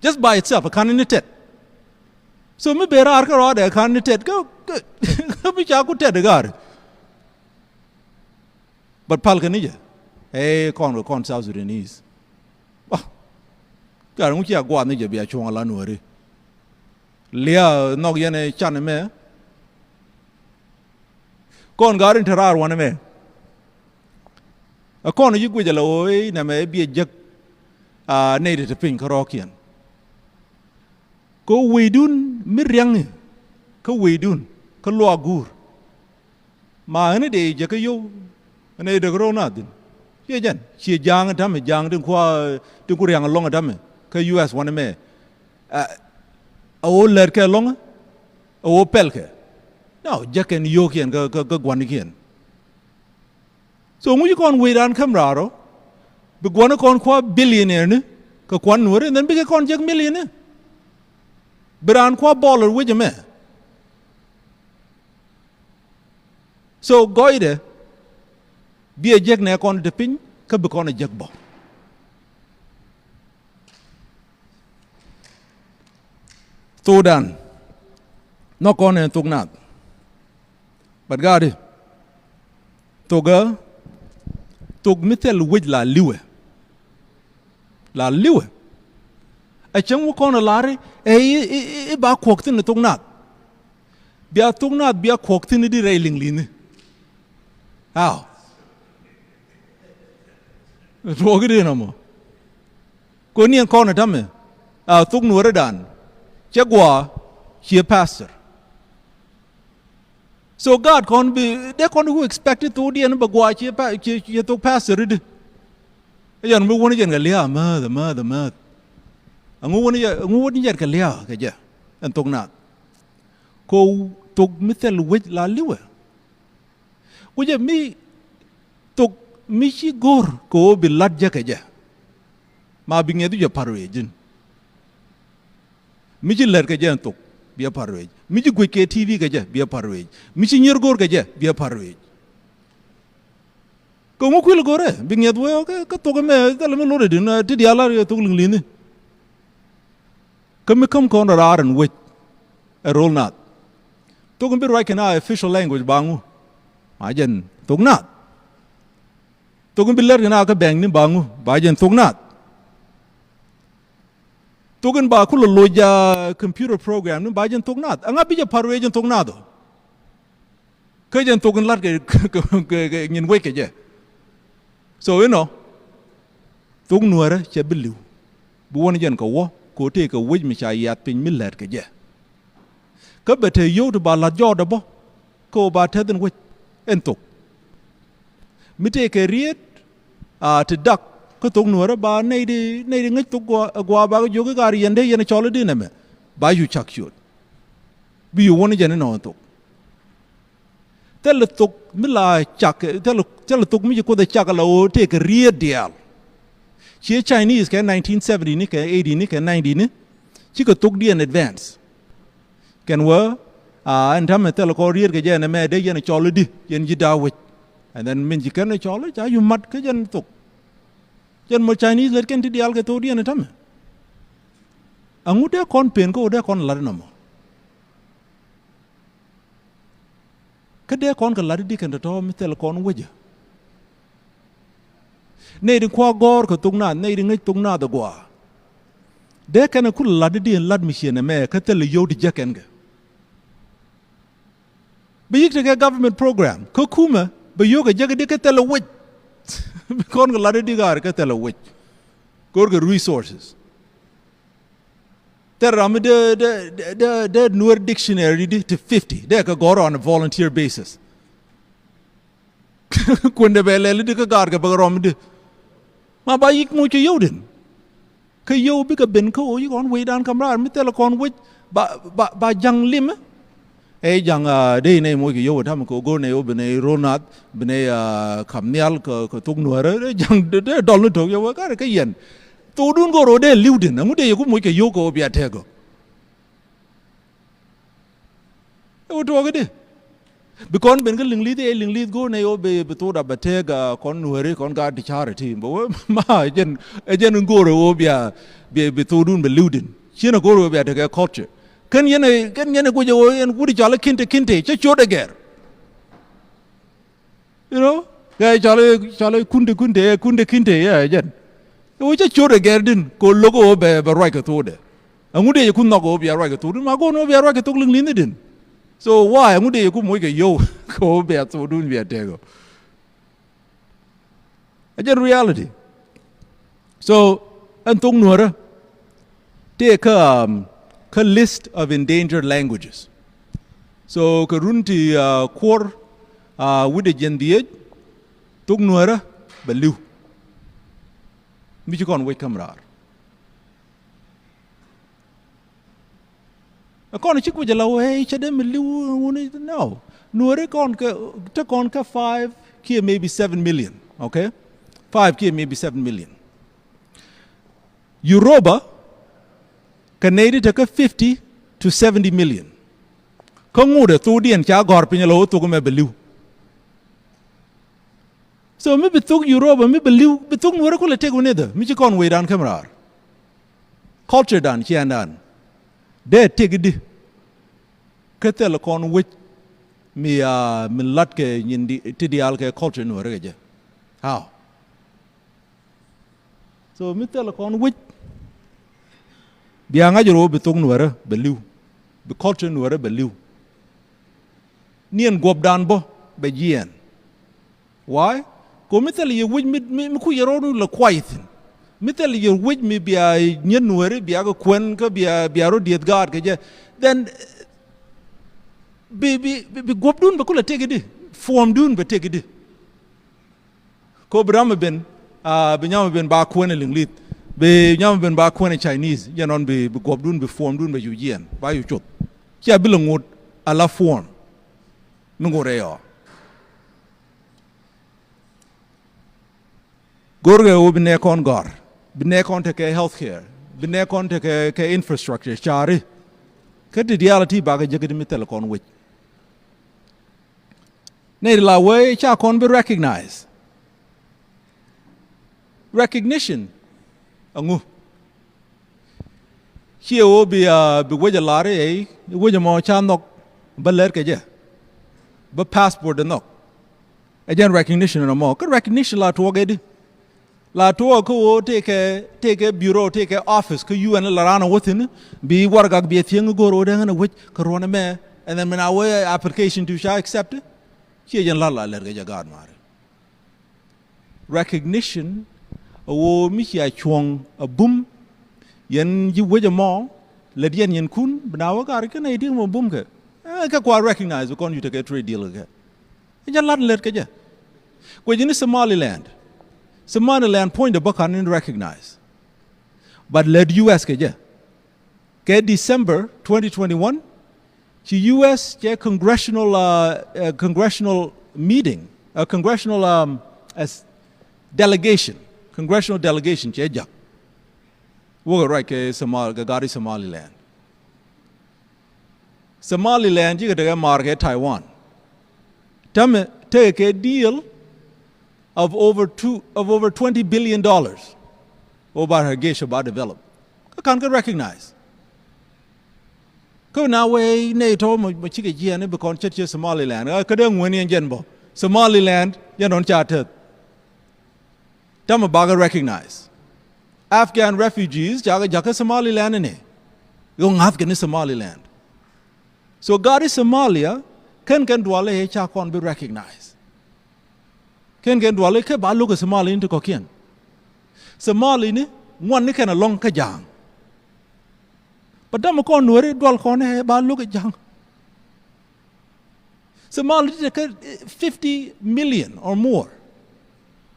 Just by itself, a ka̱n ni tɛt. So mi ben raar kä rɔɔdɛ a ka̱n ni tɛt kä, kä, kä mi ca ku tɛt ɛ ga̱a̱r. But pal kɛ ni jɛ. Ɛ kɔn kɛ kɔn South Sudanese. Bah. Ga̱a̱r ŋu cia guath ni jɛ bia cuɔ̱ŋ a la Nuääri. Lia̱a̱ nhɔk yɛn ɛ can ɛmɛ. Kɔn ga̱a̱r in te raar wanɛ mɛ. Ɛ kɔn ɛ ci guic ala ɣöö i̱ nɛmɛ ɛ biɛ jek, a, nɛy ti te piny kä rɔ̱ɔ̱kiɛn. Kä weydun mi ria̱ŋi kä weydun kä luaak guur. Ma ɣän i̱ dee jɛ kä yio̱w ɣän i̱ dee kä ro̱o̱ nath thi̱n. Ciɛ jɛn ciɛ ja̱a̱ŋ ɛ ta̱mɛ, ja̱a̱ŋ tin kua, tin ku ria̱ŋ ɛlɔ̱ŋ ɛ ta̱mɛ kä U S wanɛ mɛ. Ɛ, ɛ ɣöö lɛ̈tkɛ ɛlɔ̱ŋ ɛ ɣöö pɛlkɛ. Nɔ, jɛ kɛn yio̱o̱kiɛn kä, kä, kä gua̱nikiɛn. So ŋuci kɔn wec raan käm raar ɔ bi gua̱n kɔn kua billionaire ni kɛ kuan Nuääri, and then bikɛ kɔn jek million ni. Bi raan kua bɔl ɛ wec ɛmɛ. So gɔɔydɛ biɛ jek nɛ kɔn te piny kä bi kɔn ɛ jek bɔ. Thokdan nhɔk kɔn ɛ thok nath. But gaari thokä, thok mi thil wec la li̱wɛ. La li̱wɛ. A cäŋ wä kɔn a lar i̱, i̱, i̱, i̱ ba kuɔk thi̱n thok nath. Bia thok nath bia kuɔk thi̱n i̱di rɛy liŋ li̱ni. Aw. Tuɔɔk i̱di nɔmɔ. Koni ɛn kɔn ɛ ta̱mɛ a thok Nuääridan cɛ gua̱a̱ ciɛ pastor. So gaat kɔn bi dee kɔn who expect it thokdiɛn bɛ gua̱a̱ ciɛ pa, ciɛ, ciɛ thok pastor i̱di. Ɛ jɛn mi wuni jɛn kɛ lia̱a̱ amäth, amäth, amäth. Aŋu wuni jɛ, aŋu wuni jɛn kɛ lia̱a̱ kɛ jɛ ɛn thok nath. Ko thok mi thil wec la li̱wɛ. Ku jɛ mi thok mi ci go̱r kɛ ɣöö bi la̱t jɛ kɛ jɛ. Ma bi ŋiɛth jɛ pa̱r wee ji̱n. Mi ci lät kɛ jɛ ɛn thok, biɛ pa̱r ruëëc. Mi ci guic kɛ T V kɛ jɛ, biɛ pa̱r ruëëc. Mi ci nyier go̱o̱r kɛ jɛ, biɛ pa̱r ruëëc. Kɛ ŋu kuil go̱rɛ bi ŋiɛth wee kä, kä thok ɛmɛ thilɛ mi lot ɛ di̱n, ti diaal a thok liŋ li̱ni. Kä mi käm kɔn rɔ raar ɛn wec ɛ ro̱l naath. Thok in bi ruac kɛn a official language ba ŋu? Ma jɛn thok naath. Thok in bi lɛr kɛn a kä bɛŋni ba ŋu? Ba jɛn thok naath. Thok in ba kulɛ loc a computer program ni ba jɛn thok naath. Ɛŋa bi jɛ pa̱r wee jɛn thok naath ɔ? Kä jɛn thok in la̱t kɛ, kɛ, kɛ, kɛ nyin wec kɛ jɛ. So inɔ thok nuäärä cɛ bi li̱w. Bi wä ni jɛn kɛ wä kɛ ɣöö tëëkɛ wec mi ca yiath piny mi lät kɛ jɛ. Kä bɛ te yio̱w ti ba la̱t jɔɔtdɛ bä kɛ ɣöö ba tɛth in wec ɛn thok. Mi tëëkɛ riet a ti dak kä thok nuäärä ba nɛy di, nɛy di ŋäc thok gua, gua ba kɛ jiök i̱ gaar yɛn dee yɛn cɔl i̱di nɛmɛ. Ba yu cak ciöt. Bi yu wä ni jɛn inɔ ɛn thok. Thilɛ thok mi la cak, thilɛ, thilɛ thok mi ci Kuoth ɛ cak ala ɣöö tëëkɛ riet diaal. Ciɛ Chinese kɛ nineteen seventy ni kɛ eighty ni kɛ ninety ni cikɛ thokdiɛn advance. Kɛn wä a ɛn täämɛ thilɛ kɔn riet kɛ jɛ ɛn ɛmɛ dee yɛn cɔl i̱di, yɛn ji̱ da̱a̱ wec. And then min ci kɛn ɛ cɔl i̱ ca yu mat kä jɛn thok. Jɛn mɔ Chinese lät kɛn ti diaal kɛ thokdiɛn ɛn täämɛ. Aŋu dee kɔn pen kä ɣöö dee kɔn lat inɔmɔ? Kä dee kɔn kɛ lat i̱di kɛn tɔ̱tɔ̱ mi thil kɔn wecä? Nɛy di kua̱r gɔ̱r kɛ thok naath, nɛy di ŋäc thok naath ɛ gɔaa. Dee kɛn ɛ kulɛ lat i̱di ɛn lat mi ciɛ nɛmɛ kä thil ɛ yio̱w ti jek kɛn kɛ? Bi yik tekɛ government program kä kumɛ bɛ yio̱w kɛ jek i̱di kä thil ɛ wec. Bi kɔn kɛ lat i̱di gaar kä thil ɛ wec. Go̱r kɛ resources. Thil ram mi dee, dee, dee, dee, dee Nuer dictionary di ti fifty dee kɛ gɔ̱r on a volunteer basis. Kuëndɛ bɛ lɛl di kä gaar kɛ bä rɔm di. Ma ba yik moc kɛ yio̱w den. Kä yio̱w bikɛ ben kä ɣöö yik ɣɔn wecdan ka̱m raar mi thilɛ kɔn wec ba, ba, ba ja̱ŋ limɛ. Ɛ ja̱ŋ a dee inɛ moc kɛ yio̱w ɛ ta̱mɛ kɛ ɣöö go̱o̱r nɛ ɣöö bi nɛ ro̱l naath bi nɛ a ka̱m nhial kɛ, kɛ thok nuäärä. Ɛ ja̱ŋ dee, dee dɔl ni to̱k yio̱w ɛ ka̱rɛ kä yɛn. Thokdun go̱o̱r ɣöö dee li̱w den ɛŋu dee yɛ ku moc kɛ yio̱w kɛ ɣöö bia tɛk ɔ? Ɛ wä tuɔɔk i̱di? Bi kɔn ben kä liŋli̱th i̱ ɛ liŋli̱th go̱o̱r nɛ yɛ ɣöö bi, bi thokda bɛ tɛk a kɔn nuääri kɔn gaat ti ca̱r ɛ ti bä wä ma ɛ jɛn, ɛ jɛn go̱o̱r ɛ ɣöö bia, bi, bi thokdun bɛ li̱w din. Ciɛn ɛ go̱o̱r ɛ ɣöö bia tekɛ culture. Kɛn yɛn ɛ, kɛn yɛn ɛ guic ɛ ɣöö yɛn wut i̱ cɔal i̱ kinte kinte cä ciöt ɛ gɛr. You know, kɛ cɔl, cɔl kunde kunde, kunde kinte, yɛ jɛn. Ɛ wä cä ciöt ɛ gɛr din kɛ lo̱k ɛ wä bɛ, bɛ ruac kɛ thokdɛ. Ɛŋu dee yɛ ku nhɔk ɛ wä bia ruac kɛ thokdun? Ma go̱o̱n wä bia ruac kɛ thok liŋ li̱n idin. So why? Ɛŋu dee yɛ ku moc kɛ yio̱w kɛ wä bia thokdun bia tɛk ɔ? Ɛ jɛn reality. So ɛn thok nuäärä tëë kä, um, kä list of endangered languages. So kɛ run ti, uh, kuɔr, uh, wi̱cdɛ jiɛn dhieec, thok nuäärä bɛ li̱w. Mi ci kɔn wec ka̱m raar. Ɛ kɔn cik wec ala wee cɛ dee mi li̱w wuni, no. Nuääri kɔn kɛ, te kɔn kɛ five kiɛ maybe seven million, okay? Five kiɛ maybe seven million. Europa kɛ nɛy di te kä fifty to seventy million. Kä ŋotdɛ thokdiɛn ca gɔ̱r piny ala wee thok ɛmɛ bɛ li̱w. So mi bi thok Europa mi bi li̱w, bi thok nuäärä kulɛ tëk wä nithä mi ci kɔn wecdan käm raar. Culture dan ciɛɛndan dee tëk i̱di? Kä thilɛ kɔn wec mi, ah, mi la̱t kɛ nyin di, ti diaal kɛ culture nuäärä kɛ jɛ. How? So mi thilɛ kɔn wec bia ŋa̱c rɔ bi thok nuäärä bɛ li̱w, bi culture nuäärä bɛ li̱w. Niɛn guɔ̱pdan bä bɛ jiɛɛn. Why? Kɛ mi thilɛ yɛ wec mi, mi, mi ku yɛ rɔɔdun lɛ kuay thi̱n. Mi thilɛ yɛ wec mi bia nyiet nuääri bia kɛ kuɛn kä bia, bia rɔ dieth gaat kɛ jɛ. Then bi, bi, bi, bi guɔ̱pdun bɛ kulɛ tëk i̱di? Formdun bɛ tëk i̱di? Kɛ bi ram mi ben, ah, bi nyam mi ben ba kuɛn ɛ liŋli̱th. Bi nyam mi ben ba kuɛn ɛ Chinese. Jɛ nɔn bi, bi guɔ̱pdun bi formdun bɛ cu jiɛɛn ba cu cuth. Cia bi lɛ ŋot ala form mi ŋot ɛ yɔ. Go̱rkɛ ɣöö bi nɛɛkɔn gɔ̱r, bi nɛɛkɔn tekɛ health care, Bi nɛ kɔn tekɛ kɛ infrastructure caari. Kä ti diaal ti bakɛ jek ti mi thil kɔn wec. Nɛy ti la wee ca kɔn bi recognize. Recognition aŋu? Ciɛ ɣöö bi, ah, bi wec a lar i̱ wec ɛmɔ ca nhɔk, bä lɛr kɛ jɛ, bä passport ɛ nhɔk. Ɛ jɛn recognition ɛmɔ. Kä recognition la tuɔɔk ɛ di? La tuɔɔk kä ɣöö tëëkɛ, tëëkɛ bureau, tëëkɛ office kä U N la raan ɛ wä thi̱n, bi warɛgak bi ɛ thiäŋ go̱o̱r ɣöö dee ɣän ɛ wec kɛ ruɔ̱n ɛmɛ, and then mi na wee application ti ca accept. Ciɛ jɛn la̱t la lɛr kɛ jɛ gaat maari. Recognition ɛ ɣöö mi cia cuɔ̱ŋ a bum, yɛn ji̱ wec ɛmɔ, lät yɛn yɛn kun, bi na wä gaat kä nɛy di̱i̱t mɔ bum kɛ. Eh, kɛ kua recognize kɔn, you take a trade deal kɛ. Ɛ jɛ lat lät kɛ jɛ. Kuɛ ji̱ ni Somaliland. Somaliland puɔ̱nydɛ bä ka̱n in recognize. But lät U S kɛ jɛ. Kɛ December twenty twenty-one, ci U S cɛ congressional, uh, uh, congressional meeting, a congressional, um, as delegation, congressional delegation cɛ jak. Wä kɛ ruac kɛ Somal-, kɛ gaat i̱ Somaliland. Somaliland cikɛ tekɛ maar kɛ Taiwan. Tämɛ tekɛ kɛ deal of over two, of over twenty billion dollars. Ɣöö ba rɛ gekä ba develop. Kä ka̱n kɛ recognize. Kä na wee nɛy tɔ̱ mɔ, mɔ cikɛ jiɛɛn i̱ bi kɔn ce̱tkɛ Somaliland. Kä dee ŋuäni ɛn jɛn bä. Somaliland jɛn ɣän ca tɛth. Tämɛ bakɛ recognize. Afghan refugees cakɛ jakä Somaliland ni. Ɣöö ŋa̱thkɛ ni Somaliland. So gaat i̱ Somalia, /ken kɛn dualɛ ëë ca kɔn bi recognize. /Ken kɛn dualɛ kɛ ba lo̱k ɛ Somali ni ti kɔ̱kiɛn. Somali ni ŋuan ni kɛn ɛlɔ̱ŋ kä Ja̱a̱ŋ. But tämɛ kɔn Nuääri dual kɔn ɛ ba lo̱k ɛ Ja̱a̱ŋ. Somali ti tekɛ, eh, fifty million or more.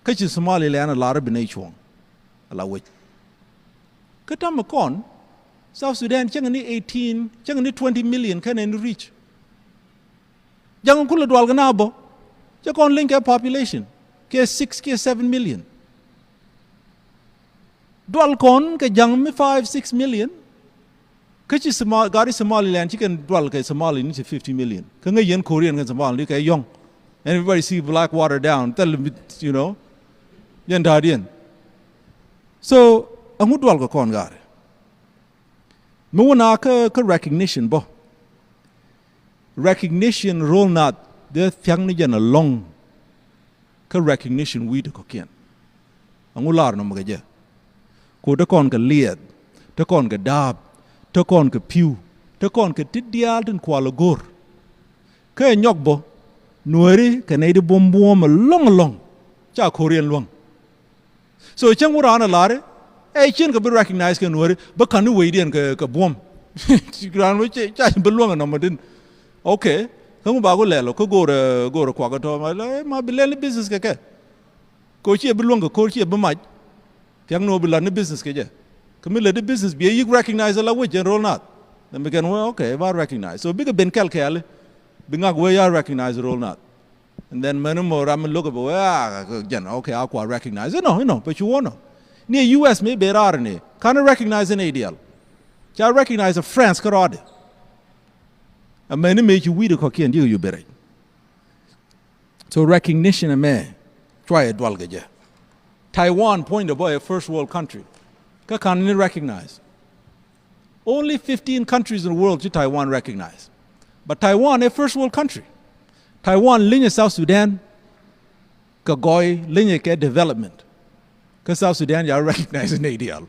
Kä ci Somaliland ɛ lar bi nɛy cuɔ̱ŋ. Ala wec. Kä tämɛ kɔn, South Sudan cäŋ ni eighteen, cäŋ ni twenty million kɛn ɛn reach. Ja̱ŋ kulɛ dual kɛ na bä. Cɛ kɔn leny kɛ population kiɛ six kiɛ seven million. Dual kɔn kɛ Ja̱ŋ mi five, six million. Kä ci Somal-, gaat i̱ Somaliland ci kɛn dual kɛ Somali ni ti fifty million. Kä ŋäc yɛn Korean kɛn Somali ni kɛ yɔ̱ŋ. Everybody see Blackwater down. Thil mi, you know. Jɛn da̱a̱diɛn. So, ɛŋu dual kɛ kɔn gaat? Mi wä na kä, kä recognition bä. Recognition ro̱l nath dee thia̱k ni jɛn ɛlɔ̱ŋ. Kä recognition wi̱i̱ ti kɔ̱kiɛn. Ɛŋu lar nɔmɔ kɛ jɛ? Ku te kɔn kɛ liɛth, te kɔn kɛ da̱a̱p, te kɔn kɛ pi̱w, te kɔn kɛ ti diaal tin kual ɛ go̱r. Kä ɛ nyɔk bä, Nuääri kɛ nɛy ti buɔ̱m buɔ̱ɔ̱m ɛlɔ̱ŋ ɛlɔ̱ŋ. Ca Korean luäŋ. So cäŋ wä raan ɛ lar i̱ ɛ cien kɛ bi recognize kɛ Nuääri, bä ka̱n ni wecdiɛn kɛ, kɛ buɔ̱m. Raan wä ca, ca bi luäŋ ɛ nɔmɔ din. Okay. Kä ŋu ba ku lɛl ɔ, kä go̱o̱rɛ, go̱o̱rɛ kuak ɛ tɔ̱ ma, ma bi lɛl ni business kɛ kɛ. Kɛ ɣöö ciɛ bi luäŋ kɛ ko̱r, ciɛ bi mac. Thia̱k ni ɣöö bi la̱t ni business kɛ jɛ. Kä mi lät ni business bi ɛ yi̱k recognize ala wec jɛn ro̱l nath. Then bi kɛn wee, okay, ba recognize. So bikɛ ben kɛl kɛɛli. Bi ŋak wee ya recognize ro̱l nath. And then mɛn mɔ ram mi lo̱k ɛ bɛ wee, ah, jɛn, okay, a kua recognize. Inɔ, inɔ, bɛ cu wä nɔ. Ni ɛ U S mi ben raar ni. Ka̱n recognize ni diaal. Ca recognize ɛ France kärɔadɛ. Ɛ mɛn ni mëë ci wi̱i̱dɛ kɔ̱kiɛn ji̱ kɛ yu ben rɛc. So recognition ɛmɛ cua yɛ dual kɛ jɛ. Taiwan puɔ̱nydɛ bä ɛ first world country. Kä ka̱n ni recognize. Only fifteen countries in the world ci Taiwan recognize. But Taiwan ɛ first world country. Taiwan li̱nyɛ South Sudan kɛ gɔɔy, li̱nyɛ kɛ development. Kä South Sudan ca recognize nɛy diaal.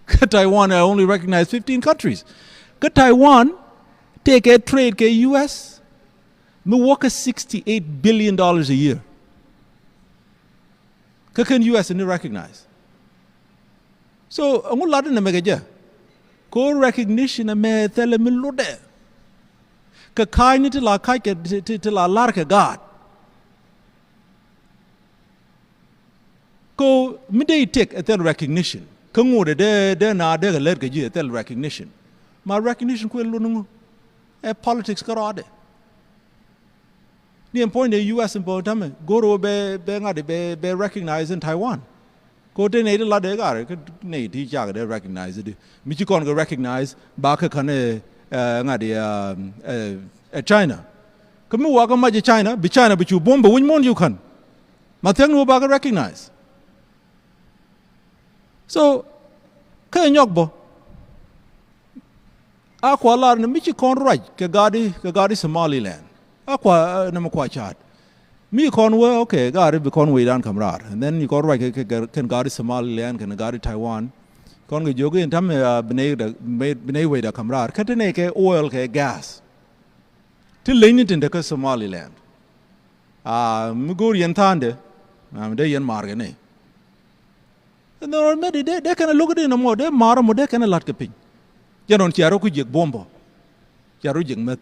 Kä Taiwan ɛ only recognize fifteen countries. Kä Taiwan tëëkɛ trade kɛ U S mi wä kä sixty eight billion dollars a year. Kä /ken U S ni recognize. So ɛŋu lat ɛn ɛmɛ kɛ jɛ? Kɛ ɣöö recognition ɛmɛ thilɛ mi lotdɛ. Kɛ ka̱a̱cni ti la ka̱c kɛ, ti, ti, ti la la̱r kɛ gaat. Kɛ ɣöö mi dee i̱ tëk ɛ thil recognition. Kä ŋotdɛ dee, dee na dee kɛ lät kɛ ji̱ ɛ thil recognition. Ma recognition kuɛ lot ni ŋu? Ɛ politics kärɔadɛ. Ni ɛn puɔ̱nydɛ U S in bä tämɛ go̱o̱r ɣöö bɛ, bɛ ŋa̱t bɛ, bɛ recognize in Taiwan. Ko te nɛy ti lat dee gat kä nɛy ti cak dee recognize di. Mi ci kɔn kɛ recognize ba kɛ kän ɛ ŋa̱t ɛ China. Kä mi wakä mac ɛ China, bi China bi cu buɔ̱m bɛ wi̱c muɔ̱n cu kän. Ma thiäk ni wä ba kɛ recognize. So kä nyɔk bä. A kua lar ni mi ci kɔn ruac kɛ gari, kɛ gari Somaliland. A kua ni mi kua caat. Mi kɔn wee, okay, gari bi kɔn wecdan kam raar. And then ni kɔn ruac kɛ, kɛ, kɛ, kɛn gari Somaliland, kɛn gari Taiwan. Kɔn kɛ jiök in tam, uh, bi nɛy da, bi nɛy wecda kam raar. Kä te nɛy kɛ oil kɛ gas. Ti leny ni tin te kä Somaliland. A mi go̱o̱r yɛn tha̱a̱ndɛ, a mi dee yɛn maar kɛ nɛy. Ɛn dhɔr mɛt i̱ dee, dee kɛn ɛ lo̱k i̱ dee nɔmɔ, dee ma̱a̱r ɛmɔ, dee kɛn ɛ la̱t kɛ piny. Jɛn ɣän cia rɔ ku jiɛk buɔ̱m bä. Cia rɔ jiɛk meth.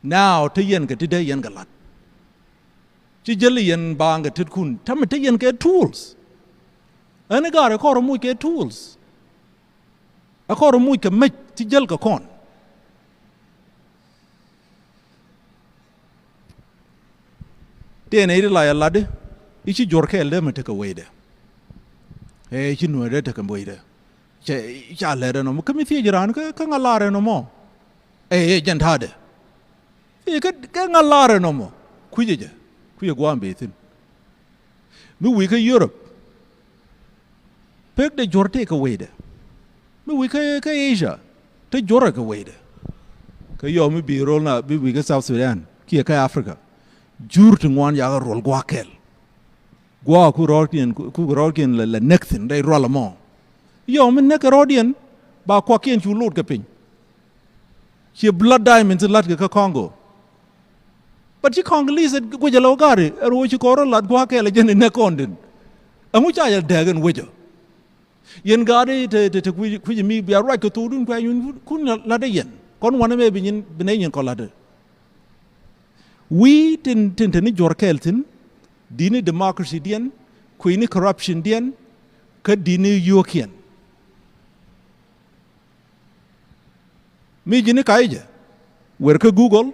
Now te yɛn kɛ ti dee yɛn kɛ la̱t. Ci jäl i̱ yɛn baaŋ kɛ tetkun. Tamɛ te yɛn kɛ tools. Ɛn i̱ gaar ɛ kɔr ɛ muc kɛ tools. Ɛ kɔr ɛ muc kɛ mec ti jäl kɛ kɔn. Tëë nɛy ti la yɛ lat i̱ ci juɔ̱r kɛɛl dee mi tekɛ wecdɛ. Ɛ ci nueerdɛ tekɛ wecdɛ. Cɛ ca lɛt ɛnɔmɔ kä mi thiec raan kä ŋa lar ɛnɔmɔ. Ɛ ɛ jɛn ta̱a̱dɛ. Thiec kä ŋa lar ɛnɔmɔ. Kui̱cɛ jɛ kui̱cɛ gua̱a̱m bee thi̱n. Mi wi̱i̱ kä Europe. Pek de juɔ̱r tëë kɛ wecdɛ. Mi wi̱i̱ kä, kä Asia te juɔ̱rɛ kɛ wecdɛ. Kä yɔw mi bi ro̱l na bi wi̱i̱ kä South Sudan kiɛ kä Africa. Jur ti ŋuan yakɛ ruɔl gua̱a̱k kɛl. Gua̱a̱k ku rɔɔdkiɛn, ku rɔɔdkiɛn lɛ, lɛ näk thi̱n rɛy rual ɛmɔ. Yɔw mi näk kɛ rɔɔdiɛn ba kuakiɛn cu lot kɛ piny. Ci blood diamonds in la̱tkɛ kä Congo. But ci Congolese guic ala wä gari ɛ ruɔ ci kɔn rɔ lat gua̱a̱k kɛɛl ɛ jɛn in nɛ kɔn din. Ɛŋu ca yɛ dɛɛk in wecä. Yɛn gari te, te, te kui̱, kui̱ mi bia ruac kɛ thokdun kuɛ nyun kun lat ɛ yɛn. Kɔn wanɛ mɛ bi nyin, bi nɛ nyin kɔn lat ɛ. Wi̱i̱ tin, tin te ni juɔ̱r kɛɛl thi̱n, di̱t ni democracy diɛn, kui̱ ni corruption diɛn, kä di̱t ni yio̱o̱kiɛn. Mi ji̱n i̱ ka̱c jɛ wer kä Google,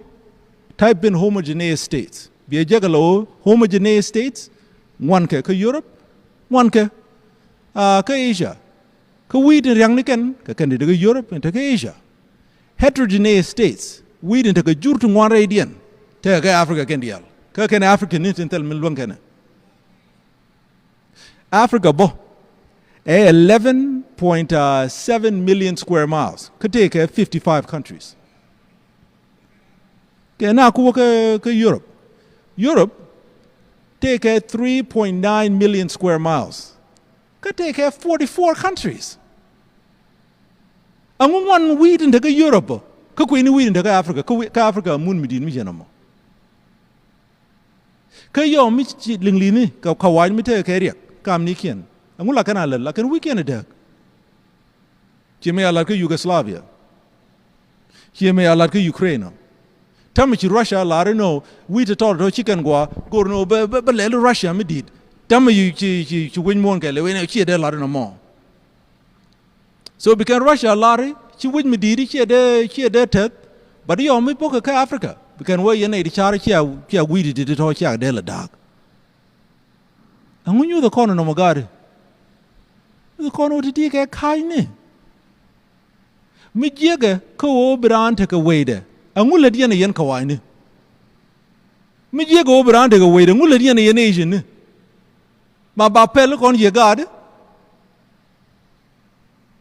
type in homogeneous states. Biɛ jek ala ɣöö homogeneous states ŋuankɛ kä Europe, ŋuankɛ, ah, kä Asia. Kä wi̱i̱ tin ria̱ŋ ni kɛn kɛ kɛn ti te kä Europe in te kä Asia. Heterogeneous states wi̱i̱ tin te kä jur ti ŋuan rɛydiɛn tekɛ kä Africa kɛn diaal kä kɛn Africa ni tin thil min luäŋ kɛnɛ. Africa bä ɛ eleven point seven million square miles kä tëëkɛ fifty five countries. Kɛ na ku wä kä, kä Europe. Europe tëëkɛ three point nine million square miles kä tëëkɛ forty four countries. Aŋu ŋuan wi̱i̱ tin te kä Europe bä kä kui̱ni wi̱i̱ tin te kä Africa kä, kä Africa mun mi di̱i̱t mi cɛ nɔmɔ. Kä yɔm mi ci liŋ li̱ni kɛ kawac mi tekɛ kɛ riɛk kamnikiɛn. Aŋu la kɛn a lät la kɛn wi̱i̱kiɛn ɛ dääk. Ci mi a lat kä Yugoslavia. Ci mi a lat kä Ukraine. Tämɛ ci Russia lar inɔ wi̱i̱ ti tɔl tɔ ci kɛn gua go̱r inɔ bɛ, bɛ, bɛ lɛl Russia mi di̱i̱t. Tämɛ ci, ci, ci wi̱c muɔ̱ɔ̱n kɛ lɛ wen ɛ ciɛ dee lat inɔ mɔ. So bi kɛn Russia lar i̱ ci wi̱c mi di̱i̱t i̱ ciɛ dee, ciɛ dee tɛth. But i̱ yɔm mi bokɛ kä Africa bi kɛn wee yɛn nɛy ti car i̱ cia, cia wi̱i̱ ti ti tɔ cia dee la da̱a̱k. Ɛŋu nyuthɛ kɔn nɔmɔ gaari? Nyuthɛ kɔn wä ti ti kɛ ka̱cni. Mi jiäkɛ kä ɣöö bi raan tekɛ wecdɛ. Ɛŋu lät yɛn ɛ yɛn kɛ wa̱a̱cni? Mi jiäkɛ ɣöö bi raan tekɛ wecdɛ ɛŋu lät yɛn ɛ yɛn ecini? Ma ba pɛl kɔn yiëë gaatdi.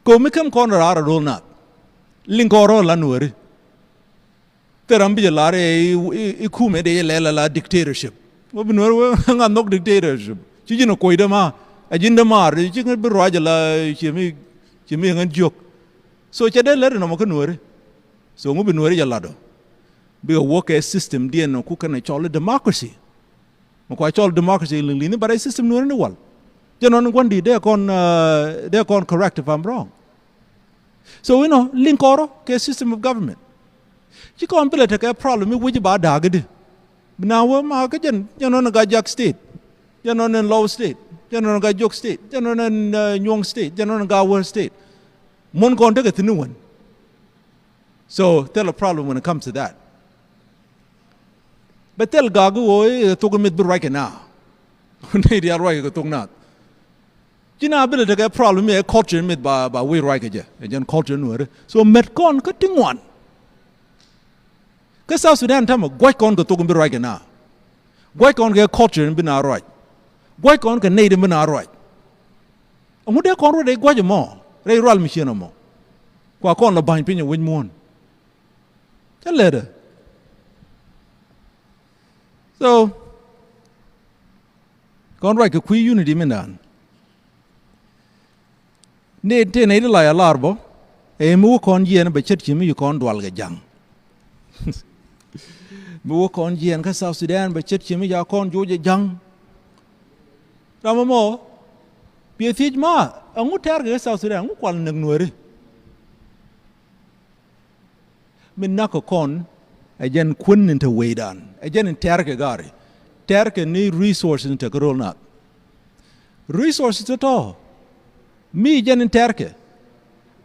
Kɛ ɣöö mi kem kɔn raar a ro̱l naath. Liŋ kɔn rɔ̱ la nuääri. Thil ram bi jɛ lar i̱, i̱, i̱ kumɛ dee jɛ lɛl ala dictatorship. Wä bi nuääri wä ŋa nhɔk dictatorship ci ji̱n ɛ kuɔcdä ma ɛ ji̱n dämaar ci ŋä bi ruac ala. Ci mi, ci mi ŋän jiök. So cɛ dee lät inɔmɔ kä nuääri. So ŋu bi nuääri jɛ lat ɔ. Bikɛ wä kɛ system diɛn ɔ ku kɛn ɛ cɔl i̱ democracy. Mi kua cɔl democracy liŋ li̱ni but ɛ system nuääri ni wal. Jɛ nɔn gua̱n di̱i̱t dee kɔn, uh, dee kɔn correct if I'm wrong. So inɔ liŋ kɔrɔ kɛ system of government. Ci kɔn bilɛ tekɛ problem mi wi̱ci ba da̱a̱k i̱di. Bi na wä ma kä jɛn jɛn nɔn Gajak state. Jɛn nɔn in Lɔw state. Jɛn nɔn Gajok state. Jɛn nɔn in, uh, Nyuɔŋ state. Jɛn nɔn in Gawär state. Muɔ̱n kɔn tekɛ thi̱n i̱ wän. So thil a problem when it comes to that. Bɛ thil gak i̱ ɣöö i̱ thok i̱ mith bi ruac kɛ na. Ni diaal ruac kɛ thok nath. Ci na bi lɛ tekɛ problem mi ɛ culture mi ba, ba wec ruac kɛ jɛ. Ɛ jɛn culture nuɛri. So mɛt kɔn kä ti ŋuan. Kä South Sudan tämɛ gua̱c kɔn kɛ thok in bi ruac kɛ na. Gua̱c kɔn kɛ culture in bi na ruac. Gua̱c kɔn kɛ nɛy in bi na ruac. Ɛŋu dee kɔn ruɔt dee gua̱c ɛmɔ rɛy rual mi ciën ɛmɔ. Kua kɔn lɔ ba̱ny piny ɛ wec muɔ̱ɔ̱n. Cä lɛtdä. So kɔn ruac kɛ kui̱ unity mindan. Ni tëë nɛy ti lac a lar bä ɛ mi wä kɔn jiɛɛn bɛ ce̱t ci mi ci kɔn dual kɛ ja̱ŋ. Mi wä kɔn jiɛɛn kä South Sudan bɛ ce̱t ci mi ca kɔn juɔc ɛ ja̱ŋ. Ram ɛmɔ biɛ thiec ma ɛŋu tɛ̈r kɛ kä South Sudan ɛŋu kual näk nuɛri. Mi nakä kɔn ɛ jɛn kuän in te wecdan ɛ jɛn in tɛ̈rkɛ gari. Tɛ̈rkɛ ni resources in te kä ro̱l nath. Resources tɔ̱tɔ̱ mi jɛn in tɛ̈rkɛ.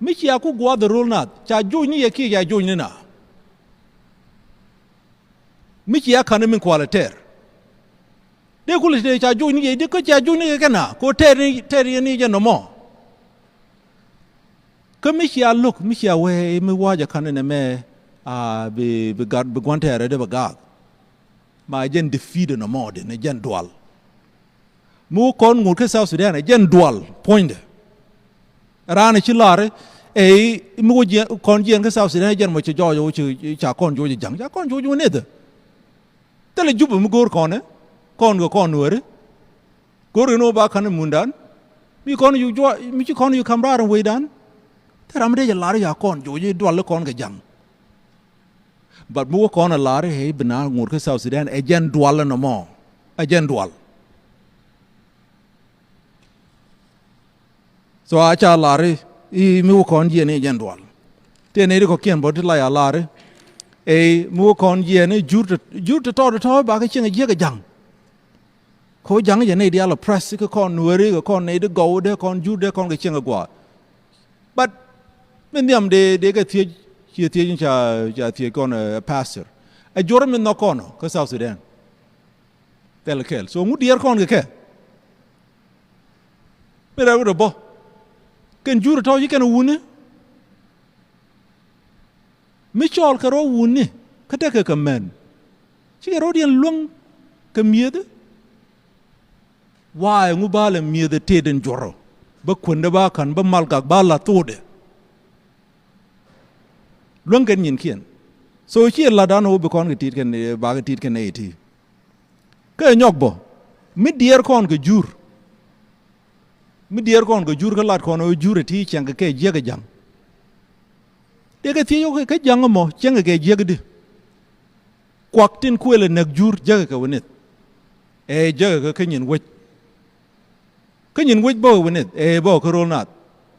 Mi cia ku gua̱a̱th ɛ ro̱l nath ca joc ni yɛ kiɛ ca joc ni na. Mi cia ka̱n min kualɛ tɛr. Dee kulɛ tëë ca joc ni yɛ di kä cia joc ni kɛ kɛ na ko tɛr ni tɛr yɛ ni jɛ nɔmɔ. Kä mi cia lo̱k mi cia wee mi wa̱cä ka̱n nɛ mɛ. A bi bi gat bi gua̱n tɛɛrɛ dee bɛ gaak. Ma jɛn defeat nɔmɔ di ni jɛn dual. Mi wä kɔn ŋot kä South Sudan ɛ jɛn dual puɔ̱nydɛ. Raan ɛ ci lar ɛ mi wä jiɛn kɔn jiɛn kä South Sudan ɛ jɛn mɔ ci jɔɔc wä ci ca kɔn juɔc ja̱ŋ ca kɔn juɔc wä nethä. Thilɛ Jubɛ mi go̱o̱r kɔn ɛ kɔn kɛ kɔn nueeri. Go̱o̱r kɛ ni wä ba ka̱n ɛ mundan mi kɔn yu juɔc mi ci kɔn yu ka̱m raar in wecdan. Thil ram mi dee jɛ lar ɛ ca kɔn juɔc dual ɛ kɔn kɛ ja̱ŋ. But mi wä kɔn a lar i̱ bi na ŋot kä South Sudan ɛ jɛn dual ɛnɔmɔ. Ɛ jɛn dual. So a ca lar i̱ mi wä kɔn jiɛn i̱ jɛn dual. Tëë nɛy ti kɔ̱kiɛn bä ti la ya lar i̱ ɛ mi wä kɔn jiɛn i̱ jur te jur te tɔt tɔ̱ ba kä cieŋ ɛ jiäk ɛ ja̱ŋ. Ko ja̱ŋ jɛ nɛy diaal oppress kä kɔn nueeri kä kɔn nɛy di gɔw dee kɔn jur dee kɔn kɛ cieŋ ɛ gua̱a̱. But min nhiam dee dee kɛ thiec ciɛ thiec in ca ca thiec kɔn ɛ pastor. Ɛ juɔr min nhɔk kɔn ɔ kä South Sudan. Thɛl kɛl so ŋut diɛɛr kɔn kɛ kɛ. Min rɛw rɛ bä kɛn jur ɛ tɔ̱ ci kɛn ɛ wuni. Mi cɔɔl kɛ rɔ̱ wuni kä tekɛ kɛ mɛn. Cikɛ rɔ̱diɛn luäŋ kɛ mi̱eethä. Wa̱a̱ ɛŋu ba lɛ mi̱eethä tëëd in juɔ̱rɔ bä kuändä ba ka̱n bä mal gak ba la̱th thokdɛ. Luäŋ kɛn nyinkiɛn. So ciɛ la̱tdan ɣöö bi kɔn kɛ ti̱i̱t kɛn bakɛ ti̱i̱t kɛn nɛy ti. Kä ɛ nyɔk bä mi diɛɛr kɔn kɛ jur. Mi diɛɛr kɔn kɛ jur kä lat kɔn ɛ jur ɛ ti cieŋ kɛ kɛ jiäk ɛ ja̱ŋ. Dee kɛ thiec ɣä kä ja̱ŋ ɛmɔ cieŋ kɛ kɛ jiäk di. Kuak tin kuël ɛ näk jur jäkɛ kɛ wä nith. Ɛ jäkɛ kɛ kä nyin wec. Kä nyin wec bä wä nith ɛ bä wä kä ro̱l nath.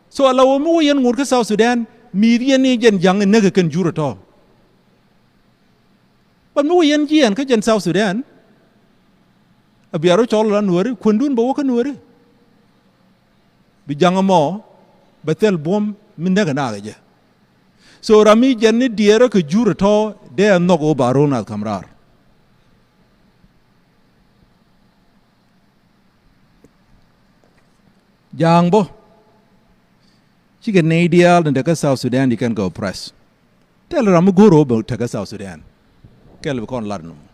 So ala wä mi wä yɛn ŋot kä South Sudan mi̱i̱th yɛn ni jɛn ja̱ŋ in näk kɛ kɛn jur ɛ tɔ̱. But mi wä yɛn jiɛɛn kä jɛn South Sudan. A bia rɔ cɔl la nuääri kuändun bɛ wä kä nuääri. Bi ja̱ŋ ɛmɔ bɛ thil buɔ̱m mi näk ɛ naak ɛ jɛ. So ram mi jɛn ni diɛɛrä kɛ jur ɛ tɔ̱ dee ɛ nhɔk ɣöö ba ro̱o̱l nath ka̱m raar. Ja̱a̱ŋ bä cikɛ nɛy diaal ni te kä South Sudan di kɛn kɛ oppress. Tɛl ram mi go̱o̱r ɣöö bɛ te kä South Sudan. Kɛl bi kɔn lat nɔmɔ.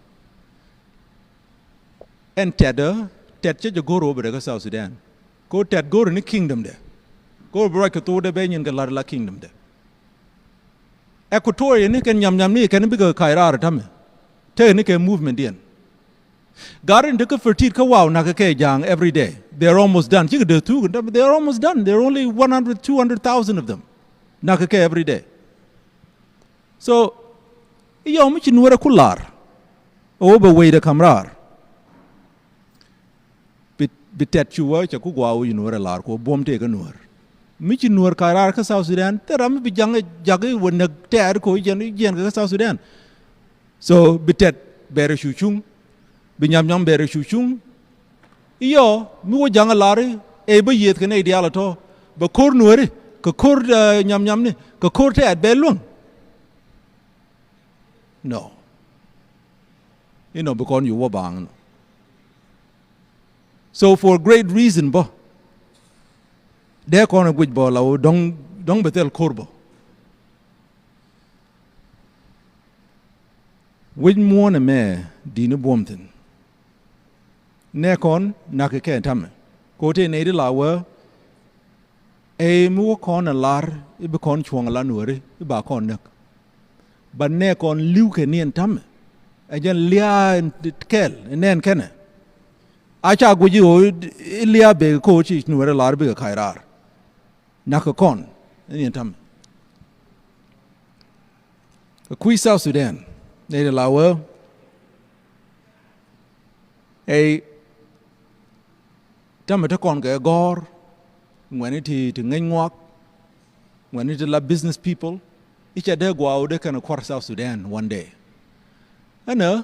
Ɛn tɛt ɛ tɛt cä jɛ go̱o̱r ɣöö bɛ te kä South Sudan. Ko tɛt go̱o̱r ni kingdom dɛ. Go̱o̱r bi ruac kɛ thokdɛ bɛ nyin kɛ lat la kingdom dɛ. Equatoria ni kɛn nyam nyam ni kɛn bikɛ ka̱c raar tamɛ. Tekɛ ni kɛ movement diɛn. Gat in tekä Fertit kä waw nakä kɛ ja̱a̱ŋ every day. They're almost done. Cikɛ dee thuk in tamɛ, they're almost done. They're only one hundred, two hundred thousand of them. Nakä kɛ every day. So i̱ yɔm mi ci nuɔrɛ ku lar. Ɛ wä bɛ wecdɛ ka̱m raar. Bi, bi tɛt cu wä cɛ ku gua̱a̱ wä nuɔr ɛ lar ku buɔ̱m tëë kä nuɔr. Mi ci nuɔr ka̱ raar kä South Sudan thil ram mi bi ja̱ŋ ɛ ja̱k i̱ wä näk tɛɛr ko i̱ jiɛn, i̱ jiɛn kɛ kä South Sudan. So bi tɛt bɛrɛ cu cuŋ. Bi nyam nyam bɛrɛ cu cuŋ. I̱ yɔ mi wä ja̱ŋ ɛ lar i̱ ɛ bä yiëëth kɛ nɛy diaal ɛ tɔ̱ bɛ ko̱r nuɔri kɛ ko̱r, eh, nyam nyam ni kɛ ko̱r tɛɛt bɛ luäŋ. No. Inɔ bi kɔn yu wä baaŋ nɔ. So for great reason bä Dee kɔn ɛ guic bɔ la wä dɔ̱ŋ, dɔ̱ŋ bɛ thil ko̱r bɔ. Wec muɔ̱ɔ̱n ɛmɛ di̱t ni buɔ̱m thi̱n. Nɛ kɔn nak kɛ kɛ tamɛ. Kɛ wä tëë nɛy di la wä, ɛ mi wä kɔn ɛ lar i̱ bi kɔn cuɔ̱ŋ ɛ la Nuääri i̱ ba kɔn näk. But nɛ kɔn li̱w kɛ ni ɛn tamɛ. Ɛ jɛn liaa kɛl ɛ nɛn kɛnɛ. A ca guic i̱ ɣöö i̱ liaa bek ko̱ ci Nuääri lar bikɛ ka̱c raar. Nak kɛ kɔn ɛ ni ɛn tamɛ. Kɛ kui̱ South Sudan nɛy di la wä, ɛ tamɛ te kɔn kɛ gɔ̱r, ŋuɛ̈ni ti, ti ŋäc ŋuak, ŋuɛ̈ni ti la business people, i̱ cɛ dee gua̱a̱ wä dee kɛn kua̱r South Sudan one day. Ɛnɛ,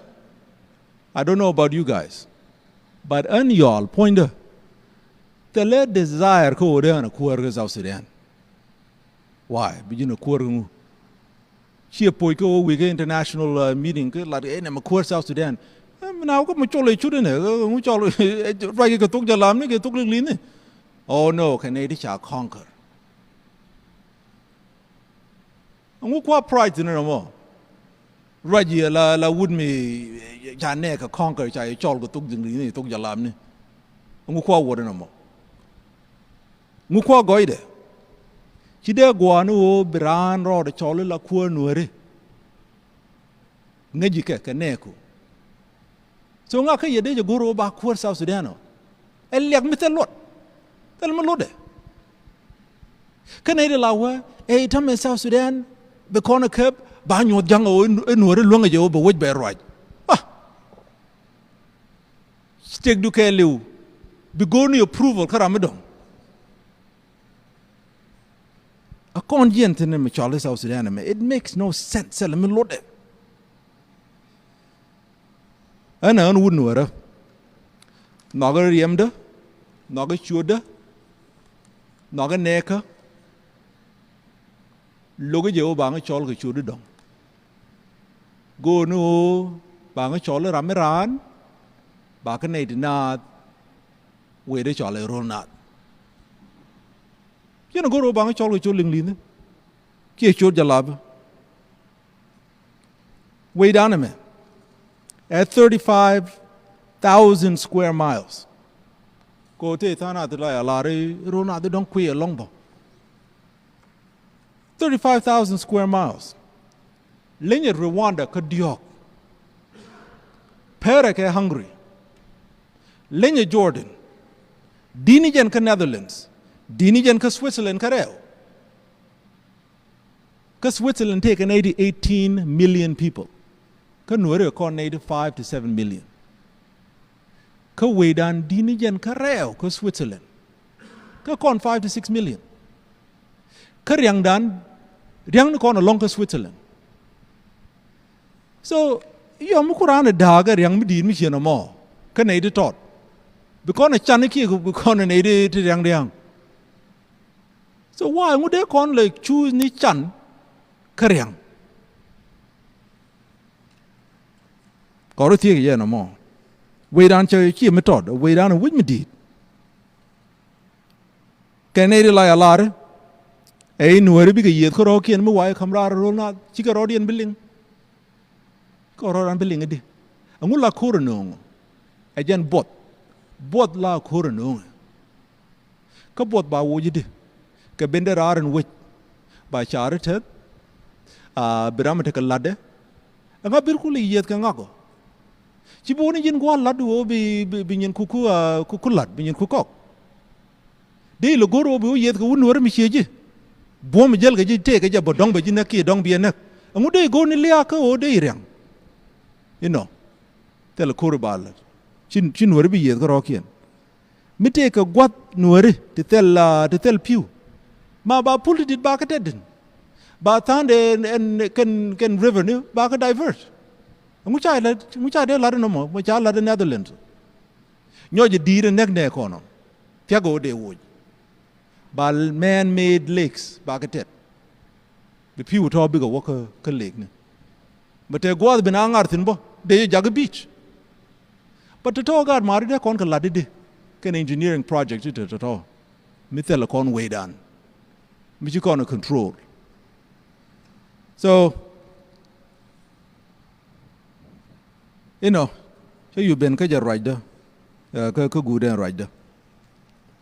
I don't know about you guys, but ɛn yɔal puɔ̱nydä, thilɛ desire kä wä dee ɛn a kuäär kä South Sudan. Why? Bi ji̱n a kuäär kä ŋu? Ciɛ poc kä wä wi̱i̱ kä international, uh, meeting kä lat ɛ nɛ mɛ kuäär South Sudan. Ɛ, mi na wä kä mɛ cɔl ɛ cut inɛ, ɛ, ŋu cɔl, ruac kɛ thok jalamni kɛ thok liŋli̱ni. Oh no, kɛ nɛy ti ca conquer. Ŋu kua pride ni nɔmɔ. Ruac yɛ la, la wut mi, eh, ca nɛ kɛ conquer ca yɛ cɔl kɛ thok liŋli̱ni thok jalamni. Ŋu kua wut ni nɔmɔ. Ŋu kua̱ gɔcdɛ. Ci dee gua̱a̱ni ɣöö bi raan rɔɔdɛ cɔl i̱ la kuäär Nuääri. Ŋäci kɛ kɛ nɛɛku. So ŋa kä yɛ dee jɛ go̱r ɣöö ba kuäär South Sudan ɔ. Ɛ liak mi thil luɔt. Thil mi luɔtdɛ. Kä nɛy di la wä ɛ i̱ tämɛ South Sudan bi kɔn ɛ käp ba nyuɔ̱th ja̱ŋ ɣöö i̱ Nuääri luäŋɛ jɛ ɣöö bɛ wec bɛ ruac. Ah. Stekdu kɛɛliw bi go̱o̱rni approval kä ram mi dɔ̱ŋ. A kɔn jiɛn thi̱n mi cɔal i̱ South Sudan ɛmɛ, it makes no sense. Thilɛ mi luɔtdɛ. Ɛn ɛ ɣän wut Nuäärä. Nhɔakä riɛmdä, nhɔakä ciötdä, nhɔakä nɛɛkä. Lo̱k jɛ ɣöö ba ŋä cɔl kɛ ciötdi dɔ̱ŋ. Go̱o̱r ni ɣöö ba ŋä cɔl i̱ ram mi raan, ba kä nɛy ti naath, wëë dee cɔl i̱ ro̱l naath. Ciɛn a go̱o̱r ɣöö ba ŋä cɔl kɛ ciöt liŋli̱ni kiɛ ciöt jalapä. Wecdan ɛmɛ ɛ thirty-five thousand square miles. Kɛ ɣöö tëë tha̱a̱ŋ naath ti la ya lar i̱ ro̱l naath i̱ dɔ̱ŋ kui̱ ɛlɔ̱ŋ bä. Thirty-five thousand square miles. Lenyɛ Rwanda kä diɔ̱ɔ̱k. Pɛrɛ kɛ Hungary. Lenyɛ Jordan. Di̱t ni jɛn kä Netherlands. Di̱t ni jɛn kä Switzerland kä rɛw. Kä Switzerland tëëkɛ nɛy ti eighteen million people. Kä Nuääri kɔn nɛy ti five to seven million. Kä wecdan di̱t ni jɛn kä rɛw kä Switzerland. Kä kɔn five to six million. Kä riaŋdan, riaŋni kɔn ɛlɔ̱ŋ kä Switzerland. So yɔ mi ku raan ɛ da̱a̱k ɛ riaŋ mi di̱i̱t mi ciën ɛmɔ kä nɛy ti tɔt. Bi kɔn ɛ can i̱ kiɛ bi kɔn ɛ nɛy ti riaŋ riaŋ. So why ŋu dee kɔn lɛ choose ni can kä riaŋ? Kɔr i̱ thiek yɛn ɛmɔ. Wecdan cɛ ciɛ mi tɔt, wecdan ɛ wi̱c mi di̱i̱t. Kɛ nɛy ti la ya lar i̱ ɛ i̱ Nuääri bikɛ yiëëth kä rɔ̱kiɛn mi wa̱i̱ ka̱m raar ro̱l naath cikɛ rɔ̱diɛn bi liŋ. Kɛ rɔ̱dan bi liŋ i̱di? Ɛŋu la ko̱r ɛ nööŋ ɛ jɛn buɔth? Buɔth la ko̱r ɛ nööŋ ɛ. Kä buɔth ba woc i̱di? Kɛ ben dee raar ɛn wec ba ca̱r i̱ tɛth. Aa, bi ram ɛ tekɛ la̱tdɛ. Ɛŋa bir ku li yiëëth kɛ ŋakɔ? Ci bi wä ni ji̱n gua̱a̱r la̱t ɣöö bi, bi, bi nyin ku, ku, aa, ku, ku la̱t, bi nyin ku kɔk. Dee ilɛ go̱r ɣöö bi wä yiëëth kɛ wut Nuääri mi cië ji̱. Buɔ̱m jäl kɛ ji̱ tëëkɛ jɛ bä dɔ̱ŋ bɛ ji̱ näk kiɛ dɔ̱ŋ biɛ näk. Ɛŋu dee igo̱r ni liaak kä ɣöö dee iriaŋ? Inɔ. Thilɛ ko̱r i̱ ba lät. Ci, ci Nuääri bi yiëëth kä rɔ̱kiɛn. Mi tëëkɛ gua̱th Nuääri ti thil, aa, ti thil pi̱w. Ma ba pul ti di̱t ba kä tɛt di̱n. Ba tha̱a̱ŋdɛ ɛn, ɛn kɛn, kɛn revenue ba kä divert. Ɛŋu ca lät, ɛŋu ca dee la̱t inɔ mɔ, mɔ ca la̱t in Netherlands. Nyɔc ɛ di̱i̱t ɛ näk nɛ kɔnɔ. Thia̱k ɣöö dee woc. Ba man-made lakes ba kɛ tɛt. Bi pi̱w tɔ̱ bikɛ wä kä, kä lake ni. Bɛ te gua̱a̱th bi na ŋa̱r thi̱n bä dee jɛ jakä beach. Bä te tɔ̱ gaat ma̱a̱ri dee kɔn kɛ la̱t i̱di kɛn engineering project i̱ te tɔ̱. Mi thilɛ kɔn wecdan mi ci kɔn ɛ control. So, you know, cä yup ben kä jɛ ruacdä, kä kä guudɛn ruacdä.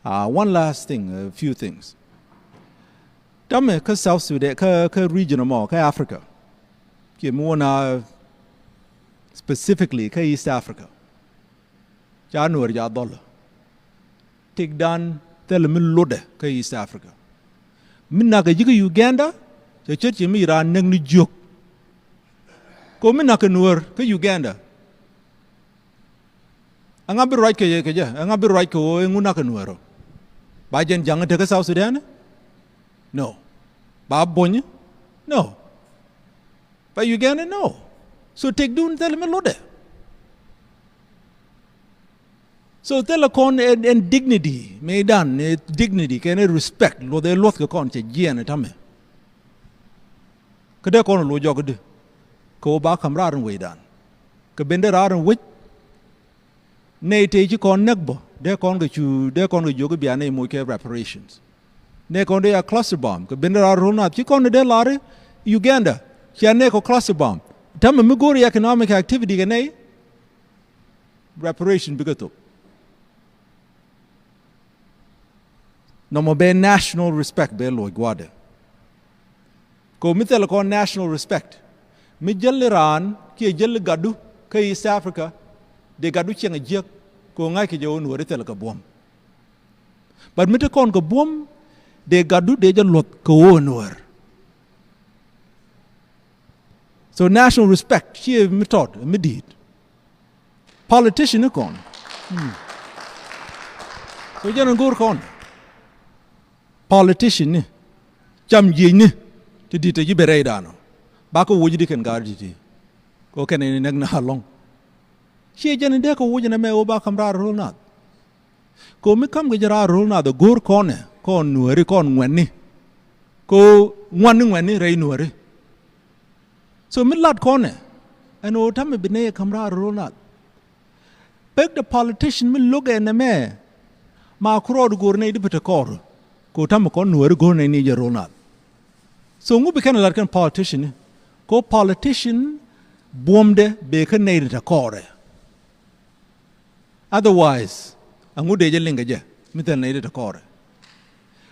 One last thing, a few things. Tamɛ kä South Sudan, kä kä region mɔ kä Africa, kiɛ mi wä na specifically kä East Africa, ca Nuäär ca dhɔl. Tëkdan thilɛ mi lotdɛ kä East Africa. Mi nakä ji̱ kä Uganda, cɛ ce̱t ci mi raan näk ni jiök. Ko mi nakä Nuäär kä Uganda, ɛŋa bi ruac kɛ kɛ jɛ? Ɛŋa bi ruac kɛ ɣöö ɛŋu nakä Nuäär ɔ? Ba jɛn ja̱ŋ ɛ te kä South Sudan? No. Ba buɔ̱ny? No. Ba Uganda? No. So tëkdun thilɛ mi lotdɛ. So thilɛ kɔn ɛn, ɛn dignity, mëëdan ɛ dignity kɛn ɛ respect, luɔth ɛ luɔth kɛ kɔn cɛ jiɛɛn ɛ tamɛ. Kä dee kɔn ɛ lo̱c jɔk di kɛ ɣöö ba ka̱m raar in wecdan. Kɛ ben dee raar in wec. Nɛy tëë ci kɔn näk bä, dee kɔn kɛ cu, dee kɔn kɛ jiök i̱ bia nɛy moc kɛ reparations. Nɛy kɔn dee a cluster bomb, kɛ ben dee raar ro̱l naath, ci kɔn dee lar i̱ Uganda cia nɛy kɔ cluster bomb. Tamɛ mi go̱o̱r i̱ economic activity kɛ nɛy, reparation bikɛ thok. Nɔmɔ bɛ national respect bɛ loc gua̱dɛ. Kɛ ɣöö mi thilɛ kɔn national respect, mi jäl i̱ raan kiɛ jäl i̱ gatdu kä East Africa, dee gatdu ciɛŋ a jiäk, kɛ ɣöö ŋa̱ckɛ jɛ ɣöö Nuäär i̱ thilɛ kɛ buɔ̱m. But mi te kɔn kɛ buɔ̱m, dee gatdu dee jɛ luɔth kɛ ɣöö Nuäär. So national respect ciɛ mi tɔt, mi di̱i̱t. Politician ni kɔn. Hmm. So jɛn in go̱o̱r kɔn. Politician ni, cam jiëc ni, ti di̱t te ji̱ ben rɛydan ɔ. Bakɛ woc di kɛn gaat di̱t ti. Kɛ ɣöö kɛn in näk na alɔŋ. Ciɛ jɛn in dee kɛ woc in ɛmɛ ɣöö ba ka̱m raar ro̱l naath. Kɛ ɣöö mi ka̱m kɛ jɛ raar ro̱l naath ɛ go̱o̱r kɔnɛ, kɔn Nuääri, kɔn ŋuɛ̈tni. Kɛ ɣöö ŋuɛ̈tni, ŋuɛ̈tni rɛy Nuääri. So mi lat kɔnɛ, ɛn ɣöö tamɛ bi nɛy ɛ ka̱m raar ro̱l naath. Pek the politician mi lo̱k ɛn ɛmɛ, ma ku rɔɔd go̱o̱r nɛy di bi te kɔɔr. Kɛ ɣöö tamɛ kɔn Nuääri go̱o̱r nɛy ni jɛ ro̱l naath. So ŋu bi kɛn ɛ lat kɛn politician ni? Kɛ ɣöö politician buɔ̱mdɛ bee kä nɛy di te kɔɔrɛ. Otherwise, ɛŋu dee jɛ liŋ kɛ jɛ mi thil nɛy di te kɔɔrɛ?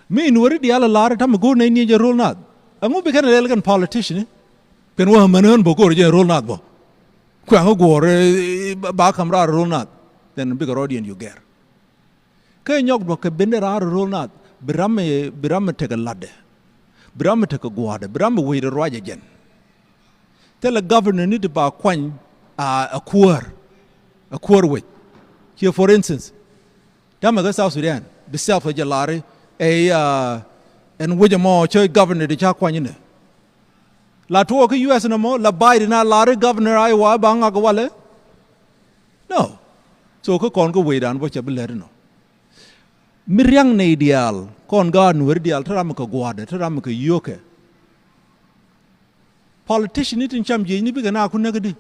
Mi Nuääri diaal a lar tamɛ go̱o̱r nɛy ni jɛ ro̱l naath. Ɛŋu bi kɛn a lɛl kɛn politician ni? Kɛn wä män ɣän bä go̱o̱r jɛ ro̱l naath bä. Kuɛŋä guɔ̱ɔ̱r, eh, ba, ba ka̱m raar ro̱l naath. Then bikɛ rɔɔdiɛn yuk gɛr. Kä nyɔk duɔ̱k kɛ ben dee raar ro̱l naath. Bi ram mi, bi ram mi tekɛ latdɛ. Bi ram mi tekɛ gua̱a̱thdɛ. Bi ram mi wecdɛ ruacɛ jɛn. Thilɛ governor ni ti ba kuany a, a kuäär. A kuäär wec. Ciɛ for instance, tamɛ kä South Sudan, bi self jɛ lari, ɛ, a, ɛn wec ɛmɔ cä governor di ca kuany inɛ. La tuɔɔk kä U S nɔmɔ, la Biden a lari governor Iowa ba ŋak walɛ. No. So kä kɔn kä wecdan bä cɛ bi lɛt inɔ. Mi riaŋ nɛy diaal, kɔn gaat Nuääri diaal, te ram mi kɛ gua̱a̱thdɛ, te ram mi kɛ yio̱kɛ. Politician ni tin cam jiɛc ni bikɛ na kun näk di.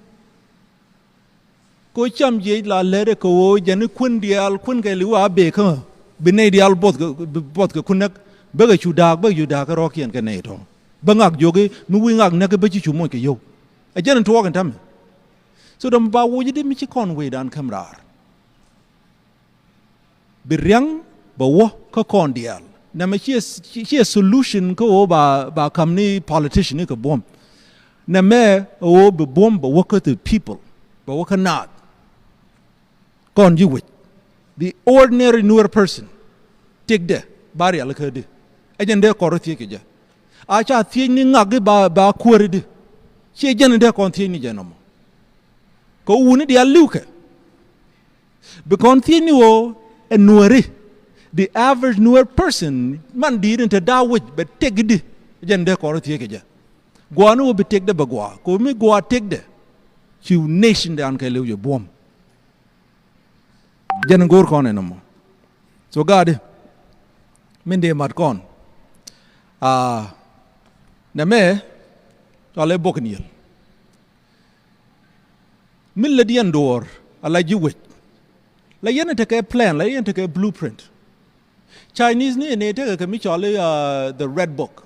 Ko cam jiɛc la lɛt ɛ kɛ ɣöö jɛn ni kuän diaal, kuän kɛ li̱w a bee kä bi nɛy diaal buɔth kɛ, bi buɔth kɛ kun näk. Bäkɛ cu da̱a̱k, bäkɛ cu da̱a̱k kɛ rɔ̱ɔ̱kiɛn kɛ nɛy tɔ̱. Bä ŋak jiök i̱ mi wi̱i̱ ŋak näk i̱ bä ci cu moc kɛ yio̱w. Ɛ jɛn in tuɔɔk in tämɛ. So dɔ̱ŋ ba woc i̱di mi ci kɔn wecdan käm raar. Bi riaŋ bɛ wä kä kɔn diaal. Nɛmɛ ciɛ, ciɛ solution kä ɣöö ba, ba ka̱m ni politician ni kɛ buɔ̱m. Nɛmɛ ɣöö bi buɔ̱m bɛ wä kä the people, bɛ wä kä naath. Kɔn ji̱ wec, the ordinary Nuer person, tëkdɛ ba rial kä di? Ɛ jɛn dee kɔn rɔ thiec kɛ jɛ. A ca thiec ni ŋak i̱ ba, ba kuäär i̱di? Ciɛ jɛn in dee kɔn thiec ni jɛ nɔmɔ. Kɛ wuni diaal li̱wkɛ. Bi kɔn thiec ni ɣöö ɛ Nuääri, the average Nuer person, man di̱i̱t in te da̱a̱ wec bɛ tëk i̱di? Jɛn dee kɔn rɔ thiec kɛ jɛ. Gua̱a̱ ni ɣöö bi tëkdɛ bɛ gua̱a̱, kɛ ɣöö mi gua̱a̱ tëkdɛ, ci nation dan kɛ li̱w jɛ buɔ̱m. Jɛn go̱o̱r kɔn ɛn ɛmɔ. So gaatdi, min dee mat kɔn. Aa, nɛmɛ cɔalɛ bok in yiël. Min lät yɛn duɔ̱ɔ̱r ala ji̱ wec. La yɛn tekɛ plan, la yɛn tekɛ blueprint. Chinese ni ni tekɛ kɛ mi cɔl i̱, uh, the red book.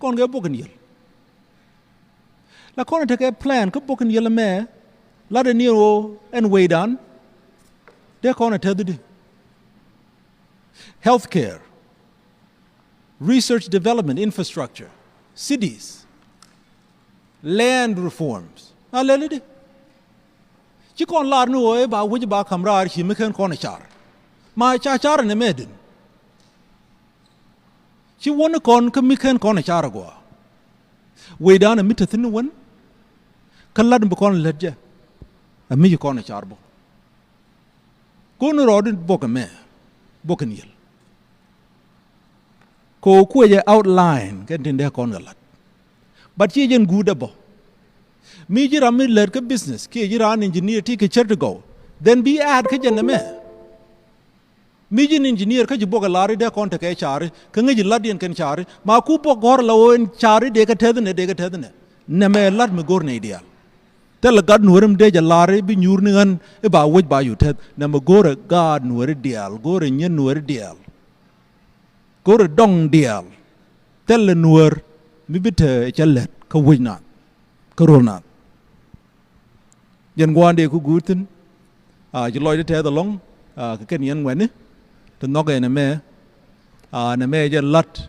Kɔn kɛ bok in yiel. La kɔn tekɛ plan kä bok in yiel mɛ. La de ni ro ɛn wecdan. Dee kɔn a tɛth di. Healthcare, research, development, infrastructure, cities, land reforms. A lɛli di. Ci kɔn lar ni ɣöö i̱ ba wec ba ka̱m raar ci mi ken kɔn i̱ car. Ma ca car ni mɛ din. Ci wä ni kɔn kä mi ken kɔn i̱ car agɔaa. Wecdan ɛ mi te thi̱n ni wän. Kä lat bi kɔn lät jɛ. Ɛ mi ci kɔn i̱ car bä. Kun rɔɔd in bok ɛmɛ, bok in yiel. Ko kuecɛ outline kɛn tin dee kɔn kɛ lat. But ciɛ jɛn guut dee bɔ. Mi ji̱ ram mi lät kä business kiɛ ji̱ ran engineer ti kɛ cär ti gɔw. Then bi add kä jɛn ɛmɛ. Mi ji̱n engineer kä ji̱ bok ɛ lar i̱ dee kɔn tekɛ cari kä ŋäc ji̱ lat yɛn kɛn cari ma ku bok gɔ̱r la ɣöö ɛn cari dee kɛ tɛth inɛ dee kɛ tɛth inɛ. Nɛmɛ lat mi go̱r nɛy diaal. Thilɛ gat nuääri mi dee jɛ lar i̱ bi nyuur ni ɣän i̱ ba wec ba yut tɛth. Nɛmɛ go̱rɛ gaat nuääri diaal, go̱rɛ nyiet nuääri diaal, go̱rɛ dɔŋ diaal. Thilɛ nuäär mi bi te cɛ lät kä wec naath, kä röl naath. Jɛn gua̱a̱n dee ku guut thi̱n. A, ci lɔcdä tɛth ɛlɔ̱ŋ, a, kɛ kɛn yɛn ŋuɛ̈tni ti nhɔk ɛn ɛmɛ. A, nɛmɛ jɛn la̱t,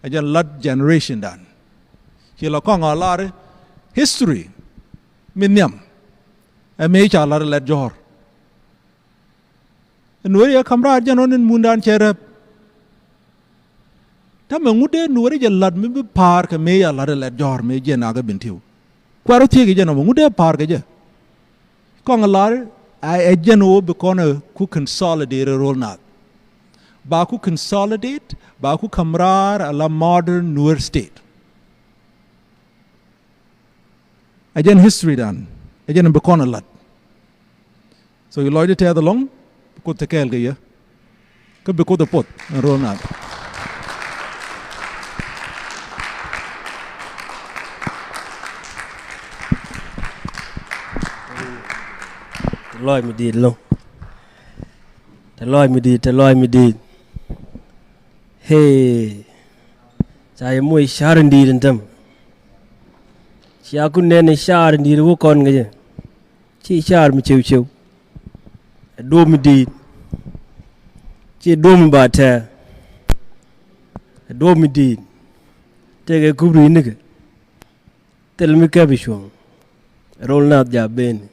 ɛ jɛn la̱t generation dan. Ci la kɔŋ a lar i̱ history mi nhiam ɛ mëë ca la̱t ɛ lɛt jɔ̱ɔ̱r. Nuääri ɛ ka̱m raar jɛn ɣän in mundan cɛ rɛp. Täämɛ ŋut dee nuääri jɛ la̱t mi bi pa̱a̱r kɛ mëë ca la̱t ɛ lɛt jɔ̱ɔ̱r mëë jiɛn nakä Bentiu. Kuɛ̈r wä thiec kɛ jɛn ɣän ŋut dee pa̱a̱r kɛ jɛ. Kɔŋ lar ɛ, ɛ jɛn ɣöö bi kɔn ɛ ku consolidate röl naath. Ba ku consolidate, ba ku ka̱m raar ala modern Nuer state. Ɛ jɛn history dan, ɛ jɛn bi kɔn ɛ la̱t. So ci lɔcdä tɛth ɛlɔ̱ŋ, bi Kuoth te kɛɛl kɛ yɛ. Kä bi Kuoth ɛ puɔth ɛn röl naath. Te lɔc mi di̱i̱t ɛlɔ̱ŋ. Te lɔc mi di̱i̱t, te lɔc mi di̱i̱t. Hee. Ca yɛ moc car in di̱i̱t in täämɛ. Cia ku nɛn i̱ car in di̱i̱t wä kɔn kɛ jɛ. Ci car mi ceu ceu. Ɛ duɔ̱ɔ̱p mi di̱i̱t. Ci duɔ̱ɔ̱p mi ba tɛɛ. Ɛ duɔ̱ɔ̱p mi di̱i̱t. Tëëkɛ kup ri̱i̱t nikɛ. Thil mi kɛp i̱ cuɔ̱ŋ. Ɛ rol naath ja̱ ben.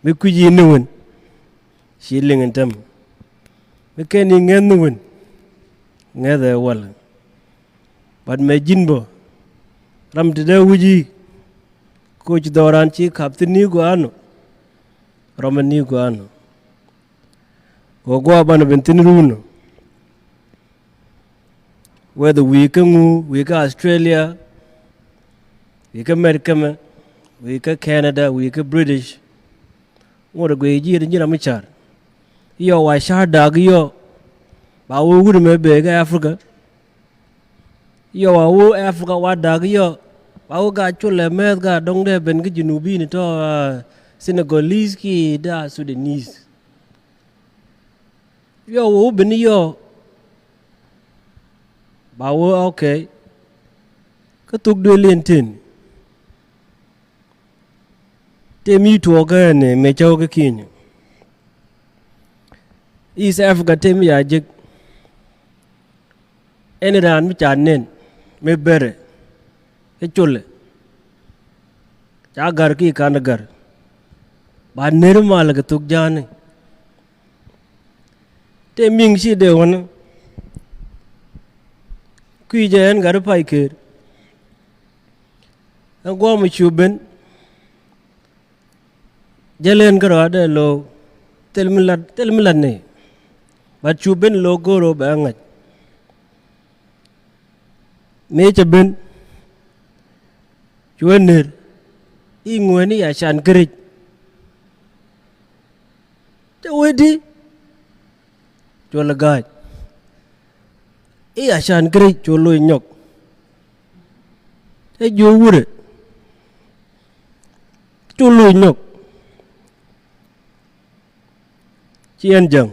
Mi kui̱c in ni wen. Ci liŋ in täämɛ. Mi kɛn i̱ ŋɛth ni wen. Ŋɛth ɛ wal. But mɛ ji̱n bä. Ram ti dee wi̱c i̱. Koc dhɔran ci kap thi̱n ni gua̱a̱n nɔ. Ram ni gua̱a̱n nɔ. Kɛ gua̱a̱ banɛ ben thi̱n run nɔ. Whether wi̱i̱ kä ŋu, wi̱i̱ kä Australia, wi̱i̱ kä America mɛ, wi̱i̱ kä Canada, wi̱i̱ kä British. Ŋot ɛ guiy ji̱ ɛ ti ji̱n ram mi car. Yɔ wa car dak yɔ. Ba wä wut mɛ bee kä Africa. Yɔ wa wä Africa wa dak yɔ. Ba wä gaa culɛ mɛth gaa dɔŋ dee ben kä Junubin tɔ, ah, Senegalese ki da Sudanese. Yɔ wä wä ben yɔ. Ba wä, okay. Kä thuk duël in tin. Tëë mi tuɔɔk kä ɛn mëë cäw kä Kenya. East Africa tëë mi ca jek. Ɛn raan mi ca nɛn mi bɛrɛ. Kä colɛ. Ca gär ki kan gär. Ba ner mal kɛ thuk ja̱a̱ni. Tëë mi̱ŋ ci dee wänä. Kui̱ jɛ ɛn gat pay ker. Ɛn guɔ̱ɔ̱m cu ben. Jälɛ ɛn kärɔa dee lo̱o̱. Thil mi lat, thil mi lat ni. Bat cu ben lo̱o̱ go̱o̱r ɣöö bɛ ŋa̱c. Mëë cɛ ben. Cu ɛ ner. I̱ ŋuäni a can kärɛc. Cɛ wee di. Cu lɛ ga̱a̱c. I̱ a can kärɛc cu lo̱c nyɔk. Cɛ jiök wurɛ. Cu lo̱c nyɔk. Ci ɛn jäŋ.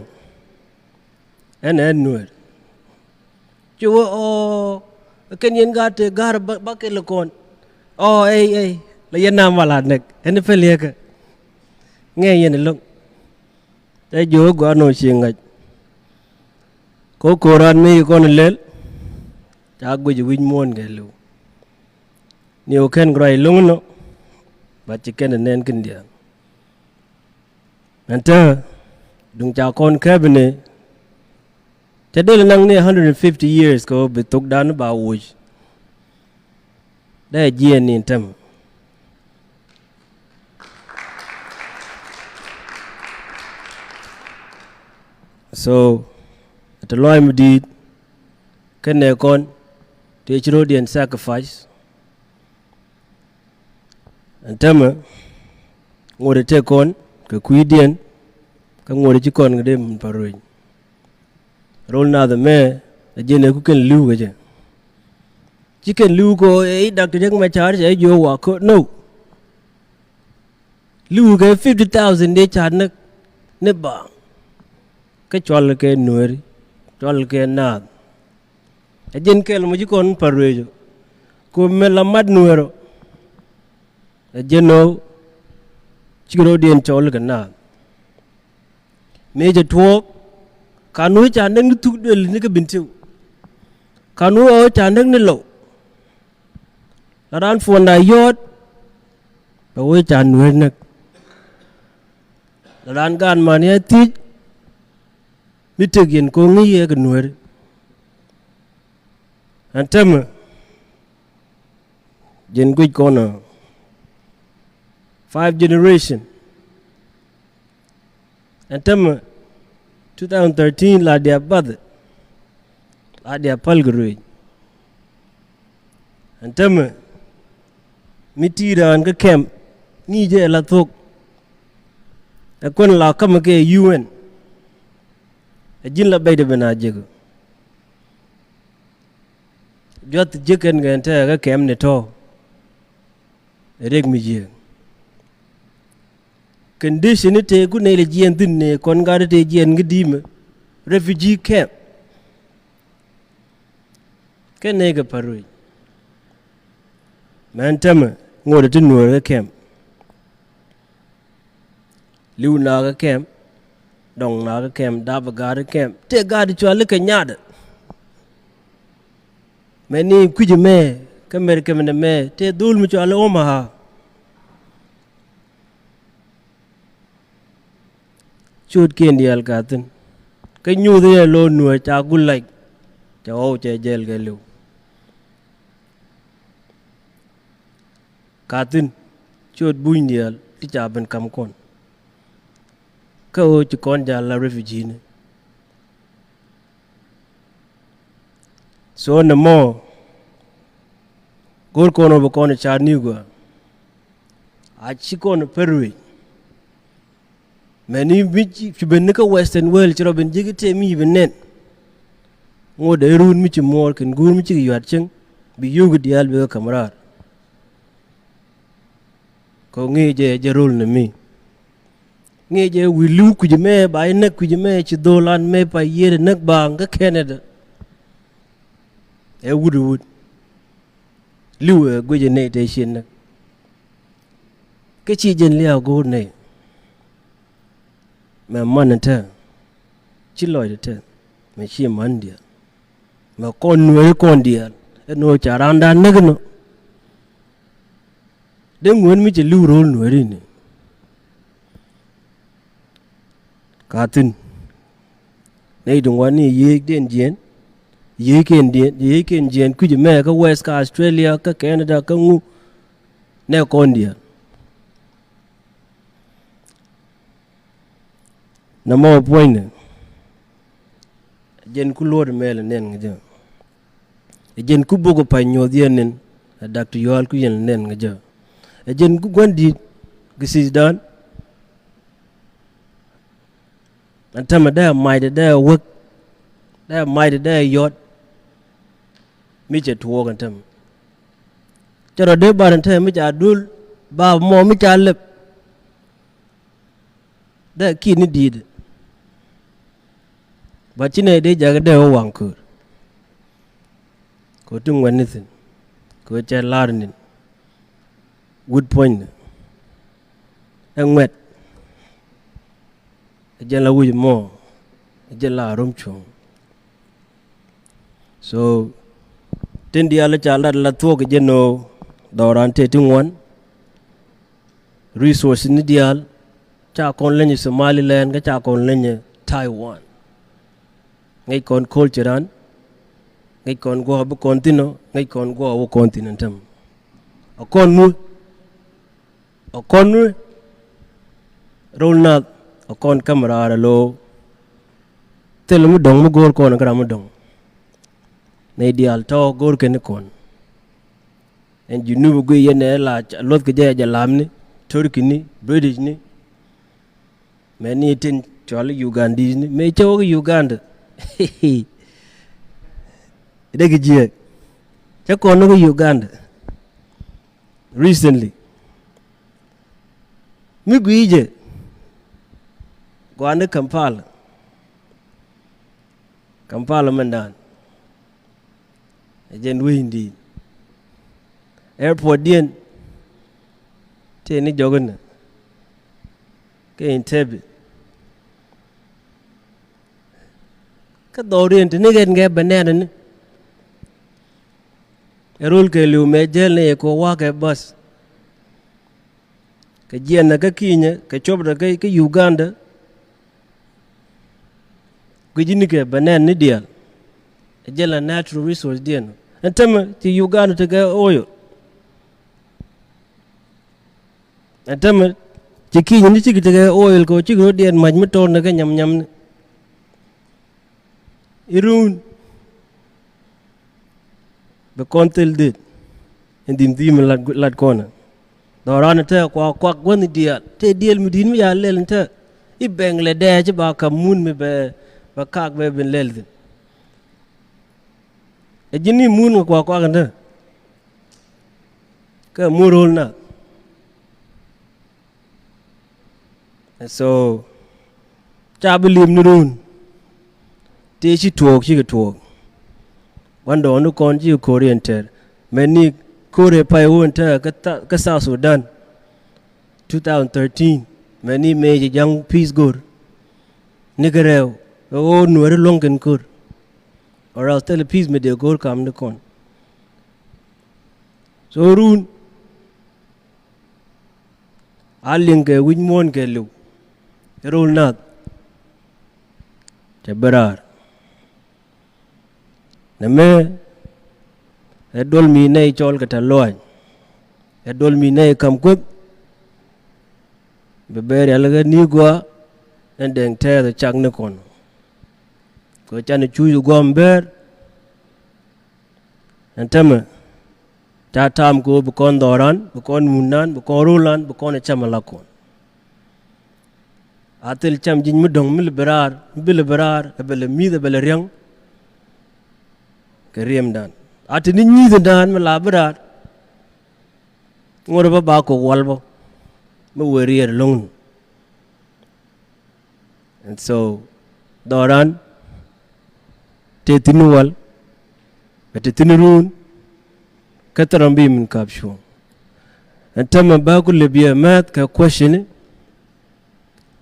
Ɛn ɛ Nuɛr. Ci wä ɔ kɛn yɛn gaat te ga̱r ba kɛ lɛ kɔn. Ɔ ey ey lɛ yɛn nam wala nɛk ɛn pɛl yɛkɛ. Ŋɛ yɛn loŋ. Tɛ jiök gua̱a̱r nɔ ci ŋa̱c. Ko ko̱ran mi kɔn lɛl. Ca guic wi̱c muɔ̱ɔ̱n kɛ li̱w. Ni wä kɛn kɛ ruac lo̱ŋ nɔ. Ba ci kɛn ɛ nɛn kin diaal. Ɛn täämɛ duŋ ca kɔn kɛpɛ ni cɛ dee lɛ naŋ ni a hundred and fifty years kɛ ɣöö bi thokdan ba woc. Dee jiɛɛn ni ɛn täämɛ. So ɛ te lɔaac mi di̱i̱t kä nɛ kɔn tëë ci ro̱diɛn sacrifice. Ɛn täämɛ ŋot ɛ tëë kɔn kɛ kui̱diɛn kä ŋot ɛ ci kɔn kɛ dee min pa̱r ruëëc. Rol nath ɛmɛ ɛ jiɛn ɛ ku kɛn li̱w kɛ jɛ. Ci kɛn li̱w kɛ ɣöö ɛ i̱ dak ti jek mɛ ca̱r cɛ jiök wa kä no. Li̱w kɛ fifty thousand dee ca̱r näk ni ba kä cual kɛ Nuɛri cual kɛ naath. Ɛ jɛn kɛl mɔ ci kɔn pa̱r ruëëc ɔ ku mɛ la mat Nuɛr ɔ. Ɛ jɛn ɔ ci ro̱diɛn cɔl kɛ naath. Mëë cɛ tuɔɔk kan wee ca näk ni thuk duël ni kä Bentiu. Kan wee ɣöö ca näk ni Lɔw. La raan puɔ̱nda yɔ̱ɔ̱t bɛ wee ca Nuɛr näk. La raan gaan man yɛ thiec mi tëk yɛn ko̱ ŋi̱i̱c yɛ kɛ Nuɛr. Ɛn täämɛ jɛn guic kɔn ɔ five generation. Ɛn täämɛ two thousand thirteen la diɛ bath la diɛ päl kɛ ruëëc. Ɛn täämɛ mi ti̱i̱ raan kä kɛm ŋi̱i̱c jɛ la thok. Ɛ kuän la kämɛ kɛ U N. Ɛ ji̱n la bɛc dee ben a jek. Juath jiäk kɛn kɛn tɛɛkä kɛm ni tɔ̱. Ɛ riɛk mi jiääk. Condition ni tëë ku nɛy lɛ jiɛɛn thi̱n ni kɔn gat tëë jiɛɛn kä di̱i̱mɛ refugee camp. Kɛ nɛy kɛ pa̱r ruëëc. Mɛn täämɛ ŋot ɛ ti Nuɛr kä camp. Li̱w naakä kɛm dɔŋ naakä kɛm dap ɛ ga̱a̱t kɛm tëë ga̱a̱t cuali kɛ nyaatdɛ. Mɛni kui̱c ɛmɛ kä mɛr kɛmɛ nɛmɛ tëë dhol mi cuali Omaha. Ciötkiɛn diaal ka thi̱n kä nyuuth yɛ lo̱o̱ Nuɛr ca gul lac. Cɛ ɣɔw cɛ jɛl kɛ li̱w. Ka thi̱n ciöt buny diaal ti ca ben ka̱m kɔn. Kä ɣöö ci kɔn jal la refugee ni. So nɛmɔ go̱r kɔn ɣöö bi kɔn ca̱r ni gɔaa. A ci kɔn pär ruëëc. Mɛni mi ci ben ni kä Western world ci rɔ ben ji̱ kä tëë mi ci ben nɛn. Ŋot dee run mi ci muɔɔr kɛn guur mi ci kɛ yuat cieŋ bi yio̱o̱k diaal bi kä ka̱m raar. Kɛ ŋi̱i̱c jɛ jɛ rol ni mi. Ŋi̱i̱c jɛ wi̱i̱ li̱w kui̱c mɛ ba jɛ näk kui̱c mɛ ci dhol an mɛ pa yiëër näk baaŋ kä Canada. Ɛ wut ɛ wut. Li̱w ɛ guic ɛ nɛy tëë ciën näk. Kä ci jɛn lia̱a̱ go̱o̱r nɛy. Mɛ man ɛ tɛth ci lɔcdɛ tɛth mɛ ci man diaal. Mɛ kɔn nueeri kɔn diaal ɛn ɣöö ca raandan näk inɔ. Dee ŋuɛ̈n mi cɛ li̱w ro̱o̱l nueeri ni. Ka thi̱n nɛy ti ŋuani yiëëkdiɛn jiɛɛn yiëëkiɛn diɛɛn yiëëkiɛn jiɛɛn kui̱c ɛmɛ kä West kä Australia kä Canada kä ŋu. Nɛ kɔn diaal. Nɔmɔ puɔ̱nynɛ ɛ jɛn ku luɔt mɛɛl ɛ nɛn ŋä jɛ. Ɛ jɛn ku bok ɛ pa̱ny nyuɔth yɛn nɛn ɛ dak ti yuaal ku yɛn ɛ nɛn ŋä jɛ. Ɛ jɛn ku gua̱n di̱i̱t kɛ thi̱thdan. Ɛn tämɛ dee ɛ macdɛ dee ɛ wek dee ɛ macdɛ dee ɛ yɔt. Mi cɛ tuɔɔk ɛn tämɛ cɛ rɔ dee bar ɛn tämɛ mi ca dul ba mɔ mi ca lɛp. Dee ɛ ki̱i̱t ni di̱i̱t. But ci nɛy dee jakä dee wä waŋ köör. Kɛ ti ŋuɛ̈tni thi̱n kɛ cɛ la̱r ni̱n wut puɔ̱nynɛ. Ɛ ŋuɛ̈t ɛ jɛn la wi̱c mɔ ɛ jɛn la rom cuɔ̱ŋ. So tin diaal ca lat la thuɔ̱k jɛ nɔ dhɔran tëë ti ŋuan. Resource ni diaal ca kɔn leny Somaliland kä ca kɔn leny Taiwan. Ŋäc kɔn culture an, ŋäc kɔn guɔ bi kɔn thin ɔ, ŋäc kɔn guɔ wä kɔn thin ɛn tɛm. A kɔn nu a kɔn nu rol nath a kɔn kam raar a lo̱o̱. Thil mi dɔ̱ŋ mi go̱o̱r kɔn kä ram mi dɔ̱ŋ. Nɛy diaal tɔ̱ go̱o̱r kɛn ni kɔn. Ɛn Junub guiy yɛn ɛ la luɔth kɛ jɛ jɛ lamni, Turkey ni, British ni. Mɛ ni tin cɔal Ugandese ni mɛ cɛ wä kä Uganda. Dee kɛ jiɛk cɛ kɔn ni kä Uganda. Recently mi gui̱i̱ jɛ gua̱a̱ni Kampala. Kampala mɛndan ɛ jɛn wec in di̱i̱t. Airport diɛn tëë ni jɔk inɛ kɛ Entebbe. Kä dhɔriɛn ti ni ɣɛn ŋɛ bɛ nɛɛn ni ɛ rol kɛ li̱w mɛ jɛl ni ɛ kɛ wa̱a̱ kɛ bus. Kɛ jiɛn kä Kenya kɛ cop rɛ kä Uganda. Guic ni kɛ bɛ nɛn ni diaal. Ɛ jɛn la natural resource diɛn ɛn tämɛ ci Uganda tekɛ oil. Ɛn tämɛ ci Kenya ni cikɛ tekɛ oil kɛ cikɛ rɔ diɛn mac mi tɔr ni kä nyam nyam ni. Irun bɛ kɔn thil dit in dhim dhim lat kɔnɛ. Dhɔran tɛ kua kuak gua̱n diaal tɛ diɛl mi di̱t mi ya lɛl tɛ i̱ bɛŋ lɛ dɛɛ ci ba kap mun mi bɛ bɛ kak bɛ bin lɛl thin. Ɛ ji̱n i̱ mun kɛ kua kuak tɛ kɛ mun ro̱l na. So ca bi li̱em ni run tëë ci tuɔɔk cikɛ tuɔɔk. Gua̱ndɔɔŋni kɔn cikɛ ko̱r yɛn tɛr mɛni ko̱r ɛ pay wun tɛ kä South Sudan. Two thousand thirteen mɛni mëë ci ja̱ŋ peace go̱r ni kɛ rɛw ɛ ɣöö nuääri luɔ̱ŋ kɛn ko̱r. Or else thilɛ peace mi dee go̱r kam ni kɔn. So run a liŋ kɛ wi̱c muɔ̱ɔ̱n kɛ li̱w. Rol nath cɛ bi raar. Nɛmɛ ɛ duɔl mi nɛy cɔl kɛ tɛ̈th lɔaac. Ɛ duɔl mi nɛy ka̱m kueth. Bi bɛɛr yal kɛ ni gua ɛn dɛŋ tɛɛth cak ni kɔn. Kɛ can cuc guam bɛɛr. Ɛn tämɛ ca ta̱a̱m kɛ ɣöö bi kɔn dhɔran, bi kɔn mundan, bi kɔn rolan, bi kɔn ɛ cam ala kɔn. A thil cam ji̱c mi dɔ̱ŋ mi li bi raar, mi bi li bi raar ɛ bɛ lɛ mi̱th ɛ bɛ lɛ riäŋ. Kɛ riɛmdan a te ni nyi̱i̱thdan mi la bi raar. Ŋot ɛ bä ba kok wal bä mi wëë riɛɛr lo̱ŋni. And so dhɔran te thi̱n wal bɛ te thi̱n ruun. Kä thil ram bi min kap cuɔ̱ŋ. Ɛn tämɛ bä ku lep yɛ mɛth kɛ question ni.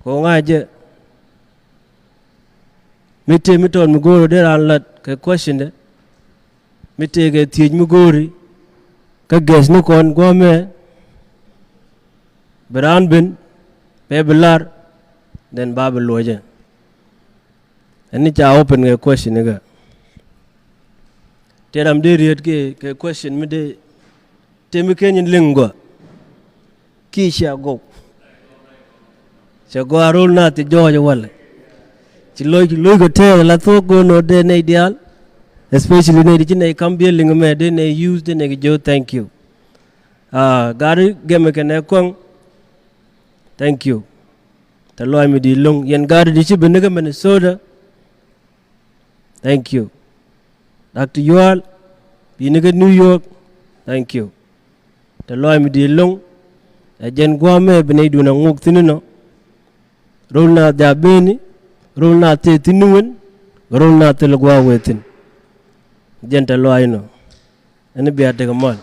Kɛ ɣöö ŋa̱c jɛ mi tëë mi tɔt mi go̱o̱r dee raan lat kɛ question dɛ. Mi tëë kɛ thiec mi go̱o̱ri kä guest ni kɔn gua̱a̱mɛ. Bi raan ben bɛ bi lar then ba bi luɔcɛ. Ɛn ni ca open kɛ question ni kɛ. Tëë ram dee riet kɛ kɛ question mi dee tëë mi ken nyin liŋ gua. Kiɛ cia gɔw cɛ gɔaa rol nath ti jɔɔc walɛ. Ci loc loc kɛ tɛɛth la thuɔ̱k go̱o̱r nɔ dee nɛy diaal. Especially nɛy ti ci nɛy kam biɛ liŋ mɛ dee nɛy use dee nɛy kɛ jiök thank you. Aa, gat i̱ gɛmɛ kɛnɛ kuäŋ. Thank you. Tɛ lɔac mi di̱i̱t lo̱ŋ yɛn gat i̱ di ci ben ni kä Minnesota. Thank you. Doctor Yual bi̱i̱ni kä New York. Thank you. Tɛ lɔac mi di̱i̱t lo̱ŋ. Ɛ jɛn gua̱a̱mɛ bi nɛy duun a ŋuk thi̱n inɔ. Rol naath ja̱ beni rol naath tëë thi̱n ni wen. Gɛ rol na thil gua̱a̱k wee thi̱n. Jɛn tɛ luaac nɔ. Ɛn bia tekɛ mal.